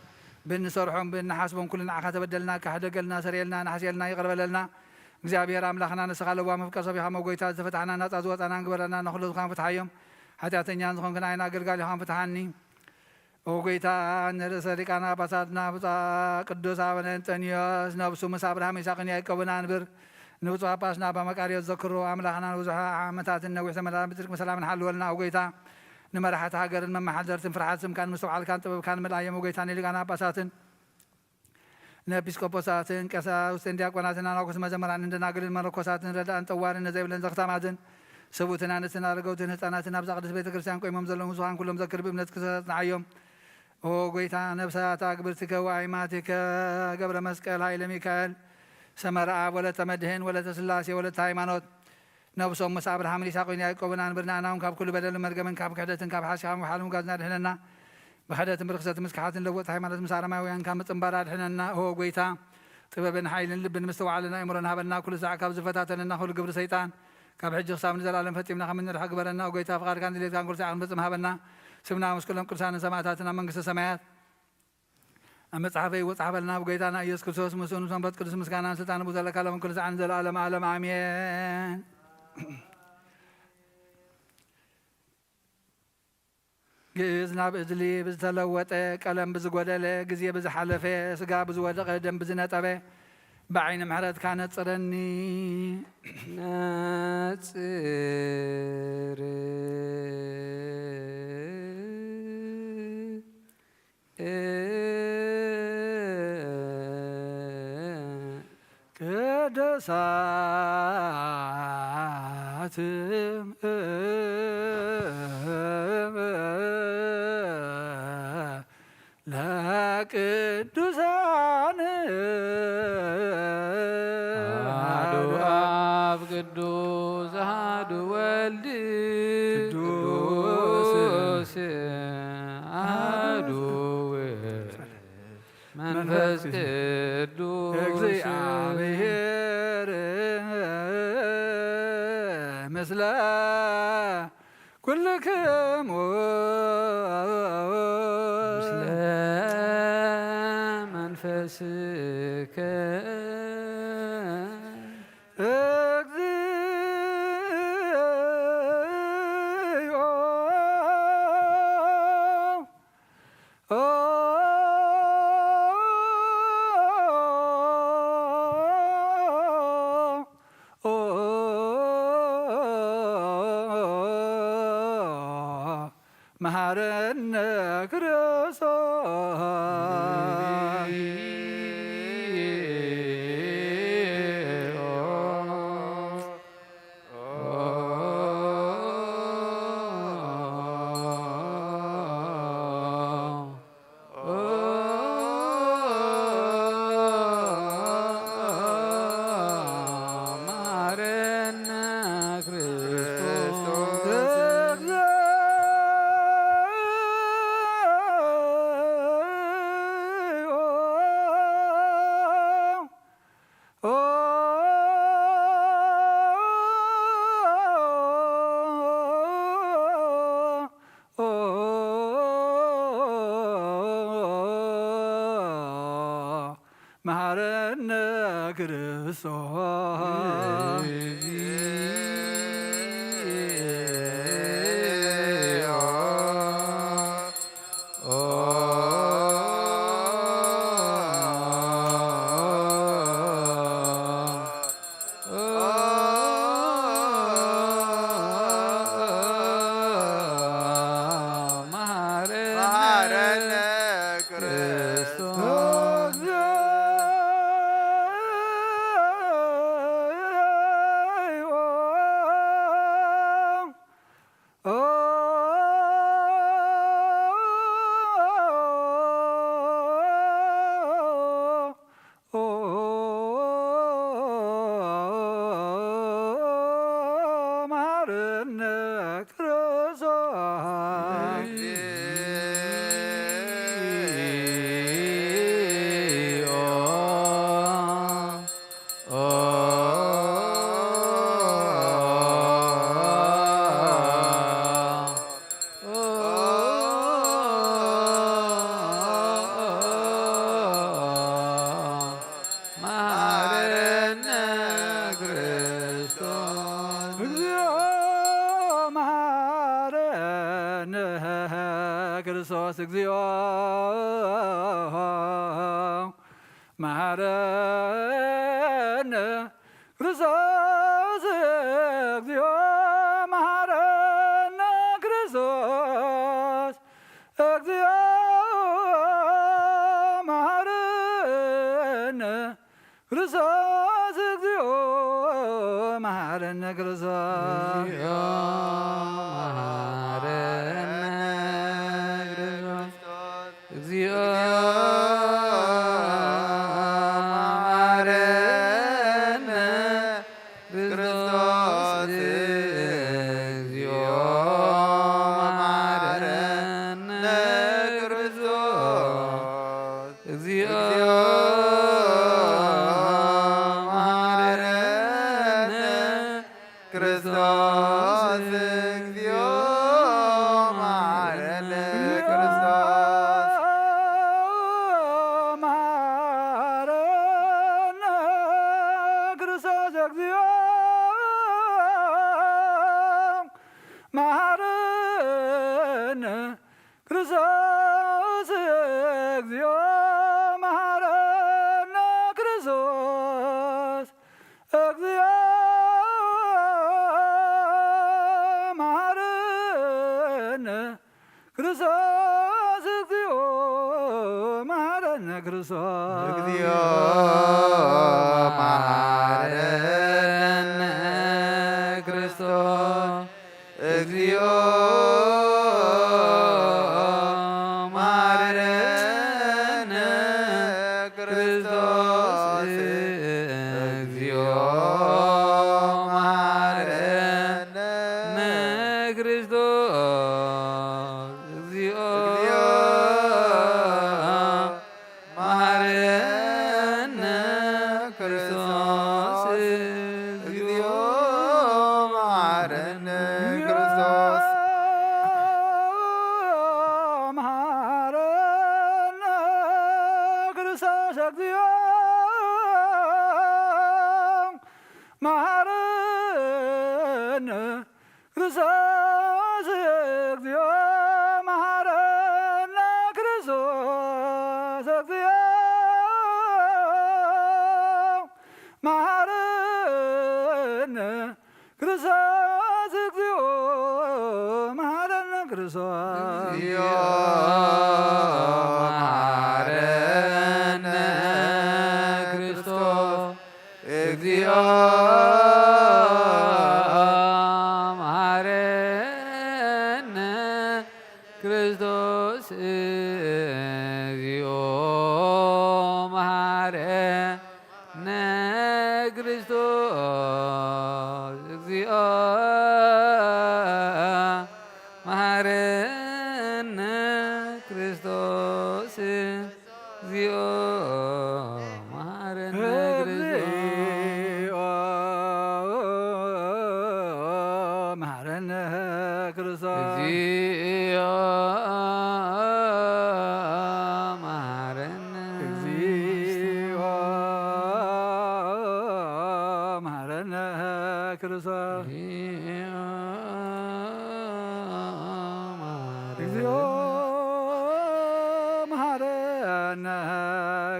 ብእንሰርሖን ብእንሓስቦን ኩሉ ንዓኻ ተበደልናካ። ሕደገልና፣ ሰረየልና፣ ንሓስየልና፣ ይቕረ በለልና። እግዚኣብሔር ኣምላኽና ንስኻ ለዋህ መፍቀር ሰብ ኢኻ እሞ ጎይታ፣ ዝተፈታሕና ናጻ ዝወጻናን ግበረና፣ ንኹሉ ዝኾን ፍትሓዮም። ሓጢኣተኛን ዝኾንኩ ንዓይን ኣገልጋሊኻን ፍትሓኒ። ኦ ጎይታ፣ ንርእሰ ሊቃነ ጳጳሳትና ብፁዕ ቅዱስ ኣቡነ እንጠንዮስ ነብሱ ምስ ኣብርሃም ይስሐቅን ያዕቆብን ኣንብር። ንብፁዕ ጳጳስና ኣባ መቃርዮስ ዘክሮ። ኣምላኽና ንብዙሕ ዓመታትን ነዊሕ ዘመናትን ብጽድቂ ብሰላምን ሓልወልና። ኦ ጎይታ፣ ንመራሕቲ ሃገርን መመሓደርትን ፍርሓት ስምካን ምስትውዓልካን ጥበብካን ምልኣዮም። ኦ ጎይታ፣ ንሊቃነ ጳጳሳትን ንኤጲስቆጶሳትን ቀሳውስትን ዲያቆናትን ኣናኩስ መዘምራንን ደናግልን መነኮሳትን ረዳእን ጠዋርን ነዘይብለን ዘኽታማትን ስብኡትን ኣንስትን ኣረገውትን ህፃናትን ኣብዛ ቅድስት ቤተ ክርስቲያን ቆይሞም ዘለዉ ብዙሓን ኩሎም ዘክር ብእምነት ክሰጽንዓዮም። ኦ ጎይታ፣ ነፍሳት ኣግብርቲከ ወኣይማቲከ ገብረ መስቀል ኃይለ ሚካኤል ሰመረ ኣብ ወለተ መድህን ወለተ ስላሴ ወለተ ሃይማኖት ነብሶም ምስ ኣብርሃምን ይስሐቅን ያዕቆብን ኣንብር። ንኣና እውን ካብ ኩሉ በደልን መርገምን ካብ ክሕደትን ካብ ሓሲኻን ወሓልን ውጋዝን ኣድሕነና። ብክሕደትን ብርክሰትን ምስክሓትን ለወጥ ሃይማኖት ምስ ኣረማውያን ካብ ምጽንባር ኣድሕነና። ኦ ጎይታ፣ ጥበብን ሓይልን ልብን ምስትውዓልን ኣእምሮን ሃበና። ኩሉ ሳዕ ካብ ዝፈታተነና ኩሉ ግብሪ ሰይጣን ካብ ሕጂ ክሳብ ንዘለኣለም ፈጺምና ከም እንርሕቕ ግበረና። ኦ ጎይታ፣ ፍቓድካን ድሌትካን ኩሉ ሳዕ ክንፍጽም ሃበና። ስምና ምስ ኩሎም ቅዱሳንን ሰማዕታትን ኣብ መንግስተ ሰማያት ኣብ መጽሓፈይ ይወጽሓ በልና። ብጎይታና ኢየሱስ ክርስቶስ ምስኡ ምስ መንፈስ ቅዱስ ምስጋናን ስልጣንን ብዘለካ ሎም ኩሉ ሳዕ ንዘለኣለም ዓለም ኣሜን። ግእዝ ናብ እዝሊ ብዝተለወጠ፣ ቀለም ብዝጎደለ፣ ግዜ ብዝሓለፈ፣ ስጋ ብዝወደቐ፣ ደም ብዝነጠበ፣ ብዓይኒ ምሕረትካ ነጽረኒ። ነጽር ቅዱሳት ለቅዱሳን አሐዱ አብ ቅዱስ አሐዱ ወልድ ቅዱስ ቅዱስ አሐዱ ውእቱ መንፈስ ቅዱስ እግዚአብሔር ምስለ ኩልክሙ ምስለ መንፈስከ እግዚኦ። መሐረነ ክርስቶስ። መሐረነ ክርስቶስ። መሐረነ ክርስቶስ። እግዚኦ መሐረነ ክርስቶስ፣ እግዚኦ መሐረነ ክርስቶስ፣ እግዚኦ መሐረነ ክርስቶስ፣ እግዚኦ መሐረነ ክርስቶስ። እግዚኦ መሐረነ ክርስቶስ። እግዚኦ መሐረነ ክርስቶስ። እግዚኦ መሐረነ ክርስቶስ። እግዚኦ መሐረነ ክርስቶስ። እግዚኦ መሐረነ ክርስቶስ። መሐረነ ክርስቶስ። እግዚኦ መሐረነ ክርስቶስ። እግዚኦ መሐረነ ክርስቶስ። እግዚኦ መሐረነ ክርስቶስ። እግዚኦ መሐረነ ክርስቶስ። እግዚኦ መሐረነ ክርስቶስ። እግዚኦ መሐረነ ክርስቶስ። እግዚኦ መሐረነ ክርስቶስ። እግዚኦ መሐረነ ክርስቶስ። እግዚኦ መሐረነ ክርስቶስ። መሐረነ ክርስቶስ። እግዚኦ መሐረነ ክርስቶስ። እግዚኦ መሐረነ ክርስቶስ። እግዚኦ መሐረነ ክርስቶስ። እግዚኦ መሐረነ ክርስቶስ። እግዚኦ መሐረነ ክርስቶስ። እግዚኦ መሐረነ ክርስቶስ። እግዚኦ መሐረነ ክርስቶስ። እግዚኦ መሐረነ ክርስቶስ። እግዚኦ መሐረነ ክርስቶስ። እግዚኦ መሐረነ ክርስቶስ። እግዚኦ መሐረነ። እግዚኦ መሐረነ ክርስቶስ። እግዚኦ መሐረነ። እግዚኦ መሐረነ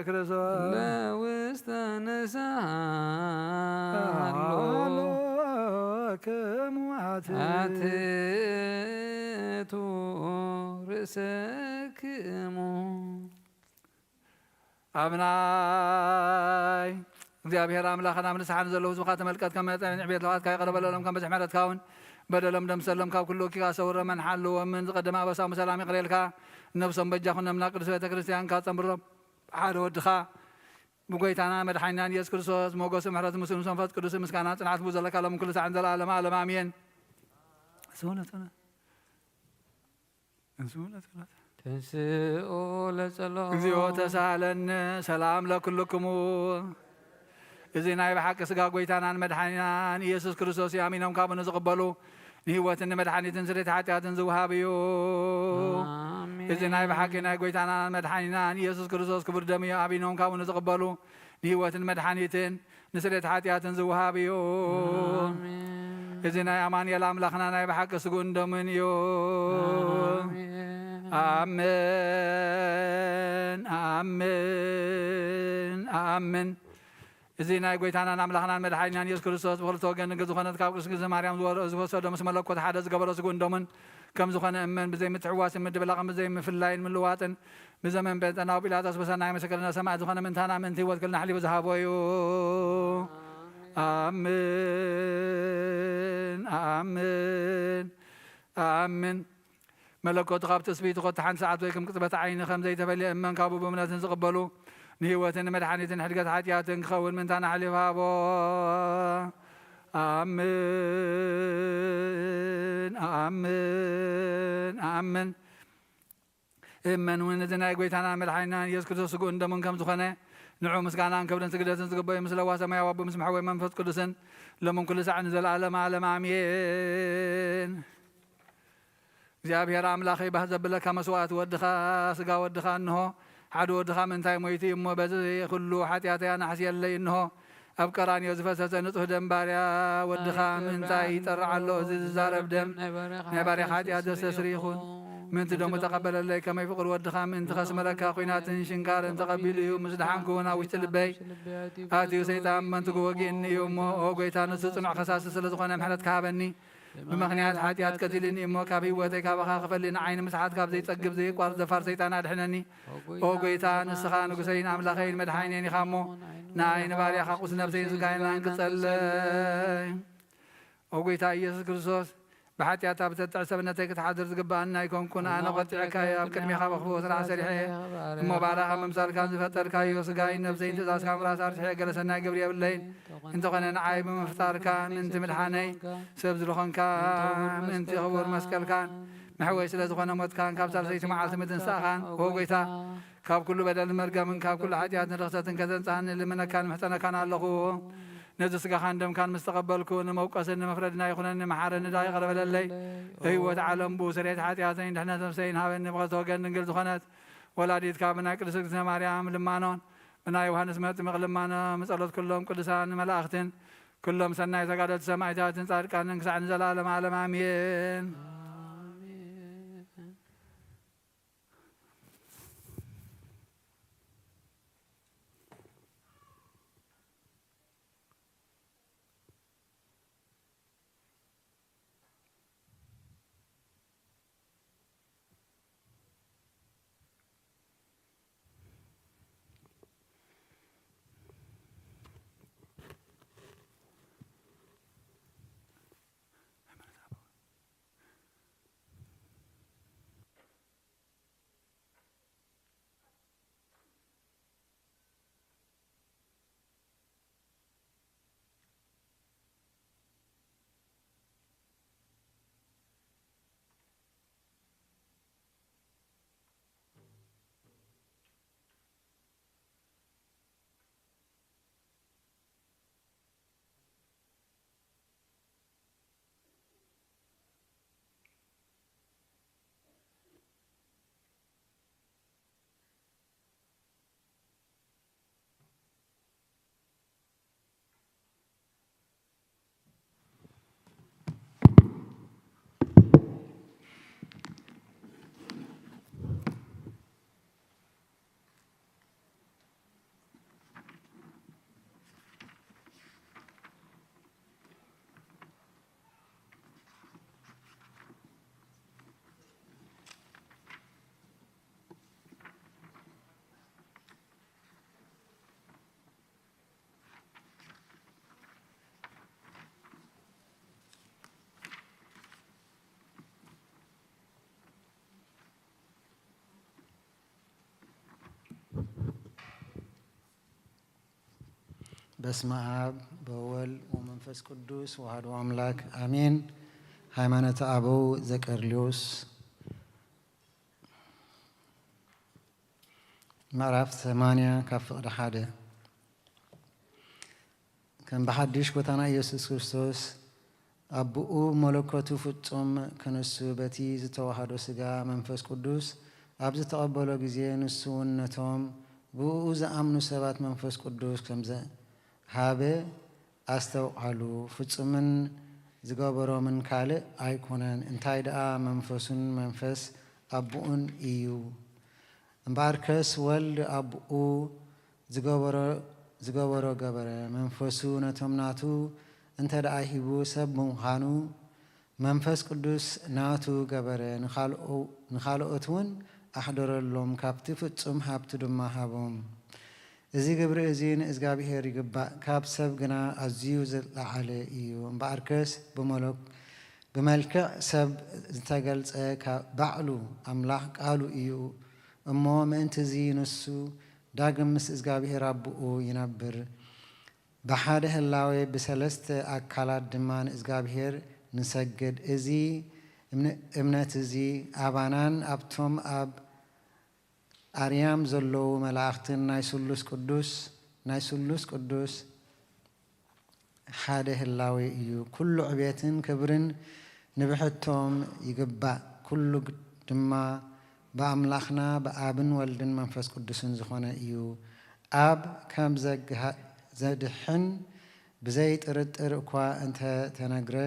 ክርስቶስ። ለውስተ ንስሐ ሃሎ ሃሎ ክሙ ኣትቱ ርእሰክሙ። ኣብናይ እግዚኣብሔር ኣምላኽና፣ ኣብ ንስሓ ንዘለዉ ህዝብኻ ተመልከት፣ ከም መጠን ዕቤት ለውሃትካ ይቕረ በለሎም፣ ከም ብዝሒ ምሕረትካ እውን በደሎም ደምሰሎም፣ ካብ ኩሉ እኪኻ ሰውሮምን ሓልዎምን፣ ዝቐደመ ኣበሳኦም ብሰላም ይቕረ ኢልካ፣ ነብሶም በጃ ኩኖም፣ ናብ ቅድስት ቤተ ክርስቲያንካ ጸንብሮም፣ ሓደ ወድኻ ብጎይታና መድሓኒናን ኢየሱስ ክርስቶስ ሞገስ ምሕረት ምስሉ ምስ መንፈስ ቅዱስ ምስጋና ጽንዓት ብኡ ዘለካ ሎም ኩሉ ሳዕን ዘለዓለም ዓለም ኣሜን። ስሙነ፣ ስሙነ። ተንስኡ ለጸሎም። እግዚኦ ተሳሃለነ። ሰላም ለኩልክሙ። እዚ ናይ ብሓቂ ስጋ ጎይታናን መድሓኒናን ኢየሱስ ክርስቶስ እዩ። ኣሚኖም ካብኡ ንዝቕበሉ ንህይወትን ንመድሓኒትን ስርየት ሓጢኣትን ዝወሃብ እዩ። ኣሜን። እዚ ናይ ብሓቂ ናይ ጎይታናን መድሓኒናን ኢየሱስ ክርስቶስ ክቡር ደም እዩ። ኣሚኖም ካብኡ ንዝቕበሉ ንህይወትን መድሓኒትን ንስርየት ሓጢኣትን ዝወሃብ እዩ። ኣሜን። እዚ ናይ ኣማኑኤል ኣምላኽና ናይ ብሓቂ ስግኡን ደሙን እዩ። ኣሜን። ኣምን፣ ኣምን፣ ኣምን። እዚ ናይ ጐይታናን ኣምላኽናን መድሓኒናን ኢየሱስ ክርስቶስ ብኽልተ ወገን ድንግል ዝኾነት ካብ ቅድስት ግዝእተ ማርያም ዝወረ-፣ ዝወሰዶ ምስ መለኮት ሓደ ዝገበሮ ስግኡን ደሙን ከም ዝኾነ እመን። ብዘይ ምትሕዋስን ምድብላቕን ብዘይ ምፍላይን ምልዋጥን ብዘመን ጴንጠናዊ ጲላጦስ ብሰናይ ምስክርነት ሰማዕት ዝኾነ ምእንታና ምእንቲ ህይወት ክልና ኣሕሊፉ ዝሃቦ እዩ። ኣምን፣ ኣምን፣ ኣምን። መለኮቱ ካብ ትስብእቱ ኮታ ሓንቲ ሰዓት ወይ ከም ቅጽበት ዓይኒ ከም ዘይተፈልየ እመን። ካብኡ ብእምነትን ዝቕበሉ ንህይወትን ንመድሓኒትን ሕድገት ሓጢኣትን ክኸውን ምእንታና ኣሕሊፉ ሃቦ። ኣምን፣ ኣምን፣ ኣምን። እመን እውን እዚ ናይ ጐይታና መድሓኒና ኢየሱስ ክርስቶስ ስግኡን ደሙን ከም ዝኾነ፣ ንዑ ምስጋናን ክብርን ስግደትን ዝግበኦ እዩ፣ ምስ ለዋህ ሰማያዊ ኣቦ፣ ምስ መሕወይ መንፈስ ቅዱስን፣ ሎምን ኩሉ ሳዕ ንዘለኣለም ዓለም ኣሜን። እግዚኣብሔር ኣምላኸይ፣ ባህ ዘብለካ መስዋእቲ ወድኻ፣ ስጋ ወድኻ እንሆ፣ ሓደ ወድኻ ምእንታይ ሞይቱ እዩ እሞ፣ በዚ ኩሉ ሓጢኣተይ ኣናሕስየለይ። እንሆ፣ ኣብ ቀራንዮ ዝፈሰሰ ንጹሕ ደም ባርያ ወድኻ ምእንታይ ይጠርዕ ኣሎ። እዚ ዝዛረብ ደም ናይ ባርያኻ ሓጢኣት ዘስተስሪ ይኹን። ምእንቲ ደሙ ተቐበለለይ፣ ከመይ ፍቕሪ ወድኻ ምእንቲ ከስምረካ ኲናትን ሽንካርን ተቐቢሉ እዩ። ምስ ደሓንኩ እውን ኣብ ውሽጢ ልበይ ኣትዩ ሰይጣን መንትጉ ወጊእኒ እዩ እሞ፣ ኦ ጐይታ፣ ንሱ ጽኑዕ ከሳሲ ስለ ዝኾነ ምሕረት ክሃበኒ። ብምኽንያት ሓጢኣት ቀቲሉኒ እሞ፣ ካብ ህይወተይ ካባኻ ክፈሊ ንዓይ ንምስሓት ካብ ዘይጸግብ ዘየቋርጽ ደፋር ሰይጣን ኣድሕነኒ። ኦ ጐይታ፣ ንስኻ ንጉሰይን ኣምላኸይን መድሓኒየን ኢኻ እሞ፣ ንኣይ ንባርያኻ ቁስ ነፍሰይን ስጋይን ኣንቅጸለይ። ኦ ጐይታ ኢየሱስ ክርስቶስ፣ ብሓጢኣት ኣብ ተጥዕ ሰብነተይ ክትሓድር ዝግብኣኒ ኣይኮንኩን። ኣነ ቆጢዐካ እየ፣ ኣብ ቅድሜኻ ብኽፉእ ስራሕ ሰሪሐ እየ። እሞ ባርያኻ ምምሳልካን ዝፈጠርካዮ ስጋይን ነፍሰይን ትእዛዝካ ምፍራስ ኣርትዐ፣ ገለ ሰናይ ግብሪ የብለይን። እንተኾነ ንዓይ ብምፍጣርካ ምእንቲ ምድሓነይ ሰብ ዝለኾንካ ምእንቲ ክቡር መስቀልካን መሕወይ ስለ ዝኾነ ሞትካን ካብ ሳልሰይቲ መዓልቲ ምትንሳእኻን፣ ኦ ጐይታ፣ ካብ ኩሉ በደልን መርገምን ካብ ኩሉ ሓጢኣትን ርኽሰትን ከተንጽሃኒ ልምነካን ምሕጸነካን ኣለኹ። ነዚ ስጋኻን ደምካን ምስ ተቐበልኩ፣ ንመውቀስን ንመፍረድን ኣይኹነኒ፣ መሓረኒ ደኣ ይቕረ በለለይ። ህይወት ዓለም ብኡ ስርየት ሓጢኣተይን ድሕነት ነፍሰይን ሃበኒ። ብኸልተ ወገን ድንግል ዝኾነት ወላዲትካ ብናይ ቅድስት እግዝእትነ ማርያም ልማኖን ብናይ ዮሃንስ መጥምቕ ልማኖ፣ ብጸሎት ኩሎም ቅዱሳን መላእኽትን ኩሎም ሰናይ ተጋደልቲ ሰማዕታትን ጻድቃንን ክሳዕ ንዘለዓለም ዓለም ኣሜን። በስመ አብ ወወልድ ወመንፈስ ቅዱስ ወአሐዱ አምላክ አሜን። ሃይማኖተ አበው ዘቀርሊዮስ ምዕራፍ ሰማንያ ካብ ፍቕዲ ሓደ። ከም ብሓድሽ ጎይታና ኢየሱስ ክርስቶስ ኣብ ብኡ መለኮቱ ፍጹም ክንሱ በቲ ዝተዋህዶ ሥጋ መንፈስ ቅዱስ ኣብ ዝተቐበሎ ግዜ፣ ንሱ እውን ነቶም ብኡ ዝኣምኑ ሰባት መንፈስ ቅዱስ ከም ዝሃበ ኣስተውዓሉ። ፍጹምን ዝገበሮምን ካልእ ኣይኮነን፣ እንታይ ደኣ መንፈሱን መንፈስ ኣቦኡን እዩ። እምበኣርከስ ወልድ ኣቦኡ ዝገበሮ፣ ዝገበሮ ገበረ። መንፈሱ ነቶም ናቱ እንተ ደኣ ሂቡ ሰብ ብምዃኑ፣ መንፈስ ቅዱስ ናቱ ገበረ። ንኻልኦ-፣ ንኻልኦት እውን ኣሕደረሎም፣ ካብቲ ፍጹም ሃብቱ ድማ ሃቦም። እዚ ግብሪ እዚ ንእዝጋብሄር ይግባእ፣ ካብ ሰብ ግና ኣዝዩ ዝለዓለ እዩ። እምበኣርከስ ብመለክ-፣ ብመልክዕ ሰብ ዝተገልጸ፣ ካብ ባዕሉ ኣምላኽ ቃሉ እዩ እሞ፣ ምእንትዚ ንሱ ዳግም ምስ እዝጋብሄር ኣቦኡ ይነብር፣ ብሓደ ህላዌ ብሰለስተ ኣካላት ድማ ንእዝጋብሄር ንሰግድ። እዚ እምነ-፣ እምነት እዚ ኣባናን ኣብቶም ኣብ ኣርያም ዘለዉ መላእኽትን ናይ ስሉስ ቅዱስ፣ ናይ ስሉስ ቅዱስ ሓደ ህላዌ እዩ። ኩሉ ዕቤትን ክብርን ንብሕቶም ይግባእ። ኩሉ ድማ ብኣምላኽና ብኣብን ወልድን መንፈስ ቅዱስን ዝኾነ እዩ። ኣብ ከም ዘግሃ-፣ ዘድሕን ብዘይ ጥርጥር እኳ እንተ ተነግረ፣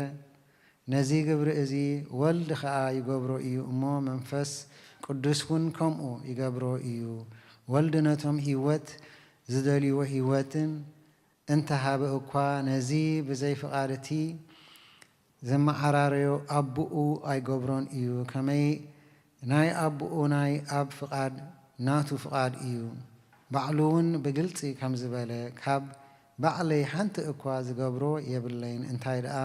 ነዚ ግብሪ እዚ ወልድ ኸኣ ይገብሮ እዩ እሞ፣ መንፈስ ቅዱስ እውን ከምኡ ይገብሮ እዩ። ወልድ ነቶም ህይወት ዝደልይዎ ህይወትን እንተሃበ እኳ፣ ነዚ ብዘይ ፍቓድ እቲ ዘመዓራረዮ ኣቦኡ ኣይገብሮን እዩ። ከመይ ናይ ኣቦኡ ናይ ኣብ ፍቓድ ናቱ ፍቓድ እዩ። ባዕሉ እውን ብግልጺ ከም ዝበለ፣ ካብ ባዕለይ ሓንቲ እኳ ዝገብሮ የብለይን፣ እንታይ ደኣ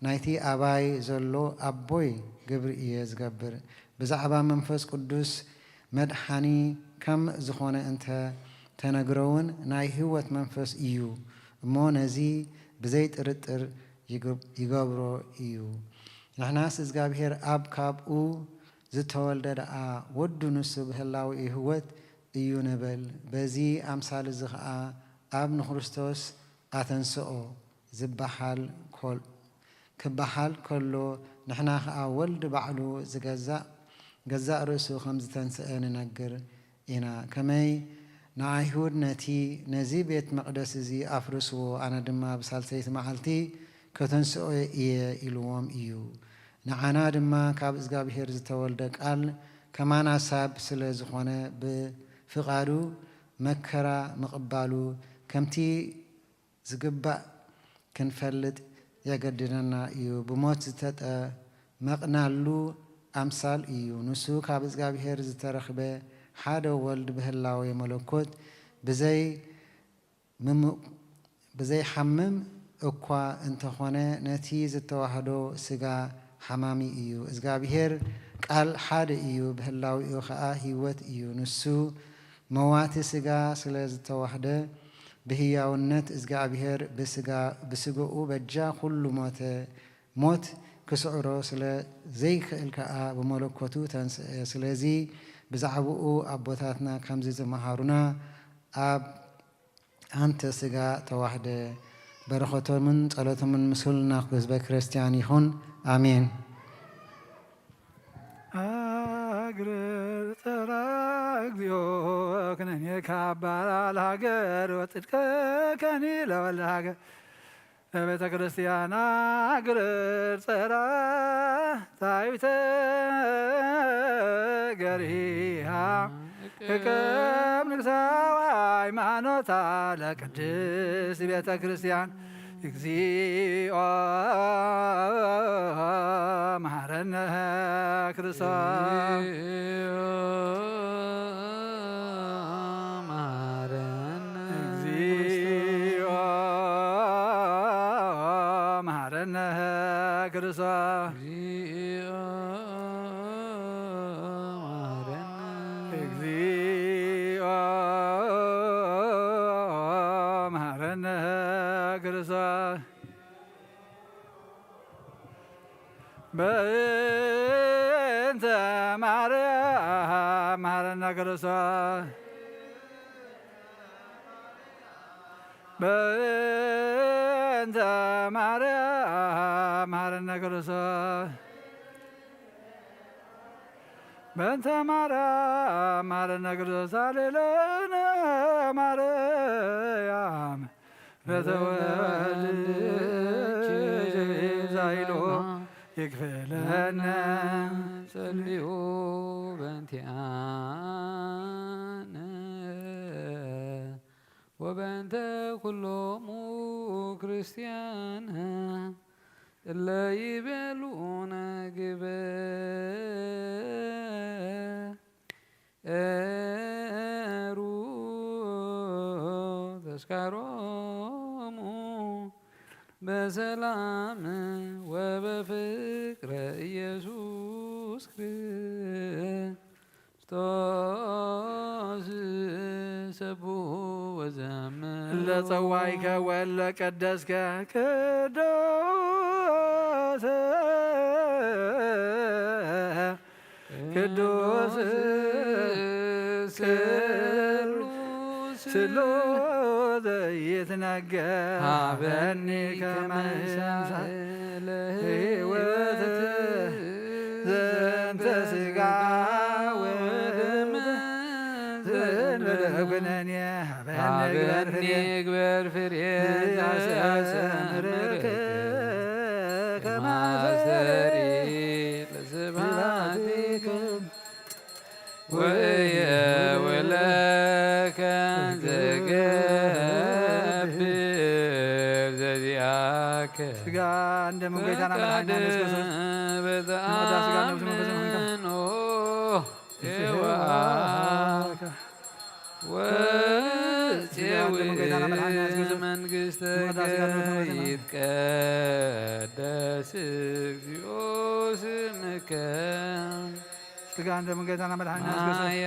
ናይቲ ኣባይ ዘሎ ኣቦይ ግብሪ እየ ዝገብር። ብዛዕባ መንፈስ ቅዱስ መድሓኒ ከም ዝኾነ እንተ ተነግረ እውን፣ ናይ ህይወት መንፈስ እዩ እሞ፣ ነዚ ብዘይ ጥርጥር ይግብ-፣ ይገብሮ እዩ። ንሕናስ እግዚኣብሔር ኣብ ካብኡ ዝተወልደ ደኣ ወዱ ንሱ ብህላዌ ህይወት እዩ ንብል። በዚ ኣምሳል እዚ ኸኣ ኣብ ንክርስቶስ ኣተንስኦ ዝበሃል ኮል-፣ ክበሃል ከሎ፣ ንሕና ኸኣ ወልድ ባዕሉ ዝገዛእ፣ ገዛእ ርእሱ ከም ዝተንስአ ንነግር ኢና። ከመይ ንኣይሁድ ነቲ፣ ነዚ ቤት መቕደስ እዚ ኣፍርስዎ፣ ኣነ ድማ ብሳልሰይቲ መዓልቲ ከተንስኦ እየ ኢልዎም እዩ። ንዓና ድማ ካብ እግዚኣብሔር ዝተወልደ ቃል ከማና ሰብ ስለ ዝኾነ፣ ብፍቓዱ መከራ ምቕባሉ ከምቲ ዝግባእ ክንፈልጥ የገድደና እዩ። ብሞት ዝተጠመቕናሉ ኣምሳል እዩ። ንሱ ካብ እግዚኣብሔር ዝተረኽበ ሓደ ወልድ ብህላዌ መለኮት ብዘይ ምም-፣ ብዘይሓምም እኳ እንተኾነ፣ ነቲ ዝተዋህዶ ስጋ ሓማሚ እዩ። እግዚኣብሔር ቃል ሓደ እዩ፣ ብህላዌኡ ኸኣ ህይወት እዩ። ንሱ መዋቲ ስጋ ስለ ዝተዋህደ፣ ብህያውነት እግዚኣብሔር ብስጋ-፣ ብስጋኡ በጃ ኩሉ ሞተ። ሞት ክስዕሮ ስለ ዘይክእል ከኣ ብመለኮቱ ተንስአ። ስለዚ ብዛዕባኡ ኣቦታትና ከምዚ ዝመሃሩና፣ ኣብ ኣንተ ስጋ ተዋህደ። በረኸቶምን ጸሎቶምን ምስ ኩልና ህዝበ ክርስቲያን ይኹን። ኣሜን። እግር ጸራ እግዚኦ ክነኔ ካባል ሃገር ወጽድቀ ከኒ ለወልድ ሃገር ለቤተ ክርስቲያን እግር ጸራ ታይብተ ገሪሃ እቅብ ንግሳው ሃይማኖታ ለቅድስት ቤተ ክርስቲያን እግዚኦ መሐረነ ክርስቶስ። እግዚኦ መሐረነ ክርስቶስ። እግዚኦ መሐረነ ክርስቶስ። በእንተ ማርያም መሐረነ ክርስቶስ። በእንተ ማርያም መሐረነ ክርስቶስ። በእንተ ማርያም መሐረነ ክርስቶስ። ሃሌሉያ ማርያም ለተወልድኪ ዛይሎ ይግበረና። ጸልዩ በእንቲኣነ ወበእንተ ኩሎሙ ክርስቲያን እለ ይቤሉ ነግበ ኤሩ ተስካሮሙ በሰላም ወበፍቅረ ኢየሱስ ክርስቶስ ሰቡ ወዘምር። ለጸዋይከ ወለቀደስከ ቅዱስ ቅዱስ ስሉስ ስሉስ ዘይትነገር ሀበኒ ከመ ህይወት ዘንተ ስጋ ወደም ዘንበለ ኩነኔ ሀበኒ ግበር ፍሬ ግበር ፍሬ ዘያስተምረከ ዘያስተምረከ ከማስተሪ ለስብሐቲከ ወእየ ወለከ ዘገብር ዘዚአከ ስጋ እንደምን ጌታና መድኃኒና ኢየሱስ ክርስቶስ በጣም ስጋ ነብስ መንፈስ መንፈስ ነው። ወጽኤ መንግሥተ ይትቀደስ እግዚኦ ስምከ። ስጋ እንደምን ጌታና መድኃኒና ኢየሱስ ክርስቶስ ማያ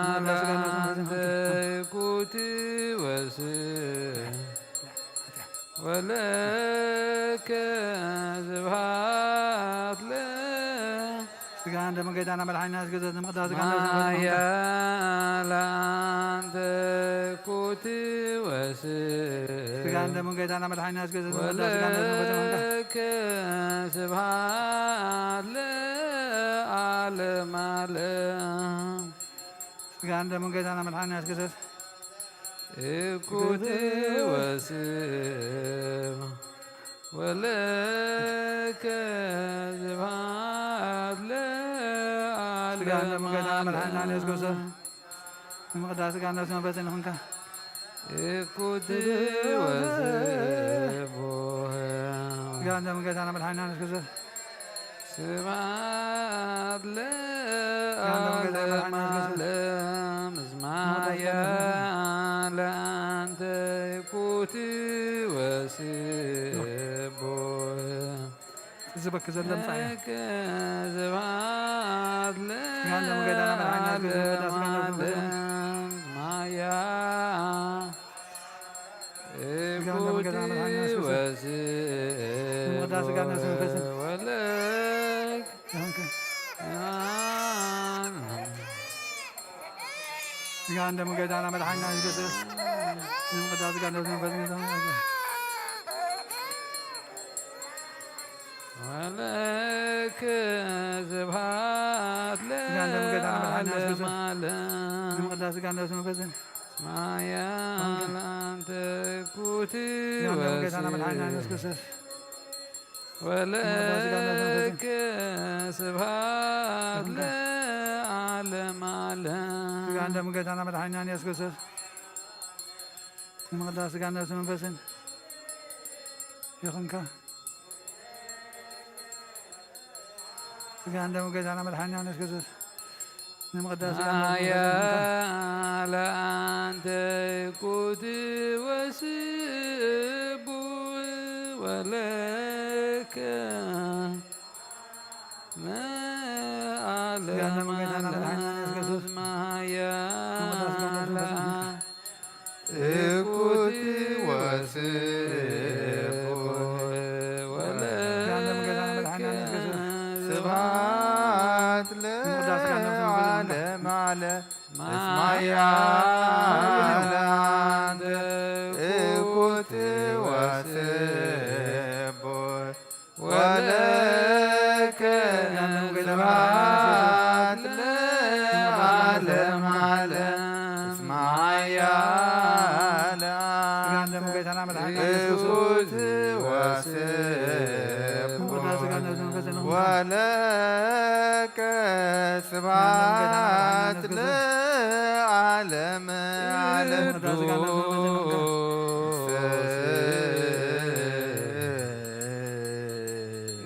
ስጋ ነብስ መንፈስ መንፈስ ኩት ወስ ወለከ ስብሐት ለ ስጋ እንደምን ጌታና መድኃኒና ኢየሱስ ክርስቶስ ንምቅዳስ ስጋ ነብስ መንፈስ ማያ ለአንተ ኩት ወስ ስጋ እንደምን ጌታና መድኃኒና ኢየሱስ ክርስቶስ ንምቅዳስ ስጋ ነብስ መንፈስ ወለከ ስብሐት ለዓለም ዓለም። ስጋ እንደምን ጌታና መድኃኒና ኢየሱስ ክርስቶስ እኩት ወስብ ወለከ ስብሐት ስጋ እንደምን ጌታና ለዓለም መድኃኒና ኢየሱስ ክርስቶስ ዓለም። ንምቅዳስ ስጋ ነብስ መንፈስ ንኹንካ። እኩት ወስብ ስጋ እንደምን ጌታና መድኃኒና ኢየሱስ ክርስቶስ ስብሐት ስጋ እንደምን ጌታና ለዓለም መድኃኒና ኢየሱስ ክርስቶስ ዓለም። እስማያ ለአንተ እኩት ወስብ ዝበክ ዘለ ምጻያ። ለከ ስብሐት ስጋ እንደምን ጌታና መድኃኒና ኢየሱስ ክርስቶስ ለዓለም ዓለም። ማያ ስጋ እንደምን ጌታና መድኃኒና ኢየሱስ ክርስቶስ ወስብ ንምቅዳስ ስጋ ነብስ መንፈስን ወለክ ኦኬ። ስጋ እንደምን ጌታና መድኃኒና ኢየሱስ ክርስቶስ ንምቅዳስ ስጋ ነብስ መንፈስን ወለከ ስብሐት ስጋ እንደምን ጌታና መድኃኒና ኢየሱስ ክርስቶስ ለዓለም ዓለም። ንምቅዳስ ስጋ ነብስ መንፈስን ማያ ለአንተ ኩት ስጋ እንደምን ጌታና መድኃኒና ኢየሱስ ክርስቶስ ወለከ ስብሐት ለዓለም ዓለም። ስጋ እንደምን ጌታና መድኃኒና ኢየሱስ ክርስቶስ ንምቅዳስ ስጋ ነብስ መንፈስን ይኹንካ። ስጋ እንደምን ጌታና መድኃኒና ኢየሱስ ክርስቶስ ንምቅዳስ ስጋ ነብስ መንፈስን ይኹንካ። ማያ ለአንተ ኩት ወስብ ወለከ ለዓለም ስጋ እንደምን ጌታና መድኃኒና ኢየሱስ ክርስቶስ ዓለም። ማያ ንምቅዳስ ስጋ ነብስ መንፈስን ይኹንካ። እኩት ወስብ ስጋ እንደምን ጌታና መድኃኒና ኢየሱስ ክርስቶስ ስብሐት ንምቅዳስ ስጋ ነብስ መንፈስን ይኹንካ። ለዓለም ዓለም። እስማያ ለአንተ እኩት ወስብ ወለከ ስብሐት ለዓለም ዓለም። እስማያ ለአንተ ደም ጌታና መድኃኒና ኢየሱስ ክርስቶስ። እውት ወስብ ወዳሴ ጋር ነፍስ መንፈስ ነው። ወለከ ስብሐት ለዓለም ዓለም። ወዳሴ ጋር ነፍስ መንፈስ ነው።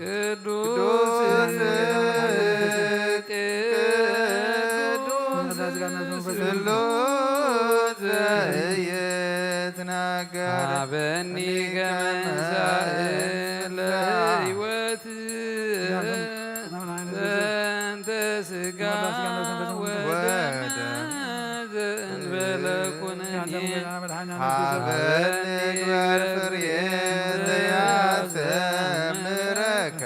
ቅዱስ ቅዱስ ስሉስ ዘይትናገር ሀበኒ ገመንሳእ ለህይወት ዘንተ ስጋ ወደም ዘእንበለ ኩነኔ ሀበኒ ግበር ፍሬ ዘያስተምረከ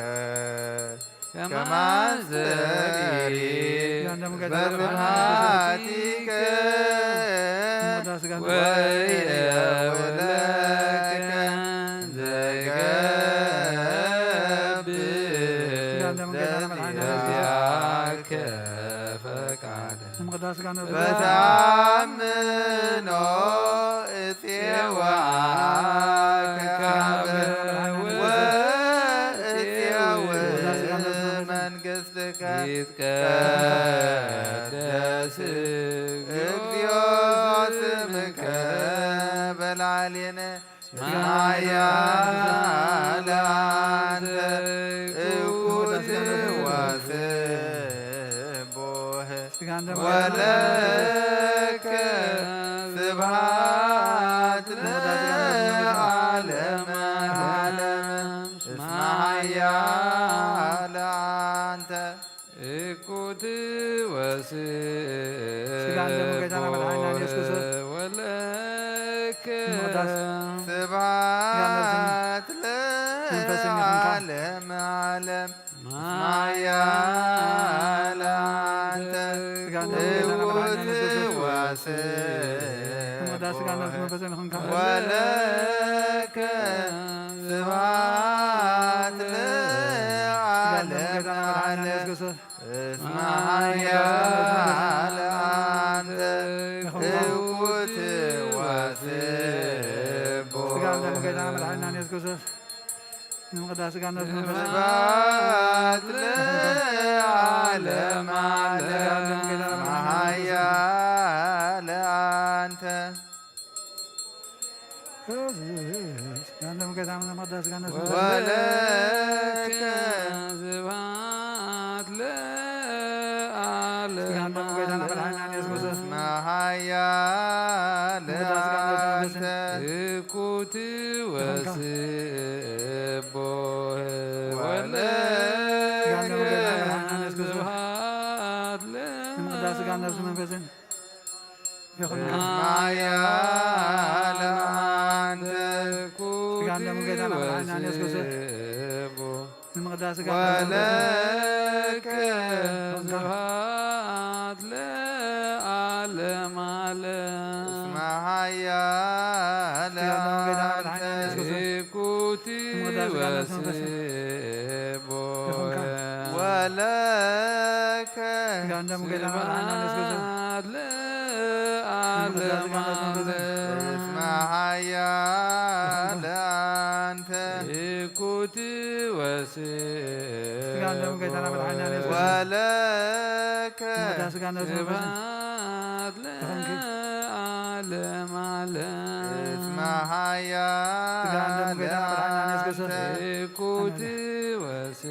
ከማዘሪ በስብሐቲከ ወየውለከ ዘገብእ ዘዚአከ ፈቃድ። በተአምኖ እጼዋከ ወእጼው መንግሥትከ ይትቀደስ እግዚኦ ስምከ በላዕሌነ። እስመ ኃያል አንተ እኩት ወስቡህ ወለከ ስብሐት ለዓለመ ዓለም። እስመ ኃያል አንተ እኩት ወስቡህ ስጋን ደሙን ጌታና መድኃኒና ኢየሱስ ክርስቶስ ወለከ ስብሐት መንፈስን ይኹንካ። ለዓለመ ዓለም። ማያል አንተ ስጋን ደሙን ጌታና መድኃኒና ኢየሱስ ክርስቶስ። እውት ወስቡህ ስጋን ነፍስ መንፈስን ይኹንካ። ወለከ ስብሐት ለዓለመ ዓለም። እስመ ኃያል አንተ እኩት ወስቡህ። ስብሐት ለዓለመ ዓለም። ስብሐት ለዓለመ ዓለም። እስመ ኃያል አንተ። ስጋን ደሙን ጌታና መድኃኒና ኢየሱስ ክርስቶስ። ወለከ ስብሐት ለዓለመ ዓለም። እስመ ኃያል አንተ እኩት ወስቡህ ወለከ ስብሐት ለ ስጋ ነፍስ መንፈስን ይኹን። ማያለ አንተ ስጋን ደሙን ጌታና መድኃኒና ኢየሱስ ክርስቶስ። ወስቡ ንምቕዳስ ስጋ ወለከ ስብሐት ለዓለም ዓለም። እስመ ኃያለ ስጋን ደሙን ጌታና መድኃኒና ኢየሱስ ክርስቶስ። እኩቲ ንምቕዳስ ስጋ ነፍስ መንፈስን ወስቡ ይኹንካ። ወለከ ስጋን ደሙን ጌታና መድኃኒና ኢየሱስ ክርስቶስ። ስብሐት ለዓለም ዓለም። እስመ ኃያለ አንተ እኩቲ ወስቡ ስጋን ደሙን ጌታና መድኃኒና ኢየሱስ ክርስቶስ። ወለከ ስጋ ነፍስ መንፈስን ስብሐት ለዓለም ዓለም። እስመ ኃያለ ስጋን ደሙን ጌታና መድኃኒና ኢየሱስ ክርስቶስ። አንተ እኩቲ ወስቡ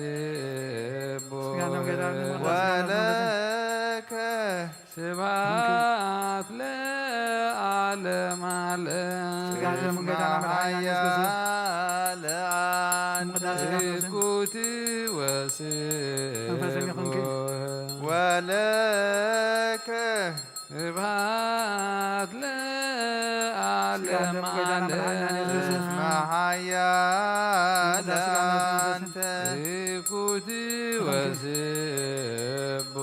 ስጋን ደሙን ጌታና መድኃኒና ኢየሱስ ክርስቶስ። ወለከ ስብሐት ለዓለም ዓለም። ስጋ ደሙን ጌታና መድኃኒና ኢየሱስ ክርስቶስ። ኃያለ አንተ ምቕዳስ ስጋ ነፍስን እኩቲ ወስቡ መንፈስን ይኹንኪ። ወለከ ስብሐት ስጋ ለዓለም ደሙን ጌታና መድኃኒና ኢየሱስ ዓለም። ክርስቶስ። እስመ ኃያለ ምቕዳስ ስጋ ነፍስን መንፈስን አንተ ይኹንኪ። እኩቲ ወስቡ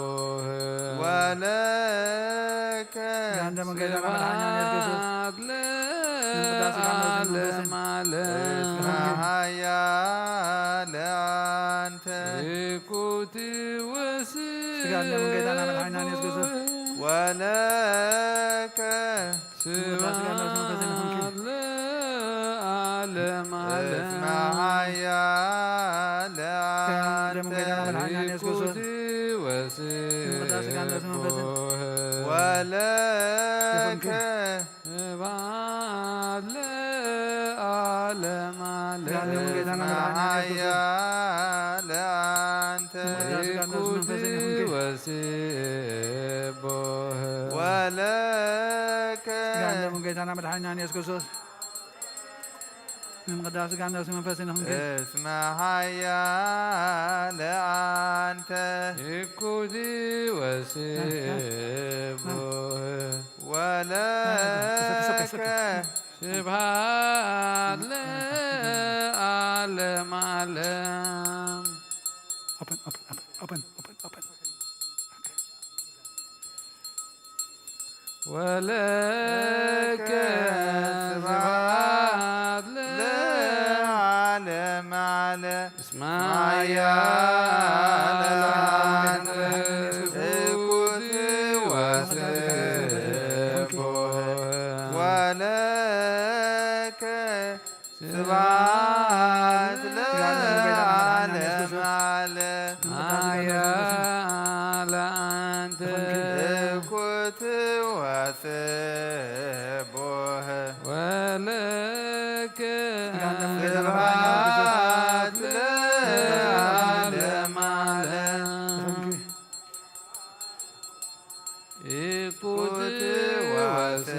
ወለከ ስጋን ደሙን ጌታና መድኃኒና ኢየሱስ ክርስቶስ። ስብሐት ለዓለም ዓለም። እስመ ኃያለ አንተ እኩቲ ወስቡ ስጋን ደሙን ጌታና መድኃኒና ኢየሱስ ክርስቶስ። ወለከ ስብሐት ስጋ ነፍስን መንፈስን ይኹንኪ። ለዓለመ ዓለም። እስመ ኃያል ደሙ ጌታና መድኃኒና ኢየሱስ ክርስቶስ፣ ወስቡሕ ወለከ ስብሐት ለዓለመ ዓለም። ጌታና መድኃኒና ኢየሱስ ክርስቶስ። ኃያል አንተ ወስቡሕ ወለከ። ጌታና መድኃኒና ኢየሱስ ክርስቶስ። ንምቅዳስ ስጋን ነፍሲ መንፈስን ንኽንክን። እስመ ኃያል አንተ። እኩት ወስቡሕ ወለከ። ስብሐት ለዓለመ ዓለም። Open, open, open, open, open, open. Okay. ወለከ ስብሐት ለዓለመ ዓለም። እስመ ኃያል አንተ። እኩት ወስቡሕ ወለከ ስብሐት ለዓለመ ዓለም። ኃያል አንተ። እኩት ወስቡሕ ወለከ ስብሐት ለዓለመ ዓለም። እኩት ወስቡሕ።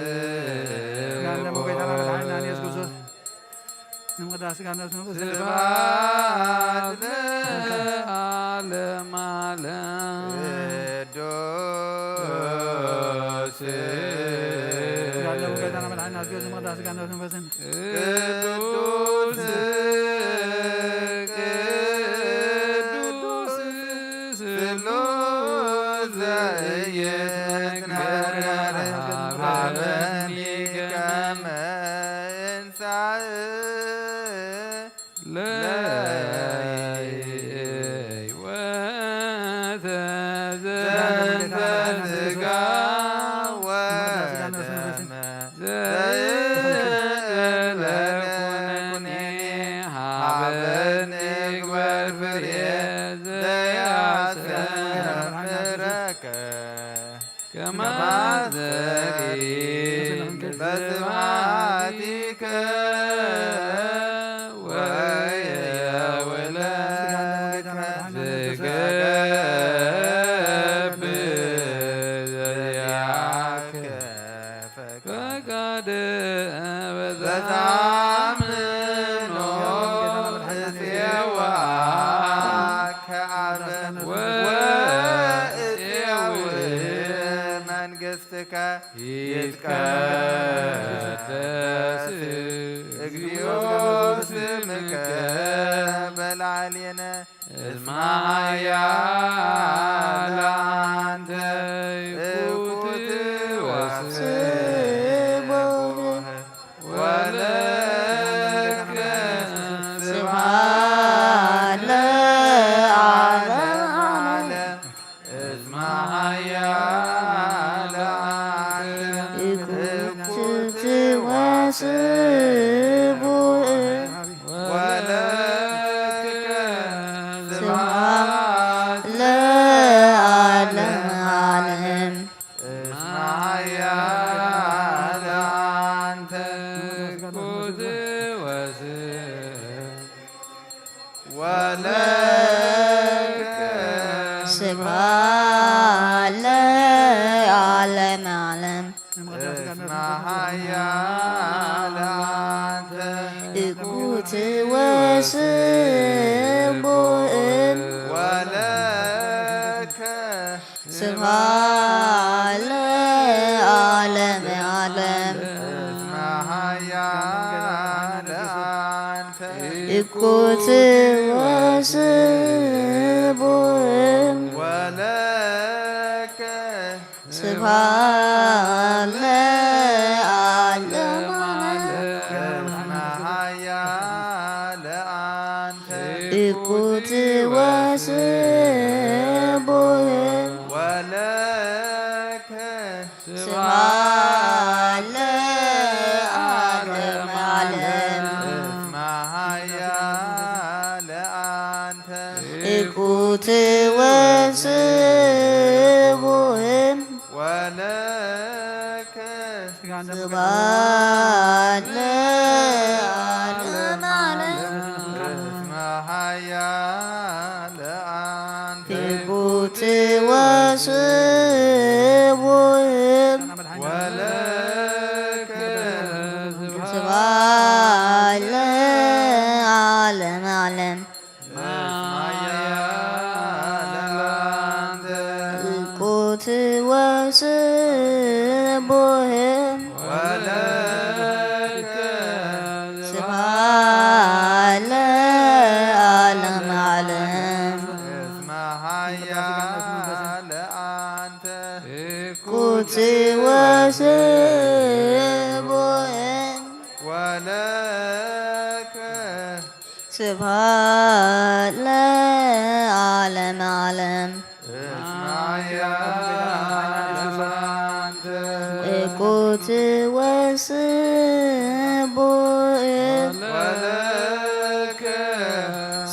ስጋን ደሙ ጌታና መድኃኒና ኢየሱስ ክርስቶስ ንምቅዳስ ስጋን ነፍስ መንፈስ ስብሐት ለዓለመ ዓለም። ቅዱስ። ስጋን ደሙ ጌታና መድኃኒና ኢየሱስ ክርስቶስ ንምቅዳስ ስጋን ነፍስ መንፈስን ቅዱስ ቅዱስ ስሉስ ዘኢይትነገር ሀበኒ ከመ እንሳእ ለሕይወተ ዘንተ ስጋ ወደመ ዘእለ ኩነኔ ሀበ ንግበር ፍሬ ዘያስተምረከ። ከማሰሪ በስብሐቲከ ወየውለከ ዝገብር ዘያከ ፈቃድ በተአምኖ እሴዋ ከአብ ወእሴው መንግሥትከ ይትቀደስ እግዚኦ ስምከ በላዕሌነ እስመ ኃያል አንተ እኩት ወስቡሕ ወለከ ስብሐት ለዓለመ ዓለም። እስመ ኃያል አንተ እኩት ወስቡሕ ወለከ ስብሐት ለዓለመ ዓለም። እስመ ኃያል አንተ እኩት ወስቡሕ ወለከ ስብሐት ለዓለመ ዓለም። እስመ ኃያል አንተ እኩት ወስቡሕ ወለከ ስብሐት ለዓለመ ዓለም። እስመ ኃያል አንተ እኩት ወስቡሕ ወለከ ስብሐት ለዓለመ ዓለም። እስመ ኃያል አንተ እኩት ወስቡሕ ወለከ ስብሐት ለዓለመ ዓለም። እስመ ትኩት ወስቡህም ወለከ ስብሐት ለዓለመ ዓለም። እስመ ኃያል አንቲ ትኩት ወስቡህም ወለከ ስብሐት ለዓለመ ዓለም። ትኩት ወስቡህም ስብሐት ለዓለመ ዓለም። ትኩት ወስቡህም ስብሐት ለዓለመ ዓለም። ትኩት ወስቡህም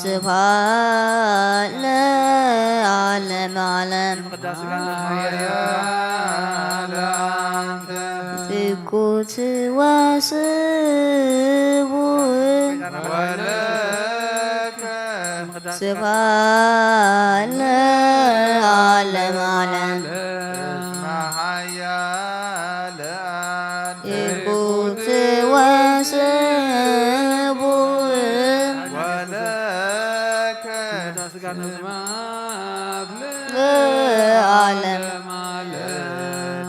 ስብሐት ለዓለመ ዓለም። ትኩት ወስቡህም ስብሐት ለዓለመ ዓለም። ትኩት ወስቡህም ለዓለመ ዓለም።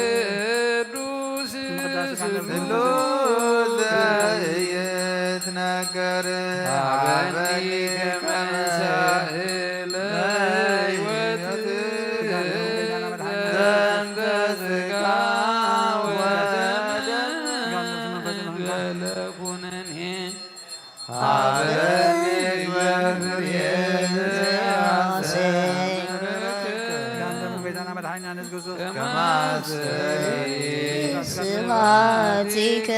ቅዱስ ስሉስ ዘይትነገር ሀበኒ ከመ ሳህለ ሕይወት ዘንተ ሥጋ ወደም በለኩነኔ ሀበኒ በፍሬ ዘያሰምረከ ከማሰ ስብሐቲከ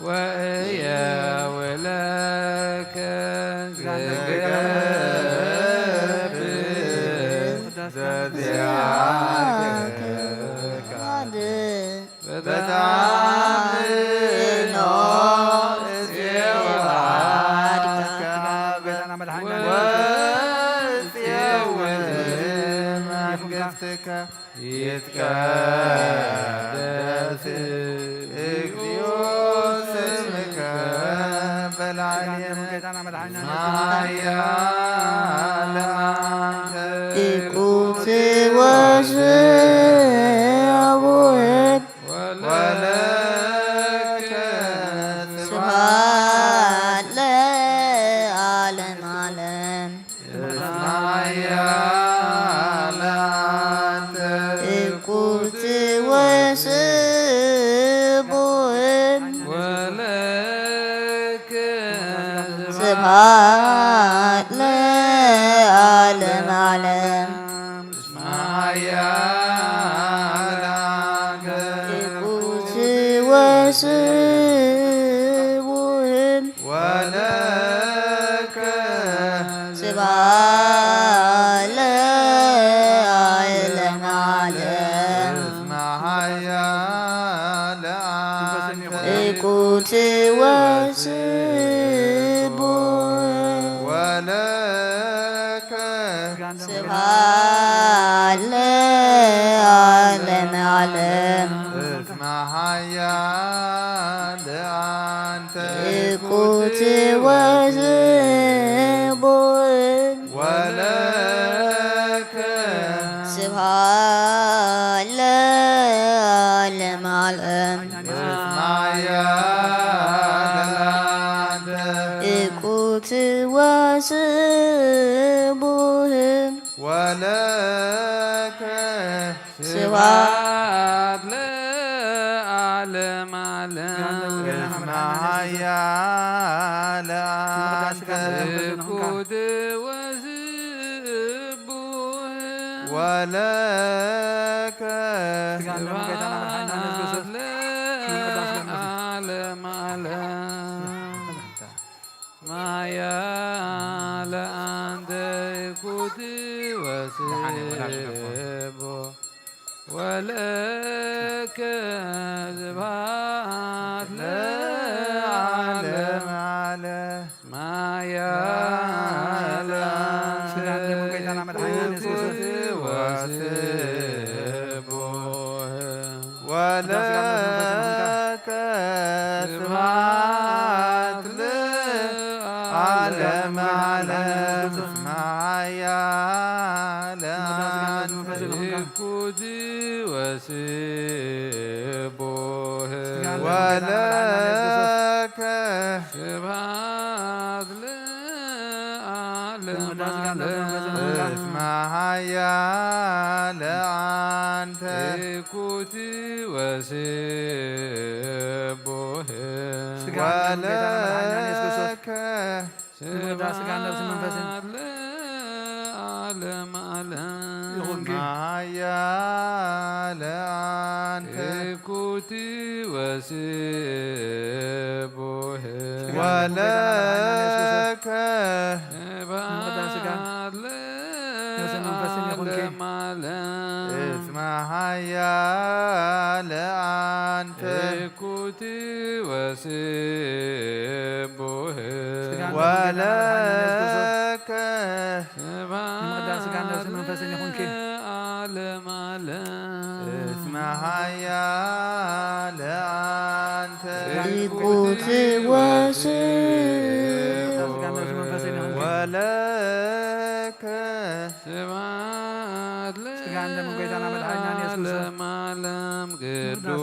ወእየ ወለከ ዘገብር ዘዚአከ ፍቃድ በተአምኖ እጽኤ ወበአከ ወእጽኤ ወእጽኤ መንግሥትከ ይትቀደስ እግዚኦ ስምከ በላዕሌነ። ኃያል አንተ ትኩት ወስቡህም ወለከ ስብሐት ለዓለመ ዓለም። እስመ ኃያል አንተ ትኩት ወስቡህም ወለከ ስብሐት ለዓለመ ዓለም። እስመ ኃያል አንተ ትኩት ወስቡህም ወለከ ስብሐት ለዓለመ ዓለም። እስመ ኃያል አንተ ትኩት ወስቡህ ወለከ ስብሐት ለዓለመ ዓለም። እስመ ኃያል አንተ ትኩት ወስቡህ ወለከ ስብሐት ለዓለመ ዓለም። እስመ ኃያል አንተ ትኩት ወስቡህ ወለከ ስብሐት ለዓለመ ዓለም። እስመ ኃያል አንተ ትኩት ወስቡህ ወለከ ስጋን ደምን ጎይታና መድሓኒና ኢየሱስ ክርስቶስ ንምቅዳስ ገነት ለዓለም ዓለም። ማያ ለአንተ ይኩቲ ደሓን ወላድ ነቦ። ወስቦ ወለከ ስብሐት ለዓለም ለዓለም ዓለም። ማያ ስጋን ደምን ጎይታና መድሓኒና ኢየሱስ ክርስቶስ ወስቦ ወለከ ስብሐት ለዓለም ዓለም። ማያ ለአንተ ይኩቲ ወስቦ ወለከ ስብሐት ለዓለም ዓለም። እስመ ኃያል አንተ ይኩቲ ወስቡሕ ወለከ ስብሐት ለዓለም ዓለም። ይኹንኪ። እስመ ኃያል አንተ ይኩቲ ወስቡሕ ወለከ ስብሐት ለዓለም ዓለም። እስመ ኃያል አንተ ይኩቲ ወስቡሕ ወለከ ስብሐት ለዓለም ዓለም። እስመ ኃያል አንተ ይኩቲ ወስቡሕ ወለከ ስብሐት ለዓለም ዓለም። ቅዱስ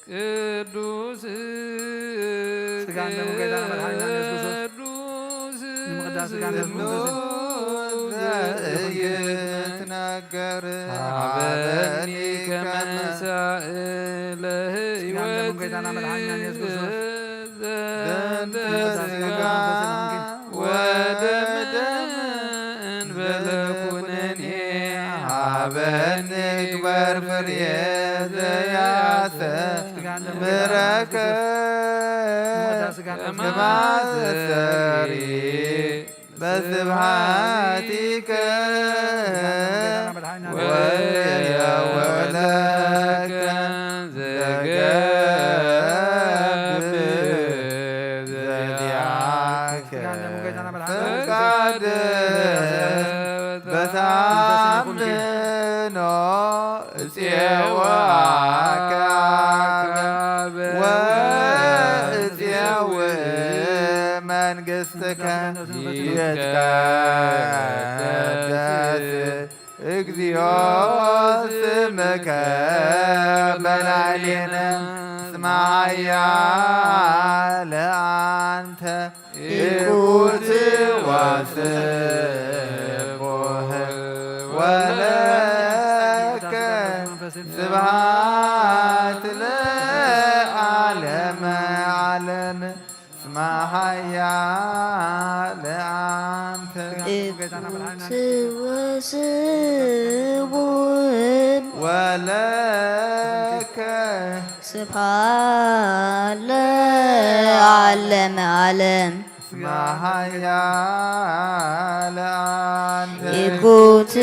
ቅዱስ ስጋን ደሙን ጎይታና መድሓኒና ኢየሱስ ክርስቶስ ቅዱስ ንምቅዳስ ስጋን ደሙን ቅዱስ ዘይትነገር ሀበኒ ከመ ሳእለ ስጋን ደሙን ጎይታና መድሓኒና ኢየሱስ ክርስቶስ ዘንተ ስጋ ወደም እንበለ ኩነኔ ሀበኒ ግበር ፍሬ ዘያሰ ምረከ ከማሰሪ በስብሐቲከ ወየወለከ ዘገብእ ዘዲያከ ፈቃድ በታምኖ እፄወ አካከ ወእፄው መንግሥትከ ይትቀደስ እግዚኦ ስምከ በላዕሌነ እስመ ኃያል አንተ ኢኩት ወስቡሕ ወለከ ስብሐት ለዓለመ ዓለም። እስመ ኃያል አንተ ኢኩት ወስቡሕ ወለከ ስብሐት ለዓለመ ዓለም። እስመ ኃያል አንተ ኢኩት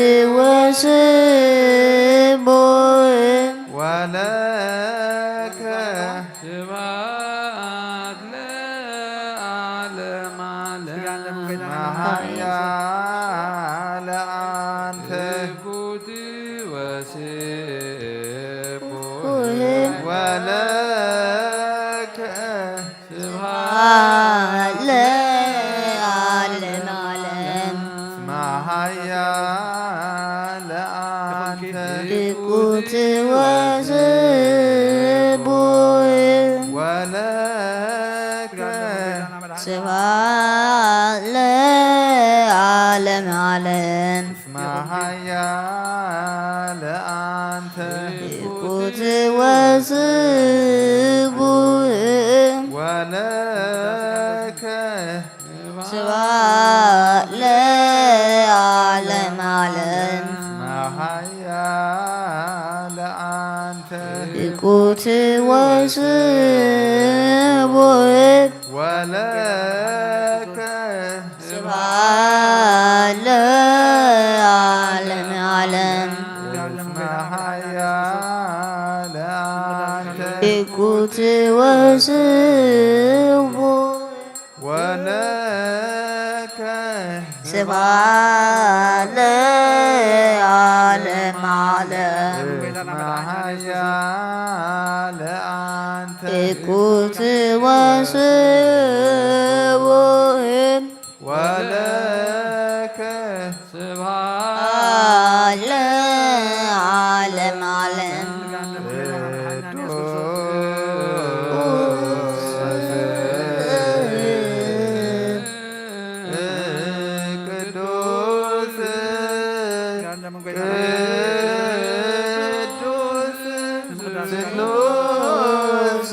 ወስቡሕ ወለከ ስብሐት ለዓለመ ዓለም። እስመ ኃያል አንተ ኢኩት ወስቡሕ ወለከ ስብሐት ለዓለመ ዓለም። እስመ ኃያል አንተ ኢኩት ወስቡሕ ወለከ ስብሐት ለዓለመ ዓለም። እስመ ኃያል አንተ ኢኩት ወስቡሕ ወለከ ስብሐት ለዓለመ ዓለም። መሃያ ለአንተ። ትኩት ወስቡሕ። ወለከ። ስብሐት ለዓለመ ዓለም። እስመ ኃያል አንተ። ትኩት ወስቡሕ። ወለከ። ስብሐት ለዓለመ ዓለም። እስመ ኃያል አንተ። ትኩት ወስቡሕ። ወለከ። ስብሐት ለዓለመ ዓለም። ቅዱስ። ቅዱስ። ቅዱስ። ስሉስ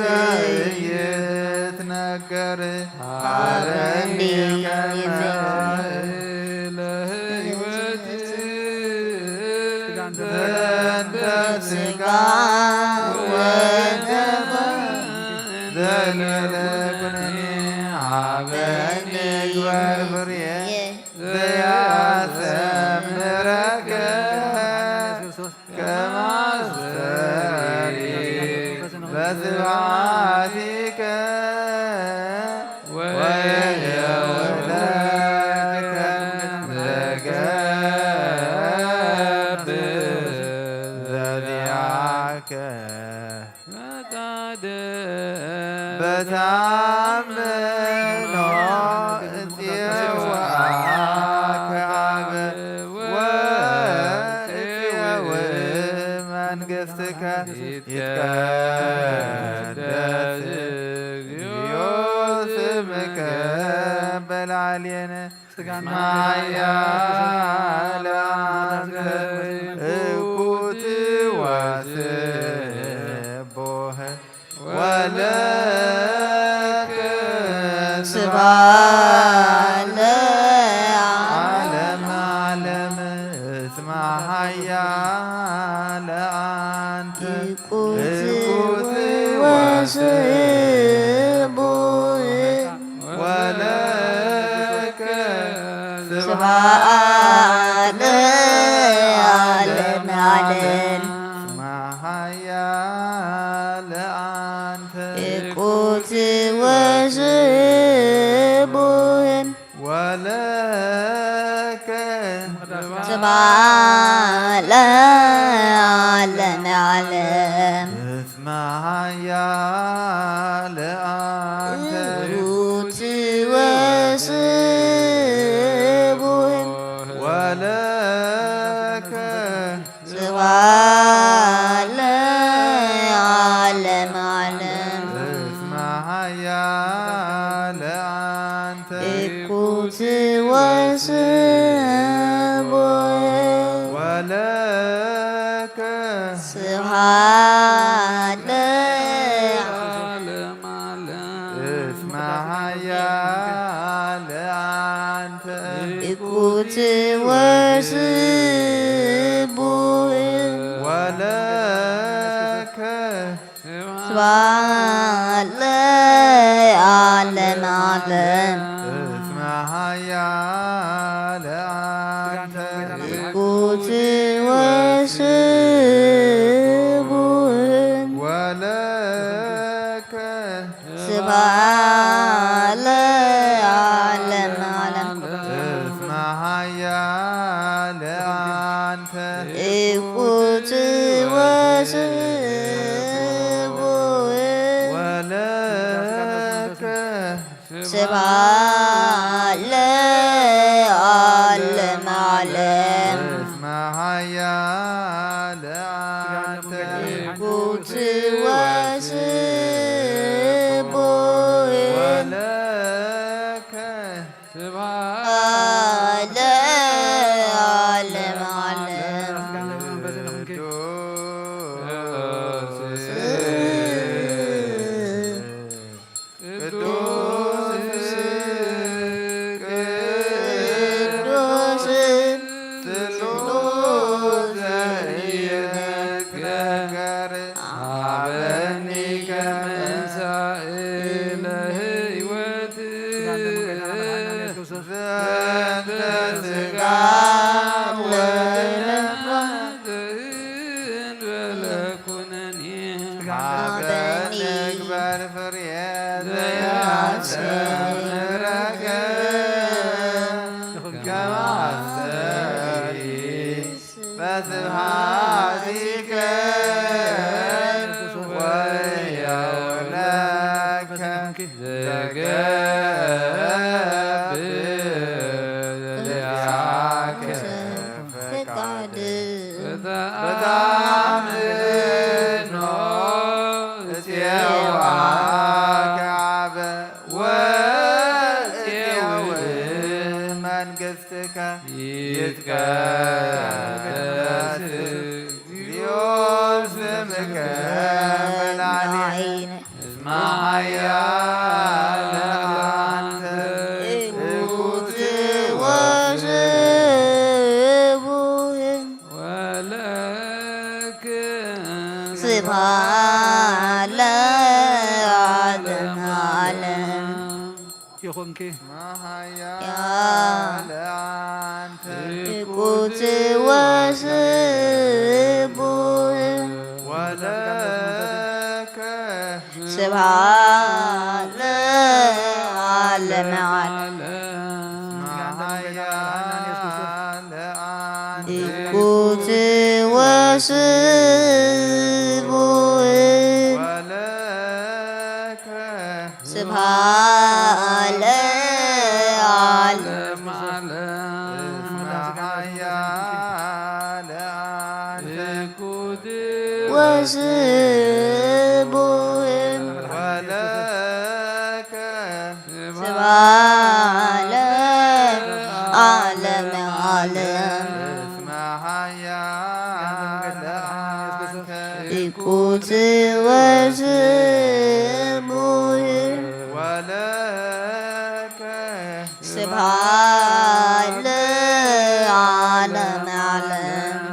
ይትነገር። ሀበኒ ለህይወት። ዘንተ ስጋ ወደም ዘልዕለ ኩነኔ። ሀበኒ ግበር ፍሬ ዘያሰምረከ። ከመ አስተርአየ በስብሐቲከ ወየውለከ ዘገብር ዘዚአከ። ፈቃደ በተአምኖ እፄወአከ አብ ወእፄወ መንግሥትከ ይትቀደስ እግዚኦ ስምከ በላዕሌነ። ስጋና ኃያል አንተ እኩት ወስቡሕ ወለከ ስብሐት ለዓለመ ዓለም። እስመ ኃያል አንተ እኩት ወስቡሕ ወለከ ስብሐት ለዓለመ ዓለም። እስመ ኃያል አንተ እኩት ወስቡሕ ወለከ ስብሐት ለዓለመ ዓለም። እስመ ኃያል አንተ እኩት ወስቡሕ ወለከ ስብሐት ለዓለመ ዓለም። እስመ ኃያል አንተ እኩት ወስቡሕ ወለከ ስብሐት ለዓለመ ዓለም። እስመ ኃያል አንተ እኩት ወስቡሕ ወለከ ስብሐት ለዓለመ ዓለም። እስመ ኃያል አንተ እኩት ወስቡሕ ወለከ ስብሐት ለዓለመ ዓለም። እስመ ኃያል አንተ እኩት ወስቡሕ ወለከ ስብሐት ለዓለመ ዓለም። እስመ ኃያል አንተ እኩት ወስቡሕ ወለከ ስብሐት ለዓለመ ዓለም። ቅዱስ ቅዱስ በእንተ ሥጋ ወደም እንበለ ኩነኔ ሀበኒ ንግበር ፍሬ ዘያስተምረከ ከመ አስተሪ በስብሐቲከ ወየውለከ ዘገብር ዚአከ ፈቃድ በታምኖ እፄውአከ አበ ወእፄው መንግሥትከ ይትቀደስ እግዚኦ ስምከ በላዕሌነ እስመ ኃያል አንተ ትኩት ወስቡሕ ወለከ ስብሐት ለዓለመ ዓለም። ይኹንኪ። ያ ያለ አንተ ትኩት ወስቡሕ ወለከ ስብሐት ለዓለመ ዓለም። ማሃያ ለአንተ ትኩት ወስቡሕ ወለከ ስብሐት ለዓለም። ወስቡሕ ስብሐት ለዓለመ ዓለም። ትኩት ወስቡሕ ወለከ ስብሐት ለዓለመ ዓለም።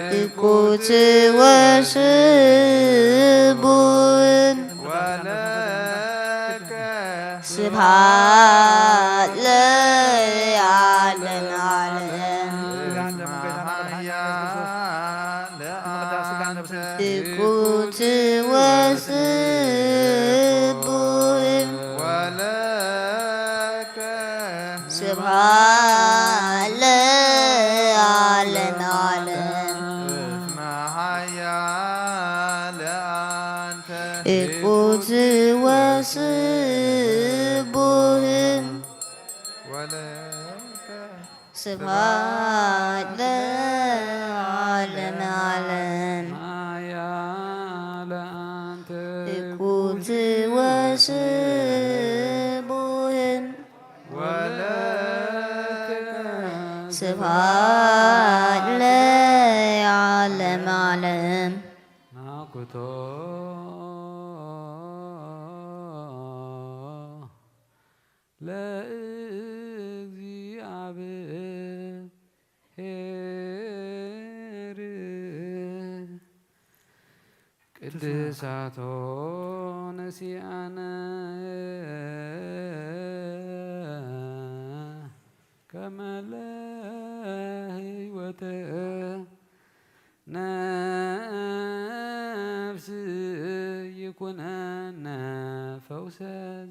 ትኩት ወስቡሕ ወለከ ስብሐት ለዓለመ ዓለም። ትኩት ወስቡሕ ወለከ ስብሐት ለዓለመ ዓለም። ትኩት ወስቡሕ ስብሐት ለዓለመ ዓለም። ትኩት ወስቡሕ ስብሐት ለዓለመ ዓለም። ናኩቶ ለእግዚአብሔር ቅድሳቶ ነሲአነ ከመ ለህይወተ ነፍስ ይኩነነ ፈውሰ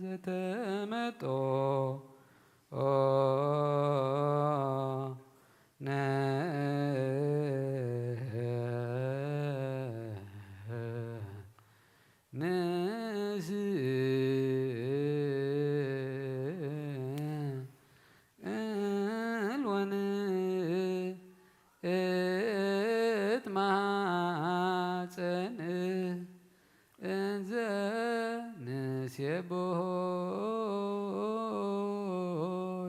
ዘተመጦ ነ ንስ እልወን እትማጸን እንዘ ንሴብሖ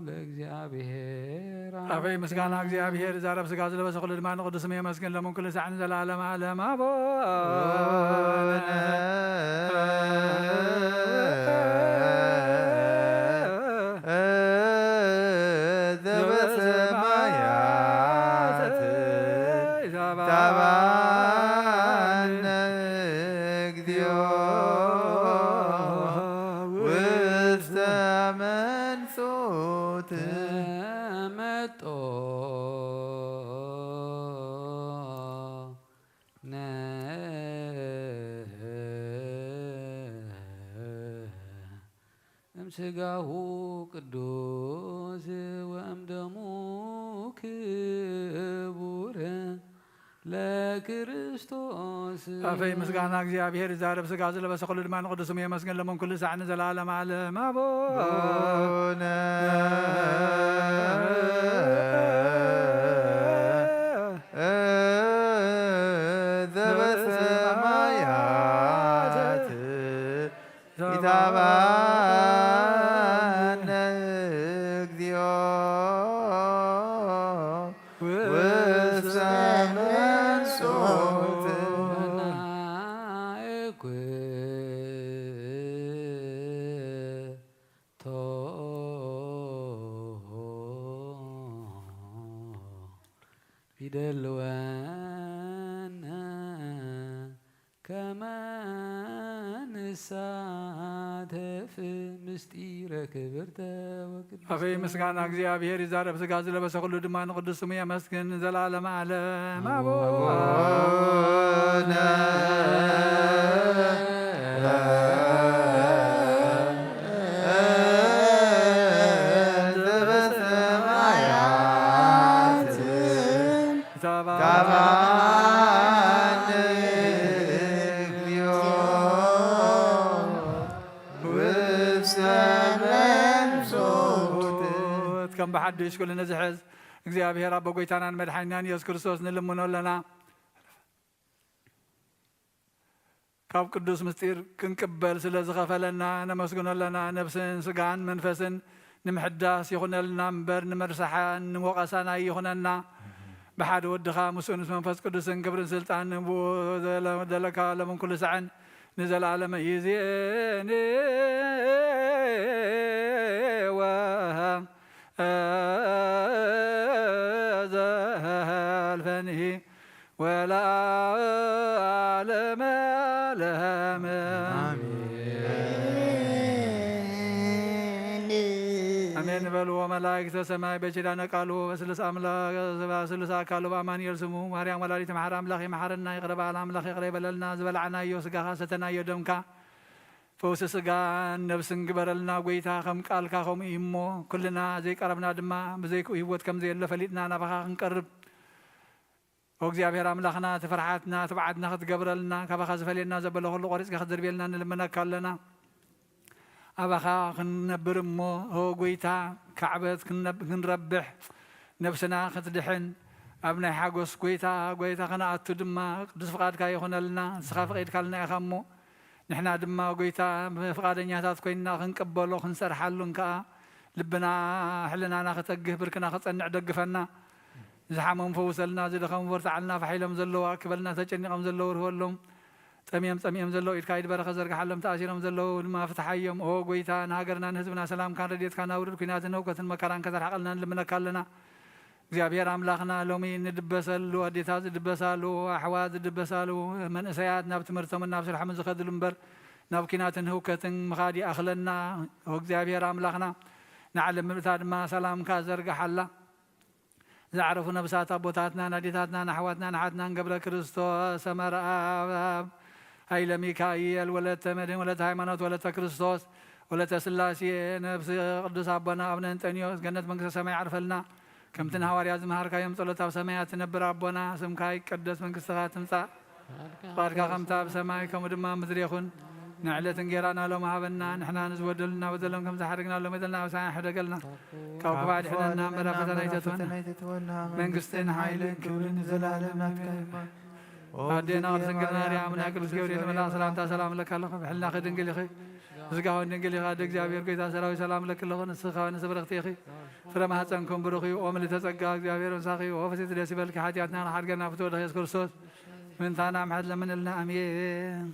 ለእግዚአብሔር። ኣበይ ምስጋና እግዚኣብሔር ዛረብ ስጋ ዝለበሰ ኩሉ ድማ ንቅዱስ ስሙ የመስግን ለምን ኩሉ ሳዕን ዘላለም ዓለም ኣቦ ዘበሰማያት ታባነ እግዚኦ ስጋሁ ቅዱስ ወእምደሙ ክቡር ለክርስቶስ። ኣፈይ ምስጋና እግዚኣብሔር ይዛረብ፣ ስጋ ዝለበሰ ኩሉ ድማ ንቅዱስ ስሙ የመስግን፣ ለመን ኩሉ ሳዕ ንዘለዓለም ዓለም። ኣቦ ኣቡነ ዘበሰማያት ኢታባነ እግዚኦ ውስተ መንሱት። ይደልወነ ከመ ንሳተፍ ምስጢረ ክብርተ ወቅድስተ። ኣፈይ ምስጋና እግዚኣብሔር ይዛረብ፣ ስጋ ዝለበሰ ኩሉ ድማ ንቅዱስ ስሙ የመስግን፣ ንዘለዓለመ ዓለም። ኣቦ ኣቡነ ዘበሰማያት ታባነ እግዚኦ ውስተ መንሱት። ከም ብሓድሽ ኩሉ ነዚ ሕዝ እግዚኣብሔር ኣቦ ጎይታናን መድሓኒናን ኢየሱስ ክርስቶስ ንልምኖ ኣለና። ካብ ቅዱስ ምስጢር ክንቅበል ስለ ዝኸፈለና ነመስግኖ ኣለና። ነብስን ስጋን መንፈስን ንምሕዳስ ይኹነልና እምበር፣ ንምርሳሕን ንወቐሳን ኣይኹነና። ብሓደ ወድኻ ምስኡ ምስ መንፈስ ቅዱስን ክብርን ስልጣን ንብኡ ዘለካ ለምን ኩሉ ሳዕን ንዘለዓለመ ይእዜኒ ወዘልፈኒ ወለዓለመ ዓለም። ኣሜን። ኣሜን በልዎ መላእክተ ሰማይ በኪዳነ ቃሉ በስሉስ ኣምላክ በስሉስ ኣካሉ በኣማኑኤል ስሙ ማርያም ወላዲተ ማሕረ ኣምላክ ይመሓረና ይቅረ በዓል ኣምላክ ይቅረ ይበለልና። ዝበላዕናዮ ስጋኻ ሰተናዮ ደምካ ፈውሲ ስጋን ነብስን ግበረልና ጎይታ፣ ከም ቃልካ ከምኡ እዩ እሞ፣ ኩልና ዘይቀረብና ድማ ብዘይክኡ ህይወት ከም ዘየሎ ፈሊጥና ናባኻ ክንቀርብ፣ ኦ እግዚኣብሔር ኣምላኽና፣ እቲ ፍርሓትና ትብዓትና ክትገብረልና፣ ካባኻ ዝፈልየና ዘበለ ኩሉ ቆሪጽካ ክትድርብየልና ንልምነካ ኣለና። ኣባኻ ክንነብር እሞ፣ ኦ ጎይታ፣ ካዕበት ክንነብ-፣ ክንረብሕ፣ ነብስና ክትድሕን፣ ኣብ ናይ ሓጎስ ጎይታ፣ ጎይታ ክንኣቱ ድማ ቅዱስ ፍቓድካ ይኹነልና። ንስኻ ፈቒድካልና ኢኻ እሞ፣ ንሕና ድማ ጎይታ፣ ፍቓደኛታት ኮይንና ክንቅበሎ፣ ክንሰርሓሉን ከኣ ልብና፣ ሕልናና ክተግህ፣ ብርክና ክጸንዕ ደግፈና። ዝሓመሙ ፈውሰልና፣ ዝደኸሙ በርትዓልና፣ ፋሕ ኢሎም ዘለዉ ኣክበልና፣ ተጨኒቖም ዘለዉ ርህወሎም። ጠምዮም ጸሚኦም ዘለዉ ኢድካ ኢድ በረኸት ዘርግሓሎም፣ ተኣሲሮም ዘለዉ ድማ ፍትሓዮም። ኦ ጎይታ፣ ንሃገርና ንህዝብና ሰላምካን ረድኤትካን ኣውርድ፣ ኲናትን ህውከትን መከራን ከተርሕቐልና ንልምነካ ኣለና። እግዚኣብሔር ኣምላኽና፣ ሎሚ ንድበሰሉ፣ ኣዴታት ዝድበሳሉ፣ ኣሕዋት ዝድበሳሉ፣ መንእሰያት ናብ ትምህርቶምን ናብ ስርሖምን ዝኸድሉ እምበር፣ ናብ ኲናትን ህውከትን ምኻድ ይኣኽለና። ኦ እግዚኣብሔር ኣምላኽና፣ ንዓለም ምልእታ ድማ ሰላምካ ዘርግሓላ። ዝዓረፉ ነብሳት ኣቦታትናን ኣዴታትናን ኣሕዋትናን ኣሓትናን ገብረ ክርስቶስ ሰመረ ኣብ፣ ሃይለ ሚካኤል፣ ወለተ መድህን፣ ወለተ ሃይማኖት፣ ወለተ ክርስቶስ፣ ወለተ ስላሴ፣ ነብሲ ቅዱስ ኣቦና ኣቡነ እንጠንዮስ ገነት መንግስተ ሰማይ ዓርፈልና። ከምቲ ንሃዋርያት ዝመሃርካዮም ጸሎት ኣብ ሰማያት ትነብር ኣቦና፣ ስምካ ይቀደስ፣ መንግስትኻ ትምጻእ፣ ፍቓድካ ከምታ ኣብ ሰማይ ከምኡ ድማ ኣብ ምድሪ ይኹን። ንዕለት እንጌራና ሎም ሃበና፣ ንሕና ንዝበደሉና በደሎም ከም ዝሓደግና ሎም በደልና ኣብ ሰማይ ሕደገልና። ካብ ክፉ ኣድሕነና እምበር ኣብ ፈተና ኣይተእትወና። መንግስትን ሓይልን ክብርን ንዘለኣለም ናትካ ይኹን። ኣዴና ቅድስት ድንግል ማርያም፣ ናይ ቅዱስ ገብርኤል መልኣክ ሰላምታ ሰላም እለካ ኣለኹ። ብሕልናኺ ድንግል ኢኺ፣ ብስጋኺ እውን ድንግል ኢኺ። ኣደ እግዚኣብሔር ጎይታ ሰራዊት ሰላም እለኪ ኣለኹ። ንስኺ ከኣ ንስብርኽቲ ኢኺ። ፍረ ማህፀንኩም ብሩኽ እዩ። ኦም ልተጸጋ እግዚኣብሔር ምሳኺ እዩ። ኦ ፍስሕቲ ደስ ይበልኪ፣ ሓጢኣትና ንሓድገና ፍትወ ወልድኺ ኢየሱስ ክርስቶስ ምእንታና ምሕረት ለምንልና። ኣሜን።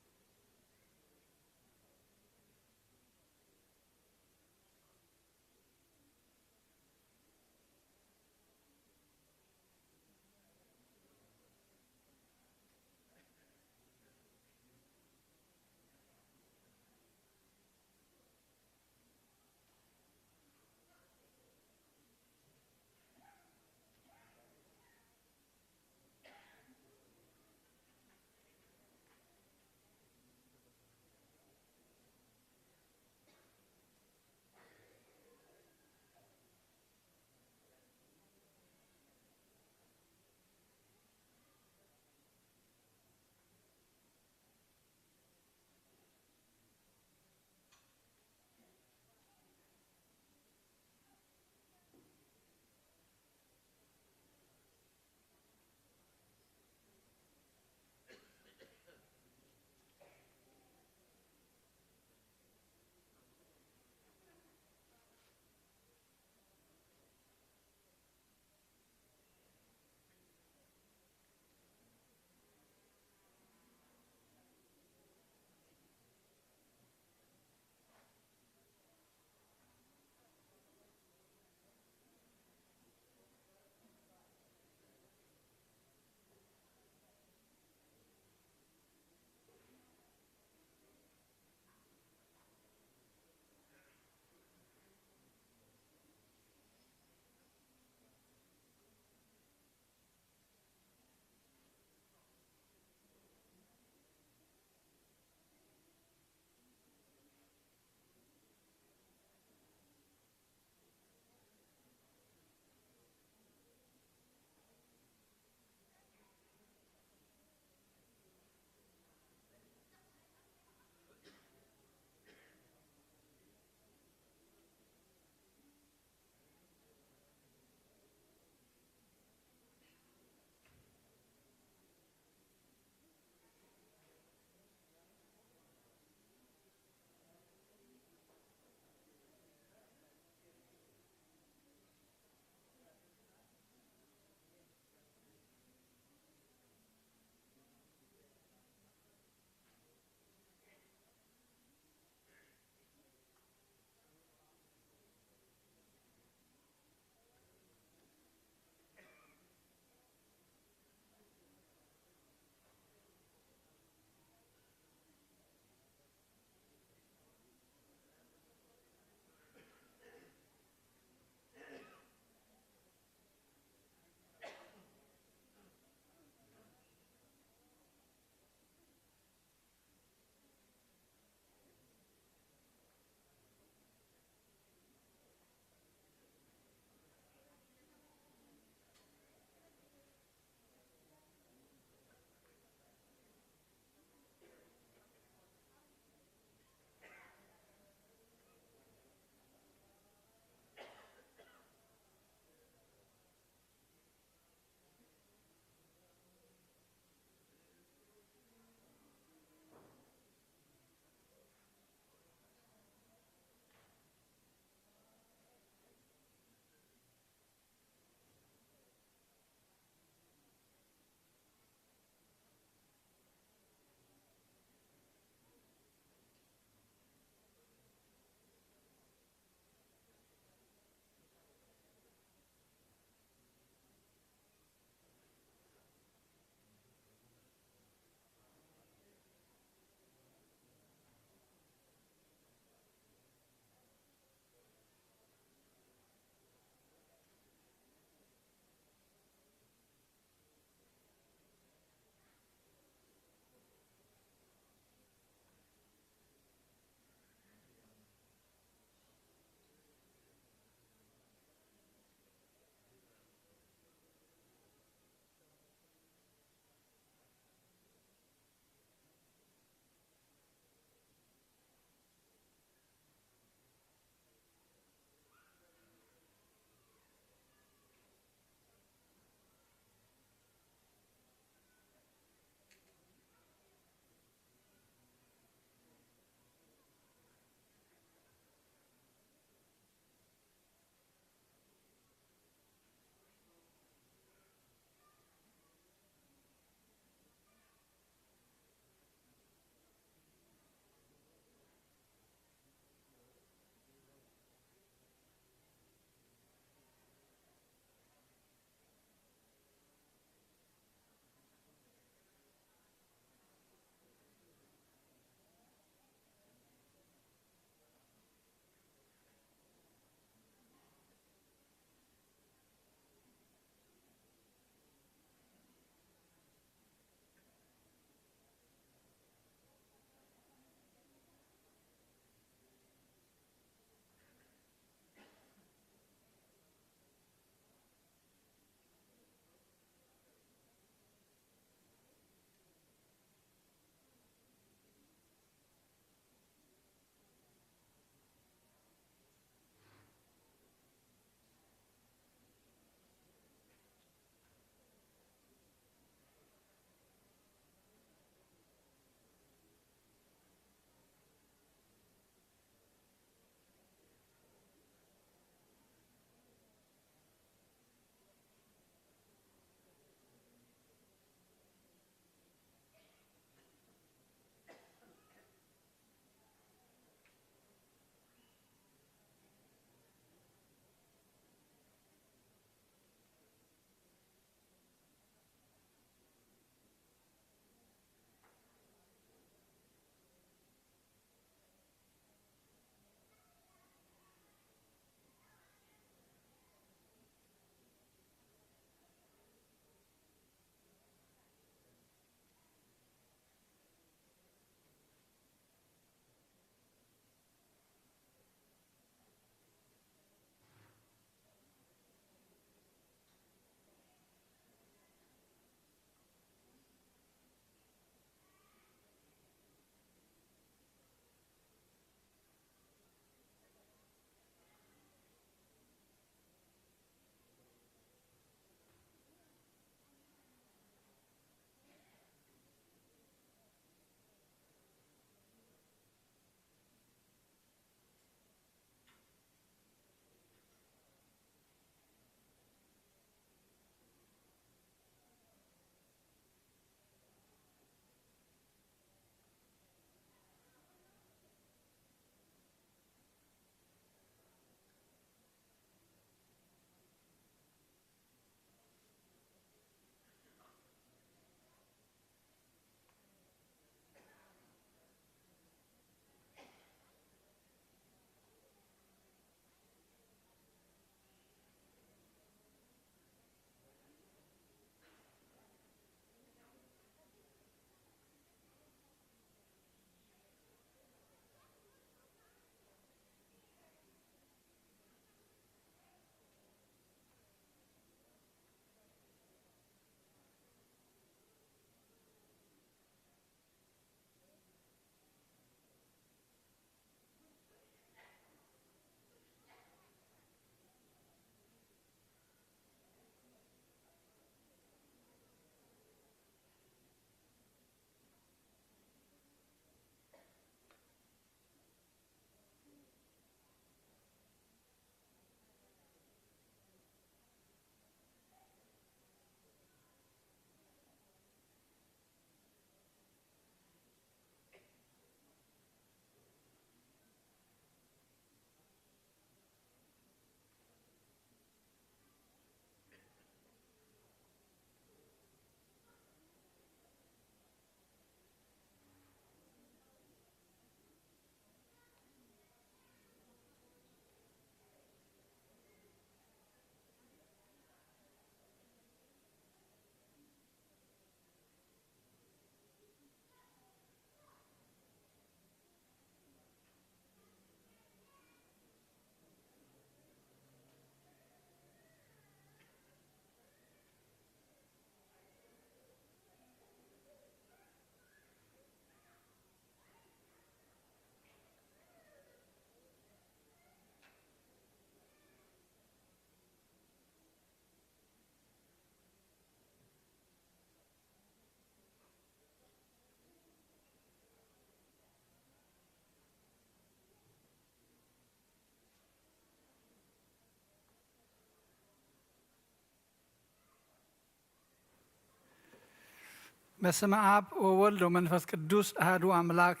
በስመ ኣብ ወወልድ ወመንፈስ ቅዱስ ኣሐዱ ኣምላክ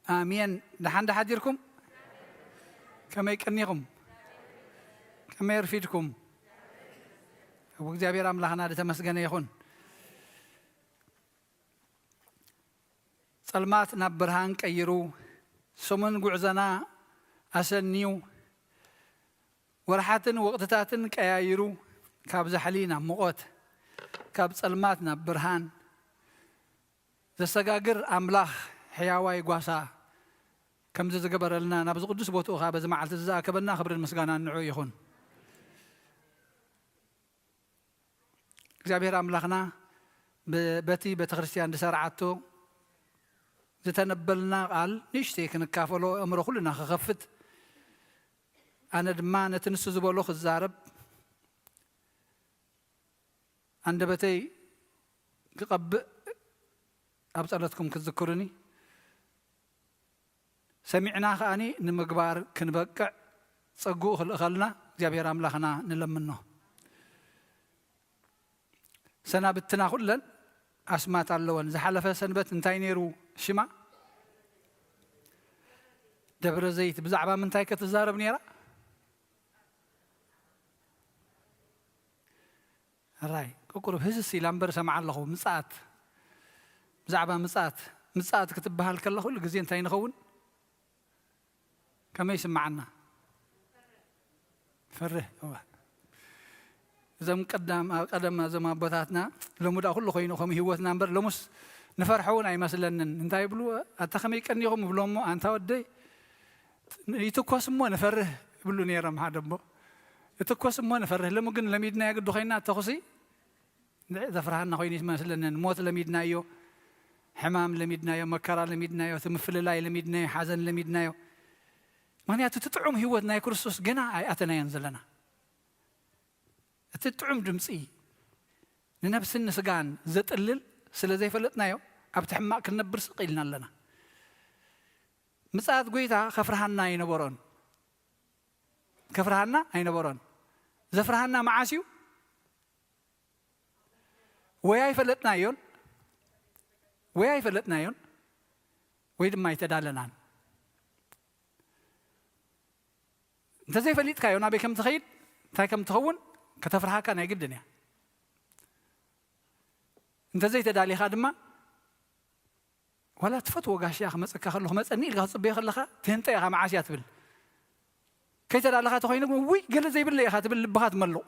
ኣሜን። ደሓን ደሓዲርኩም? ከመይ ቀኒኹም? ከመይ ኣርፊድኩም? እግዚኣብሔር ኣምላኽና ዝተመስገነ ይኹን። ጸልማት ናብ ብርሃን ቀይሩ፣ ሰሙን ጉዕዞና ኣሰንዩ፣ ወርሓትን ወቕትታትን ቀያይሩ፣ ካብ ዛሕሊ ናብ ሙቐት፣ ካብ ጸልማት ናብ ብርሃን ዘሰጋግር ኣምላኽ ሕያዋይ ጓሳ ከምዚ ዝገበረልና፣ ናብዚ ቅዱስ ቦትኡ ኸኣ በዚ መዓልቲ እዚ ዝኣከበና ክብርን ምስጋናን ንዕኡ ይኹን። እግዚኣብሔር ኣምላኽና ብ-፣ በቲ ቤተ ክርስቲያን ዝሰርዓቶ ዝተነበልና ቃል ንእሽተይ ክንካፈሎ ኣእምሮ ኩልና ክኸፍት፣ ኣነ ድማ ነቲ ንሱ ዝበሎ ክዛረብ፣ ኣንደበተይ ክቐብእ ኣብ ጸሎትኩም ክትዝክሩኒ፣ ሰሚዕና ከኣኒ ንምግባር ክንበቅዕ ጸግኡ ክልእኸልና እግዚኣብሔር ኣምላኽና ንለምኖ። ሰናብትና ኩለን ኣስማት ኣለወን። ዝሓለፈ ሰንበት እንታይ ነይሩ ሽማ? ደብረ ዘይት። ብዛዕባ ምንታይ ከ ትዛረብ ነይራ? ራይ፣ ቁቁሩብ ህስስ ኢላ እምበር እሰምዓ ኣለኹ። ምጽኣት፣ ብዛዕባ ምጽኣት፣ ምጽኣት ክትበሃል ከላ ኩሉ ግዜ እንታይ ንኸውን? ከመይ ይስምዓና? ፈርህ። እዋ። እዞም ቀዳም፣ ኣብ ቀደም እዞም ኣቦታትና፣ ሎሚ ደኣ ኩሉ ኮይኑ ከምኡ ህይወትና እምበር፣ ሎሙስ ንፈርሖ እውን ኣይመስለንን። እንታይ ይብሉ? ኣታ ከመይ ቀኒኹም ይብሎም እሞ፣ ኣንታ ወደይ፣ ይትኮስ እሞ ንፈርህ ይብሉ ነይሮም ሓደ እሞ። ይትኮስ እሞ ንፈርህ። ሎሚ ግን ለሚድናዮ ግዲ ኮይና ተኹሲ፣ ዘፍርሃና ኮይኑ ይመስለንን። ሞት ለሚድናዮ፣ ሕማም ለሚድናዮ፣ መከራ ለሚድናዮ፣ እቲ ምፍልላይ ለሚድናዮ፣ ሓዘን ለሚድናዮ። ምኽንያቱ እቲ ጥዑም ህይወት ናይ ክርስቶስ ገና ኣይኣተናዮን ዘለና። እቲ ጥዑም ድምፂ ንነብስን ንስጋን ዘጥልል ስለ ዘይፈለጥናዮ፣ ኣብቲ ሕማቕ ክንነብር ስቕ ኢልና ኣለና። ምጽኣት ጐይታ ከፍርሃና ኣይነበሮን። ከፍርሃና ኣይነበሮን። ዘፍርሃና መዓስ እዩ? ወይ ኣይፈለጥናዮን፣ ወይ ኣይፈለጥናዮን፣ ወይ ድማ ኣይተዳለናን። እንተዘይፈሊጥካዮ ናበይ ከም ትኸይድ፣ እንታይ ከም ትኸውን ከተፍርሃካ ናይ ግድን እያ። እንተዘይተዳሊኻ ድማ፣ ዋላ ትፈትዎ ጋሻ ክመጸካ ከሎ፣ ክመጸኒ ኢልካ ክትጽበዮ ከለኻ፣ ትህንጠ ኢኻ፣ መዓስ እያ ትብል። ከይተዳለኻ ተኾይኑ ግን፣ ውይ፣ ገለ ዘይብለ ኢኻ ትብል፣ ልብኻ ትመልቕ።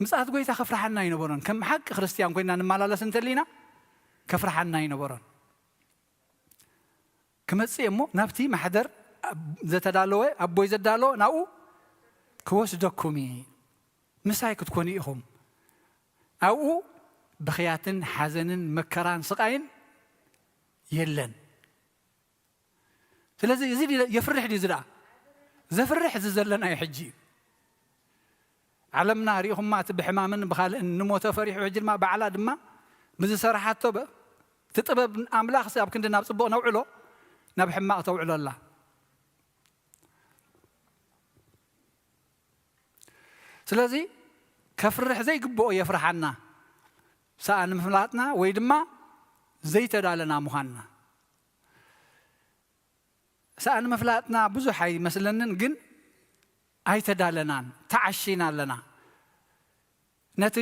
ምጽኣት ጐይታ ከፍርሓና ኣይነበሮን። ከም ሓቂ ክርስትያን ኮይና ንመላለስ እንተሊና፣ ከፍርሓና ኣይነበሮን። ክመጽእ እሞ ናብቲ ማሕደር ኣብ-፣ ዘተዳለወ፣ ኣቦይ ዘዳለወ ናብኡ ክወስደኩም እየ። ምሳይ ክትኮኑ ኢኹም። ኣብኡ ብኽያትን ሓዘንን መከራን ስቓይን የለን። ስለዚ እዚ ድዩ-፣ የፍርሕ ድዩ እዚ ደኣ? ዘፍርሕ እዚ ዘለናዮ ሕጂ እዩ። ዓለምና ሪኢኹማ፣ እቲ ብሕማምን ብኻልእን ንሞተ ፈሪሑ፣ ሕጂ ድማ ባዕላ ድማ ብዝሰርሓቶ በ-፣ እቲ ጥበብ ኣምላኽሲ ኣብ ክንዲ ናብ ጽቡቕ ነውዕሎ፣ ናብ ሕማቕ ተውዕሎ ኣላ። ስለዚ ከፍርሕ ዘይግብኦ የፍርሓና፣ ሰኣን ምፍላጥና ወይ ድማ ዘይተዳለና ምዃንና። ሰኣን ምፍላጥና ብዙሕ ኣይመስለንን፣ ግን ኣይተዳለናን፣ ተዓሺና ኣለና። ነቲ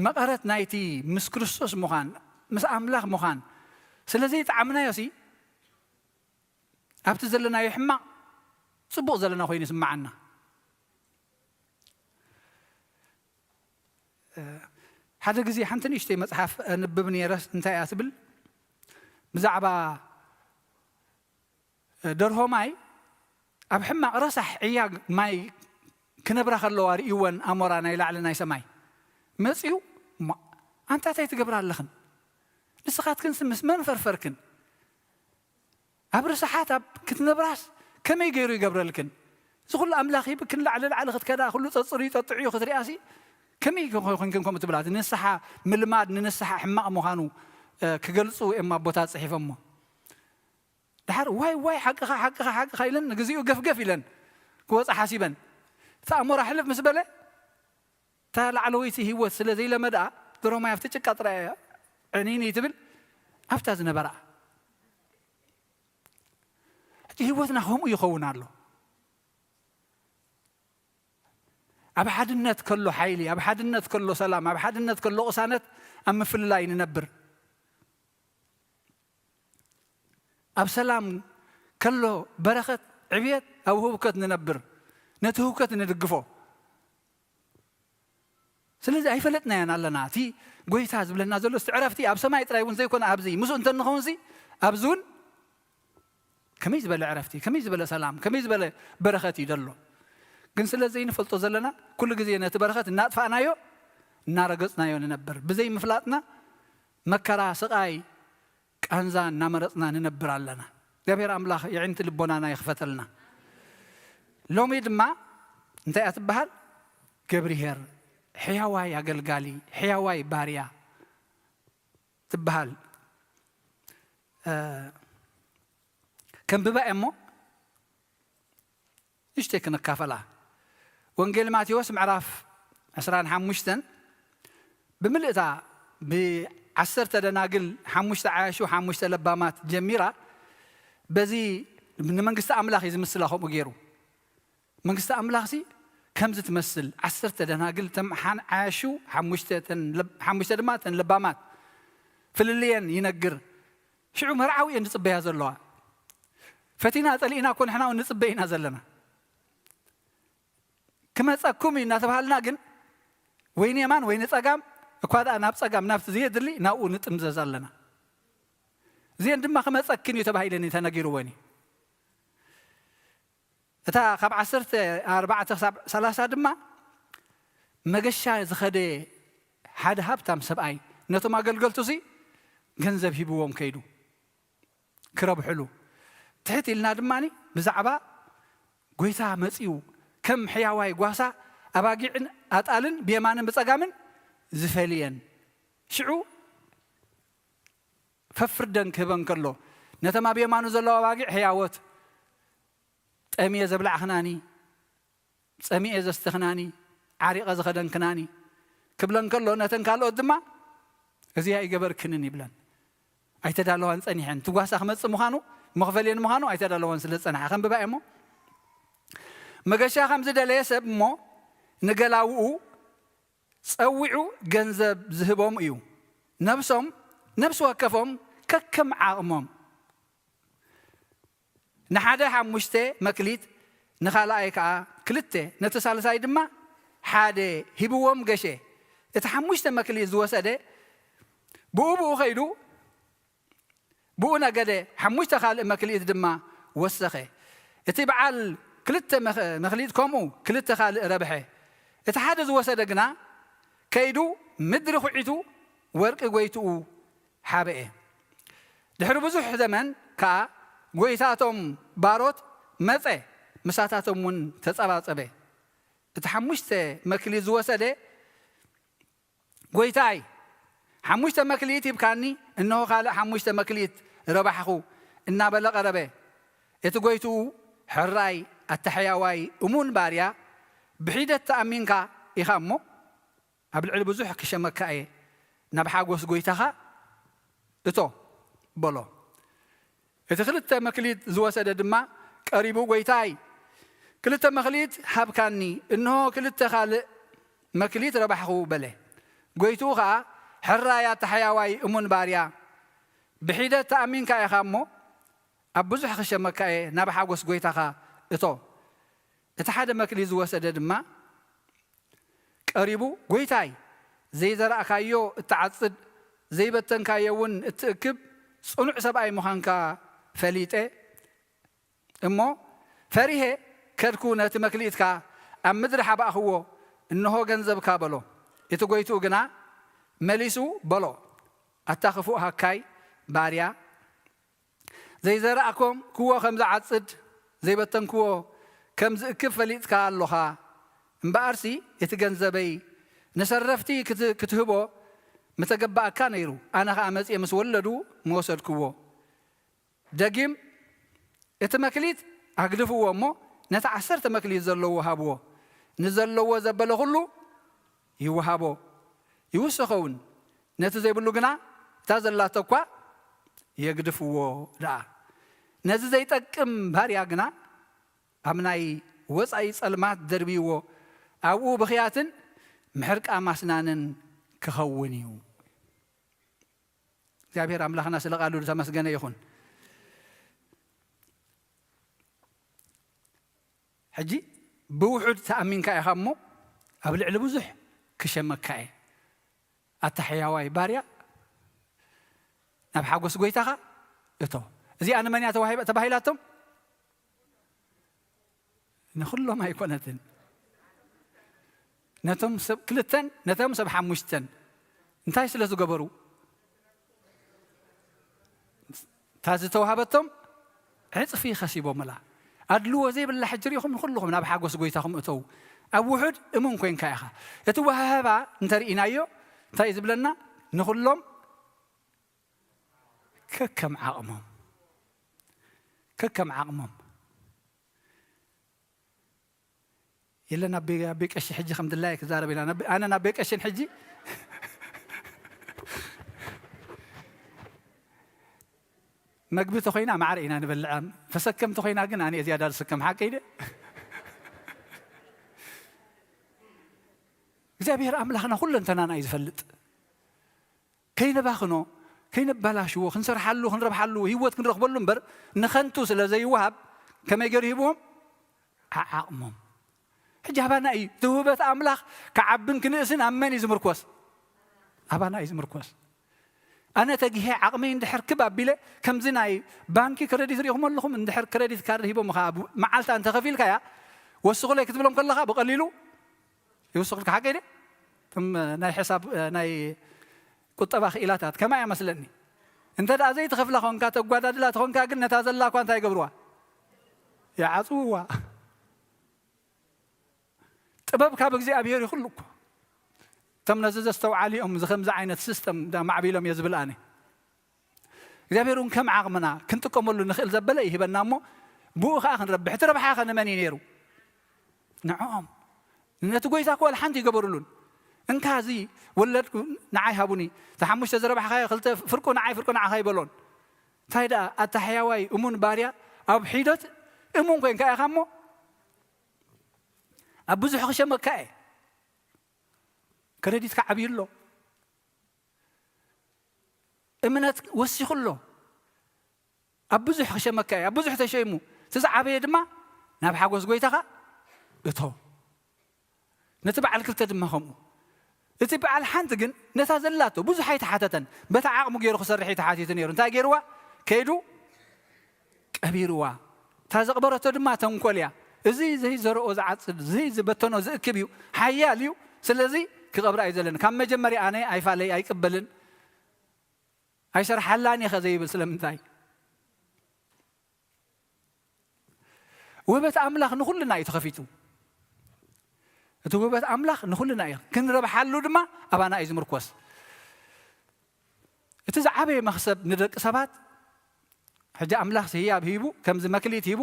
መቐረት ናይቲ ምስ ክርስቶስ ምዃን፣ ምስ ኣምላኽ ምዃን ስለ ዘይጠዓምናዮሲ፣ ኣብቲ ዘለናዮ ሕማቕ ጽቡቕ ዘለና ኮይኑ ይስምዓና። ሓደ ግዜ ሓንቲ ንእሽተይ መጽሓፍ ኣንብብ ነይረስ፣ እንታይ እያ ትብል? ብዛዕባ ደርሆ ማይ ኣብ ሕማቕ ረሳሕ ዕያግ ማይ ክነብራ ከለዋ ርእይወን ኣሞራ ናይ ላዕሊ ናይ ሰማይ መጺኡ፣ "እሞ ኣንታ እንታይ ትገብራ ኣለኽን? ንስኻትክንስ ምስ መን ፈርፈርክን? ኣብ ርሳሓት ኣብ ክትነብራስ ከመይ ገይሩ ይገብረልክን? እዚ ኩሉ ኣምላኽ ሂብክን ላዕሊ ላዕሊ ክትከዳ፣ ኩሉ ጸጽሩ ይጠጥዑ እዩ ክትሪኣሲ ከመይ ኮንክን ከምኡ ትብላ?" ንስሓ ምልማድ ንንስሓ ሕማቕ ምዃኑ፣ እ፣ ክገልጹ እዮም ኣቦታት ጽሒፎሞ። ደሓር ዋይ ዋይ ሓቅኻ ሓቅኻ ሓቅኻ ኢለን ንግዚኡ ገፍገፍ ኢለን ክወጻ ሓሲበን። እቲ ኣሞራ ሕልፍ ምስ በለ እታ ላዕለወይቲ ህይወት ስለ ዘይለመድኣ፣ ድሮ ማይ ኣብቲ ጭቃ ጥራይ እያ ዕንይንይ ትብል፣ ኣብታ ዝነበራ። ሕጂ ህይወትና ከምኡ ይኸውን ኣሎ። ኣብ ሓድነት ከሎ ሓይሊ፣ ኣብ ሓድነት ከሎ ሰላም፣ ኣብ ሓድነት ከሎ ቅሳነት፣ ኣብ ምፍልላይ ንነብር። ኣብ ሰላም ከሎ በረኸት፣ ዕብየት፣ ኣብ ህውከት ንነብር፣ ነቲ ህውከት ንድግፎ። ስለዚ ኣይፈለጥናዮን ኣለና። እቲ ጎይታ ዝብለና ዘሎ፣ እስቲ ዕረፍቲ ኣብ ሰማይ ጥራይ እውን ዘይኮነ፣ ኣብዚ ምስኡ እንተንኸውንሲ፣ ኣብዚ እውን ከመይ ዝበለ ዕረፍቲ፣ ከመይ ዝበለ ሰላም፣ ከመይ ዝበለ በረኸት እዩ ዘሎ። ግን ስለ ዘይንፈልጦ ዘለና፣ ኩሉ ግዜ ነቲ በረኸት እናጥፋእናዮ፣ እናረገጽናዮ ንነብር። ብዘይ ምፍላጥና መከራ፣ ስቓይ፣ ቃንዛ እናመረጽና ንነብር ኣለና። እግዚኣብሔር ኣምላኽ የዒንቲ ልቦናና ይኽፈተልና። ሎሚ ድማ እንታይ እያ ትበሃል? ገብርሄር፣ ሕያዋይ ኣገልጋሊ፣ ሕያዋይ ባርያ ትበሃል። እ፣ ከንብባ እየ እሞ ንእሽተይ ክንካፈላ። ወንጌል ማቴዎስ ምዕራፍ ዕስራን ሓሙሽተን ብምልእታ፣ ብዓሰርተ ደናግል፣ ሓሙሽተ ዓያሹ፣ ሓሙሽተ ለባማት ጀሚራ፣ በዚ ንመንግስቲ ኣምላኽ እዩ ዝምስላ። ከምኡ ገይሩ መንግስቲ ኣምላኽሲ ከምዚ ትመስል፣ ዓሰርተ ደናግል፣ ተም ሓን-፣ ዓያሹ፣ ሓሙሽተ፣ ተን ለብ-፣ ሓሙሽተ ድማ ተን ለባማት፣ ፍልልየን ይነግር። ሽዑ መርዓዊ እየን ዝጽበያ ዘለዋ። ፈቲና ጸሊእና እኮ ንሕና እውን ንጽበይ ኢና ዘለና። ክመጸኩም እዩ እናተባሃልና ግን ወይ ንየማን ወይ ንጸጋም፣ እኳ ደኣ ናብ ጸጋም ናብቲ ዘየድሊ ናብኡ ንጥምዘዝ ኣለና። እዚአን ድማ ክመጸክን እዩ ተባሂለን እዩ ተነጊርወን እዩ። እታ ካብ ዓሰርተ ኣርባዕተ ክሳብ ሰላሳ ድማ መገሻ ዝኸደ ሓደ ሃብታም ሰብኣይ ነቶም ኣገልገልቱሲ ገንዘብ ሂብዎም ከይዱ ክረብሕሉ። ትሕት ኢልና ድማ ብዛዕባ ጎይታ መጺኡ ከም ሕያዋይ ጓሳ ኣባጊዕን ኣጣልን ብየማንን ብጸጋምን ዝፈልየን። ሽዑ ፈፍርደን ክህበን ከሎ፣ ነተን ኣብ የማኑ ዘለዋ ኣባጊዕ ሕያዎት፣ ጠምየ ዘብላዕኽናኒ፣ ጸሚኤ ዘስተኽናኒ፣ ዓሪቐ ዝኸደንክናኒ ክብለን ከሎ፣ ነተን ካልኦት ድማ እዚኣ ኣይገበርክንን ይብለን። ኣይተዳለዋን ጸኒሐን። እቲ ጓሳ ክመጽእ ምዃኑ፣ መኽፈልየን ምዃኑ ኣይተዳለዋን ስለ ዝጸንሓ። ከንብባ እየ እሞ፣ መገሻ ከም ዝደለየ ሰብ እሞ ንገላውኡ ጸዊዑ ገንዘብ ዝህቦም እዩ። ነብሶም፣ ነብሲ ወከፎም ከከም ዓቕሞም፣ ንሓደ ሓሙሽተ መክሊት፣ ንኻልኣይ ከኣ ክልተ፣ ነቲ ሳልሳይ ድማ ሓደ ሂብዎም ገሸ። እቲ ሓሙሽተ መክሊት ዝወሰደ ብኡ ብኡ ኸይዱ፣ ብኡ ነገደ፣ ሓሙሽተ ካልእ መክሊት ድማ ወሰኸ። እቲ በዓል ክልተ መኽ-፣ መክሊት ከምኡ ክልተ ካልእ ረብሐ። እቲ ሓደ ዝወሰደ ግና ከይዱ ምድሪ ኹዒቱ ወርቂ ጐይትኡ ሓብአ። ድሕሪ ብዙሕ ዘመን ከኣ ጐይታ እቶም ባሮት መጸ፣ ምሳታቶም እውን ተጸባጸበ። እቲ ሓሙሽተ መክሊት ዝወሰደ፣ "ጐይታይ፣ ሓሙሽተ መክሊት ሂብካኒ፣ እንሆ ካልእ ሓሙሽተ መክሊት ረባሕኹ" እናበለ ቀረበ። እቲ ጐይትኡ፣ "ሕራይ ኣተሓያዋይ እሙን ባርያ፣ ብሒደት ተኣሚንካ ኢኻ እሞ፣ ኣብ ልዕሊ ብዙሕ ክሸመካ እየ፣ ናብ ሓጎስ ጐይታኻ እቶ" በሎ። እቲ ክልተ መክሊት ዝወሰደ ድማ ቀሪቡ፣ "ጐይታይ፣ ክልተ መክሊት ሃብካኒ፣ እንሆ ክልተ ካልእ መክሊት ረባሕኹ" በለ። ጐይትኡ ኸኣ፣ "ሕራይ ኣተሓያዋይ እሙን ባርያ፣ ብሒደት ተኣሚንካ ኢኻ እሞ፣ ኣብ ብዙሕ ክሸመካ እየ፣ ናብ ሓጎስ ጐይታኻ እቶ" እቲ ሓደ መክሊት ዝወሰደ ድማ ቀሪቡ፣ "ጐይታይ፣ ዘይዘራእካዮ እትዓጽድ፣ ዘይበተንካዮ እውን እትእክብ ጽኑዕ ሰብኣይ ምዃንካ ፈሊጠ እሞ፣ ፈሪሄ ከድኩ፣ ነቲ መክሊትካ ኣብ ምድሪ ሓባእክዎ፣ እንሆ ገንዘብካ" በሎ። እቲ ጐይትኡ ግና መሊሱ በሎ፣ "ኣታ ክፉእ ሃካይ ባርያ፣ ዘይዘራእኩዎ ከም ዝዓጽድ፣ ዘይበተንኩዎ ከም ዝእክብ ፈሊጥካ ኣሎኻ። እምበኣርሲ እቲ ገንዘበይ ንሰረፍቲ ክት-፣ ክትህቦ ምተገባኣካ ነይሩ፣ ኣነ ኸኣ መጺኤ ምስ ወለዱ ምወሰድኩዎ። ደጊም እቲ መክሊት ኣግድፍዎ እሞ ነቲ ዓሰርተ መክሊት ዘለዎ ሃብዎ። ንዘለዎ ዘበለ ኹሉ ይወሃቦ፣ ይውስኸ እውን። ነቲ ዘይብሉ ግና እታ ዘላቶ እኳ የግድፍዎ ደኣ። ነዚ ዘይጠቅም ባርያ ግና ኣብ ናይ ወጻኢ ጸልማት ደርብይዎ፣ ኣብኡ ብኽያትን ምሕርቃ ማስናንን ክኸውን እዩ። እግዚኣብሔር ኣምላኽና ስለ ቃሉ ዝተመስገነ ይኹን። ሕጂ ብውሑድ ተኣሚንካ ኢኻ እሞ ኣብ ልዕሊ ብዙሕ ክሸመካ እየ። ኣታ ሕያዋይ ባርያ፣ ናብ ሓጎስ ጎይታኻ እቶ። እዚኣ ንመን እያ ተዋሂባ-፣ ተባሂላቶም? ንኹሎም ኣይኮነትን። ነቶም ሰብ ክልተን፣ ነቶም ሰብ ሓሙሽተን። እንታይ ስለ ዝገበሩ? እታ ዝተዋህበቶም ዕጽፊ ከሲቦምላ። ኣድልዎ ዘይብላ ሕጂ ርኢኹም ንኹልኹም ናብ ሓጎስ ጎይታኹም እተው። ኣብ ውሑድ እሙን ኮንካ ኢኻ። እቲ ወሃህባ እንተርኢናዮ እንታይ እዩ ዝብለና? ንኹሎም ከከም ዓቕሞም። ከከም ዓቕሞም። የለን ኣቤ፣ ኣቤ ቀሺ ሕጂ ከም ድላየ ክዛረብ ኢና። ናብ-፣ ኣነ ናብ ኣቤ ቀሽን ሕጂ መግቢ ተኾይና ማዕረ ኢና ንበልዓ። ተሰከምቲ ኮይና ግን ኣነ ዝያዳ ዝስከም ሓቀይ ደ? እግዚኣብሔር ኣምላኽና ኩለንተናና እዩ ዝፈልጥ። ከይነባኽኖ፣ ከይነባላሽዎ፣ ክንሰርሓሉ፣ ክንረብሓሉ፣ ህይወት ክንረኽበሉ እምበር ንኸንቱ ስለ ዘይወሃብ ከመይ ገይሩ ሂብዎም? ዓዓቕሞም። ሕጂ ኣባና እዩ። እቲ ውህበት ኣምላኽ ክዓብን ክንእስን ኣብ መን እዩ ዝምርኮስ? ኣባና እዩ ዝምርኮስ። ኣነ ተጊሄ ዓቕመይ እንድሕር ክብ ኣቢለ ከምዚ ናይ ባንኪ ክረዲት ርኢኹም ኣለኹም? እንድሕር ክረዲት ካርድ ሂቦም ኸዓ ብ-፣ መዓልታ እንተኸፊልካያ ወስኹለይ ክትብሎም ከለኻ ብቐሊሉ ይውስኹልካ። ሓቀይ ድየ? እቶም ናይ ሕሳብ፣ ናይ ቁጠባ ክኢላታት ከማይ እያ መስለኒ። እንተ ደኣ ዘይትኸፍላ ኾንካ፣ ተጓዳድላ ተኾንካ ግን ነታ ዘላ እኳ እንታይ ይገብርዋ? ይዓጽውዋ። ጥበብ ካብ እግዚኣብሔር ይኹሉ እኮ። እቶም ነዚ ዘስተውዓሉ እዮም፣ እዚ ከምዚ ዓይነት ሲስተም ዳ ማዕቢሎም እየ ዝብል ኣነ። እግዚኣብሔር እውን ከም ዓቕምና ክንጥቀመሉ ንኽእል ዘበለ ይህበና እሞ፣ ብኡ ኸዓ ክንረብሕ። እቲ ረብሓ ኸ ንመን እዩ ነይሩ? ንዕኦም። ነቲ ጎይታ እኮ ዋላ ሓንቲ ይገበሩሉን። እንካ እዚ ወለድ ንዓይ ሃቡኒ፣ እቲ ሓሙሽተ ዝረባሕኻዮ ክልተ ፍርቁ ንዓይ፣ ፍርቁ ንዓኻ ይበሎን። እንታይ ደኣ፣ ኣታ ሕያዋይ እሙን ባርያ፣ ኣብ ሒደት እሙን ኮይንካ ኢኻ እሞ፣ ኣብ ብዙሕ ክሸመካ እየ። ክረዲትካ ዓብዩ ኣሎ። እምነት ወሲኹ ኣሎ። ኣብ ብዙሕ ክሸመካ እዩ። ኣብ ብዙሕ ተሸይሙ። እቲ ዝዓበየ ድማ ናብ ሓጎስ ጎይታኻ እቶ። ነቲ በዓል ክልተ ድማ ከምኡ። እቲ በዓል ሓንቲ ግን ነታ ዘላቶ ብዙሕ ኣይተሓተተን። በታ ዓቕሙ ገይሩ ክሰርሕ እዩ ተሓቲቱ ነይሩ። እንታይ ገይርዋ? ከይዱ ቀቢርዋ። እታ ዘቕበረቶ ድማ ተንኮል እያ። እዚ ዘይዘርኦ ዝዓጽድ፣ እዚ ዝበተኖ ዝእክብ እዩ። ሓያል እዩ። ስለዚ ክቐብራ እዩ ዘለኒ። ካብ መጀመርያ ኣነ ኣይፋለይ ኣይቅበልን። ኣይሰርሓላን እየ ከ ዘይብል ስለምንታይ? ውህበት ኣምላኽ ንኹልና እዩ ተኸፊቱ። እቲ ውህበት ኣምላኽ ንኹልና እዩ። ክንረብሓሉ ድማ ኣባና እዩ ዝምርኮስ። እቲ ዝዓበየ መኽሰብ ንደቂ ሰባት፣ ሕጂ ኣምላኽ ህያብ ሂቡ፣ ከምዚ መክሊት ሂቡ፣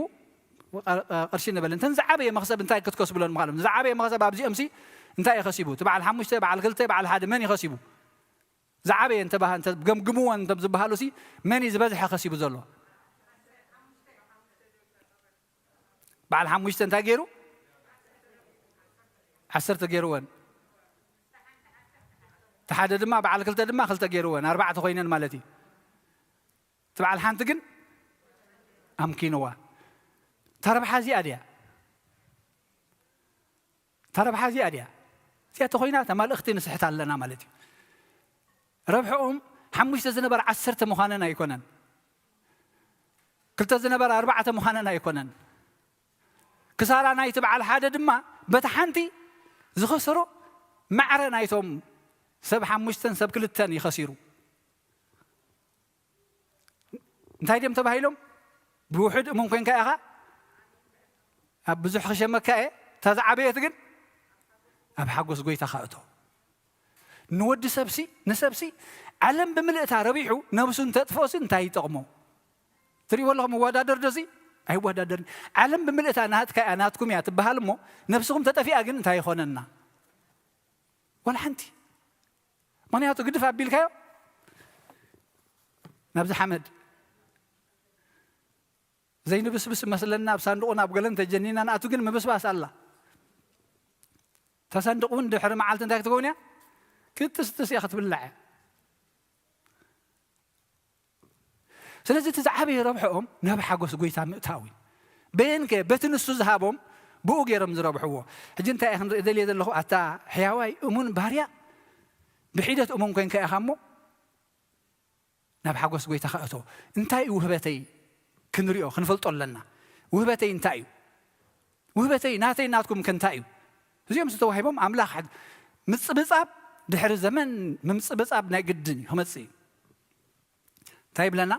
ቐ-፣ ቐ-፣ ቅርሺ ንበል። እንተን ዝዓበየ መኽሰብ እንታይ ክትከስብሎን ምዃሎም? ዝዓበየ መኽሰብ ኣብዚኦምሲ እንታይ እዩ ከሲቡ? እቲ በዓል ሓሙሽተ፣ በዓል ክልተ፣ በዓል ሓደ መን እዩ ከሲቡ? ዝዓበየ እንተ ባህ-፣ እንተ ገምግምዎ እንተ ዝበሃሉሲ መን እዩ ዝበዝሐ ከሲቡ ዘሎ? በዓል ሓሙሽተ እንታይ ገይሩ? ዓሰርተ ገይርወን። እቲ ሓደ ድማ፣ በዓል ክልተ ድማ ክልተ ገይርወን፣ ኣርባዕተ ኮይነን ማለት እዩ። እቲ በዓል ሓንቲ ግን ኣምኪንዋ። እታ ረብሓ እዚኣ ድያ? እታ ረብሓ እዚኣ ድያ? እዚኣ ተኾይና እታ ማልእኽቲ ንስሕት ኣለና ማለት እዩ። ረብሕኦም ሓሙሽተ ዝነበረ ዓሰርተ ምዃነን ኣይኮነን። ክልተ ዝነበረ ኣርባዕተ ምዃነን ኣይኮነን። ክሳራ ናይቲ በዓል ሓደ ድማ በታ ሓንቲ ዝኸሰሮ ማዕረ ናይቶም ሰብ ሓሙሽተን ሰብ ክልተን እዩ ከሲሩ። እንታይ ድዮም ተባሂሎም? ብውሑድ እሙን ኮንካ ኢኻ፣ ኣብ ብዙሕ ክሸመካ እየ። እታ ዝዓበየት ግን ኣብ ሓጎስ ጎይታኻ እቶ። ንወዲ ሰብሲ፣ ንሰብሲ፣ ዓለም ብምልእታ ረቢሑ ነብሱ እንተጥፍኦሲ እንታይ ይጠቕሞ? ትሪእዎ ኣለኹም፣ ይወዳደር ዶዚ? ኣይወዳደርን። ዓለም ብምልእታ ናትካ እያ፣ ናትኩም እያ ትበሃል እሞ፣ ነብስኹም ተጠፊኣ ግን እንታይ ይኾነና? ዋላ ሓንቲ። ምኽንያቱ ግድፍ ኣቢልካዮ ናብዚ ሓመድ ዘይንብስብስ መስለና ኣብ ሳንዱቕን ኣብ ገለን ተጀኒና ንኣቱ ግን ምብስባስ ኣላ። ተሰንድቕ እውን ድሕሪ መዓልቲ እንታይ ክትከውን እያ? ክትስጥስ እያ ክትብላዕ እያ። ስለዚ እቲ ዝዓበየ ረብሕኦም ናብ ሓጎስ ጎይታ ምእታው እዩ። በየንከ በቲ ንሱ ዝሃቦም ብኡ ገይሮም ዝረብሕዎ። ሕጂ እንታይ እየ ክንርኢ ደልየ ዘለኹ? ኣታ ሕያዋይ እሙን ባርያ፣ ብሒደት እሙን ኮንካ ኢኻ እሞ ናብ ሓጎስ ጎይታ ከእቶ። እንታይ እዩ ውህበተይ? ክንሪኦ ክንፈልጦ ኣለና። ውህበተይ እንታይ እዩ? ውህበተይ ናተይ ናትኩም ከ እንታይ እዩ? እዚኦም ዝተዋሂቦም ኣምላኽ ምጽብጻብ ድሕሪ ዘመን ምምጽብጻብ ናይ ግድን እዩ ክመጽእ እዩ። እንታይ ይብለና?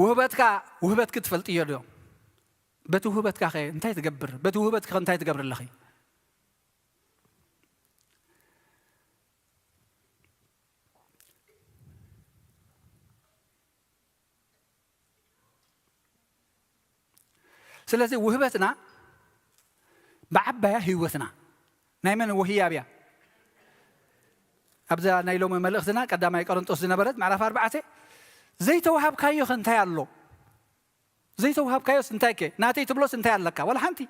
ውህበትካ ውህበትኪ ትፈልጥዮ ዶ? በቲ ውህበትካ ኸ እንታይ ትገብር? በቲ ውህበትኪ ኸ እንታይ ትገብር ኣለኺ? ስለዚ ውህበትና ብዓባያ ህይወትና ናይ መን ወህያብ እያ? ኣብዛ ናይ ሎሚ መልእኽትና ቀዳማይ ቆሮንጦስ ዝነበረት ምዕራፍ ኣርባዕተ ዘይተዋሃብካዮ ከ እንታይ ኣሎ? ዘይተዋሃብካዮስ እንታይ ከ? ናተይ ትብሎስ እንታይ ኣለካ? ዋላ ሓንቲ።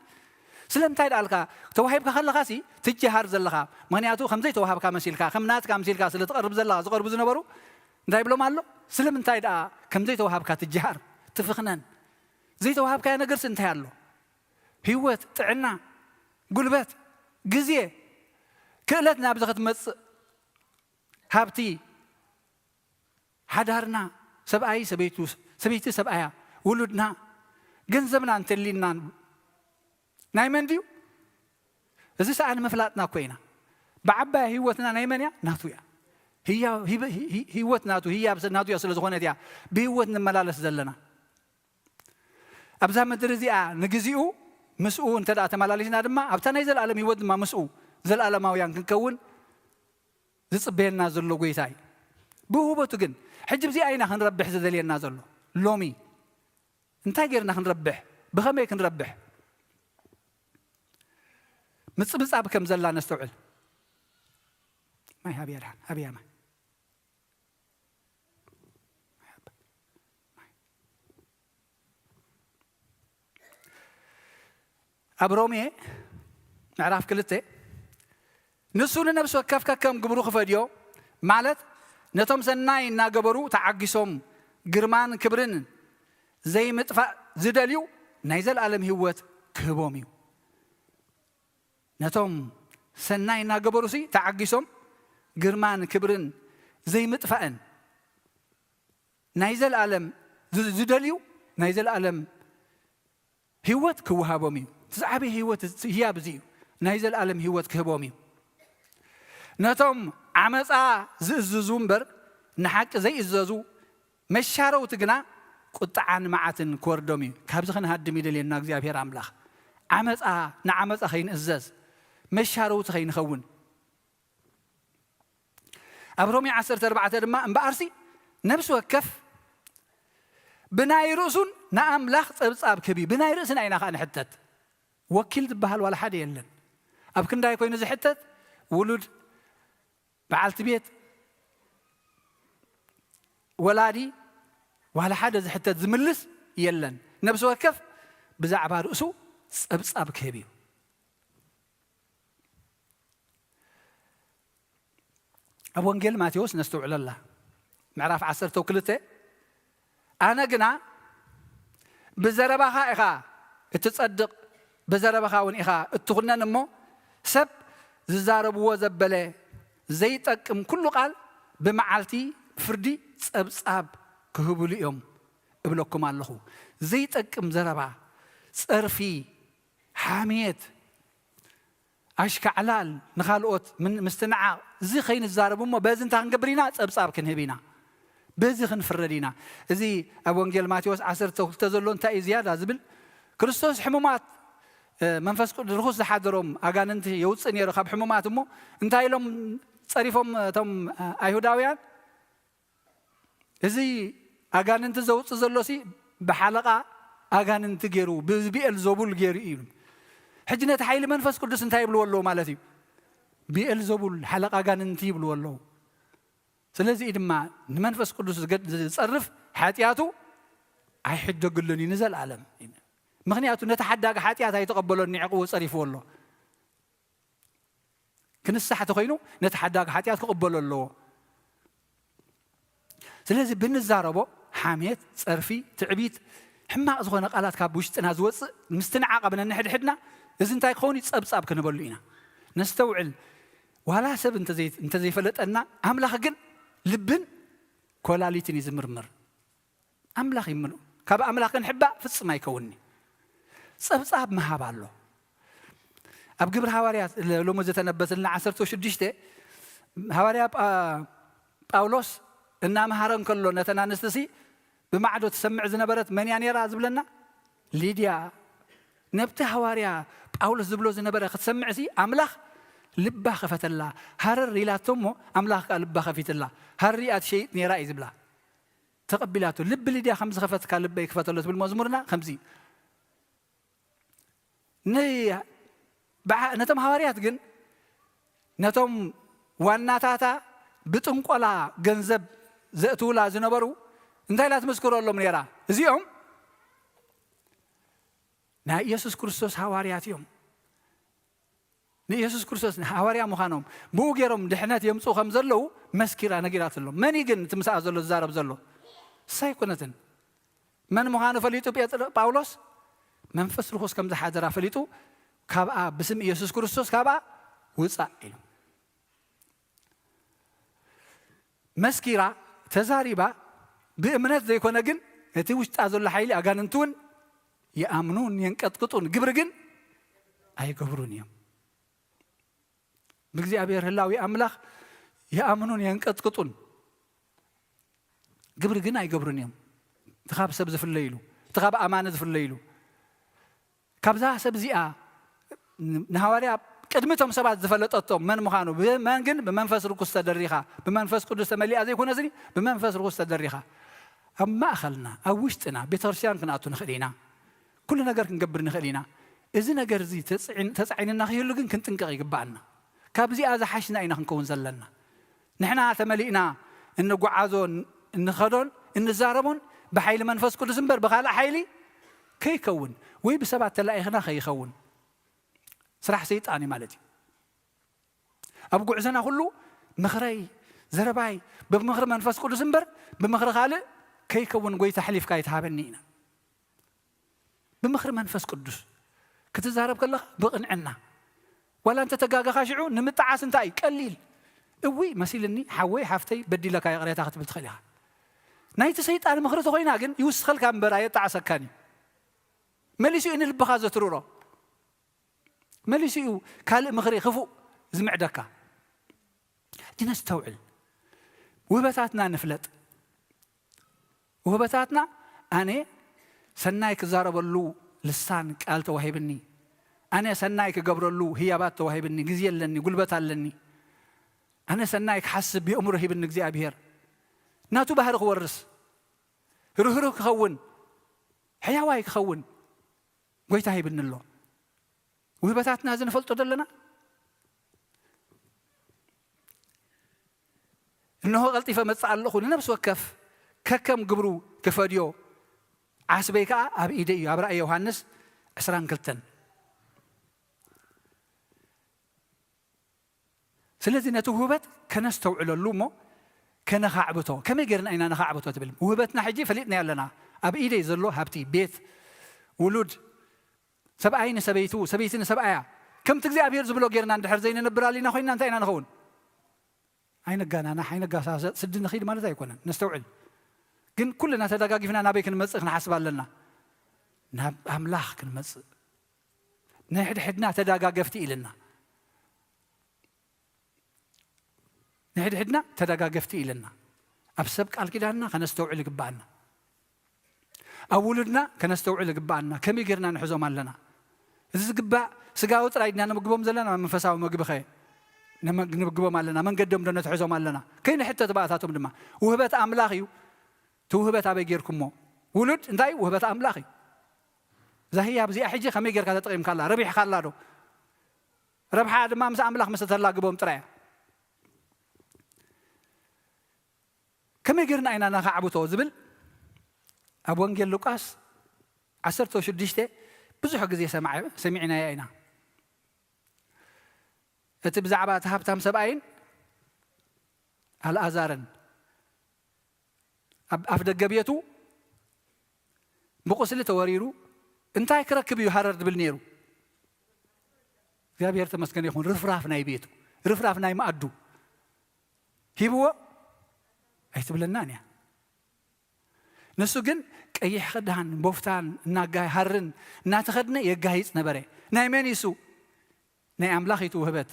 ስለምንታይ ደኣ ኣልካ? ተዋሂብካ ከለኻሲ ትጀሃር ዘለኻ። ምኽንያቱ ከም ዘይተዋሃብካ መሲልካ፣ ከም ናትካ መሲልካ ስለ ትቐርብ ዘለኻ፣ ዝቐርቡ ዝነበሩ እንታይ ይብሎም ኣሎ? ስለምንታይ ደኣ ከም ዘይተዋሃብካ ትጀሃር፣ ትፍኽነን? ዘይተዋሃብካዮ ነገርሲ እንታይ ኣሎ? ህይወት፣ ጥዕና፣ ጉልበት፣ ግዜ፣ ክእለት ናብዚ ክትመጽእ፣ ሃብቲ፣ ሓዳርና፣ ሰብኣይ ሰበይቱ፣ ሰበይቲ ሰብኣያ፣ ውሉድና፣ ገንዘብና እንተሊና ናይ መን ድዩ? እዚ ሰኣን ምፍላጥና እኮ ኢና። ብዓባያ ህይወትና ናይ መን እያ? ናቱ እያ። ህያ-፣ ህይወ-፣ ህይ-፣ ህይ-፣ ህይወት ናቱ፣ ህያብ ናቱ እያ ስለ ዝኾነት እያ ብህይወት ንመላለስ ዘለና። ኣብዛ ምድሪ እዚኣ ንግዚኡ ምስኡ እንተ ደኣ ተመላሊስና ድማ ኣብታ ናይ ዘለኣለም ህይወት ድማ ምስኡ ዘለኣለማውያን ክንከውን ዝጽበየና ዘሎ ጎይታ እዩ። ብውህበቱ ግን ሕጂ ብዚኣ ኢና ክንረብሕ ዝደልየና ዘሎ። ሎሚ እንታይ ጌርና ክንረብሕ? ብኸመይ ክንረብሕ? ምጽብጻብ ከም ዘላ ነስተውዕል። ማይ ሃብያ ድሓን፣ ሃብያ ማይ። ኣብ ሮሜ ምዕራፍ ክልተ ንሱ ንነፍሲ ወከፍ ከከም ግብሩ ክፈድዮ፣ ማለት ነቶም ሰናይ እናገበሩ ተዓጊሶም ግርማን ክብርን ዘይምጥፋእ ዝደልዩ ናይ ዘለኣለም ህይወት ክህቦም እዩ። ነቶም ሰናይ እናገበሩሲ ተዓጊሶም ግርማን ክብርን ዘይምጥፋእን ናይ ዘለኣለም ዝ-፣ ዝደልዩ ናይ ዘለኣለም ህይወት ክወሃቦም እዩ። እቲ ዝዓበየ ህይወት እዚ ህያብ እዚ እዩ። ናይ ዘለኣለም ህይወት ክህቦም እዩ። ነቶም ዓመፃ ዝእዝዙ እምበር ንሓቂ ዘይእዘዙ መሻረውቲ ግና ቁጥዓን መዓትን ክወርዶም እዩ። ካብዚ ክንሃድም ይደልየና እግዚኣብሔር ኣምላኽ። ዓመፃ ንዓመፃ ከይንእዘዝ፣ መሻረውቲ ከይንኸውን። ኣብ ሮሜ ዓሰርተ ኣርባዕተ ድማ እምበኣርሲ ነፍሲ ወከፍ ብናይ ርእሱን ንኣምላኽ ጸብጻብ ክህብ እዩ። ብናይ ርእስና ኢና ኸኣ ንሕተት። ወኪል ዝበሃል ዋላ ሓደ የለን። ኣብ ክንዳይ ኮይኑ ዝሕተት ውሉድ፣ በዓልቲ ቤት፣ ወላዲ፣ ዋላ ሓደ ዝሕተት ዝምልስ የለን። ነፍሲ ወከፍ ብዛዕባ ርእሱ ጸብጻብ ክህብ እዩ። ኣብ ወንጌል ማቴዎስ ነስተውዕለላ ምዕራፍ ዓሰርተ ክልተ ኣነ ግና ብዘረባኻ ኢኻ እትጸድቕ ብዘረባኻ እውን ኢኻ እትኹነን እሞ ሰብ ዝዛረብዎ ዘበለ ዘይጠቅም ኩሉ ቃል ብመዓልቲ ፍርዲ ጸብጻብ ክህብሉ እዮም እብለኩም ኣለኹ። ዘይጠቅም ዘረባ፣ ጸርፊ፣ ሓሜት፣ ኣሽካዕላል፣ ንኻልኦት ምስትንዓቕ፣ እዚ ከይንዛረብ እሞ በዚ እንታይ ክንገብር ኢና? ጸብጻብ ክንህብ ኢና። በዚ ክንፍረድ ኢና። እዚ ኣብ ወንጌል ማቴዎስ ዓሰርተ ክልተ ዘሎ እንታይ እዩ ዝያዳ ዝብል? ክርስቶስ ሕሙማት መንፈስ ቅዱስ ርኹስ ዝሓደሮም ኣጋንንቲ የውፅእ ነይሩ ካብ ሕሙማት እሞ እንታይ ኢሎም ጸሪፎም እቶም ኣይሁዳውያን? እዚ ኣጋንንቲ ዘውፅእ ዘሎሲ ብሓለቓ ኣጋንንቲ ገይሩ ብብኤል ዘቡል ገይሩ እዩ። ሕጂ ነቲ ሓይሊ መንፈስ ቅዱስ እንታይ ይብልዎ ኣለዉ ማለት እዩ? ብኤልዘቡል ሓለቃ ኣጋንንቲ ይብልዎ ኣለዉ። ስለዚ ድማ ንመንፈስ ቅዱስ ዝገድ- ዝጸርፍ ሓጢኣቱ ኣይሕደግሉን እዩ ንዘለኣለም። ምኽንያቱ ነቲ ሓዳግ ሓጢኣት ኣይተቐበሎን፣ ንዕቕዎ ጸሪፍዎ ኣሎ። ክንሳሕ ተኾይኑ ነቲ ሓዳግ ሓጢኣት ክቕበሎ ኣለዎ። ስለዚ ብንዛረቦ ሓሜት፣ ጸርፊ፣ ትዕቢት፣ ሕማቕ ዝኾነ ቃላት ካብ ውሽጥና ዝወጽእ ምስትንዓቕ ኣብ ነንሕድሕድና፣ እዚ እንታይ ክኸውን እዩ? ጸብጻብ ክንበሉ ኢና። ነስተውዕል። ዋላ ሰብ እንተዘይ- እንተዘይፈለጠና፣ ኣምላኽ ግን ልብን ኮላሊትን እዩ ዝምርምር። ኣምላኽ ይምልኡ። ካብ ኣምላኽ ክንሕባእ ፍጹም ኣይከውንኒ። ጸብጻብ ምሃብ ኣሎ። ኣብ ግብሪ ሃዋርያት ሎሚ ዝተነበትልና ዓሰርተ ሽዱሽተ፣ ሃዋርያ ጳ- ጳውሎስ እናምሃረ እንከሎ ነተን ኣንስትሲ ብማዕዶ ትሰምዕ ዝነበረት መን እያ ነይራ ዝብለና? ሊድያ። ነብቲ ሃዋርያ ጳውሎስ ዝብሎ ዝነበረ ክትሰምዕሲ ኣምላኽ ልባ ከፈተላ። ሃረር ኢላቶ እሞ ኣምላኽ ከኣ ልባ ከፊትላ። ሃሪኣ ትሸይጥ ነይራ እዩ ዝብላ። ተቐቢላቶ። ልቢ ሊድያ ከም ዝኸፈትካ ልበይ ክፈተሎ ትብል መዝሙርና ከምዚ። ን- ብዓ- ነቶም ሃዋርያት ግን፣ ነቶም ዋናታታ ብጥንቆላ ገንዘብ ዘእትውላ ዝነበሩ እንታይ ኢላ ትምስክረሎም ነይራ? እዚኦም ናይ ኢየሱስ ክርስቶስ ሃዋርያት እዮም። ንኢየሱስ ክርስቶስ ሃዋርያ ምዃኖም፣ ብኡ ገይሮም ድሕነት የምጽኡ ከም ዘለዉ መስኪራ ነጊራትሎም። መን እዩ ግን እቲ ምስኣ ዘሎ ዝዛረብ ዘሎ? እሳ ኣይኮነትን። መን ምዃኑ ፈሊጡ ጴጥሮ- ጳውሎስ መንፈስ ርኹስ ከም ዝሓደራ ፈሊጡ፣ ካብኣ ብስም ኢየሱስ ክርስቶስ ካብኣ ውጻእ ኢሉ። መስኪራ፣ ተዛሪባ፣ ብእምነት ዘይኮነ ግን እቲ ውሽጣ ዘሎ ሓይሊ ኣጋንንቲ እውን ይኣምኑን የንቀጥቅጡን፣ ግብሪ ግን ኣይገብሩን እዮም። ብእግዚኣብሔር ህላዊ ኣምላኽ ይኣምኑን የንቀጥቅጡን፣ ግብሪ ግን ኣይገብሩን እዮም። እቲ ካብ ሰብ ዝፍለይሉ፣ እቲ ካብ ኣማኒ ዝፍለይሉ። ካብዛ ሰብ እዚኣ ንሃዋርያ ቅድሚ እቶም ሰባት ዝፈለጠቶም መን ምዃኑ፣ ብመን ግን? ብመንፈስ ርኩስ ተደሪኻ፣ ብመንፈስ ቅዱስ ተመሊኣ ዘይኮነስኒ፣ ብመንፈስ ርኩስ ተደሪኻ። ኣብ ማእኸልና፣ ኣብ ውሽጥና፣ ቤተ ክርስቲያን ክንኣቱ ንኽእል ኢና። ኩሉ ነገር ክንገብር ንኽእል ኢና። እዚ ነገር እዚ ተጽዒን- ተጻዒንና ከይህሉ ግን ክንጥንቀቕ ይግብኣና። ካብዚኣ ዝሓሽና ኢና ክንከውን ዘለና። ንሕና ተመሊእና እንጓዓዞን እንኸዶን እንዛረቦን ብሓይሊ መንፈስ ቅዱስ እምበር ብኻልእ ሓይሊ ከይከውን፣ ወይ ብሰባት ተላኢኽና ከይኸውን፣ ስራሕ ሰይጣን እዩ ማለት እዩ። ኣብ ጉዕዞና ኩሉ ምኽረይ፣ ዘረባይ ብምኽሪ መንፈስ ቅዱስ እምበር ብምኽሪ ካልእ ከይከውን፣ ጎይታ፣ ኣሕሊፍካ ኣይትሃበኒ ኢና። ብምኽሪ መንፈስ ቅዱስ ክትዛረብ ከለኻ ብቕንዕና። ዋላ እንተ ተጋገኻ ሽዑ ንምጥዓስ እንታይ እዩ? ቀሊል። እውይ መሲልኒ፣ ሓወይ፣ ሓፍተይ፣ በዲለካ፣ ይቕሬታ ክትብል ትኽእል ኢኻ። ናይቲ ሰይጣን ምኽሪ ተኾይና ግን ይውስኸልካ እምበር ኣየጣዕሰካን እዩ። መሊሱ እዩ ንልብኻ ዘትርሮ። መሊሱ እዩ ካልእ ምኽሪ ክፉእ ዝምዕደካ። ሕጂ ነስተውዕል። ውህበታትና ንፍለጥ። ውህበታትና፣ ኣነ ሰናይ ክዛረበሉ ልሳን ቃል ተዋሂብኒ፣ ኣነ ሰናይ ክገብረሉ ህያባት ተዋሂብኒ፣ ግዜ ኣለኒ፣ ጉልበት ኣለኒ፣ ኣነ ሰናይ ክሓስብ የእምሮ ሂብኒ እግዚኣብሔር፣ ናቱ ባህሪ ክወርስ፣ ርህሩህ ክኸውን፣ ሕያዋይ ክኸውን ጎይታ ሂብኒ ኣሎ። ውህበታትና እዚ ንፈልጦ ደለና? እንሆ ቀልጢፈ መጽእ ኣለኹ፣ ንነፍሲ ወከፍ ከከም ግብሩ ክፈድዮ፣ ዓስበይ ከኣ ኣብ ኢደይ እዩ። ኣብ ራእይ ዮሃንስ ዕስራን ክልተን። ስለዚ ነቲ ውህበት ከነስተውዕለሉ እሞ ከነኻዕብቶ። ከመይ ጌርና ኢና ነኻዕብቶ ትብል? ውህበትና ሕጂ ፈሊጥናዮ ኣለና። ኣብ ኢደይ ዘሎ ሃብቲ፣ ቤት፣ ውሉድ፣ ሰብኣይ ንሰበይቱ፣ ሰበይቲ ንሰብኣያ፣ ከምቲ እግዚኣብሔር ዝብሎ ጌርና እንድሕር ዘይንነብር ኣሊና ኮይንና እንታይ ኢና ንኸውን? ኣይነጋናናሕ፣ ኣይነጋሳሰጥ፣ ስዲ ንኺድ ማለት ኣይኮነን። ነስተውዕል። ግን ኩልና ተደጋጊፍና ናበይ ክንመጽእ ክንሓስብ ኣለና? ናብ ኣምላኽ ክንመጽእ። ንሕድሕድና ተደጋገፍቲ ኢልና። ንሕድሕድና ተደጋገፍቲ ኢልና። ኣብ ሰብ ቃል ኪዳንና ከነስተውዕል ይግብኣና። ኣብ ውሉድና ከነስተውዕል ይግብኣና። ከመይ ጌርና ንሕዞም ኣለና? እዚ ዝግባእ ስጋዊ ጥራይ ድና ንምግቦም ዘለና፣ መንፈሳዊ ምግቢ ኸ ንመ- ንምግቦም ኣለና? መንገዶም ዶ ነትሕዞም ኣለና? ከይንሕተት ብኣታቶም ድማ። ውህበት ኣምላኽ እዩ። እቲ ውህበት ኣበይ ጌርኩሞ? ውሉድ እንታይ እዩ? ውህበት ኣምላኽ እዩ። እዛ ህያብ እዚኣ ሕጂ ከመይ ጌርካ ተጠቒምካላ? ረቢሕካላ ዶ? ረብሓ ድማ ምስ ኣምላኽ ምስ ተላግቦም ጥራይ እያ። ከመይ ጌርና ኢና ነኻዕብቶ ዝብል ኣብ ወንጌል ሉቃስ ዓሰርተ ሽዱሽተ ብዙሕ ግዜ ሰማዕ-፣ ሰሚዕናዮ ኢና። እቲ ብዛዕባ እቲ ሃብታም ሰብኣይን ኣልኣዛርን ኣብ ኣፍ ደገ ቤቱ ብቁስሊ ተወሪሩ እንታይ ክረክብ እዩ ሃረር ዝብል ነይሩ? እግዚኣብሔር ተመስገን ይኹን። ርፍራፍ ናይ ቤቱ፣ ርፍራፍ ናይ መኣዱ ሂብዎ ኣይትብለናን እያ። ንሱ ግን ቀይሕ ክዳን ቦፍታን እናጋ-፣ ሃርን እናተኸድነ የጋይጽ ነበረ። ናይ መን እዩ እሱ? ናይ ኣምላኽ እዩ እቲ ውህበት።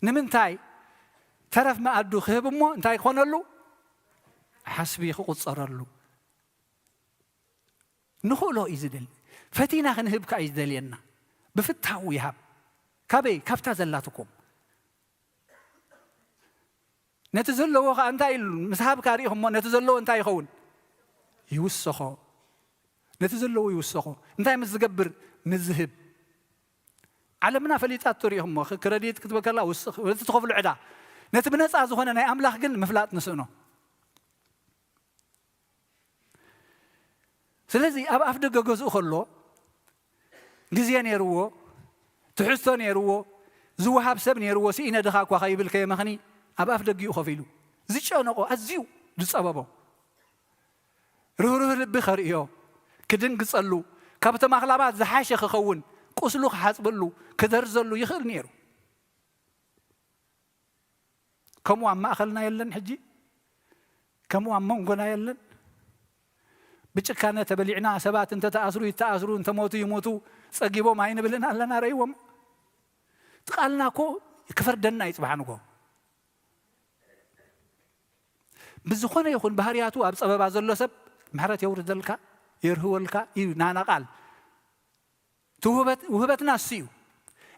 ንምንታይ? ተረፍ መኣዱ ክህብ እሞ እንታይ ክኾነሉ? ሓስቢ ክቑጸረሉ። ንኽእሎ እዩ ዝደሊ። ፈቲና ክንህብ ከኣ እዩ ዝደልየና። ብፍታው ይሃብ። ካበይ? ካብታ ዘላትኩም። ነቲ ዘለዎ ከኣ እንታይ ኢሉ? ምስ ሃብካ ርኢኹሞ፣ ነቲ ዘለዎ እንታይ ይኸውን? ይውሰኾ። ነቲ ዘለዎ ይውሰኾ። እንታይ ምስ ዝገብር? ምስ ዝህብ። ዓለምና ፈሊጣቶ ርኢኹሞ፣ ክ-፣ ክረዲት ክትበከላ ውስኽ፣ ነቲ ትኸፍሎ ዕዳ። ነቲ ብነጻ ዝኾነ ናይ ኣምላኽ ግን ምፍላጥ ንስእኖ። ስለዚ ኣብ ኣፍ ደገ ገዝኡ ከሎ ግዜ ነይርዎ፣ ትሕዝቶ ነይርዎ፣ ዝወሃብ ሰብ ነይርዎ፣ ስኢነ ድኻ እኳ ከይብል ከየመኽኒ ኣብ ኣፍ ደጊኡ ኮፍ ኢሉ ዝጨነቆ፣ ኣዝዩ ዝጸበቦ፣ ርህሩህ ልቢ ከርእዮ፣ ክድንግጸሉ፣ ካብቶም ኣኽላባት ዝሓሸ ክኸውን፣ ቁስሉ ክሓጽበሉ፣ ክደርዘሉ ይኽእል ነይሩ። ከምኡ ኣብ ማእኸልና የለን ሕጂ? ከምኡ ኣብ መንጎና የለን? ብጭካነ ተበሊዕና፣ ሰባት እንተተኣስሩ ይተኣስሩ፣ እንተሞቱ ይሞቱ፣ ጸጊቦም ኣይንብልን ኣለና። ረእይዎም። እቲ ቃልና እኮ ክፈርደና እዩ ጽባሕ ንግሆ። ብዝኾነ ይኹን ባህርያቱ ኣብ ጸበባ ዘሎ ሰብ ምሕረት የውርደልካ፣ የርህወልካ እዩ ናና ቃል። እቲ ውህበት-፣ ውህበትና እሱ እዩ።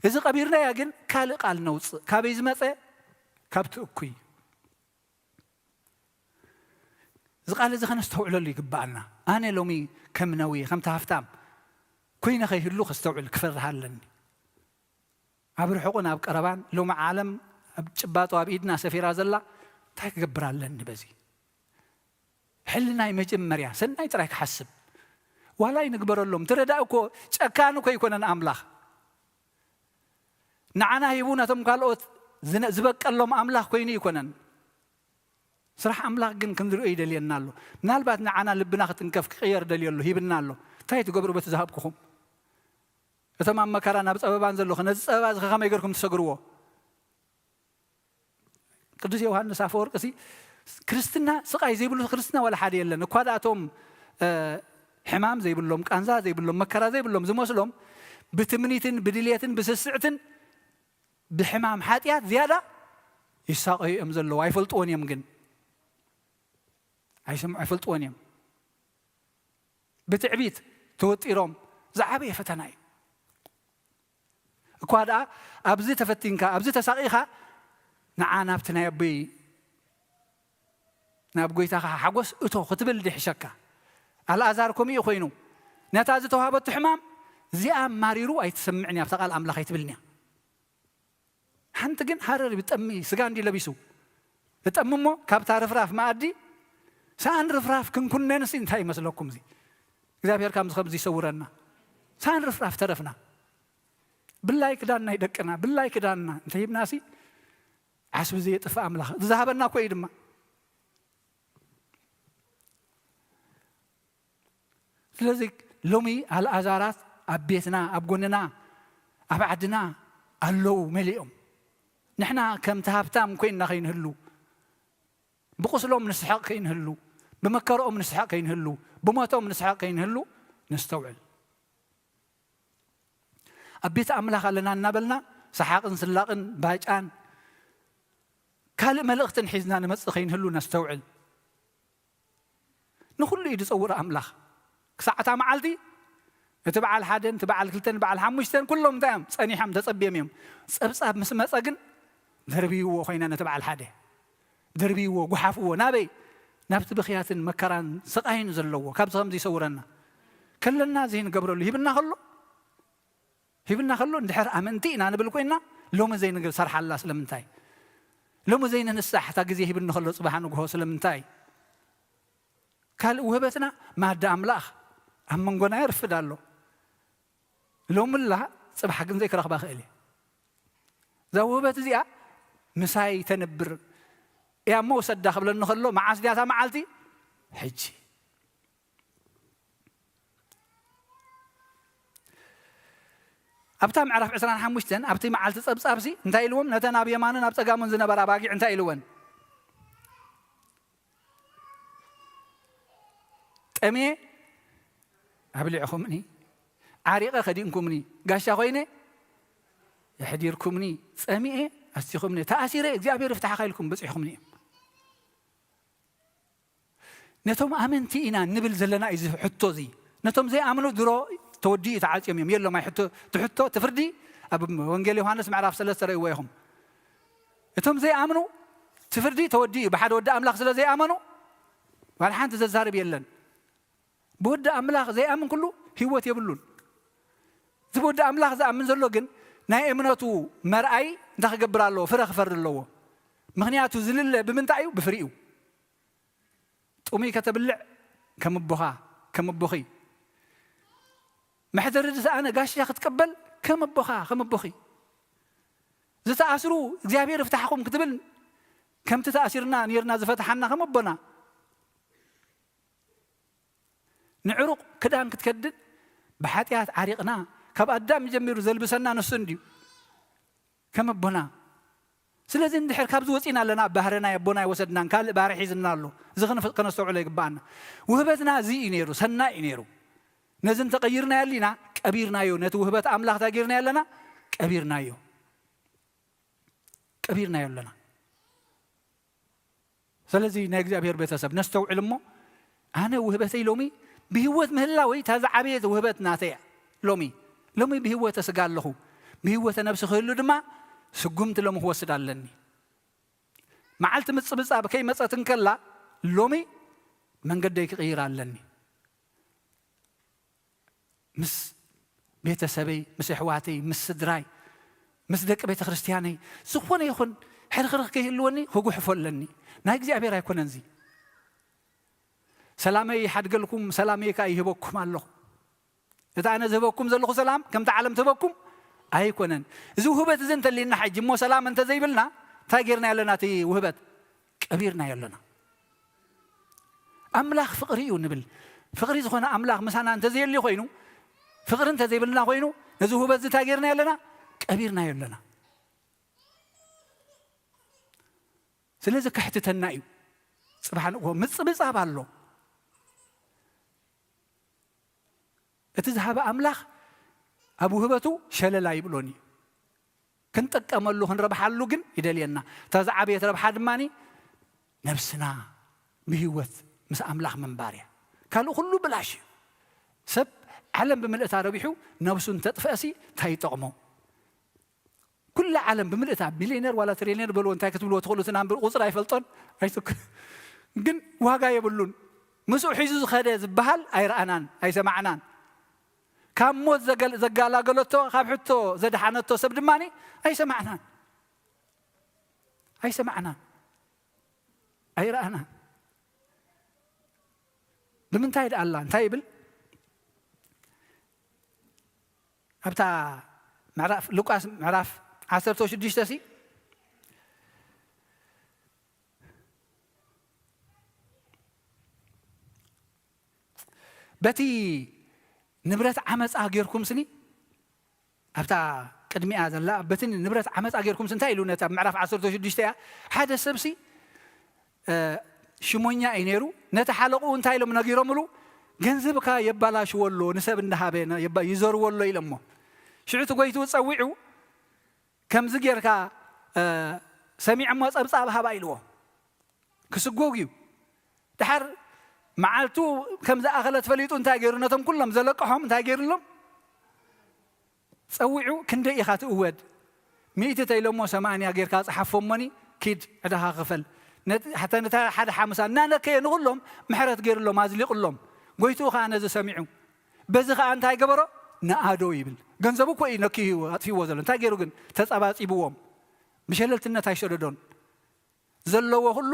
እዚ ቀቢርናያ ግን ካልእ ቃል ነውጽእ። ካበይ ዝመጸ? ካብቲ እኩይ። እዚ ቃል እዚ ከነስተውዕለሉ ይግብኣና። ኣነ ሎሚ ከም ነዊ፣ ከምቲ ሃፍታም ኮይነ ከይህሉ ከስተውዕል ክፈርህ ኣለኒ። ኣብ ርሑቕን ኣብ ቀረባን ሎሚ ዓለም ኣብ ጭባጦ ኣብ ኢድና ሰፊራ ዘላ እንታይ ክገብር ኣለኒ በዚ? ሕልናይ መጀመርያ ሰናይ ጥራይ ክሓስብ። ዋላ ይንግበረሎም። ትረዳእ እኮ ጨካን እኮ ኣይኮነን ኣምላኽ። ንዓና ሂቡ ነቶም ካልኦት ዝነ-፣ ዝበቀሎም ኣምላኽ ኮይኑ ኣይኮነን። ስራሕ ኣምላኽ ግን ክንሪኦ ይደልየና ኣሎ። ምናልባት ንዓና ልብና ክትንከፍ ክቕየር ደልዮ ኣሎ፣ ሂብና ኣሎ። እንታይ ትገብሩ በቲ ዝሃብኩኹም? እቶም ኣብ መከራን ኣብ ጸበባን ዘለኹ፣ ነዚ ጸበባ እዚ ከመይ ጌርኩም ትሰግርዎ? ቅዱስ ዮሃንስ ኣፈወርቂ ሲ፣ ክርስትና ስቓይ ዘይብሉ ክርስትና ዋላ ሓደ የለን። እኳ ደኣ እቶም፣ እ፣ ሕማም ዘይብሎም፣ ቃንዛ ዘይብሎም፣ መከራ ዘይብሎም ዝመስሎም ብትምኒትን ብድልየትን ብስስዕትን ብሕማም ሓጢኣት ዝያዳ ይሳቐዩ እዮም ዘለዉ። ኣይፈልጥዎን እዮም ግን። ኣይሰም-፣ ኣይፈልጥዎን እዮም። ብትዕቢት ተወጢሮም ዝዓበየ ፈተና እዩ። እኳ ደኣ ኣብዚ ተፈቲንካ፣ ኣብዚ ተሳቒኻ፣ ንዓ ናብቲ ናይ ኣቦይ፣ ናብ ጎይታኻ ሓጎስ እቶ ክትብል ድሕሸካ። ኣልኣዛር ከምኡ እዩ ኮይኑ። ነታ ዝተዋህበቱ ሕማም እዚኣ ማሪሩ ኣይትሰምዕን እያ፣ ኣብታ ቃል ኣምላኽ ኣይትብልን እያ። ሓንቲ ግን ሃረር ብጠሚ ስጋ እንዲ ለቢሱ። እጠሚ እሞ ካብታ ርፍራፍ መኣዲ ሰኣን ርፍራፍ ክንኩነንሲ እንታይ ይመስለኩም እዚ? እግዚኣብሔር ካብ ከምዚ ይሰውረና። ሰኣን ርፍራፍ ተረፍና። ብላይ ክዳን ናይ ደቅና፣ ብላይ ክዳንና እንተሂብናሲ ዓስቢ ዘየጥፍእ ኣምላኽ ዝሃበና እኮ እዩ ድማ። ስለዚ ሎሚ ኣልኣዛራት ኣብ ቤትና፣ ኣብ ጎንና፣ ኣብ ዓድና ኣለዉ መሊኦም። ንሕና ከምቲ ሃብታም ኮይንና ከይንህሉ፣ ብቁስሎም ንስሕቕ ከይንህሉ፣ ብመከርኦም ንስሕቕ ከይንህሉ፣ ብሞቶም ንስሕቕ ከይንህሉ ነስተውዕል። ኣብ ቤት ኣምላኽ ኣለና እናበልና ሰሓቕን ስላቕን ባጫን ካልእ መልእኽትን ሒዝና ንመጽእ ከይንህሉ ነስተውዕል። ንኹሉ እዩ ዝጸውር ኣምላኽ። ክሳዕ እታ መዓልቲ እቲ በዓል ሓደን እቲ በዓል ክልተን በዓል ሓሙሽተን ኩሎም እንታይ እዮም ጸኒሖም ተጸብዮም እዮም። ጸብጻብ ምስ መጸ ግን ደርብይዎ ኮይና ነቲ በዓል ሓደ። ደርብይዎ፣ ጓሓፍዎ። ናበይ? ናብቲ ብኽያትን መከራን ስቓይን ዘለዎ። ካብዚ ከምዚ ይሰውረና። ከለና ዘይንገብረሉ ሂብና ከሎ ሂብና ከሎ እንድሕር ኣመንቲ ኢና ንብል ኮይና ሎሚ ዘይንሰርሓላ ስለምንታይ? ሎሚ ዘይንንሳሕ እታ ግዜ ሂብኒ ከሎ ጽባሕ ንግሆ ስለምንታይ? ካልእ ውህበትና ማዳ ኣምላኽ ኣብ መንጎና ይርፍድ ኣሎ። ሎምላ ጽባሕ ግን ዘይክረኽባ ክእል እየ። እዛ ውህበት እዚኣ ምሳይ ተንብር እያ እሞ ውሰዳ ክብለኒ ከሎ መዓስ ድያ እታ መዓልቲ? ሕጂ። ኣብታ ምዕራፍ ዕስራን ሓሙሽተን ኣብቲ መዓልቲ ጸብጻብሲ እንታይ ኢልዎም? ነተን ኣብ የማንን ኣብ ጸጋሙን ዝነበራ ኣባጊዕ እንታይ ኢልወን? ጠምየ ኣብሊዕኹምኒ፣ ዓሪቐ ከዲንኩምኒ፣ ጋሻ ኮይነ የሕዲርኩምኒ፣ ጸሚኤ ኣስቲኹምኒ፣ ተኣሲረ እግዚኣብሔር ይፍታሕኻ ኢልኩም በጺሕኹምኒ እዮም። ነቶም ኣመንቲ ኢና ንብል ዘለና እዩ እዚ ሕቶ እዚ። ነቶም ዘይኣምኑ ድሮ ተወዲኡ ተዓጽዮም እዮም። የሎም ኣይ ሕቶ፣ እቲ ሕቶ፣ እቲ ፍርዲ ኣብ ወንጌል ዮሃንስ ምዕራፍ ሰለስተ ረእይዎ ኢኹም። እቶም ዘይኣምኑ እቲ ፍርዲ ተወዲኡ እዩ። ብሓደ ወዲ ኣምላኽ ስለ ዘይኣመኑ ዋላ ሓንቲ ዘዛርብ የለን። ብወዲ ኣምላኽ ዘይኣምን ኩሉ ህይወት የብሉን። እዚ ብወዲ ኣምላኽ ዝኣምን ዘሎ ግን ናይ እምነቱ መርኣይ እንታይ ክገብር ኣለዎ? ፍረ ክፈሪ ኣለዎ። ምኽንያቱ ዝልለ ብምንታይ እዩ? ብፍሪኡ። ጥሙይ ከተብልዕ ከም ኣቦኻ፣ ከም ኣቦኺ። መሕደሪ ዝሰኣነ ጋሻ ክትቀበል ከም ኣቦኻ፣ ከም ኣቦኺ። ዝተኣስሩ እግዚኣብሔር ይፍታሕኹም ክትብል ከምቲ ተኣሲርና ነይርና ዝፈትሓና ከም ኣቦና። ንዕሩቕ ክዳን ክትከድን ብሓጢኣት ዓሪቕና ካብ ኣዳም ጀሚሩ ዘልብሰና ንሱ እንድዩ። ከም ኣቦና። ስለዚ እንድሕር ካብዚ ወፂና ኣለና፣ ኣብ ባህርና ኣቦና ኣይወሰድናን፣ ካልእ ባህሪ ሒዝና ኣሎ። እዚ ክንፍ-፣ ከነስተውዕሎ ይግባኣና። ውህበትና እዚ እዩ ነይሩ፣ ሰናይ እዩ ነይሩ። ነዚ እንተቐይርናዮ ኣሊና፣ ቀቢርናዮ። ነቲ ውህበት ኣምላኽ እንታይ ጌርናዮ ኣለና? ቀቢርናዮ። ቀቢርናዮ ኣለና። ስለዚ ናይ እግዚኣብሔር ቤተሰብ ነስተውዕል እሞ፣ ኣነ ውህበተይ ሎሚ ብህይወት ምህላወይ እታ ዝዓበየት ውህበት ናተይ እያ። ሎሚ፣ ሎሚ ብህይወተ ስጋ ኣለኹ፣ ብህይወተ ነብሲ ክህሉ ድማ ስጉምቲ ሎሚ ክወስድ ኣለኒ። መዓልቲ ምጽብጻብ ከይመጸት እንከላ፣ ሎሚ መንገደይ ክቕይር ኣለኒ። ምስ ቤተሰበይ፣ ምስ ኣሕዋተይ፣ ምስ ስድራይ፣ ምስ ደቂ ቤተ ክርስቲያነይ፣ ዝኾነ ይኹን ሕርኽርኽ ከይህልወኒ ክጉሕፎ ኣለኒ። ናይ እግዚኣብሔር ኣይኮነን እዚ። ሰላመይ ይሓድገልኩም፣ ሰላመይ ከኣ ይህበኩም ኣለኹ። እቲ ኣነ ዝህበኩም ዘለኹ ሰላም ከምቲ ዓለም ትህበኩም ኣይኮነን። እዚ ውህበት እዚ እንተሊና ሕጂ እሞ ሰላም እንተዘይብልና፣ እንታይ ጌርናዮ ኣለና? እቲ ውህበት ቀቢርናዮ ኣለና። ኣምላኽ ፍቕሪ እዩ ንብል። ፍቕሪ ዝኾነ ኣምላኽ ምሳና እንተዘየልዩ ኮይኑ፣ ፍቕሪ እንተዘይብልና ኮይኑ፣ ነዚ ውህበት እዚ እንታይ ጌርናዮ ኣለና? ቀቢርናዮ ኣለና። ስለዚ ከሕትተና እዩ። ጽባሕ ንግሆ ምጽብጻብ ኣሎ። እቲ ዝሃበ ኣምላኽ ኣብ ውህበቱ ሸለል ኣይብሎን እዩ። ክንጥቀመሉ፣ ክንረብሓሉ ግን ይደልየና። እታ ዝዓበየት ረብሓ ድማኒ ነብስና ብህይወት ምስ ኣምላኽ ምንባር እያ። ካልእ ኩሉ ብላሽ እዩ። ሰብ ዓለም ብምልእታ ረቢሑ ነብሱ እንተጥፍአሲ እንታይ ይጠቕሞ? ኩላ ዓለም ብምልእታ ቢልዮነር ዋላ ትሪልዮነር በልዎ እንታይ ክትብልዎ ትኽእሉ እቲ ናምብር ቁፅሪ ኣይፈልጦን ኣይትክ-፣ ግን ዋጋ የብሉን። ምስኡ ሒዙ ዝኸደ ዝበሃል ኣይረኣናን ኣይሰማዕናን። ካብ ሞት ዘገል-፣ ዘጋላገለቶ ካብ ሕቶ ዘድሓነቶ ሰብ ድማ ኣይሰማዕናን ኣይሰማዕናን ኣይረኣናን። ብምንታይ ደኣ ኣላ እንታይ ይብል? ኣብታ ምዕራፍ ሉቃስ ምዕራፍ ዓሰርተ ሽዱሽተ ሲ በቲ ንብረት ዓመፃ ጌርኩም ስኒ ኣብታ ቅድሚኣ ዘላ በቲ ንብረት ዓመፃ ጌርኩም እንታይ ኢሉ ነታ ምዕራፍ ዓሰርተ ሽዱሽተ እያ ሓደ ሰብሲ ሽሞኛ እዩ ነይሩ። ነቲ ሓለቕኡ እንታይ ኢሎም ነጊሮምሉ? ገንዘብካ የባላሽዎ ኣሎ ንሰብ እንዳሃበ ይዘርዎ ኣሎ ኢሎሞ። ሽዑ እቲ ጎይትኡ ፀዊዑ ከምዚ ጌርካ ሰሚዖሞ ፀብፃብ ሃባ ኢልዎ። ክስጎግ እዩ። ድሓር መዓልቱ ከም ዝኣኸለት ፈሊጡ እንታይ ገይሩ? ነቶም ኩሎም ዘለቀሖም እንታይ ገይሩሎም? ፀዊዑ ክንደይ ኢኻ ትእወድ? ሚእቲ ተይሎሞ ሰማንያ ጌርካ ፀሓፎሞኒ ኪድ ዕዳኻ ክፈል። ነቲ-፣ ሓታ ነታ ሓደ ሓምሳ እናነከየ ንኹሎም ምሕረት ገይሩሎም ኣዝሊቑሎም። ጎይትኡ ኸዓ ነዚ ሰሚዑ በዚ ኸዓ እንታይ ገበሮ? ንኣዶ ይብል። ገንዘቡ እኮ እዩ ነክዩ ኣጥፊዎ ዘሎ። እንታይ ገይሩ ግን? ተጻባጺብዎም። ብሸለልትነት ኣይሰደዶን። ዘለዎ ኩሉ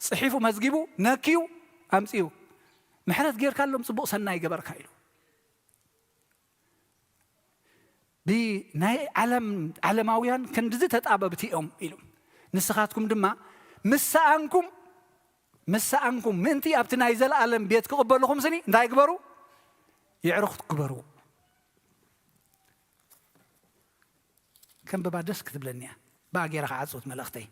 ጽሒፉ መዝጊቡ ነክዩ ኣምጺኡ። ምሕረት ጌርካሎም ጽቡቕ ሰናይ ገበርካ ኢሉ። ብናይ ዓለም፣ ዓለማውያን ክንድዚ ተጣበብቲ እዮም ኢሉ። ንስኻትኩም ድማ ምስ ሰኣንኩም፣ ምስ ሰኣንኩም ምእንቲ ኣብቲ ናይ ዘለኣለም ቤት ክቕበልኹም ስኒ እንታይ ግበሩ? የዕሩኽት ግበሩ። ከም በባ ደስ ክትብለኒ እያ። ብኣ ገይረ ክዓጽውት መልእኽተይ።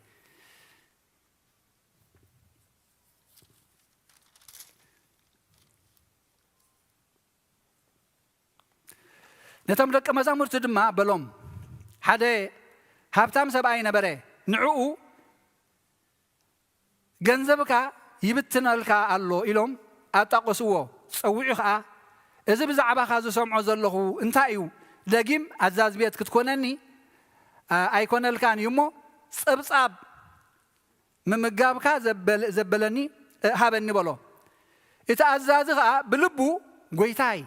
ነቶም ደቀ መዛሙርቲ ድማ በሎም፣ ሓደ ሃብታም ሰብኣይ ነበረ። ንዕኡ ገንዘብካ ይብትነልካ ኣሎ ኢሎም ኣጣቆስዎ። ጸዊዑ ኸኣ እዚ ብዛዕባኻ ዝሰምዖ ዘለኹ እንታይ እዩ? ደጊም ኣዛዚ ቤት ክትኮነኒ ኣይኮነልካን እዩ እሞ ጸብጻብ ምምጋብካ ዘበለኒ ሃበኒ በሎ። እቲ ኣዛዚ ኸኣ ብልቡ ጎይታይ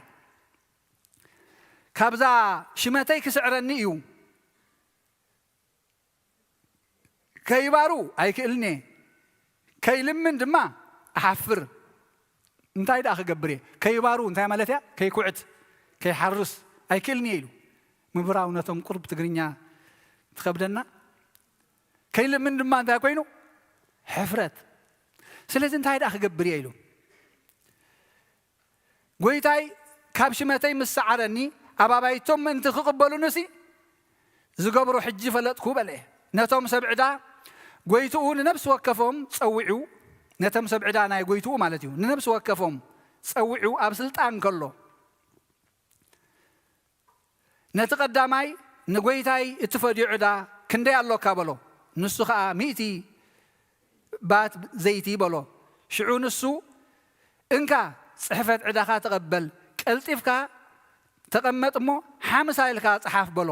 ካብዛ ሽመተይ ክስዕረኒ እዩ፣ ከይባሩ ኣይክእልንየ፣ ከይልምን ድማ እሓፍር። እንታይ ደኣ ክገብር እየ? ከይባሩ እንታይ ማለት እያ? ከይኩዕት፣ ከይሓርስ ኣይክእልንየ ኢሉ። ምብራው ነቶም ቁርብ ትግርኛ ትኸብደና። ከይልምን ድማ እንታይ ኮይኑ? ሕፍረት። ስለዚ እንታይ ደኣ ክገብር እየ ኢሉ። ጎይታይ ካብ ሽመተይ ምስ ሰዓረኒ ኣብ ኣባይቶም ምእንቲ ክቕበሉንሲ ዝገብሮ ሕጂ ፈለጥኩ በለ። ነቶም ሰብ ዕዳ ጎይትኡ ንነብሲ ወከፎም ጸዊዑ፣ ነቶም ሰብ ዕዳ ናይ ጎይትኡ ማለት እዩ፣ ንነብሲ ወከፎም ጸዊዑ ኣብ ስልጣን ከሎ ነቲ ቀዳማይ ንጎይታይ እትፈድዮ ዕዳ ክንደይ ኣሎካ በሎ። ንሱ ኸኣ ሚእቲ ባት ዘይቲ በሎ። ሽዑ ንሱ እንካ ጽሕፈት ዕዳኻ ተቐበል፣ ቀልጢፍካ ተቐመጥ እሞ ሓምሳ ኢልካ ጽሓፍ በሎ።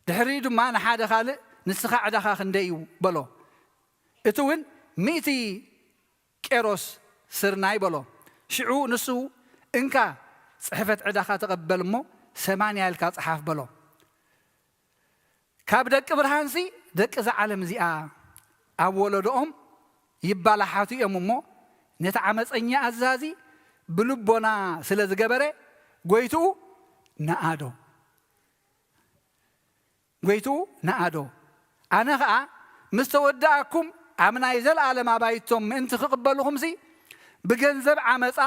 ድሕሪኡ ድማ ንሓደ ካልእ ንስኻ ዕዳኻ ክንደይ እዩ በሎ። እቲ እውን ሚእቲ ቄሮስ ስርናይ በሎ። ሽዑ ንሱ እንካ ጽሕፈት ዕዳኻ ተቐበል እሞ ሰማንያ ኢልካ ጽሓፍ በሎ። ካብ ደቂ ብርሃንሲ ደቂ እዛ ዓለም እዚኣ ኣብ ወለዶኦም ይባላሓቱ እዮም እሞ ነቲ ዓመፀኛ ኣዛዚ ብልቦና ስለ ዝገበረ ጎይትኡ ነኣዶ። ጎይትኡ ነኣዶ። ኣነ ኸኣ ምስ ተወዳእኩም ኣብ ናይ ዘለኣለም ኣባይቶም ምእንቲ ክቕበልኹምሲ ብገንዘብ ዓመፃ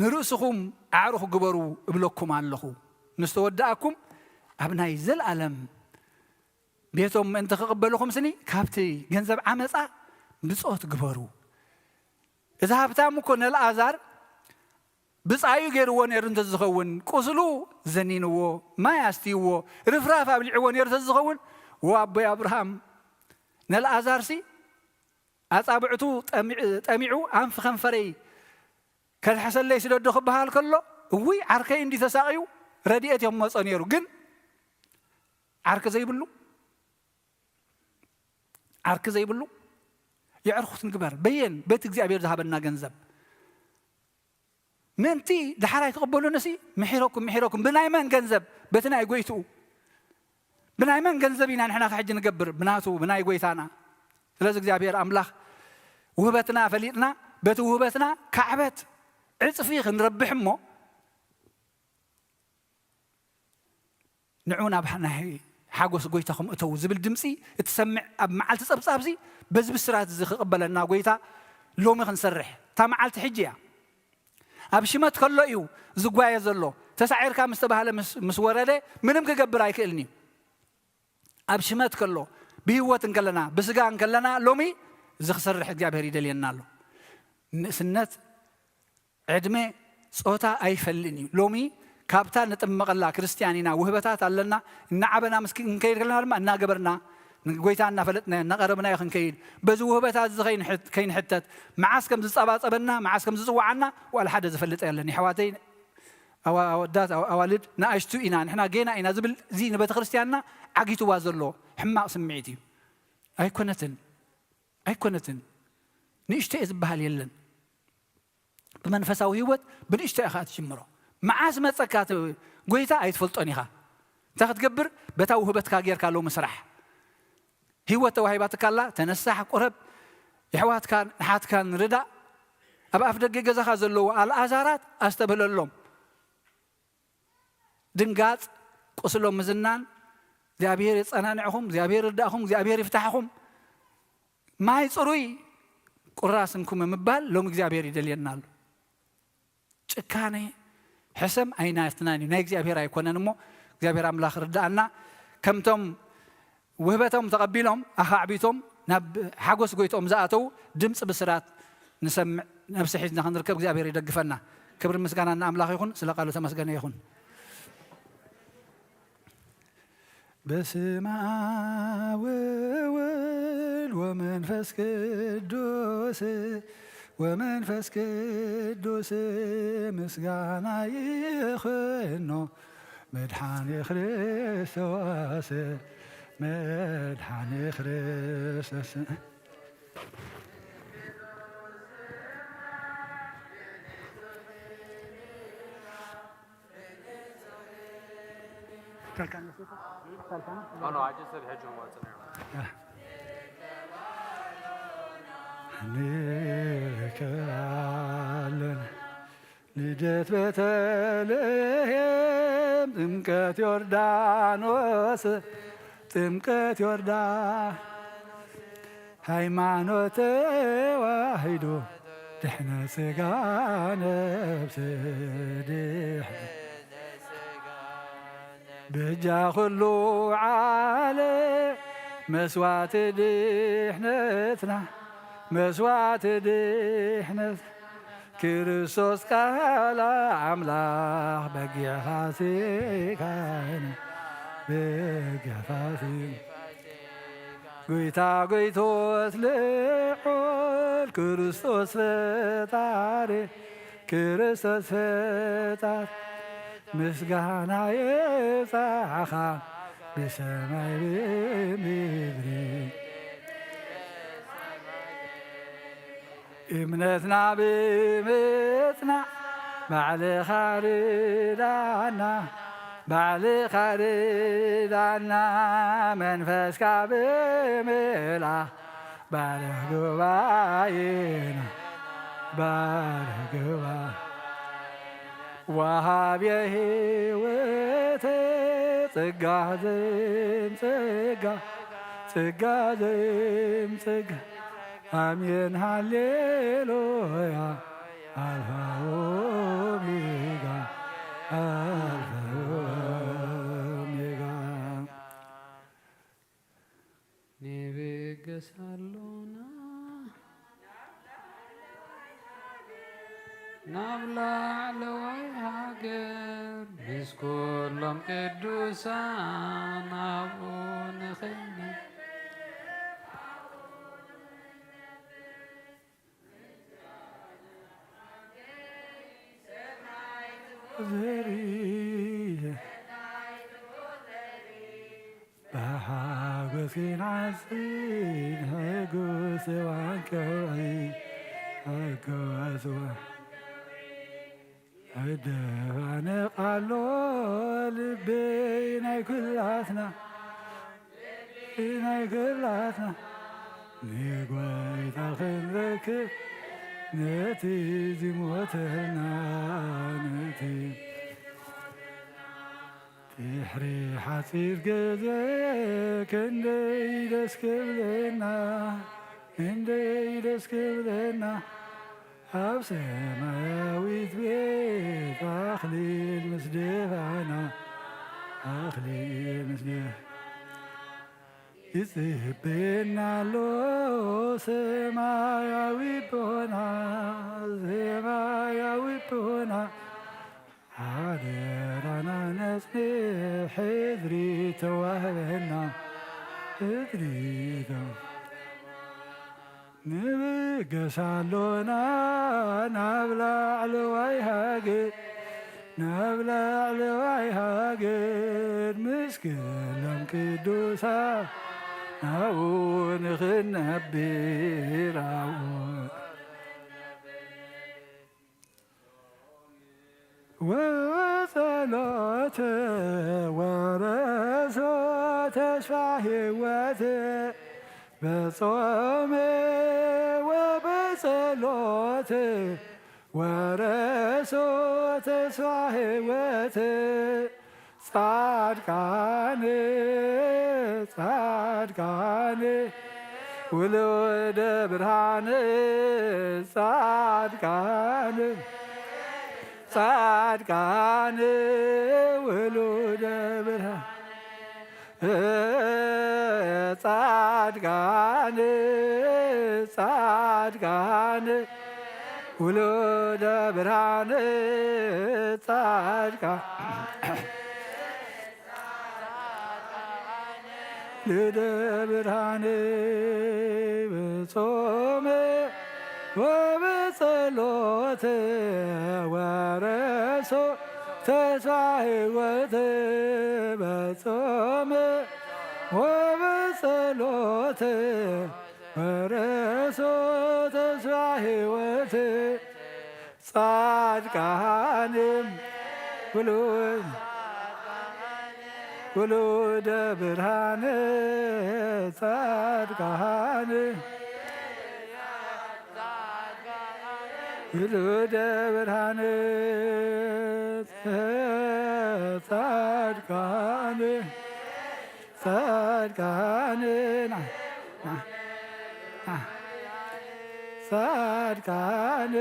ንርእስኹም ኣዕሩኽ ግበሩ እብለኩም ኣለኹ። ምስ ተወዳእኩም ኣብ ናይ ዘለኣለም ቤቶም ምእንቲ ክቕበልኹም ስኒ ካብቲ ገንዘብ ዓመፃ ብጾት ግበሩ። እዚ ሃብታም እኮ ነልኣዛር ብጻዩ ገይርዎ ነይሩ እንተዝኸውን፣ ቁስሉ ዘኒንዎ፣ ማይ ኣስትይዎ፣ ርፍራፍ ኣብሊዕዎ ነይሩ እንተዝኸውን፣ ወ ኣቦይ ኣብርሃም፣ ነልኣዛርሲ ኣጻብዕቱ ጠሚዑ ኣንፊ ከንፈረይ ከልሕሰለይ ስደዶ ክበሃል ከሎ፣ እውይ ዓርከይ እንዲ ተሳቕዩ ረድኤት እዮም መጾ ነይሩ። ግን ዓርኪ ዘይብሉ ዓርኪ ዘይብሉ የዕርኹት ንግበር። በየን በቲ እግዚኣብሔር ዝሃበና ገንዘብ ምእንቲ ደሓራይ ክቕበሉንሲ ምሒረኩም ምሒረኩም። ብናይ መን ገንዘብ? በቲ ናይ ጎይትኡ። ብናይ መን ገንዘብ ኢና ንሕና ከሕጂ ንገብር? ብናቱ ብናይ ጎይታና። ስለዚ እግዚኣብሔር ኣምላኽ ውህበትና ፈሊጥና በቲ ውህበትና ካዕበት ዕፅፊ ክንረብሕ እሞ ንዑ ናብ ናይ ሓጎስ ጎይታኹም እተዉ ዝብል ድምፂ እትሰምዕ ኣብ መዓልቲ ጸብጻብዚ በዚ ብስራት እዚ ክቕበለና ጎይታ ሎሚ ክንሰርሕ እታ መዓልቲ ሕጂ እያ። ኣብ ሽመት ከሎ እዩ ዝጓየ ዘሎ። ተሳዒርካ ምስ ተባህለ ምስ ወረደ ምንም ክገብር ኣይክእልን እዩ። ኣብ ሽመት ከሎ ብህይወት እንከለና ብስጋ እንከለና ሎሚ እዚ ክሰርሕ እግዚኣብሔር ይደልየና ኣሎ። ንእስነት ዕድመ ጾታ ኣይፈልን እዩ። ሎሚ ካብታ ንጥመቐላ ክርስትያን ኢና ውህበታት ኣለና። እናዓበና ምስ ክንከይድ ከለና ድማ እናገበርና ንጎይታ እናፈለጥና እናቐረብና እዩ ክንከይድ። በዚ ውህበታት እዚ ከይንሕተት መዓስ ከም ዝጸባጸበና መዓስ ከም ዝጽዋዓና ዋላ ሓደ ዝፈልጥ የለን። የሕዋተይ ኣወዳት ኣዋልድ ንኣሽቱ ኢና ንሕና ጌና ኢና ዝብል እዚ ንቤተ ክርስትያንና ዓጊትዋ ዘሎ ሕማቕ ስምዒት እዩ። ኣይኮነትን ኣይኮነትን። ንእሽቶ እየ ዝበሃል የለን። ብመንፈሳዊ ህይወት ብንእሽቶ ኢኻ ትጅምሮ። መዓስ መጸካ እቲ ጎይታ ኣይትፈልጦን ኢኻ። እንታይ ክትገብር? በታ ውህበትካ ጌርካ ሎሚ ስራሕ። ህይወት ተዋሂባትካ ኣላ፣ ተነሳሕ፣ ቁረብ፣ የሕዋትካን ኣሓትካን ርዳእ። ኣብ ኣፍ ደገ ገዛኻ ዘለዉ ኣልኣዛራት ኣስተብህለሎም። ድንጋጽ፣ ቁስሎም ምዝናን፣ እግዚኣብሔር የጸናንዕኹም፣ እግዚኣብሔር ይርዳእኹም፣ እግዚኣብሔር ይፍታሕኹም። ማይ ጽሩይ ቁራስ እንኩመ ምባል ሎሚ እግዚኣብሔር ይደልየና ኣሎ። ጭካኔ፣ ሕሰም ኣይናትናን እዩ፣ ናይ እግዚኣብሔር ኣይኮነን። እሞ እግዚኣብሔር ኣምላኽ ርዳኣና። ከምቶም ውህበቶም ተቐቢሎም ኣኻዕቢቶም ናብ ሓጎስ ጎይትኦም ዝኣተዉ ድምፂ ብስራት ንሰምዕ ነብሲ ሒዝና ክንርከብ እግዚኣብሔር ይደግፈና። ክብሪ ምስጋና ንኣምላኽ ይኹን። ስለ ቃሉ ተመስገነ ይኹን። በስመ አብ ወወልድ ወመንፈስ ቅዱስ፣ ወመንፈስ ቅዱስ ምስጋና ይኹኖ፣ መድኃኔ ክርስቶስ፣ መድኃኔ ክርስቶስ። ንከኣለን ልደት ቤተልሔም፣ ጥምቀት ዮርዳኖስ፣ ጥምቀት ዮርዳኖስ፣ ሃይማኖት ተዋሂዶ፣ ድሕነት ሥጋ ነፍስ ድሕነት በጃ ኩሉ ዓለም መስዋዕቲ ድሕነትና፣ መስዋዕቲ ድሕነት ክርስቶስ ቃል ኣምላኽ በጊዕ ፋሲካና፣ በጊዕ ፋሲካ ጎይታ ጎይቶት ልዑል ክርስቶስ ፈጣሪ፣ ክርስቶስ ፈጣሪ ምስጋና የብጻሕኻ ብሰማይ ብምድሪ። እምነትና ብምጽናዕ ባዕልኻ ርዳና፣ ባዕልኻ ርዳና መንፈስካ ብምልኣኽ ባርኽ ጉባኤና፣ ባርኽ ጉባኤ ወሃብየ ህይወት ጸጋ ዘም ጸጋ፣ ጸጋ ዘም ጸጋ። ኣሜን ሃሌሉያ። ኣልፋ ኦሜጋ፣ ኣልፋ ኦሜጋ። ንብገስ ኣሎና ናብ ላዕለዋይ ሃገር ምስ ኩሎም ቅዱሳን ኣብኡ ንኽነ ዘሪ ብሓጎስ ክንዓዝን ሕጉስ እዋን ከውዒ፣ ሕጉስ እዋን እደባነቕ ኣሎ ልበይ ናይ ኩላትና፣ ናይ ኩላትና ንጎይታ ክንረክብ ነቲ ዝሞተልና ነቲ ድሕሪ ሓጺር ግዜ ክንደይ ደስ ክብለና፣ ክንደይ ደስ ክብለና፣ ኣብ ሰማያዊት ቤት ኣኽሊል ምስ ደፋና፣ ኣኽሊል ምስ ደፋና። ይጽበየና ኣሎ ሰማያዊ ኣቦና፣ ሰማያዊ ኣቦና። ሓደራና ነጽንዕ ሕድሪ ተዋህበና፣ ሕድሪ ተዋ-፣ ንብገስ ኣሎና ናብ ላዕለዋይ ሃገር፣ ናብ ላዕለዋይ ሃገር ምስ ኩሎም ቅዱሳን ናብኡ ንኽነብር ኣብኡ ወጸሎት ወረሶ ተስፋ ሕይወት በጾም ወበጸሎት ወረሶ ተስፋ ሕይወት ጻድቃን ጻድቃን ውሉደ ብርሃን ጻድቃን ጻድቃን ውሉደ ብርሃን ጻድቃን ጻድቃን ውሉደ ብርሃን ጻድቃን ልደ ብርሃን ብጾም ወብጸሎት ወረሶ ተስፋ ሕይወት በጾም ወብጸሎት ወረሶ ተስፋ ሕይወት ጻድቃን ውሉድ ውሉደ ብርሃን ጻድቃን ውሉደ ብርሃን ጻድቃን ጻድቃን ጻድቃን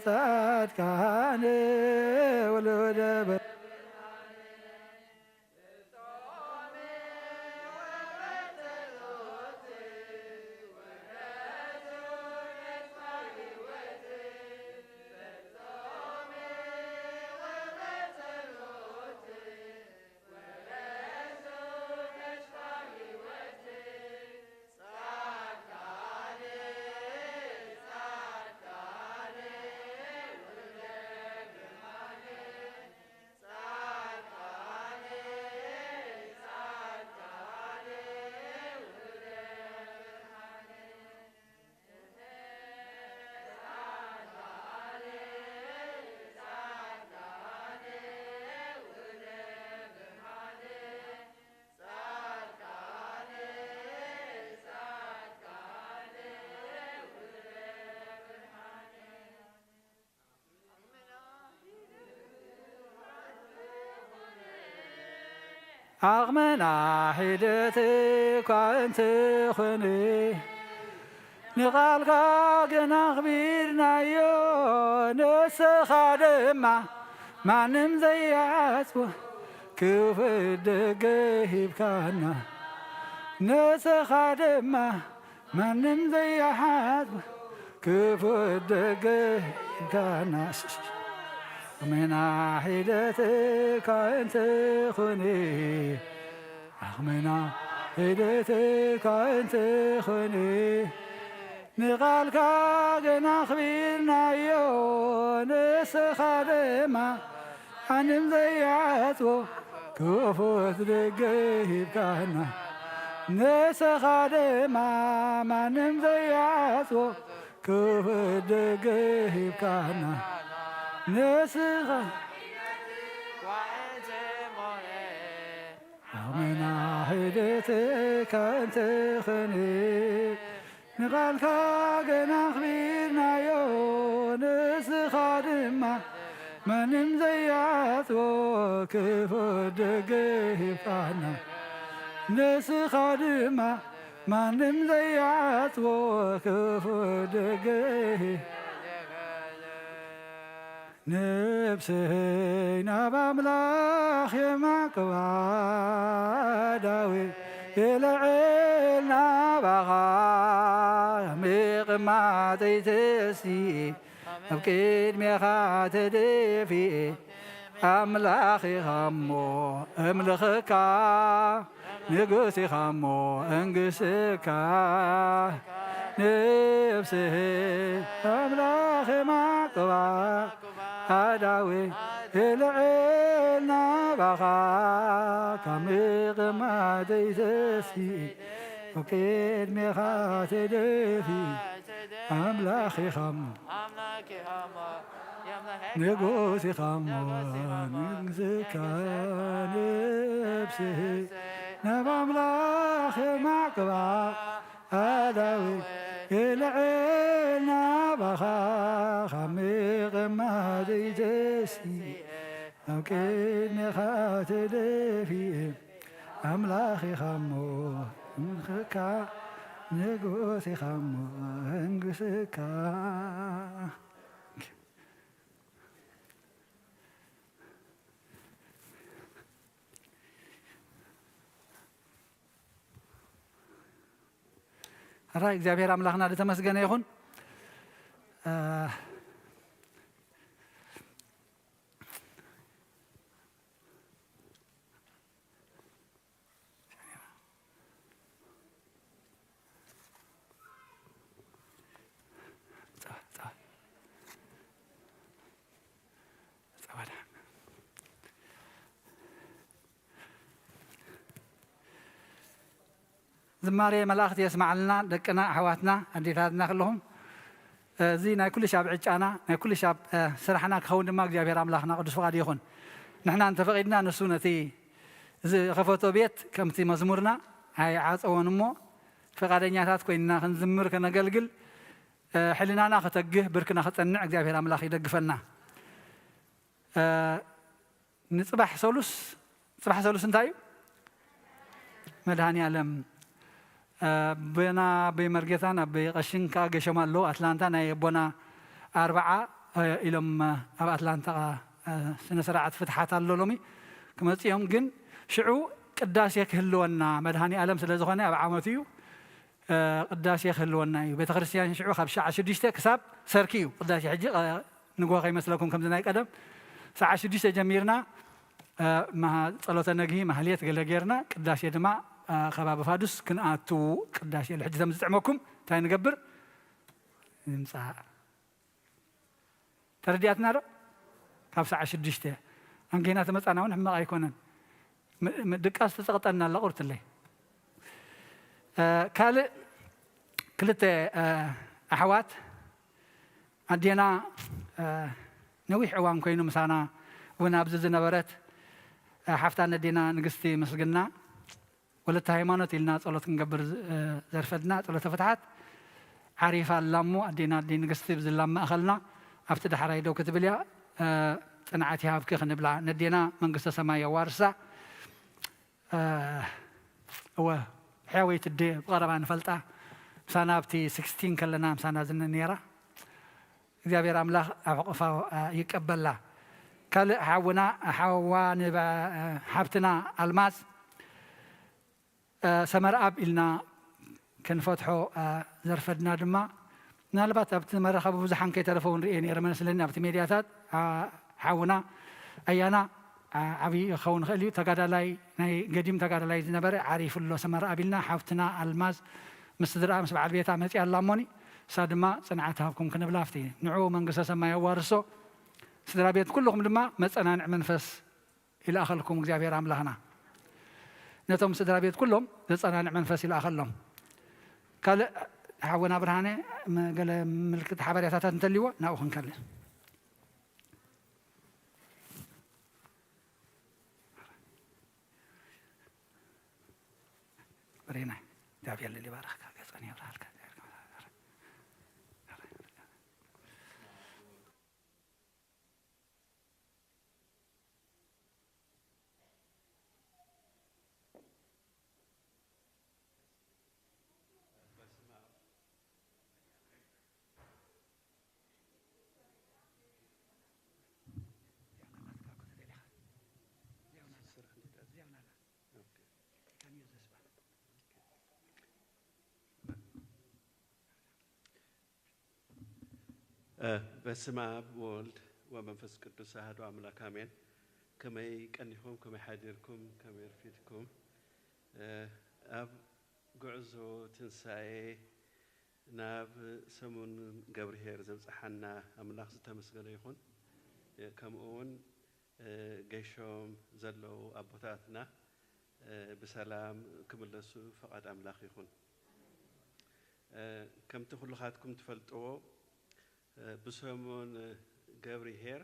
ጻድቃን ውሉደ ዓቕምና ሒደት እኳ እንተኾነ ንቓልካ ግን ኣኽቢርናዮ። ንስኻ ድማ ማንም ዘይዓጽዎ ክፉት ደገ ሂብካና። ንስኻ ድማ ማንም ዘይሓጽቦ ክፉት ደገ ሂብካና። ዓቕምና ሒደት እኳ እንተኾነ ዓቕምና ሒደት እኳ እንተኾነ ንቓልካ ግን ኣኽቢርናዮ። ንስኻ ድማ ማንም ዘይዓጽዎ ክፉት ደገ ሂብካና። ንስኻ ድማ ማንም ዘይዓጽዎ ክፉት ደገ ሂብካና። ንስኻ ዓቕምና ሒደት እኳ እንተኾነ ንቓልካ ግን ኣኽቢርናዮ። ንስኻ ድማ ማንም ዘይዓጽዎ ክፉት ደገ ሂብካና። ንስኻ ድማ ማንም ዘይዓጽዎ ክፉት ደገ ሂብ ነብሰይ ናብ ኣምላኽ የማቅባ ዳዊት የልዕል ናባኻ ምቕማጠይ ተሲኤ ኣብ ቅድሜኻ ተደፊኤ ኣምላኽ ኢኻ እሞ እምልኸካ ንጉስ ኢኻ እሞ እንግስካ ነብሰይ ኣምላኽ የማቅባ ኣዳዊ እልዕል ናባኻ ካብ ምቕማጠይ ተሲኤ ኣብ ቅድሜኻ ተደፊኤ ኣምላኽ ኢኻ እሞ ንጉስ ኢኻ እሞ ንግስካ ነብስሄ ናብ ኣምላኽ የማዕቅባ ኣዳዊ ይልዕል ናባኻ ካብ ምቕማጥ ይትስየ ኣብ ቅድሜኻ ተደፊየ ኣምላኽ ኢኻ እሞ ንግስካ ንጉስ ኢኻ እሞ ንግስካ ሕራይ እግዚኣብሔር ኣምላኽና ዝተመስገነ ይኹን። ዝማሬ መላእኽቲ የስማዓልና። ደቅና ኣሕዋትና ኣዴታትና ከለኹም እዚ ናይ ኩሉ ሻብ ዕጫና ናይ ኩሉ ሻብ ስራሕና ክኸውን ድማ እግዚኣብሔር ኣምላኽና ቅዱስ ፍቓድ ይኹን። ንሕና እንተፈቒድና ንሱ ነቲ ዝኸፈቶ ቤት ከምቲ መዝሙርና ኣይዓፀወን እሞ ፈቓደኛታት ኮይንና ክንዝምር ከነገልግል ሕልናና ከተግህ ብርክና ክፀንዕ እግዚኣብሔር ኣምላኽ ይደግፈና። ንፅባሕ ሰሉስ ፅባሕ ሰሉስ እንታይ እዩ? መድሃኒ ኣለም ኣቦና ኣቦይ መርጌታን ኣቦይ ቀሽን ከዓ ገሾም ኣለዉ ኣትላንታ ናይ ኣቦና ኣርባዓ ኢሎም ኣብ ኣትላንታ ስነ ስርዓት ፍትሓት ኣሎ ሎሚ ክመፅኦም ግን ሽዑ ቅዳሴ ክህልወና መድሃኒ ኣለም ስለ ዝኾነ ኣብ ዓመቱ እዩ ቅዳሴ ክህልወና እዩ። ቤተ ክርስቲያን ሽዑ ካብ ሸዓ ሽዱሽተ ክሳብ ሰርኪ እዩ ቅዳሴ። ሕጂ ንግሆ ከይመስለኩም ከምዚ ናይ ቀደም ሰዓ ሽዱሽተ ጀሚርና ጸሎተ ነግሂ ማህሌት ገለ ጌርና ቅዳሴ ድማ ከባቢ ፋዱስ ክንኣቱ ቅዳሴ ኣሎ። ሕጂ ተምዝጥዕመኩም እንታይ ንገብር? ንምጻእ ተረዲኣትና ዶ? ካብ ሰዓ ሽዱሽተ ኣንጌና ተመጻና እውን ሕማቕ ኣይኮነን። ድቃስ ትጸቕጠና ኣላ ቁርትለይ። ካልእ ክልተ ኣሕዋት ኣዴና ነዊሕ እዋን ኮይኑ ምሳና እውን ኣብዚ ዝነበረት ሓፍታ ነዴና ንግስቲ ምስግና ወለተ ሃይማኖት ኢልና ጸሎት ክንገብር ዘርፈድና ጸሎተ ፍትሓት ዓሪፋ ኣላ እሞ ኣዴና ኣዴ ንግስቲ ብዝላ ማእኸልና ኣብቲ ዳሕራይ ደው ክትብል እያ። ጽንዓት ይሃብኪ ክንብላ ነዴና መንግስተ ሰማይ የዋርሳ። እወ ሕያወይቲ ኣዴ ብቐረባ ንፈልጣ ምሳና ኣብቲ ስክስቲን ከለና ምሳና ዝነ ነይራ እግዚኣብሔር ኣምላኽ ኣብ ሕቑፋ ይቀበላ። ካልእ ሓውና ሓዋ ንባ ሓብትና ኣልማዝ ሰመርኣብ ኢልና ክንፈትሖ ዘርፈድና ድማ ምናልባት ኣብቲ መራኸቢ ብዙሓን ከይተረፈ እውን ርእየ ነይረ መስለኒ ኣብቲ ሜድያታት ሓውና ኣያና ዓብዪ ክኸውን ይኽእል እዩ ተጋዳላይ ናይ ገዲም ተጋዳላይ ዝነበረ ዓሪፉ ኣሎ ሰመርኣብ ኢልና ሓብትና ኣልማዝ ምስ ስድርኣ ምስ በዓል ቤታ መፅያ ኣላ እሞኒ እሳ ድማ ፅንዓት ሃብኩም ክንብላ ኣብቲ ንዑ መንግስተ ሰማይ ኣዋርሶ ስድራ ቤት ኩልኹም ድማ መፀናንዒ መንፈስ ይልኣኸልኩም እግዚኣብሔር ኣምላኽና ነቶም ስድራ ቤት ኩሎም ዘፀናንዕ መንፈስ ይልኣኸሎም ካልእ ሓወና ብርሃነ ገለ ምልክት ሓበሬታታት እንተልዎ ናብኡ ክንከልእ ብሬናይ እግዚኣብሔር ልል ይባርኽካ ገፀን የብርሃልካ በስመ አብ ወወልድ ወመንፈስ ቅዱስ አሐዱ አምላክ አሜን። ከመይ ቀኒኹም፣ ከመይ ሓዲርኩም፣ ከመይ ኣርፊድኩም? ኣብ ጉዕዞ ትንሳኤ ናብ ሰሙን ገብርሄር ዘብጽሓና ኣምላኽ ዝተመስገነ ይኹን። ከምኡ እውን ገሾም ዘለዉ ኣቦታትና ብሰላም ክምለሱ ፈቓድ ኣምላኽ ይኹን። ከምቲ ኩልኻትኩም ትፈልጥዎ ብሰሙን ገብርሄር፣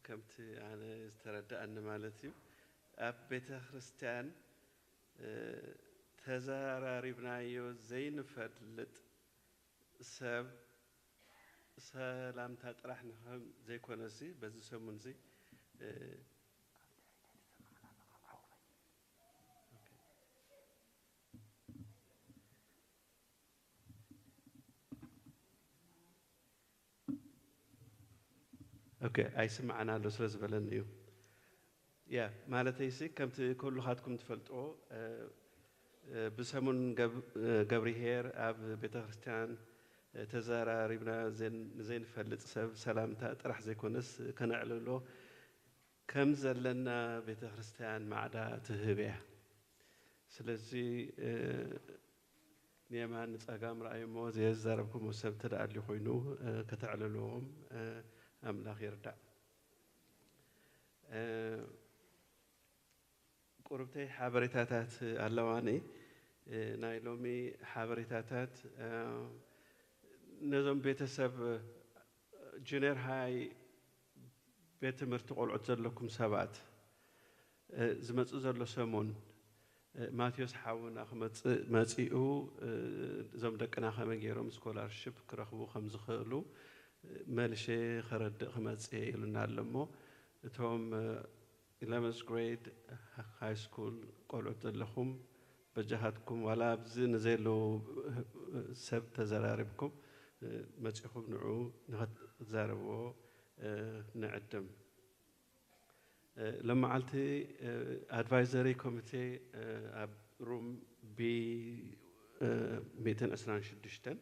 ከምቲ ኣነ ዝተረዳእኒ ማለት እዩ፣ ኣብ ቤተ ክርስቲያን፣ እ፣ ተዘራሪብናዮ ዘይንፈልጥ ሰብ ሰላምታ ጥራሕ ንኸም ዘይኮነሲ፣ በዚ ሰሙንዚ፣ እ፣ ኦኬ፣ ኣይስምዓን ኣሎ ስለ ዝበለኒ እዩ። ያ፣ ማለተይሲ፣ ከምቲ ኩልኻትኩም ትፈልጥዎ፣ እ፣ እ፣ ብሰሙን ገብ-፣ እ፣ ገብርሄር ኣብ ቤተ ክርስቲያን፣ እ፣ ተዘራሪብና ዘን-፣ ንዘይንፈልጥ ሰብ ሰላምታ ጥራሕ ዘይኮነስ ከነዕልሎ ከም ዘለና ቤተ ክርስቲያን ማዕዳ ትህብ እያ። ስለዚ፣ እ፣ ንየማን ንጸጋም ረኣዩ እሞ ዘየዛረብኩሞ ሰብ ተደኣልዩ ኮይኑ፣ እ፣ ከተዕልልዎም፣ እ፣ ኣምላኽ ይርዳእ። እ፣ ቁርብተይ ሓበሬታታት ኣለዋኒ። እ፣ ናይ ሎሚ ሓበሬታታት፣ እ፣ ነዞም ቤተሰብ፣ እ፣ ጁኒየር ሃይ ቤት ትምህርቲ ቆልዑት ዘለኩም ሰባት፣ እ፣ ዝመጽእ ዘሎ ሰሙን፣ እ፣ ማቴዎስ ሓውና ክመጽእ መጺኡ፣ እ፣ እዞም ደቅና ከመይ ገይሮም ስኮላርሽፕ ክረኽቡ ከም ዝኽእሉ፣ እ፣ መልሼ ከረድእ ክመጽእ ኢሉና ኣሎ እሞ፣ እቶም፣ እ፣ ኢለቨንስ ግሬድ ሃይ ስኩል ቆልዑት ዘለኹም፣ በጃኻትኩም ዋላ ኣብዚ ንዘየለዉ ሰብ ተዘራሪብኩም፣ እ፣ መጺኹም ንዑ ንኸትዛረብዎ፣ እ፣ ንዕድም። እ፣ ሎመዓልቲ፣ እ፣ ኣድቫይዘሪ ኮሚቴ፣ እ፣ ኣብ ሩም ቢ፣ እ፣ ሚእትን ዕስራን ሽዱሽተን፣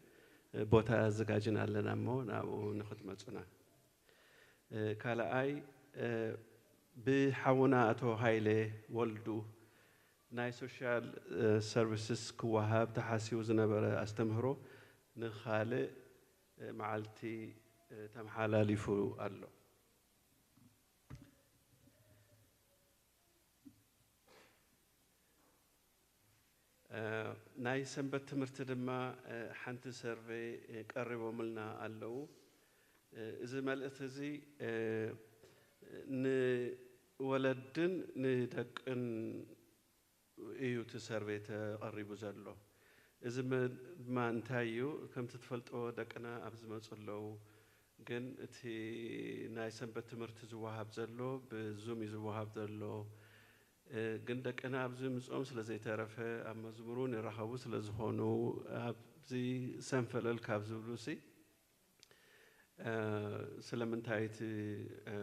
እ፣ ቦታ ኣዘጋጅና ኣለና እሞ ናብኡ ንኽትመጹና። እ፣ ካልኣይ፣ እ፣ ብሓውና ኣቶ ሃይለ ወልዱ ናይ ሶሻል፣ እ፣ ሰርቪስስ ክወሃብ ተሓሲቡ ዝነበረ ኣስተምህሮ ንኻልእ፣ እ፣ መዓልቲ፣ እ፣ ተመሓላሊፉ ኣሎ። እ፣ ናይ ሰንበት ትምህርቲ ድማ፣ እ፣ ሓንቲ ሰርቬይ፣ እ፣ ቀሪቦምልና ኣለዉ። እ፣ እዚ መልእኽቲ እዚ፣ እ፣ ንወለድን ንደቅን እዩ እቲ ሰርቬይ ተቐሪቡ ዘሎ። እዚ መ-፣ ድማ እንታይ እዩ? ከምቲ ትፈልጥዎ ደቅና ኣብ ዝመፁ ኣለዉ። ግን እቲ ናይ ሰንበት ትምህርቲ ዝወሃብ ዘሎ ብዙም እዩ ዝወሃብ ዘሎ። እ፣ ግን ደቅና ኣብዚ ምፅኦም ስለ ዘይተረፈ ኣብ መዝሙር እውን ይራኸቡ ስለ ዝኾኑ ኣብዚ ሰንፈለል ካብ ዝብሉ ሲ፣ እ፣ ስለምንታይ እቲ፣ እ፣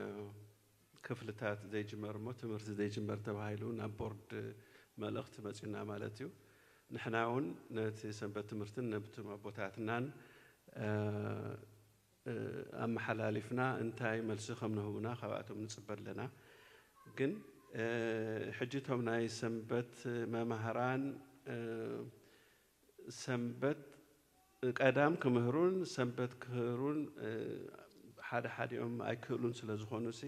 ክፍልታት ዘይጅመር እሞ ትምህርቲ ዘይጅመር ተባሂሉ ናብ ቦርድ መልእኽቲ መፂኡና ማለት እዩ። ንሕና እውን ነቲ ሰንበት ትምህርትን ነብቶም ኣቦታትናን፣ እ፣ እ፣ ኣመሓላሊፍና እንታይ መልሲ ከም ንህቡና ካብኣቶም ንፅበ ኣለና። ግን፣ እ፣ ሕጂ እቶም ናይ ሰንበት መማህራን፣ እ፣ ሰንበት ቀዳም ክምህሩን ሰንበት ክህሩን፣ እ፣ ሓደ ሓዲኦም ኣይክእሉን ስለ ዝኾኑ ሲ፣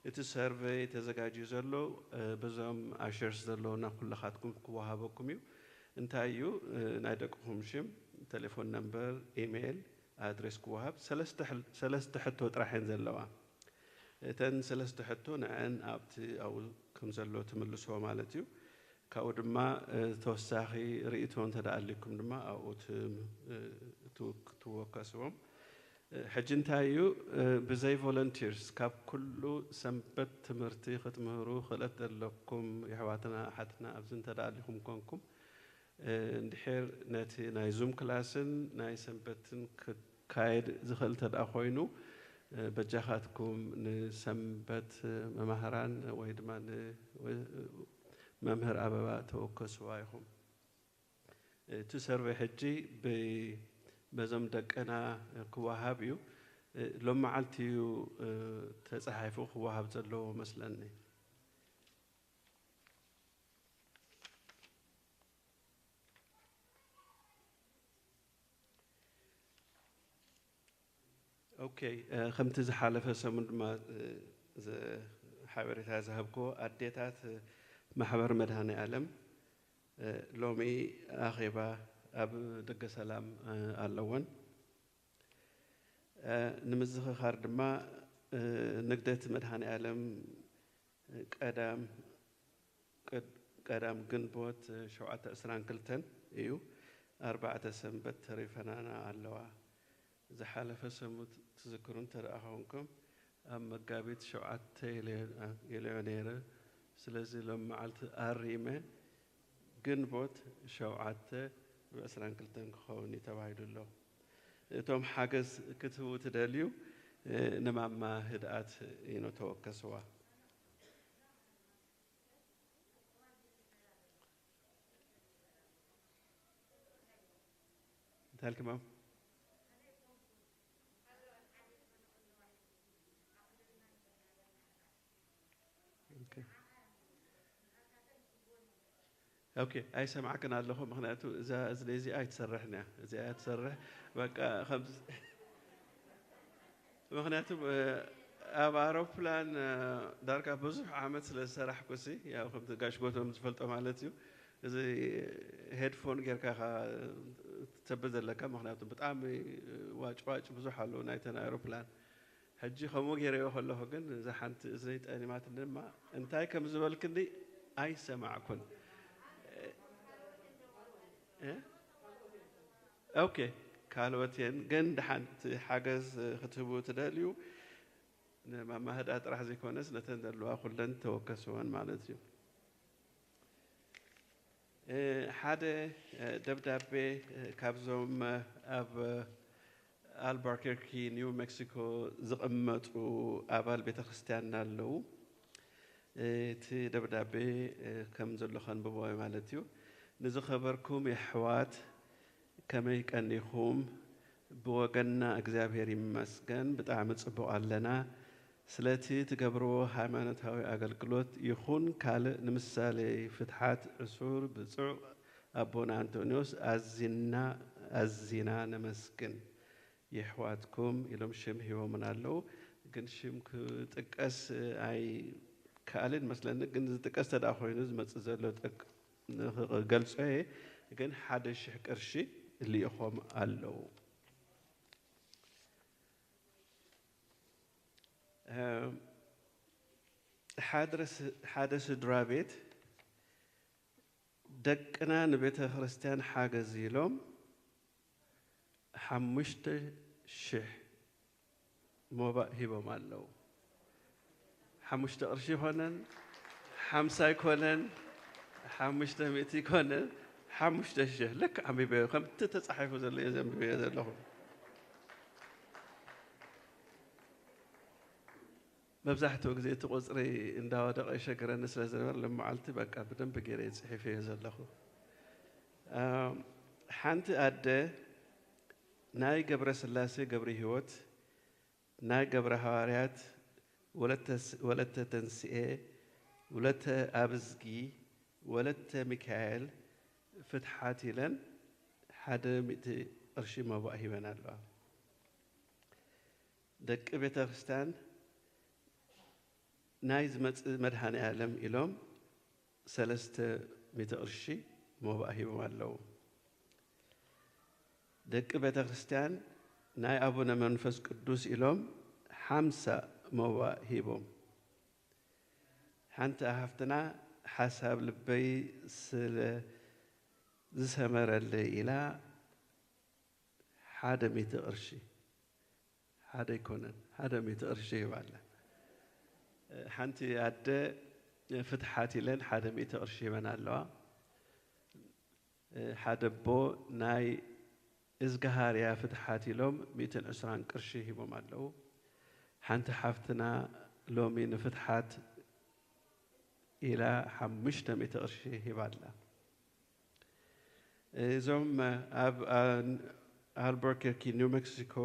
እቲ ሰርቬይ ተዘጋጅዩ ዘሎ፣ እ፣ በዞም ኣሸርስ ዘለውና ኩልኻትኩም ክወሃበኩም እዩ። እንታይ እዩ? እ፣ ናይ ደቅኹም ሽም፣ ቴሌፎን ነምበር፣ ኢሜይል፣ ኣድሬስ ክወሃብ ሰለስተ ሕል-፣ ሰለስተ ሕቶ ጥራሕ እየን ዘለዋ። እተን ሰለስተ ሕቶ ንዐን ኣብቲ ኣብኡ ከም ዘሎ ትምልስዎ ማለት እዩ። ካብኡ ድማ፣ እ፣ ተወሳኺ ርእይቶ እንተ ደኣ ኣሊኩም ድማ ኣብኡ ት-፣ እ፣ ትው-፣ ትወከስዎም። እ፣ ሕጂ እንታይ እዩ፣ እ፣ ብዘይ ቮለንቲርስ ካብ ኩሉ ሰንበት ትምህርቲ ክትምህሩ ክእለት ዘለኩም የሕዋትና ኣሓትና ኣብዚ እንተ ደኣ ኣሊኹም ኮንኩም፣ እ፣ እንድሕር ነቲ ናይ ዙም ክላስን ናይ ሰንበትን ክካየድ ዝኽእል እንተ ደኣ ኮይኑ፣ እ፣ በጃኻትኩም ንሰንበት መማህራን ወይ ድማ ን-፣ መምህር ኣበባ ተወከስዋ ኢኹም። እቲ ሰርቬይ ሕጂ ብ-፣ በዞም ደቅና ክወሃብ እዩ። እ፣ ሎም መዓልቲ እዩ፣ እ፣ ተጻሒፉ ክወሃብ ዘለዎ መስለኒ። ኦኬ፣ እ፣ ከምቲ ዝሓለፈ ሰሙን ድማ፣ እ፣ ዘ-፣ ሓበሬታ ዝሃብክዎ ኣዴታት፣ እ፣ ማሕበር መድሃኔ ዓለም፣ እ፣ ሎሚ ኣኼባ ኣብ ደገ ሰላም፣ እ፣ ኣለወን። ንምዝኽኻር ድማ ንግደት መድሃኔ ኣለም ቀዳም ቀዳም ግንቦት ሸውዓተ ዕስራን ክልተን እዩ። ኣርባዕተ ሰንበት ተሪፈናና ኣለዋ። ዝሓለፈ ሰሙት ትዝክሩ እንተ ደኣ ኾንኩም ኣብ መጋቢት ሸውዓተ ኢለዮ ነይረ። ስለዚ ሎም መዓልቲ ኣሪመ ግንቦት ሸውዓተ ዕስራን ክልተን ክኸውን እዩ ተባሂሉ ኣሎ። እቶም ሓገዝ ክትህቡ ትደልዩ ንማማ ህድኣት ኢኖ ተወከስዋ። እንታይ ኢልኪ ማም? ኦኬ። ኦኬ፣ ኣይሰምዓክን ኣለኹ፣ ምኽንያቱ እዛ እዝነይ እዚኣ ኣይትሰርሕን እያ። እዚኣ እያ ትሰርሕ። በቃ ከምዚ ምኽንያቱ ኣብ ኣውሮፕላን ዳርጋ ብዙሕ ዓመት ስለ ዝሰራሕኩ ሲ ያው ከምቲ ጋሽ ጎቶም ዝፈልጦ ማለት እዩ። እዚ ሄድፎን ጌርካ ኢኻ ትሰብእ ዘለካ፣ ምኽንያቱ ብጣዕሚ ዋጭዋጭ ብዙሕ ኣለዎ ናይተን ኣውሮፕላን። ሕጂ ከምኡ ገይረዮ ከለኹ ግን እዛ ሓንቲ እዝነይ ጠኒማትኒ ድማ እንታይ ከም ዝበልክኒ ኣይሰማዕኩን። እ? ኦኬ፣ ካልኦት እየን ግን ደሓን እቲ ሓገዝ ክትህቡ ትደልዩ ንማማ ህድኣት ጥራሕ ዘይኮነስ ነተን ዘለዋ ኩለን ተወከስወን ማለት እዩ። ሓደ ደብዳቤ ካብዞም ኣብ ኣልባርከርኪ ኒው ሜክሲኮ ዝቕመጡ ኣባል ቤተ ክርስቲያንና ኣለዉ። እቲ ደብዳቤ ከም ዘሎ ከንብቦ ማለት እዩ። ንዝኸበርኩም የሕዋት ከመይ ቀኒኹም? ብወገንና እግዚኣብሔር ይመስገን ብጣዕሚ ጽቡቕ ኣለና። ስለቲ ትገብርዎ ሃይማኖታዊ ኣገልግሎት ይኹን ካልእ ንምሳሌ ፍትሓት ዕሱር ብጹዕ ኣቦና ኣንቶንዮስ ኣዚና ኣዚና ነመስግን። የሕዋትኩም ኢሎም ሽም ሂቦምና ኣለዉ። ግን ሽም ክጥቀስ ኣይከኣልን መስለኒ። ግን ዝጥቀስ ተደኣ ኮይኑ ዝመጽእ ዘሎ ጥቅ ንክገልጾ እየ። ግን ሓደ ሽሕ ቅርሺ ልኢኾም ኣለዉ። ሓደ ስድራ ቤት ደቅና ንቤተ ክርስቲያን ሓገዝ ኢሎም ሓሙሽተ ሽሕ ሞባእ ሂቦም ኣለዉ። ሓሙሽተ ቅርሺ ይኮነን ሓምሳ ይኮነን ሓሙሽተ ሚእቲ ይኮነን ሓሙሽተ ሽሕ ልክ ዓምቢበዮ ከምቲ ተፃሒፉ ዘሎ እየ ዘንብበዮ ዘለኹ። መብዛሕትኡ ግዜ እቲ ቁፅሪ እንዳወደቐ ይሸግረኒ ስለ ዝነበር ሎም መዓልቲ በቃ ብደንብ ገይረ እየ ፅሒፈዮ ዘለኹ። ሓንቲ ኣደ ናይ ገብረ ስላሴ ገብረ ህይወት ናይ ገብረ ሃዋርያት ወለተ ተንስኤ ወለተ ኣብዝጊ ወለተ ሚካኤል ፍትሓት ኢለን ሓደ ሚእቲ ቅርሺ መባእ ሂበን ኣለዋ። ደቂ ቤተ ክርስቲያን ናይ ዝመጽእ መድሃኔ ዓለም ኢሎም ሰለስተ ሚእቲ ቅርሺ ሞባእ ሂቦም ኣለዉ። ደቂ ቤተ ክርስቲያን ናይ ኣቡነ መንፈስ ቅዱስ ኢሎም ሓምሳ ሞባእ ሂቦም። ሓንቲ ሓፍትና ሓሳብ ልበይ ስለ ዝሰመረለይ ኢላ ሓደ ሚእቲ ቅርሺ ሓደ ኣይኮነን ሓደ ሚእቲ ቅርሺ ሂባ ኣላ። ሓንቲ ኣደ ፍትሓት ኢለን ሓደ ሚእቲ ቅርሺ ሂበን ኣለዋ። ሓደ ኣቦ ናይ እዝግሃርያ ፍትሓት ኢሎም ሚእትን ዕስራን ቅርሺ ሂቦም ኣለዉ። ሓንቲ ሓፍትና ሎሚ ንፍትሓት ኢላ ሓሙሽተ ሚእቲ ቅርሺ ሂባ ኣላ። እዞም ኣብ ኣልበርከርኪ ኒው ሜክሲኮ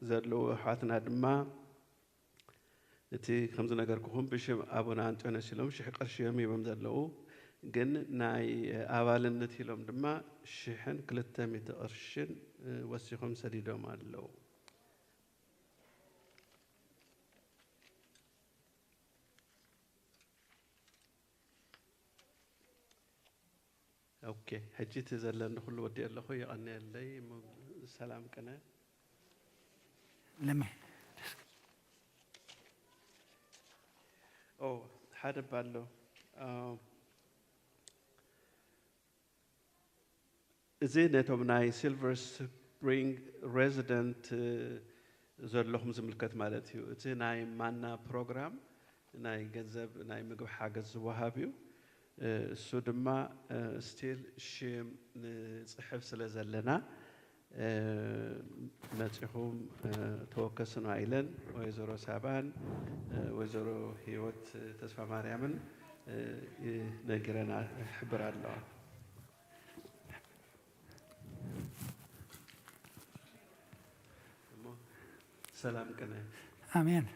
ዘለዉ ኣሕዋትና ድማ እቲ ከም ዝነገርኩኹም ብሽም ኣቡነ ኣንጦንዮስ ኢሎም ሽሕ ቅርሺ እዮም ሂቦም ዘለዉ፣ ግን ናይ ኣባልነት ኢሎም ድማ ሽሕን ክልተ ሚእቲ ቅርሽን ወሲኾም ሰዲዶም ኣለዉ። ኦኬ፣ ሕጂ እቲ ዘለኒ ኩሉ ወዲኤ ኣለኹ። የቐንየለይ። ሰላም ቅነ። ለሚ ኦ ሓደ ባሎ እዚ ነቶም ናይ ሲልቨር ስፕሪንግ ሬዚደንት ዘለኹም ዝምልከት ማለት እዩ። እቲ ናይ ማና ፕሮግራም ናይ ገንዘብ ናይ ምግቢ ሓገዝ ዝወሃብ እዩ። እሱ ድማ ስቲል ሽም ንፅሕፍ ስለ ዘለና መፂኹም ተወከሱና ኢለን ወይዘሮ ሳባን ወይዘሮ ህይወት ተስፋ ማርያምን ነጊረና ይሕብር ኣለዋ። ሰላም ቅነ ኣሜን።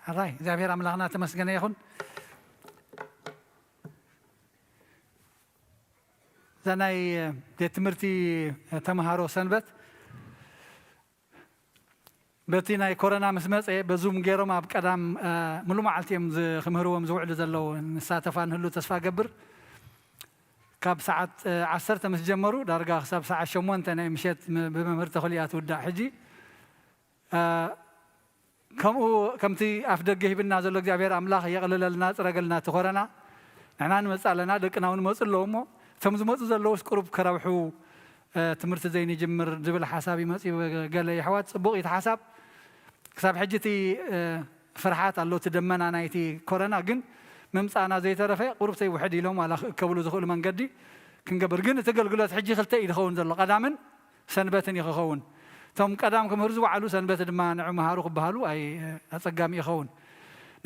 ሕራይ እግዚኣብሔር ኣምላኽና ተመስገነ ይኹን። እዛ ናይ ቤት ትምህርቲ ተምሃሮ ሰንበት በቲ ናይ ኮረና ምስ መፀ በዙም ገይሮም ኣብ ቀዳም ሙሉ መዓልቲ እዮም ክምህርዎም ዝውዕሉ ዘለዉ። ንሳተፋ ንህሉ ተስፋ ገብር። ካብ ሰዓት ዓሰርተ ምስ ጀመሩ ዳርጋ ክሳብ ሰዓት ሸሞንተ ናይ ምሸት ብመምህር ተኽልያ ትውዳእ። ሕጂ ከምኡ ከምቲ ኣፍ ደገ ሂብና ዘሎ እግዚኣብሔር ኣምላኽ የቕልለልና፣ ፅረገልና እቲ ኮረና። ንሕና ንመፅእ ኣለና፣ ደቅና እውን መፁ ኣለዉ እሞ እቶም ዝመፁ ዘለውስ ቁሩብ ከረብሑ ትምህርቲ ዘይንጅምር ዝብል ሓሳብ ይመፅእ። ገለ የሕዋት ፅቡቕ እዩ እቲ ሓሳብ። ክሳብ ሕጂ እቲ ፍርሓት ኣሎ፣ እቲ ደመና ናይቲ ኮረና ግን ምምፃእና ዘይተረፈ ቁሩብ ተይውሕድ ኢሎም ዋላ ክእከብሉ ዝኽእሉ መንገዲ ክንገብር። ግን እቲ ኣገልግሎት ሕጂ ክልተ እዩ ዝኸውን ዘሎ፣ ቀዳምን ሰንበትን እዩ ክኸውን። እቶም ቀዳም ክምህሩ ዝወዓሉ ሰንበት ድማ ንዑ መሃሩ ክበሃሉ ኣይ ኣጸጋሚ ይኸውን።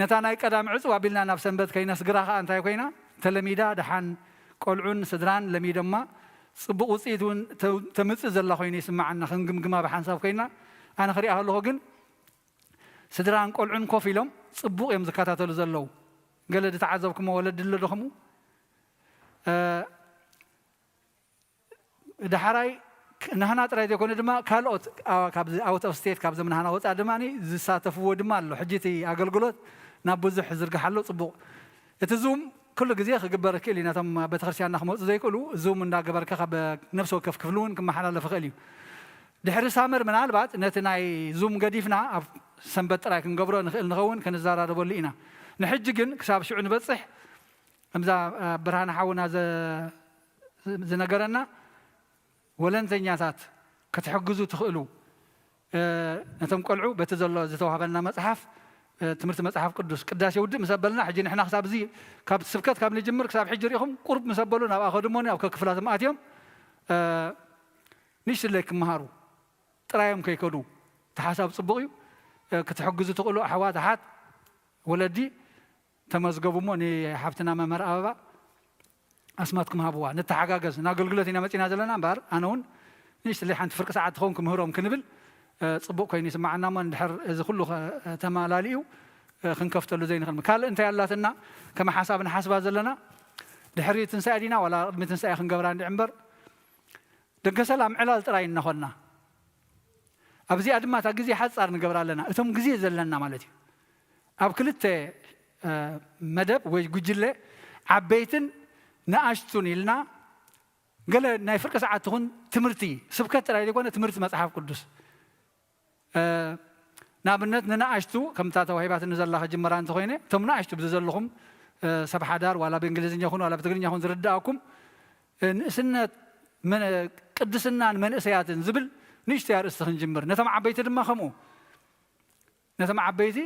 ነታ ናይ ቀዳም ዕጽው ኣቢልና ናብ ሰንበት ከይነስግራ ከኣ እንታይ ኮይና ተለሚዳ ደሓን ቆልዑን ስድራን ለሚዶማ ጽቡቕ ውጽኢት እውን ተምጽእ ዘላ ኮይኑ ይስምዓና። ክንግምግማ ብሓንሳብ ኮይና ኣነ ክሪኣ ከለኹ ግን ስድራን ቆልዑን ኮፍ ኢሎም ጽቡቕ እዮም ዝከታተሉ ዘለዉ። ገለ ዝተዓዘብኩሞ ወለዲ ኣሎ ዶ ከምኡ? ዳሕራይ ንህና ጥራይ ዘይኮነ ድማ ካልኦት out of state ካብዞም ንህና ወፃእ ድማ ዝሳተፍዎ ድማ ኣሎ። ሕጂ እቲ ኣገልግሎት ናብ ብዙሕ ዝርግሕ ኣሎ። ፅቡቕ እቲ ዙም ኩሉ ግዜ ክግበር ክእል እዩ። ነቶም ቤተክርስትያንና ክመፁ ዘይክእሉ ዙም እንዳገበርካ ካብ ነፍሲ ወከፍ ክፍሊ እውን ክመሓላለፍ ይኽእል እዩ። ድሕሪ ሳመር ምናልባት ነቲ ናይ ዙም ገዲፍና ኣብ ሰንበት ጥራይ ክንገብሮ ንኽእል ንኸውን ክንዘራረበሉ ኢና። ንሕጂ ግን ክሳብ ሽዑ ንበፅሕ ከምዛ ብርሃን ሓውና ዝነገረና ወለንተኛታት ክትሕግዙ ትኽእሉ ነቶም ቆልዑ በቲ ዘሎ ዝተዋህበና መፅሓፍ ትምህርቲ መፅሓፍ ቅዱስ ቅዳሴ ውድእ ምስ ኣበልና ሕጂ ንሕና ክሳብ እዚ ካብ ስብከት ካብ ንጅምር ክሳብ ሕጂ ሪኢኹም ቁርብ ምስ ኣበሉ ናብኣ ከድሞኒ ኣብ ከክፍላቶም ኣትዮም ንእሽትለይ ክመሃሩ ጥራዮም ከይከዱ እቲ ሓሳብ ፅቡቕ እዩ ክትሕግዙ ትኽእሉ ኣሕዋት ኣሓት ወለዲ ተመዝገቡ እሞ ንሓብትና መምህር ኣበባ ኣስማትኩም ሃብዋ ንተሓጋገዝ ንኣገልግሎት ኢና መፂና ዘለና እምበኣር ኣነ እውን ንእሽትለይ ሓንቲ ፍርቂ ሰዓት ትኸውን ክምህሮም ክንብል ፅቡቅ ኮይኑ ይስማዓና እሞ እንድሕር እዚ ኩሉ ተማላሊኡ ክንከፍተሉ ዘይንኽእል ካልእ እንታይ ኣላትና ከመ ሓሳብ ንሓስባ ዘለና ድሕሪ ትንሳኤ ዲና ዋላ ቅድሚ ትንሳኤ ክንገብራ እንዲ እምበር ደገ ሰላም ዕላል ጥራይ እናኾንና ኣብዚኣ ድማ እታ ግዜ ሓፃር ንገብራ ኣለና እቶም ግዜ ዘለና ማለት እዩ ኣብ ክልተ መደብ ወይ ጉጅለ ዓበይትን ንኣሽቱን ኢልና ገለ ናይ ፍርቂ ሰዓት ትኹን ትምህርቲ ስብከት ጥራይ ዘይኮነ ትምህርቲ መፅሓፍ ቅዱስ ንኣብነት ንንኣሽቱ ከምታ ተዋሂባትኒ ዘላ ክጅመራ እንተኮይነ እቶም ንኣሽቱ ብዚ ዘለኹም ሰብ ሓዳር ዋላ ብእንግሊዝኛ ይኹን ዋላ ብትግርኛ ይኹን ዝርድኣኩም ንእስነት ቅድስናን መንእሰያትን ዝብል ንእሽተይ ኣርእስቲ ክንጅምር ነቶም ዓበይቲ ድማ ከምኡ ነቶም ዓበይቲ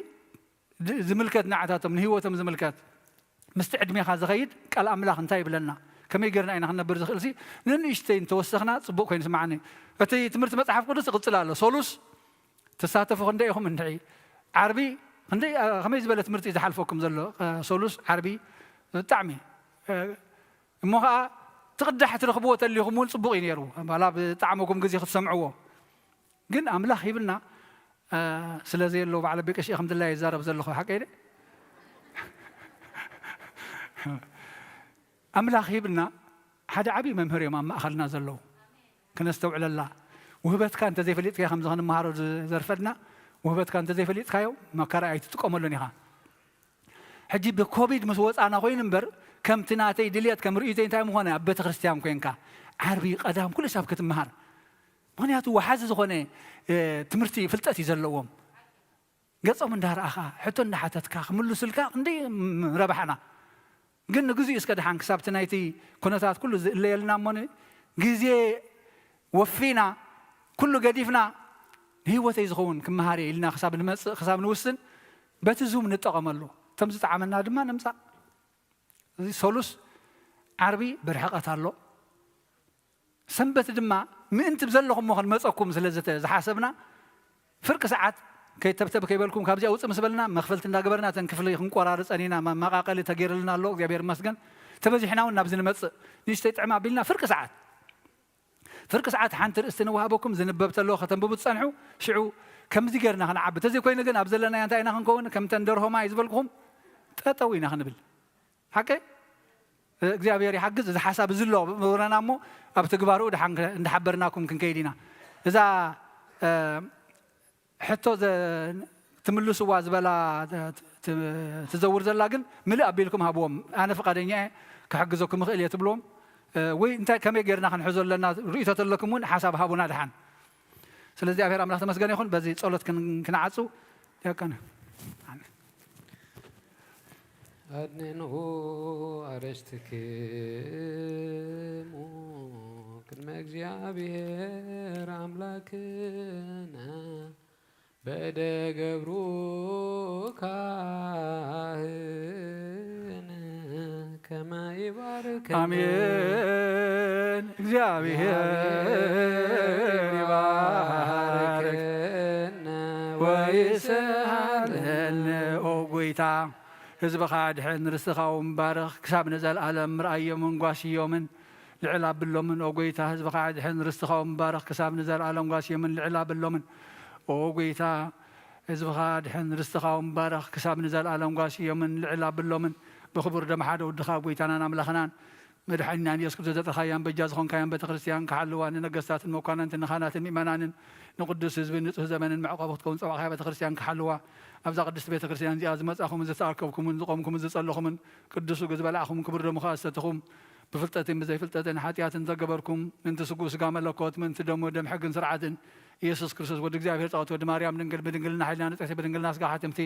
ዝምልከት ንዓታቶም ንህይወቶም ዝምልከት ምስቲ ዕድሜኻ ዝኸይድ ቃል ኣምላኽ እንታይ ይብለና ከመይ ገርና ኢና ክንነብር ዝኽእል ሲ ንንእሽተይ እንተወሰኽና ፅቡቅ ኮይኑ ስማዓኒ እቲ ትምህርቲ መፅሓፍ ቅዱስ ይቕፅል ኣሎ ሶሉስ ትሳተፉ ክንደይ ኢኹም እንድዒ ዓርቢ ክንደይ ከመይ ዝበለ ትምህርቲ እዩ ዝሓልፈኩም ዘሎ ሶሉስ ዓርቢ ብጣዕሚ እሞ ከዓ ትቕዳሕ ትረኽብዎ ተሊኹም እውን ፅቡቅ እዩ ነይሩ ባላ ብጣዕመኩም ግዜ ክትሰምዕዎ ግን ኣምላኽ ሂብና ስለ ዘየለዉ በዓል ኣቤ ቀሺ ከም ድላይ ይዛረብ ዘለኹ ሓቀይ ኣምላኽ ሂብና ሓደ ዓብዪ መምህር እዮም ኣብ ማእኸልና ዘለዉ ክነስተውዕለላ ውህበትካ እንተዘይፈሊጥካ ከምዚ ክንመሃሮ ዘርፈድና ውህበትካ እንተዘይፈሊጥካዮ መከራ ኣይትጥቀመሉን ኢኻ ሕጂ ብኮቪድ ምስ ወፃና ኮይኑ እምበር ከምቲ ናተይ ድልየት ከም ርእይቶይ እንታይ ምኾነ ኣብ ቤተ ክርስቲያን ኮንካ ዓርቢ ቀዳም ኩሉ ሳብ ክትመሃር ምኽንያቱ ወሓዚ ዝኾነ ትምህርቲ ፍልጠት እዩ ዘለዎም። ገጾም እንዳረኣኻ ሕቶ እንዳሓተትካ ክምልሱልካ እንደ ረባሕና። ግን ንግዚኡ እስከ ደሓን ክሳብቲ ናይቲ ኩነታት ኩሉ ዝእለየልና እሞ ግዜ ወፊና ኩሉ ገዲፍና ንህይወተይ ዝኸውን ክመሃር እየ ኢልና ክሳብ ንመጽእ ክሳብ ንውስን በቲ ዙም ንጠቐመሉ። እቶም ዝጠዓመና ድማ ንምጻእ። እዚ ሰሉስ ዓርቢ ብርሕቐት ኣሎ። ሰንበት ድማ ምእንቲ ብዘለኹሞ ክንመፀኩም ስለ ዝሓሰብና ፍርቂ ሰዓት ከይተብተብ ከይበልኩም ካብዚኣ ውፅእ ምስ በልና መኽፈልቲ እንዳገበርና እተን ክፍሊ ክንቆራርፀን ኢና። መመቓቐሊ ተገይርልና ኣሎ እግዚኣብሔር ይመስገን። ተበዚሕና እውን ናብዚ ንመፅእ ንእሽተይ ጥዕም ኣቢልና ፍርቂ ሰዓት ፍርቂ ሰዓት ሓንቲ ርእስቲ ንወሃበኩም ዝንበብ ተለዎ ከተንብቡ ትፀንሑ። ሽዑ ከምዚ ገይርና ክንዓቢ ተዘይኮይኑ ግን ኣብ ዘለናዮ እንታይ ኢና ክንከውን ከምተን ደርሆ ማይ ዝበልኩኹም ጠጠው ኢና ክንብል ሓቀ እግዚኣብሔር ይሓግዝ። እዚ ሓሳብ እዚ ኣሎ ምብረና እሞ ኣብ ትግባርኡ ድሓን እንዳሓበርናኩም ክንከይድ ኢና። እዛ ሕቶ ትምልስዋ ዝበላ ትዘውር ዘላ ግን ምልእ ኣቢልኩም ሃብዎም። ኣነ ፍቃደኛ እየ ክሕግዘኩም እኽእል እየ ትብልዎም። ወይ እንታይ ከመይ ጌርና ክንሕዞ ኣለና ርእቶ ተለኩም እውን ሓሳብ ሃቡና ድሓን። ስለዚ እግዚኣብሔር ኣምላኽ ተመስገን ይኹን። በዚ ጸሎት ክን- ክንዓጹ ዲያቆን ኣድንኑ ኣርእስትክሙ ቅድመ እግዚኣብሔር ኣምላክነ በእደ ገብሩ ካህን ከመ ይባርክ ኣሜን። እግዚኣብሔር ይባርክ ይባርክነ ወይስሃለን። ኦ ጎይታ ህዝብኻ ድሕን ርስትኻ እውን ባርኽ ክሳብ ንዘለኣለም ርኣዮምን ጓስዮምን ልዕል ኣብሎምን። ኦ ጎይታ ህዝብኻ ድሕን ርስትኻ እውን ባርኽ ክሳብ ንዘለኣለም ጓስዮምን ልዕል ኣብሎምን። ኦ ጎይታ ህዝብኻ ድሕን ርስትኻ እውን ባርኽ ክሳብ ንዘለኣለም ጓስዮምን ልዕል ኣብሎምን። ብክቡር ደም ሓደ ወድኻ ጎይታናን ኣምላኽናን መድሓኒናን የሱስ ክርስቶስ ዘጥረኻያን በጃ ዝኾንካያን ቤተክርስትያን ክሓልዋ ንነገስታትን መኳንንትን ንኻህናትን ምእመናንን ንቅዱስ ህዝብን ንጹህ ዘመንን መዕቆቢ ክትከውን ጸዋዕካያ ቤተክርስትያን ክሓልዋ ኣብዛ ቅድስቲ ቤተክርስትያን እዚኣ ዝመጻኹምን ዝተኣከብኩምን ዝቆምኩምን ዝጸለኹምን ቅዱስ ስግኡ ዝበላዕኹም ክቡር ደሙ ከኣ ዝሰተኹም ብፍልጠትን ብዘይፍልጠትን ሓጢኣትን ዘገበርኩም ምእንቲ ስግኡ ስጋ መለኮት ምእንቲ ደሙ ደም ሕግን ስርዓትን ኢየሱስ ክርስቶስ ወዲ እግዚኣብሔር ጸወት ወዲ ማርያም ድንግል ብድንግልና ሓይልና ንጽሕቲ ብድንግልና ስጋ ሓትምቲ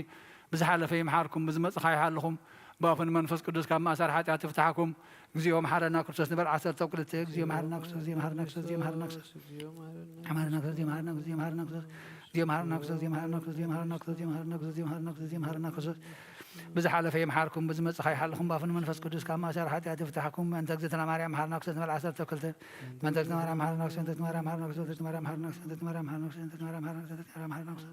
ብዝሓለፈ ይምሓርኩም ብዝመጽእ ከኣ ይሓልኹም ብኣፉን መንፈስ ቅዱስ ካብ ማእሰር ሓጢኣት ይፍትሓኩም። እግዚኦ መሓረና ክርስቶስ ንበል ዓሰርተ ክልተ። እግዚኦ መሓረና ክርስቶስ፣ እግዚኦ መሓረና ክርስቶስ፣ እግዚኦ መሓረና ክርስቶስ። መሓረና ክርስቶስ፣ እግዚኦ መሓረና ክርስቶስ፣ እግዚኦ መሓረና ክርስቶስ። ብዝሓለፈ ይምሓርኩም፣ ብዝመጽእ ከይሓልኹም፣ ባፉ ንመንፈስ ቅዱስ ካብ ማእሰር ሓጢኣት ይፍታሕኩም። በእንተ እግዝእትነ ማርያም መሓረና ክርስቶስ ንበል ዓሰርተ ክልተ። በእንተ እግዝእትነ ማርያም መሓረና ክርስቶስ፣ በእንተ እግዝእትነ ማርያም መሓረና ክርስቶስ፣ በእንተ እግዝእትነ ማርያም መሓረና ክርስቶስ፣ በእንተ እግዝእትነ ማርያም መሓረና ክርስቶስ፣ በእንተ እግዝእትነ ማርያም መሓረና ክርስቶስ፣ በእንተ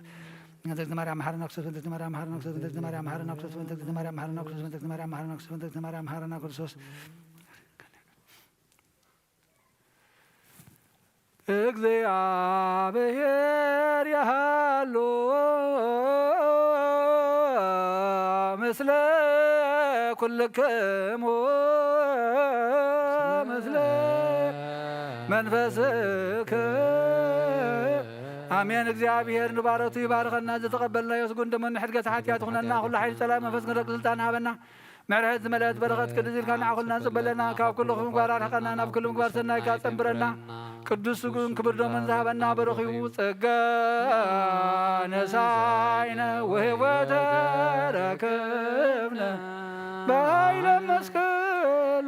እግዝእትነ ማርያም መሓረና ክርስቶስ፣ በእንተ እግዝእትነ ማርያም መሓረና ክርስቶስ፣ በእንተ እግዝእትነ ማርያም መሓረና ክርስቶስ፣ በእንተ እግዝእትነ ማርያም መሓረና ክርስቶስ፣ በእንተ እግዝእትነ ማርያም መሓረና ክርስቶስ፣ በእንተ እግዝእትነ ማርያም መሓረና ክርስቶስ፣ እግዚኣብሔር ያሃሉ ምስለ ኩልክሙ ምስለ መንፈስክ። ኣሜን። እግዚኣብሔር ንባረቱ ይባርከና። ዝተቐበልናዮ ስጉን ደሙን ንሕድገት ሓጢኣት ይኹነና። ኩሉ ሓይሊ ጸላኢ መንፈስ ክንረግጽ ስልጣን ሃበና። ምሕረት ዝመልአት በረኸት ቅድስ ኢልካ ንዓ ኩልና ንጽበለና። ካብ ኩሉ ክፉእ ምግባር ኣርሕቐና፣ ናብ ኩሉ ምግባር ሰናይ ከኣ ጸንብረና። ቅዱስ ስጉን ክቡር ደሙን ዝሃበና በረኺቡ ጸጋ ነሳይነ ወህይወተ ረከብነ በኃይለ መስቀሉ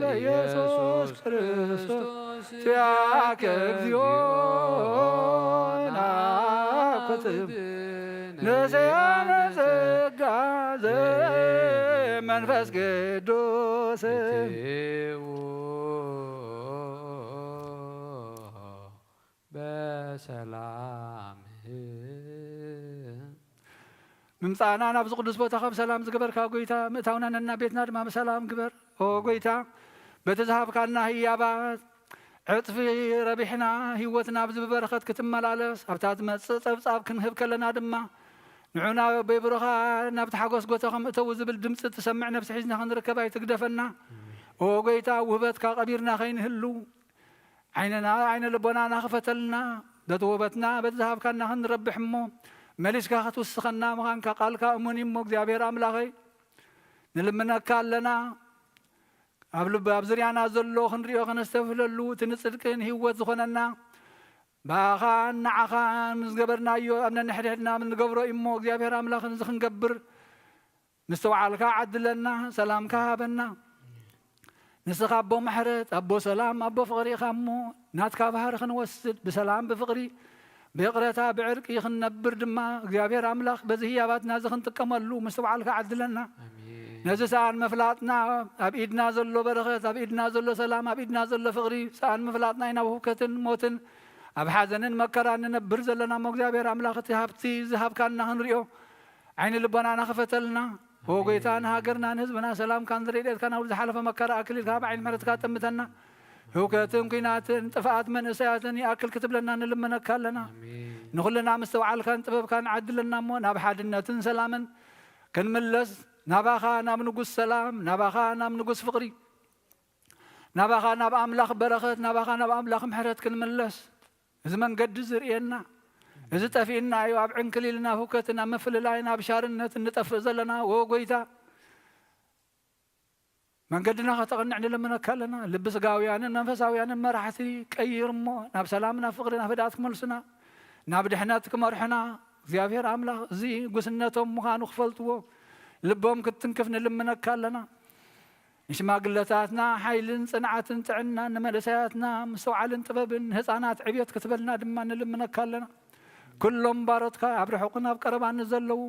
ለኢየሱስ ክርስቶስ። ሲያከ እግዚኦ ናኩትም ነሰያነ ጸጋ ዘመንፈስ ቅዱስ። በሰላም ምምጻእና ናብዚ ቅዱስ ቦታኻ ብሰላም ዝገበርካ ጎይታ፣ ምእታውና ነና ቤትና ድማ ብሰላም ግበር። ኦ ጎይታ፣ በቲ ዝሃብካና ህያባት ዕጽፊ ረቢሕና፣ ህይወትና ኣብዚ ብበረኸት ክትመላለስ፣ ኣብታ ትመጽእ ጸብጻብ ክንህብ ከለና ድማ፣ ንዑና ኣቦይ ብሩኻ ናብቲ ሓጎስ ጎታ ከም እተዉ ዝብል ድምጺ ትሰምዕ ነፍሲ ሒዝና ክንርከብ ኣይትግደፈና። ኦ ጎይታ፣ ውህበትካ ቀቢርና ከይንህሉ፣ ዓይንና ዓይነ ልቦናና ክፈተልና፣ በቲ ውህበትና በቲ ዝሃብካና ክንረብሕ እሞ መሊስካ ክትውስኸና ምዃንካ ቃልካ እሙን እዩ እሞ እግዚኣብሔር ኣምላኸይ ንልምነካ ኣለና። ኣብ ልብ ኣብ ዙርያና ዘሎ ክንሪኦ ከነስተብህለሉ እቲ ንጽድቅን ህይወት ዝኾነና ብኣኻን ንዓኻን ምስ ገበርናዮ ኣብ ነንሕድሕድና ምስ ንገብሮ እዩ እሞ እግዚኣብሔር ኣምላኽ ነዚ ክንገብር ምስትውዓልካ ዓድለና፣ ሰላምካ ሃበና። ንስኻ ኣቦ ምሕረት፣ ኣቦ ሰላም፣ ኣቦ ፍቕሪ ኢኻ እሞ ናትካ ባህሪ ክንወስድ ብሰላም ብፍቕሪ ብይቕረታ ብዕርቂ ክንነብር ድማ እግዚኣብሔር ኣምላኽ በዚ ህያባትና እዚ ክንጥቀመሉ ምስትውዓልካ ዓድለና። ኣሜን። ነዚ ሰኣን ምፍላጥና ኣብ ኢድና ዘሎ በረኸት፣ ኣብ ኢድና ዘሎ ሰላም፣ ኣብ ኢድና ዘሎ ፍቕሪ ሰኣን ምፍላጥና ኢና ኣብ ህውከትን ሞትን ኣብ ሓዘንን መከራን ንነብር ዘለና እሞ እግዚኣብሔር ኣምላኽ እቲ ሃብቲ ዝሃብካና ክንሪኦ ዓይኒ ልቦናና ክፈተልና። ኦ ጎይታ፣ ንሃገርና ንህዝብና ሰላምካን ረድኤትካን ኣብ ዝሓለፈ መከራ ኣክሊልካ ብዓይኒ ምሕረትካ ጠምተና። ህውከትን ኲናትን ጥፍኣት መንእሰያትን ይኣክል ክትብለና ንልምነካ ኣለና። ኣሜን። ንኹልና ምስትውዓልካን ጥበብካን ዓድለና እሞ ናብ ሓድነትን ሰላምን ክንምለስ፣ ናባኻ ናብ ንጉስ ሰላም፣ ናባኻ ናብ ንጉስ ፍቕሪ፣ ናባኻ ናብ ኣምላኽ በረኸት፣ ናባኻ ናብ ኣምላኽ ምሕረት ክንምለስ፣ እዚ መንገዲ ዝርእየና፣ እዚ ጠፊእና እዩ። ኣብ ዕንክሊልና፣ ኣብ ህውከትን ኣብ ምፍልላይን ኣብ ሻርነት እንጠፍእ ዘለና፣ ወ ጎይታ፣ መንገድና ከተቕንዕ ንልምነካ ኣለና። ልቢ ስጋውያንን መንፈሳውያንን መራሕቲ ቀይር እሞ፣ ናብ ሰላም፣ ናብ ፍቕሪ፣ ናብ ህድኣት ክመልሱና፣ ናብ ድሕነት ክመርሑና፣ እግዚኣብሔር ኣምላኽ እዚ ጉስነቶም ምዃኑ ክፈልጥዎ፣ ልቦም ክትትንክፍ ንልምነካ ኣለና። ንሽማግለታትና ሓይልን ጽንዓትን ጥዕናን፣ ንመንእሰያትና ምስትውዓልን ጥበብን፣ ንህፃናት ዕብየት ክትበልና ድማ ንልምነካ ኣለና። ኩሎም ባሮትካ ኣብ ርሑቕን ኣብ ቀረባን ዘለዉ፣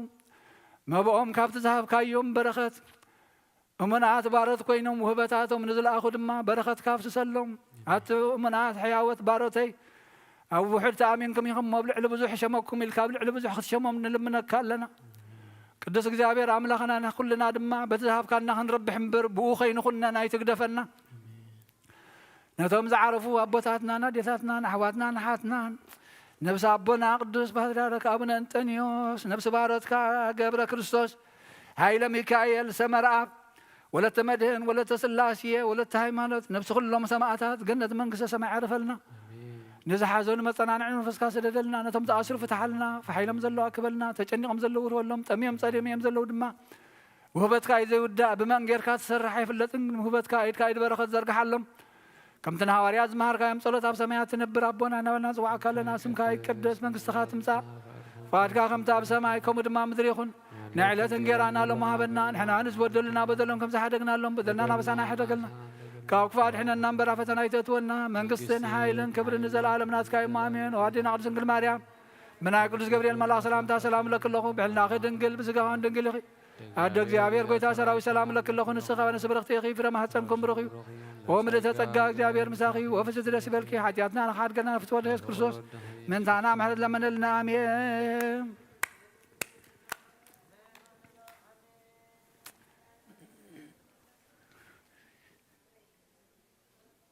መብኦም ካብቲ ዝሃብካዮም በረኸት እሙናት ባሮት ኮይኖም ውህበታቶም ንዝለኣኹ ድማ በረኸትካ ኣፍስሰሎም። ኣቲ እሙናት ሕያወት ባሮተይ፣ ኣብ ውሑድ ተኣሚንኩም ኢኹም እሞ፣ ኣብ ልዕሊ ብዙሕ እሸመኩም ኢልካ ኣብ ልዕሊ ብዙሕ ክትሸሞም ንልምነካ ኣለና። ቅዱስ እግዚኣብሔር ኣምላኽና፣ ንኹልና ድማ በቲ ዝሃብካና ክንረብሕ እምበር፣ ብኡ ከይንኹነን ኣይትግደፈና። ነቶም ዝዓረፉ ኣቦታትናን ኣዴታትናን ኣሕዋትናን ኣሓትናን፣ ነብሲ ኣቦና ቅዱስ ፓትርያርክ ኣቡነ እንጠንዮስ፣ ነብሲ ባሮትካ ገብረ ክርስቶስ፣ ሃይለ ሚካኤል፣ ሰመረኣብ፣ ወለተ መድህን፣ ወለተ ስላሴ፣ ወለተ ሃይማኖት፣ ነብሲ ኩሎም ሰማእታት ገነት መንግስተ ሰማይ ዓርፈልና። ኣሜን። ንዝሓዘኑ መጸናንዒ መንፈስካ ስደደልና፣ ነቶም ዝኣስሩ ፍትሓልና፣ ፋሕ ኢሎም ዘለዉ ኣክበልና፣ ተጨኒቖም ዘለዉ ውርወሎም፣ ጠምዮም ጸሊዮም እዮም ዘለዉ ድማ ውህበትካ እዩ ዘይውዳእ፣ ብመን ጌርካ ትሰርሕ ኣይፍለጥን፣ ግን ውህበትካ ኢድካ ኢድ በረኸት ዘርግሓሎም። ከምቲ ንሃዋርያት ዝመሃርካዮም ጸሎት ኣብ ሰማያት ትነብር ኣቦና እናበልና ንጽውዓካ ኣለና። ስምካ ይቀደስ፣ መንግስትኻ ትምጻእ፣ ፍቓድካ ከምቲ ኣብ ሰማይ ከምኡ ድማ ኣብ ምድሪ ይኹን። ናይ ዕለት እንጌራና ሎሚ ሃበና፣ ንሕና ንዝበደሉና በደሎም ከም ዝሓደግናሎም በደልና ናበሳና ኣይሕደገልና፣ ካብ ክፉእ ኣድሕነና እምበር ኣብ ፈተና ኣይተእትወና። መንግስትን ሓይልን ክብርን ንዘለኣለም ናትካ እዩ፣ ኣሜን። ኦ ኣዴና ቅድስት ድንግል ማርያም፣ ብናይ ቅዱስ ገብርኤል መልኣኽ ሰላምታ ሰላም እብለኪ ኣለኹ። ብሕልናኺ ድንግል፣ ብስጋኽን ድንግል ኢኺ። ኣደ እግዚኣብሔር፣ ጎይታ ሰራዊት፣ ሰላም እብለኪ ኣለኹ። ንስኺ ከበ ንስብርኽቲ ኢኺ፣ ፍረ ማህፀንኩም ብሩኽ እዩ። ኦ ምልእተ ጸጋ፣ እግዚኣብሔር ምሳኺ እዩ። ኦ ፍስሕቲ ደስ ይበልኪ፣ ሓጢኣትና ንኻሓድገና ፍትወት የሱስ ክርስቶስ ምእንታና ምሕረት ለመነልና። ኣሜን።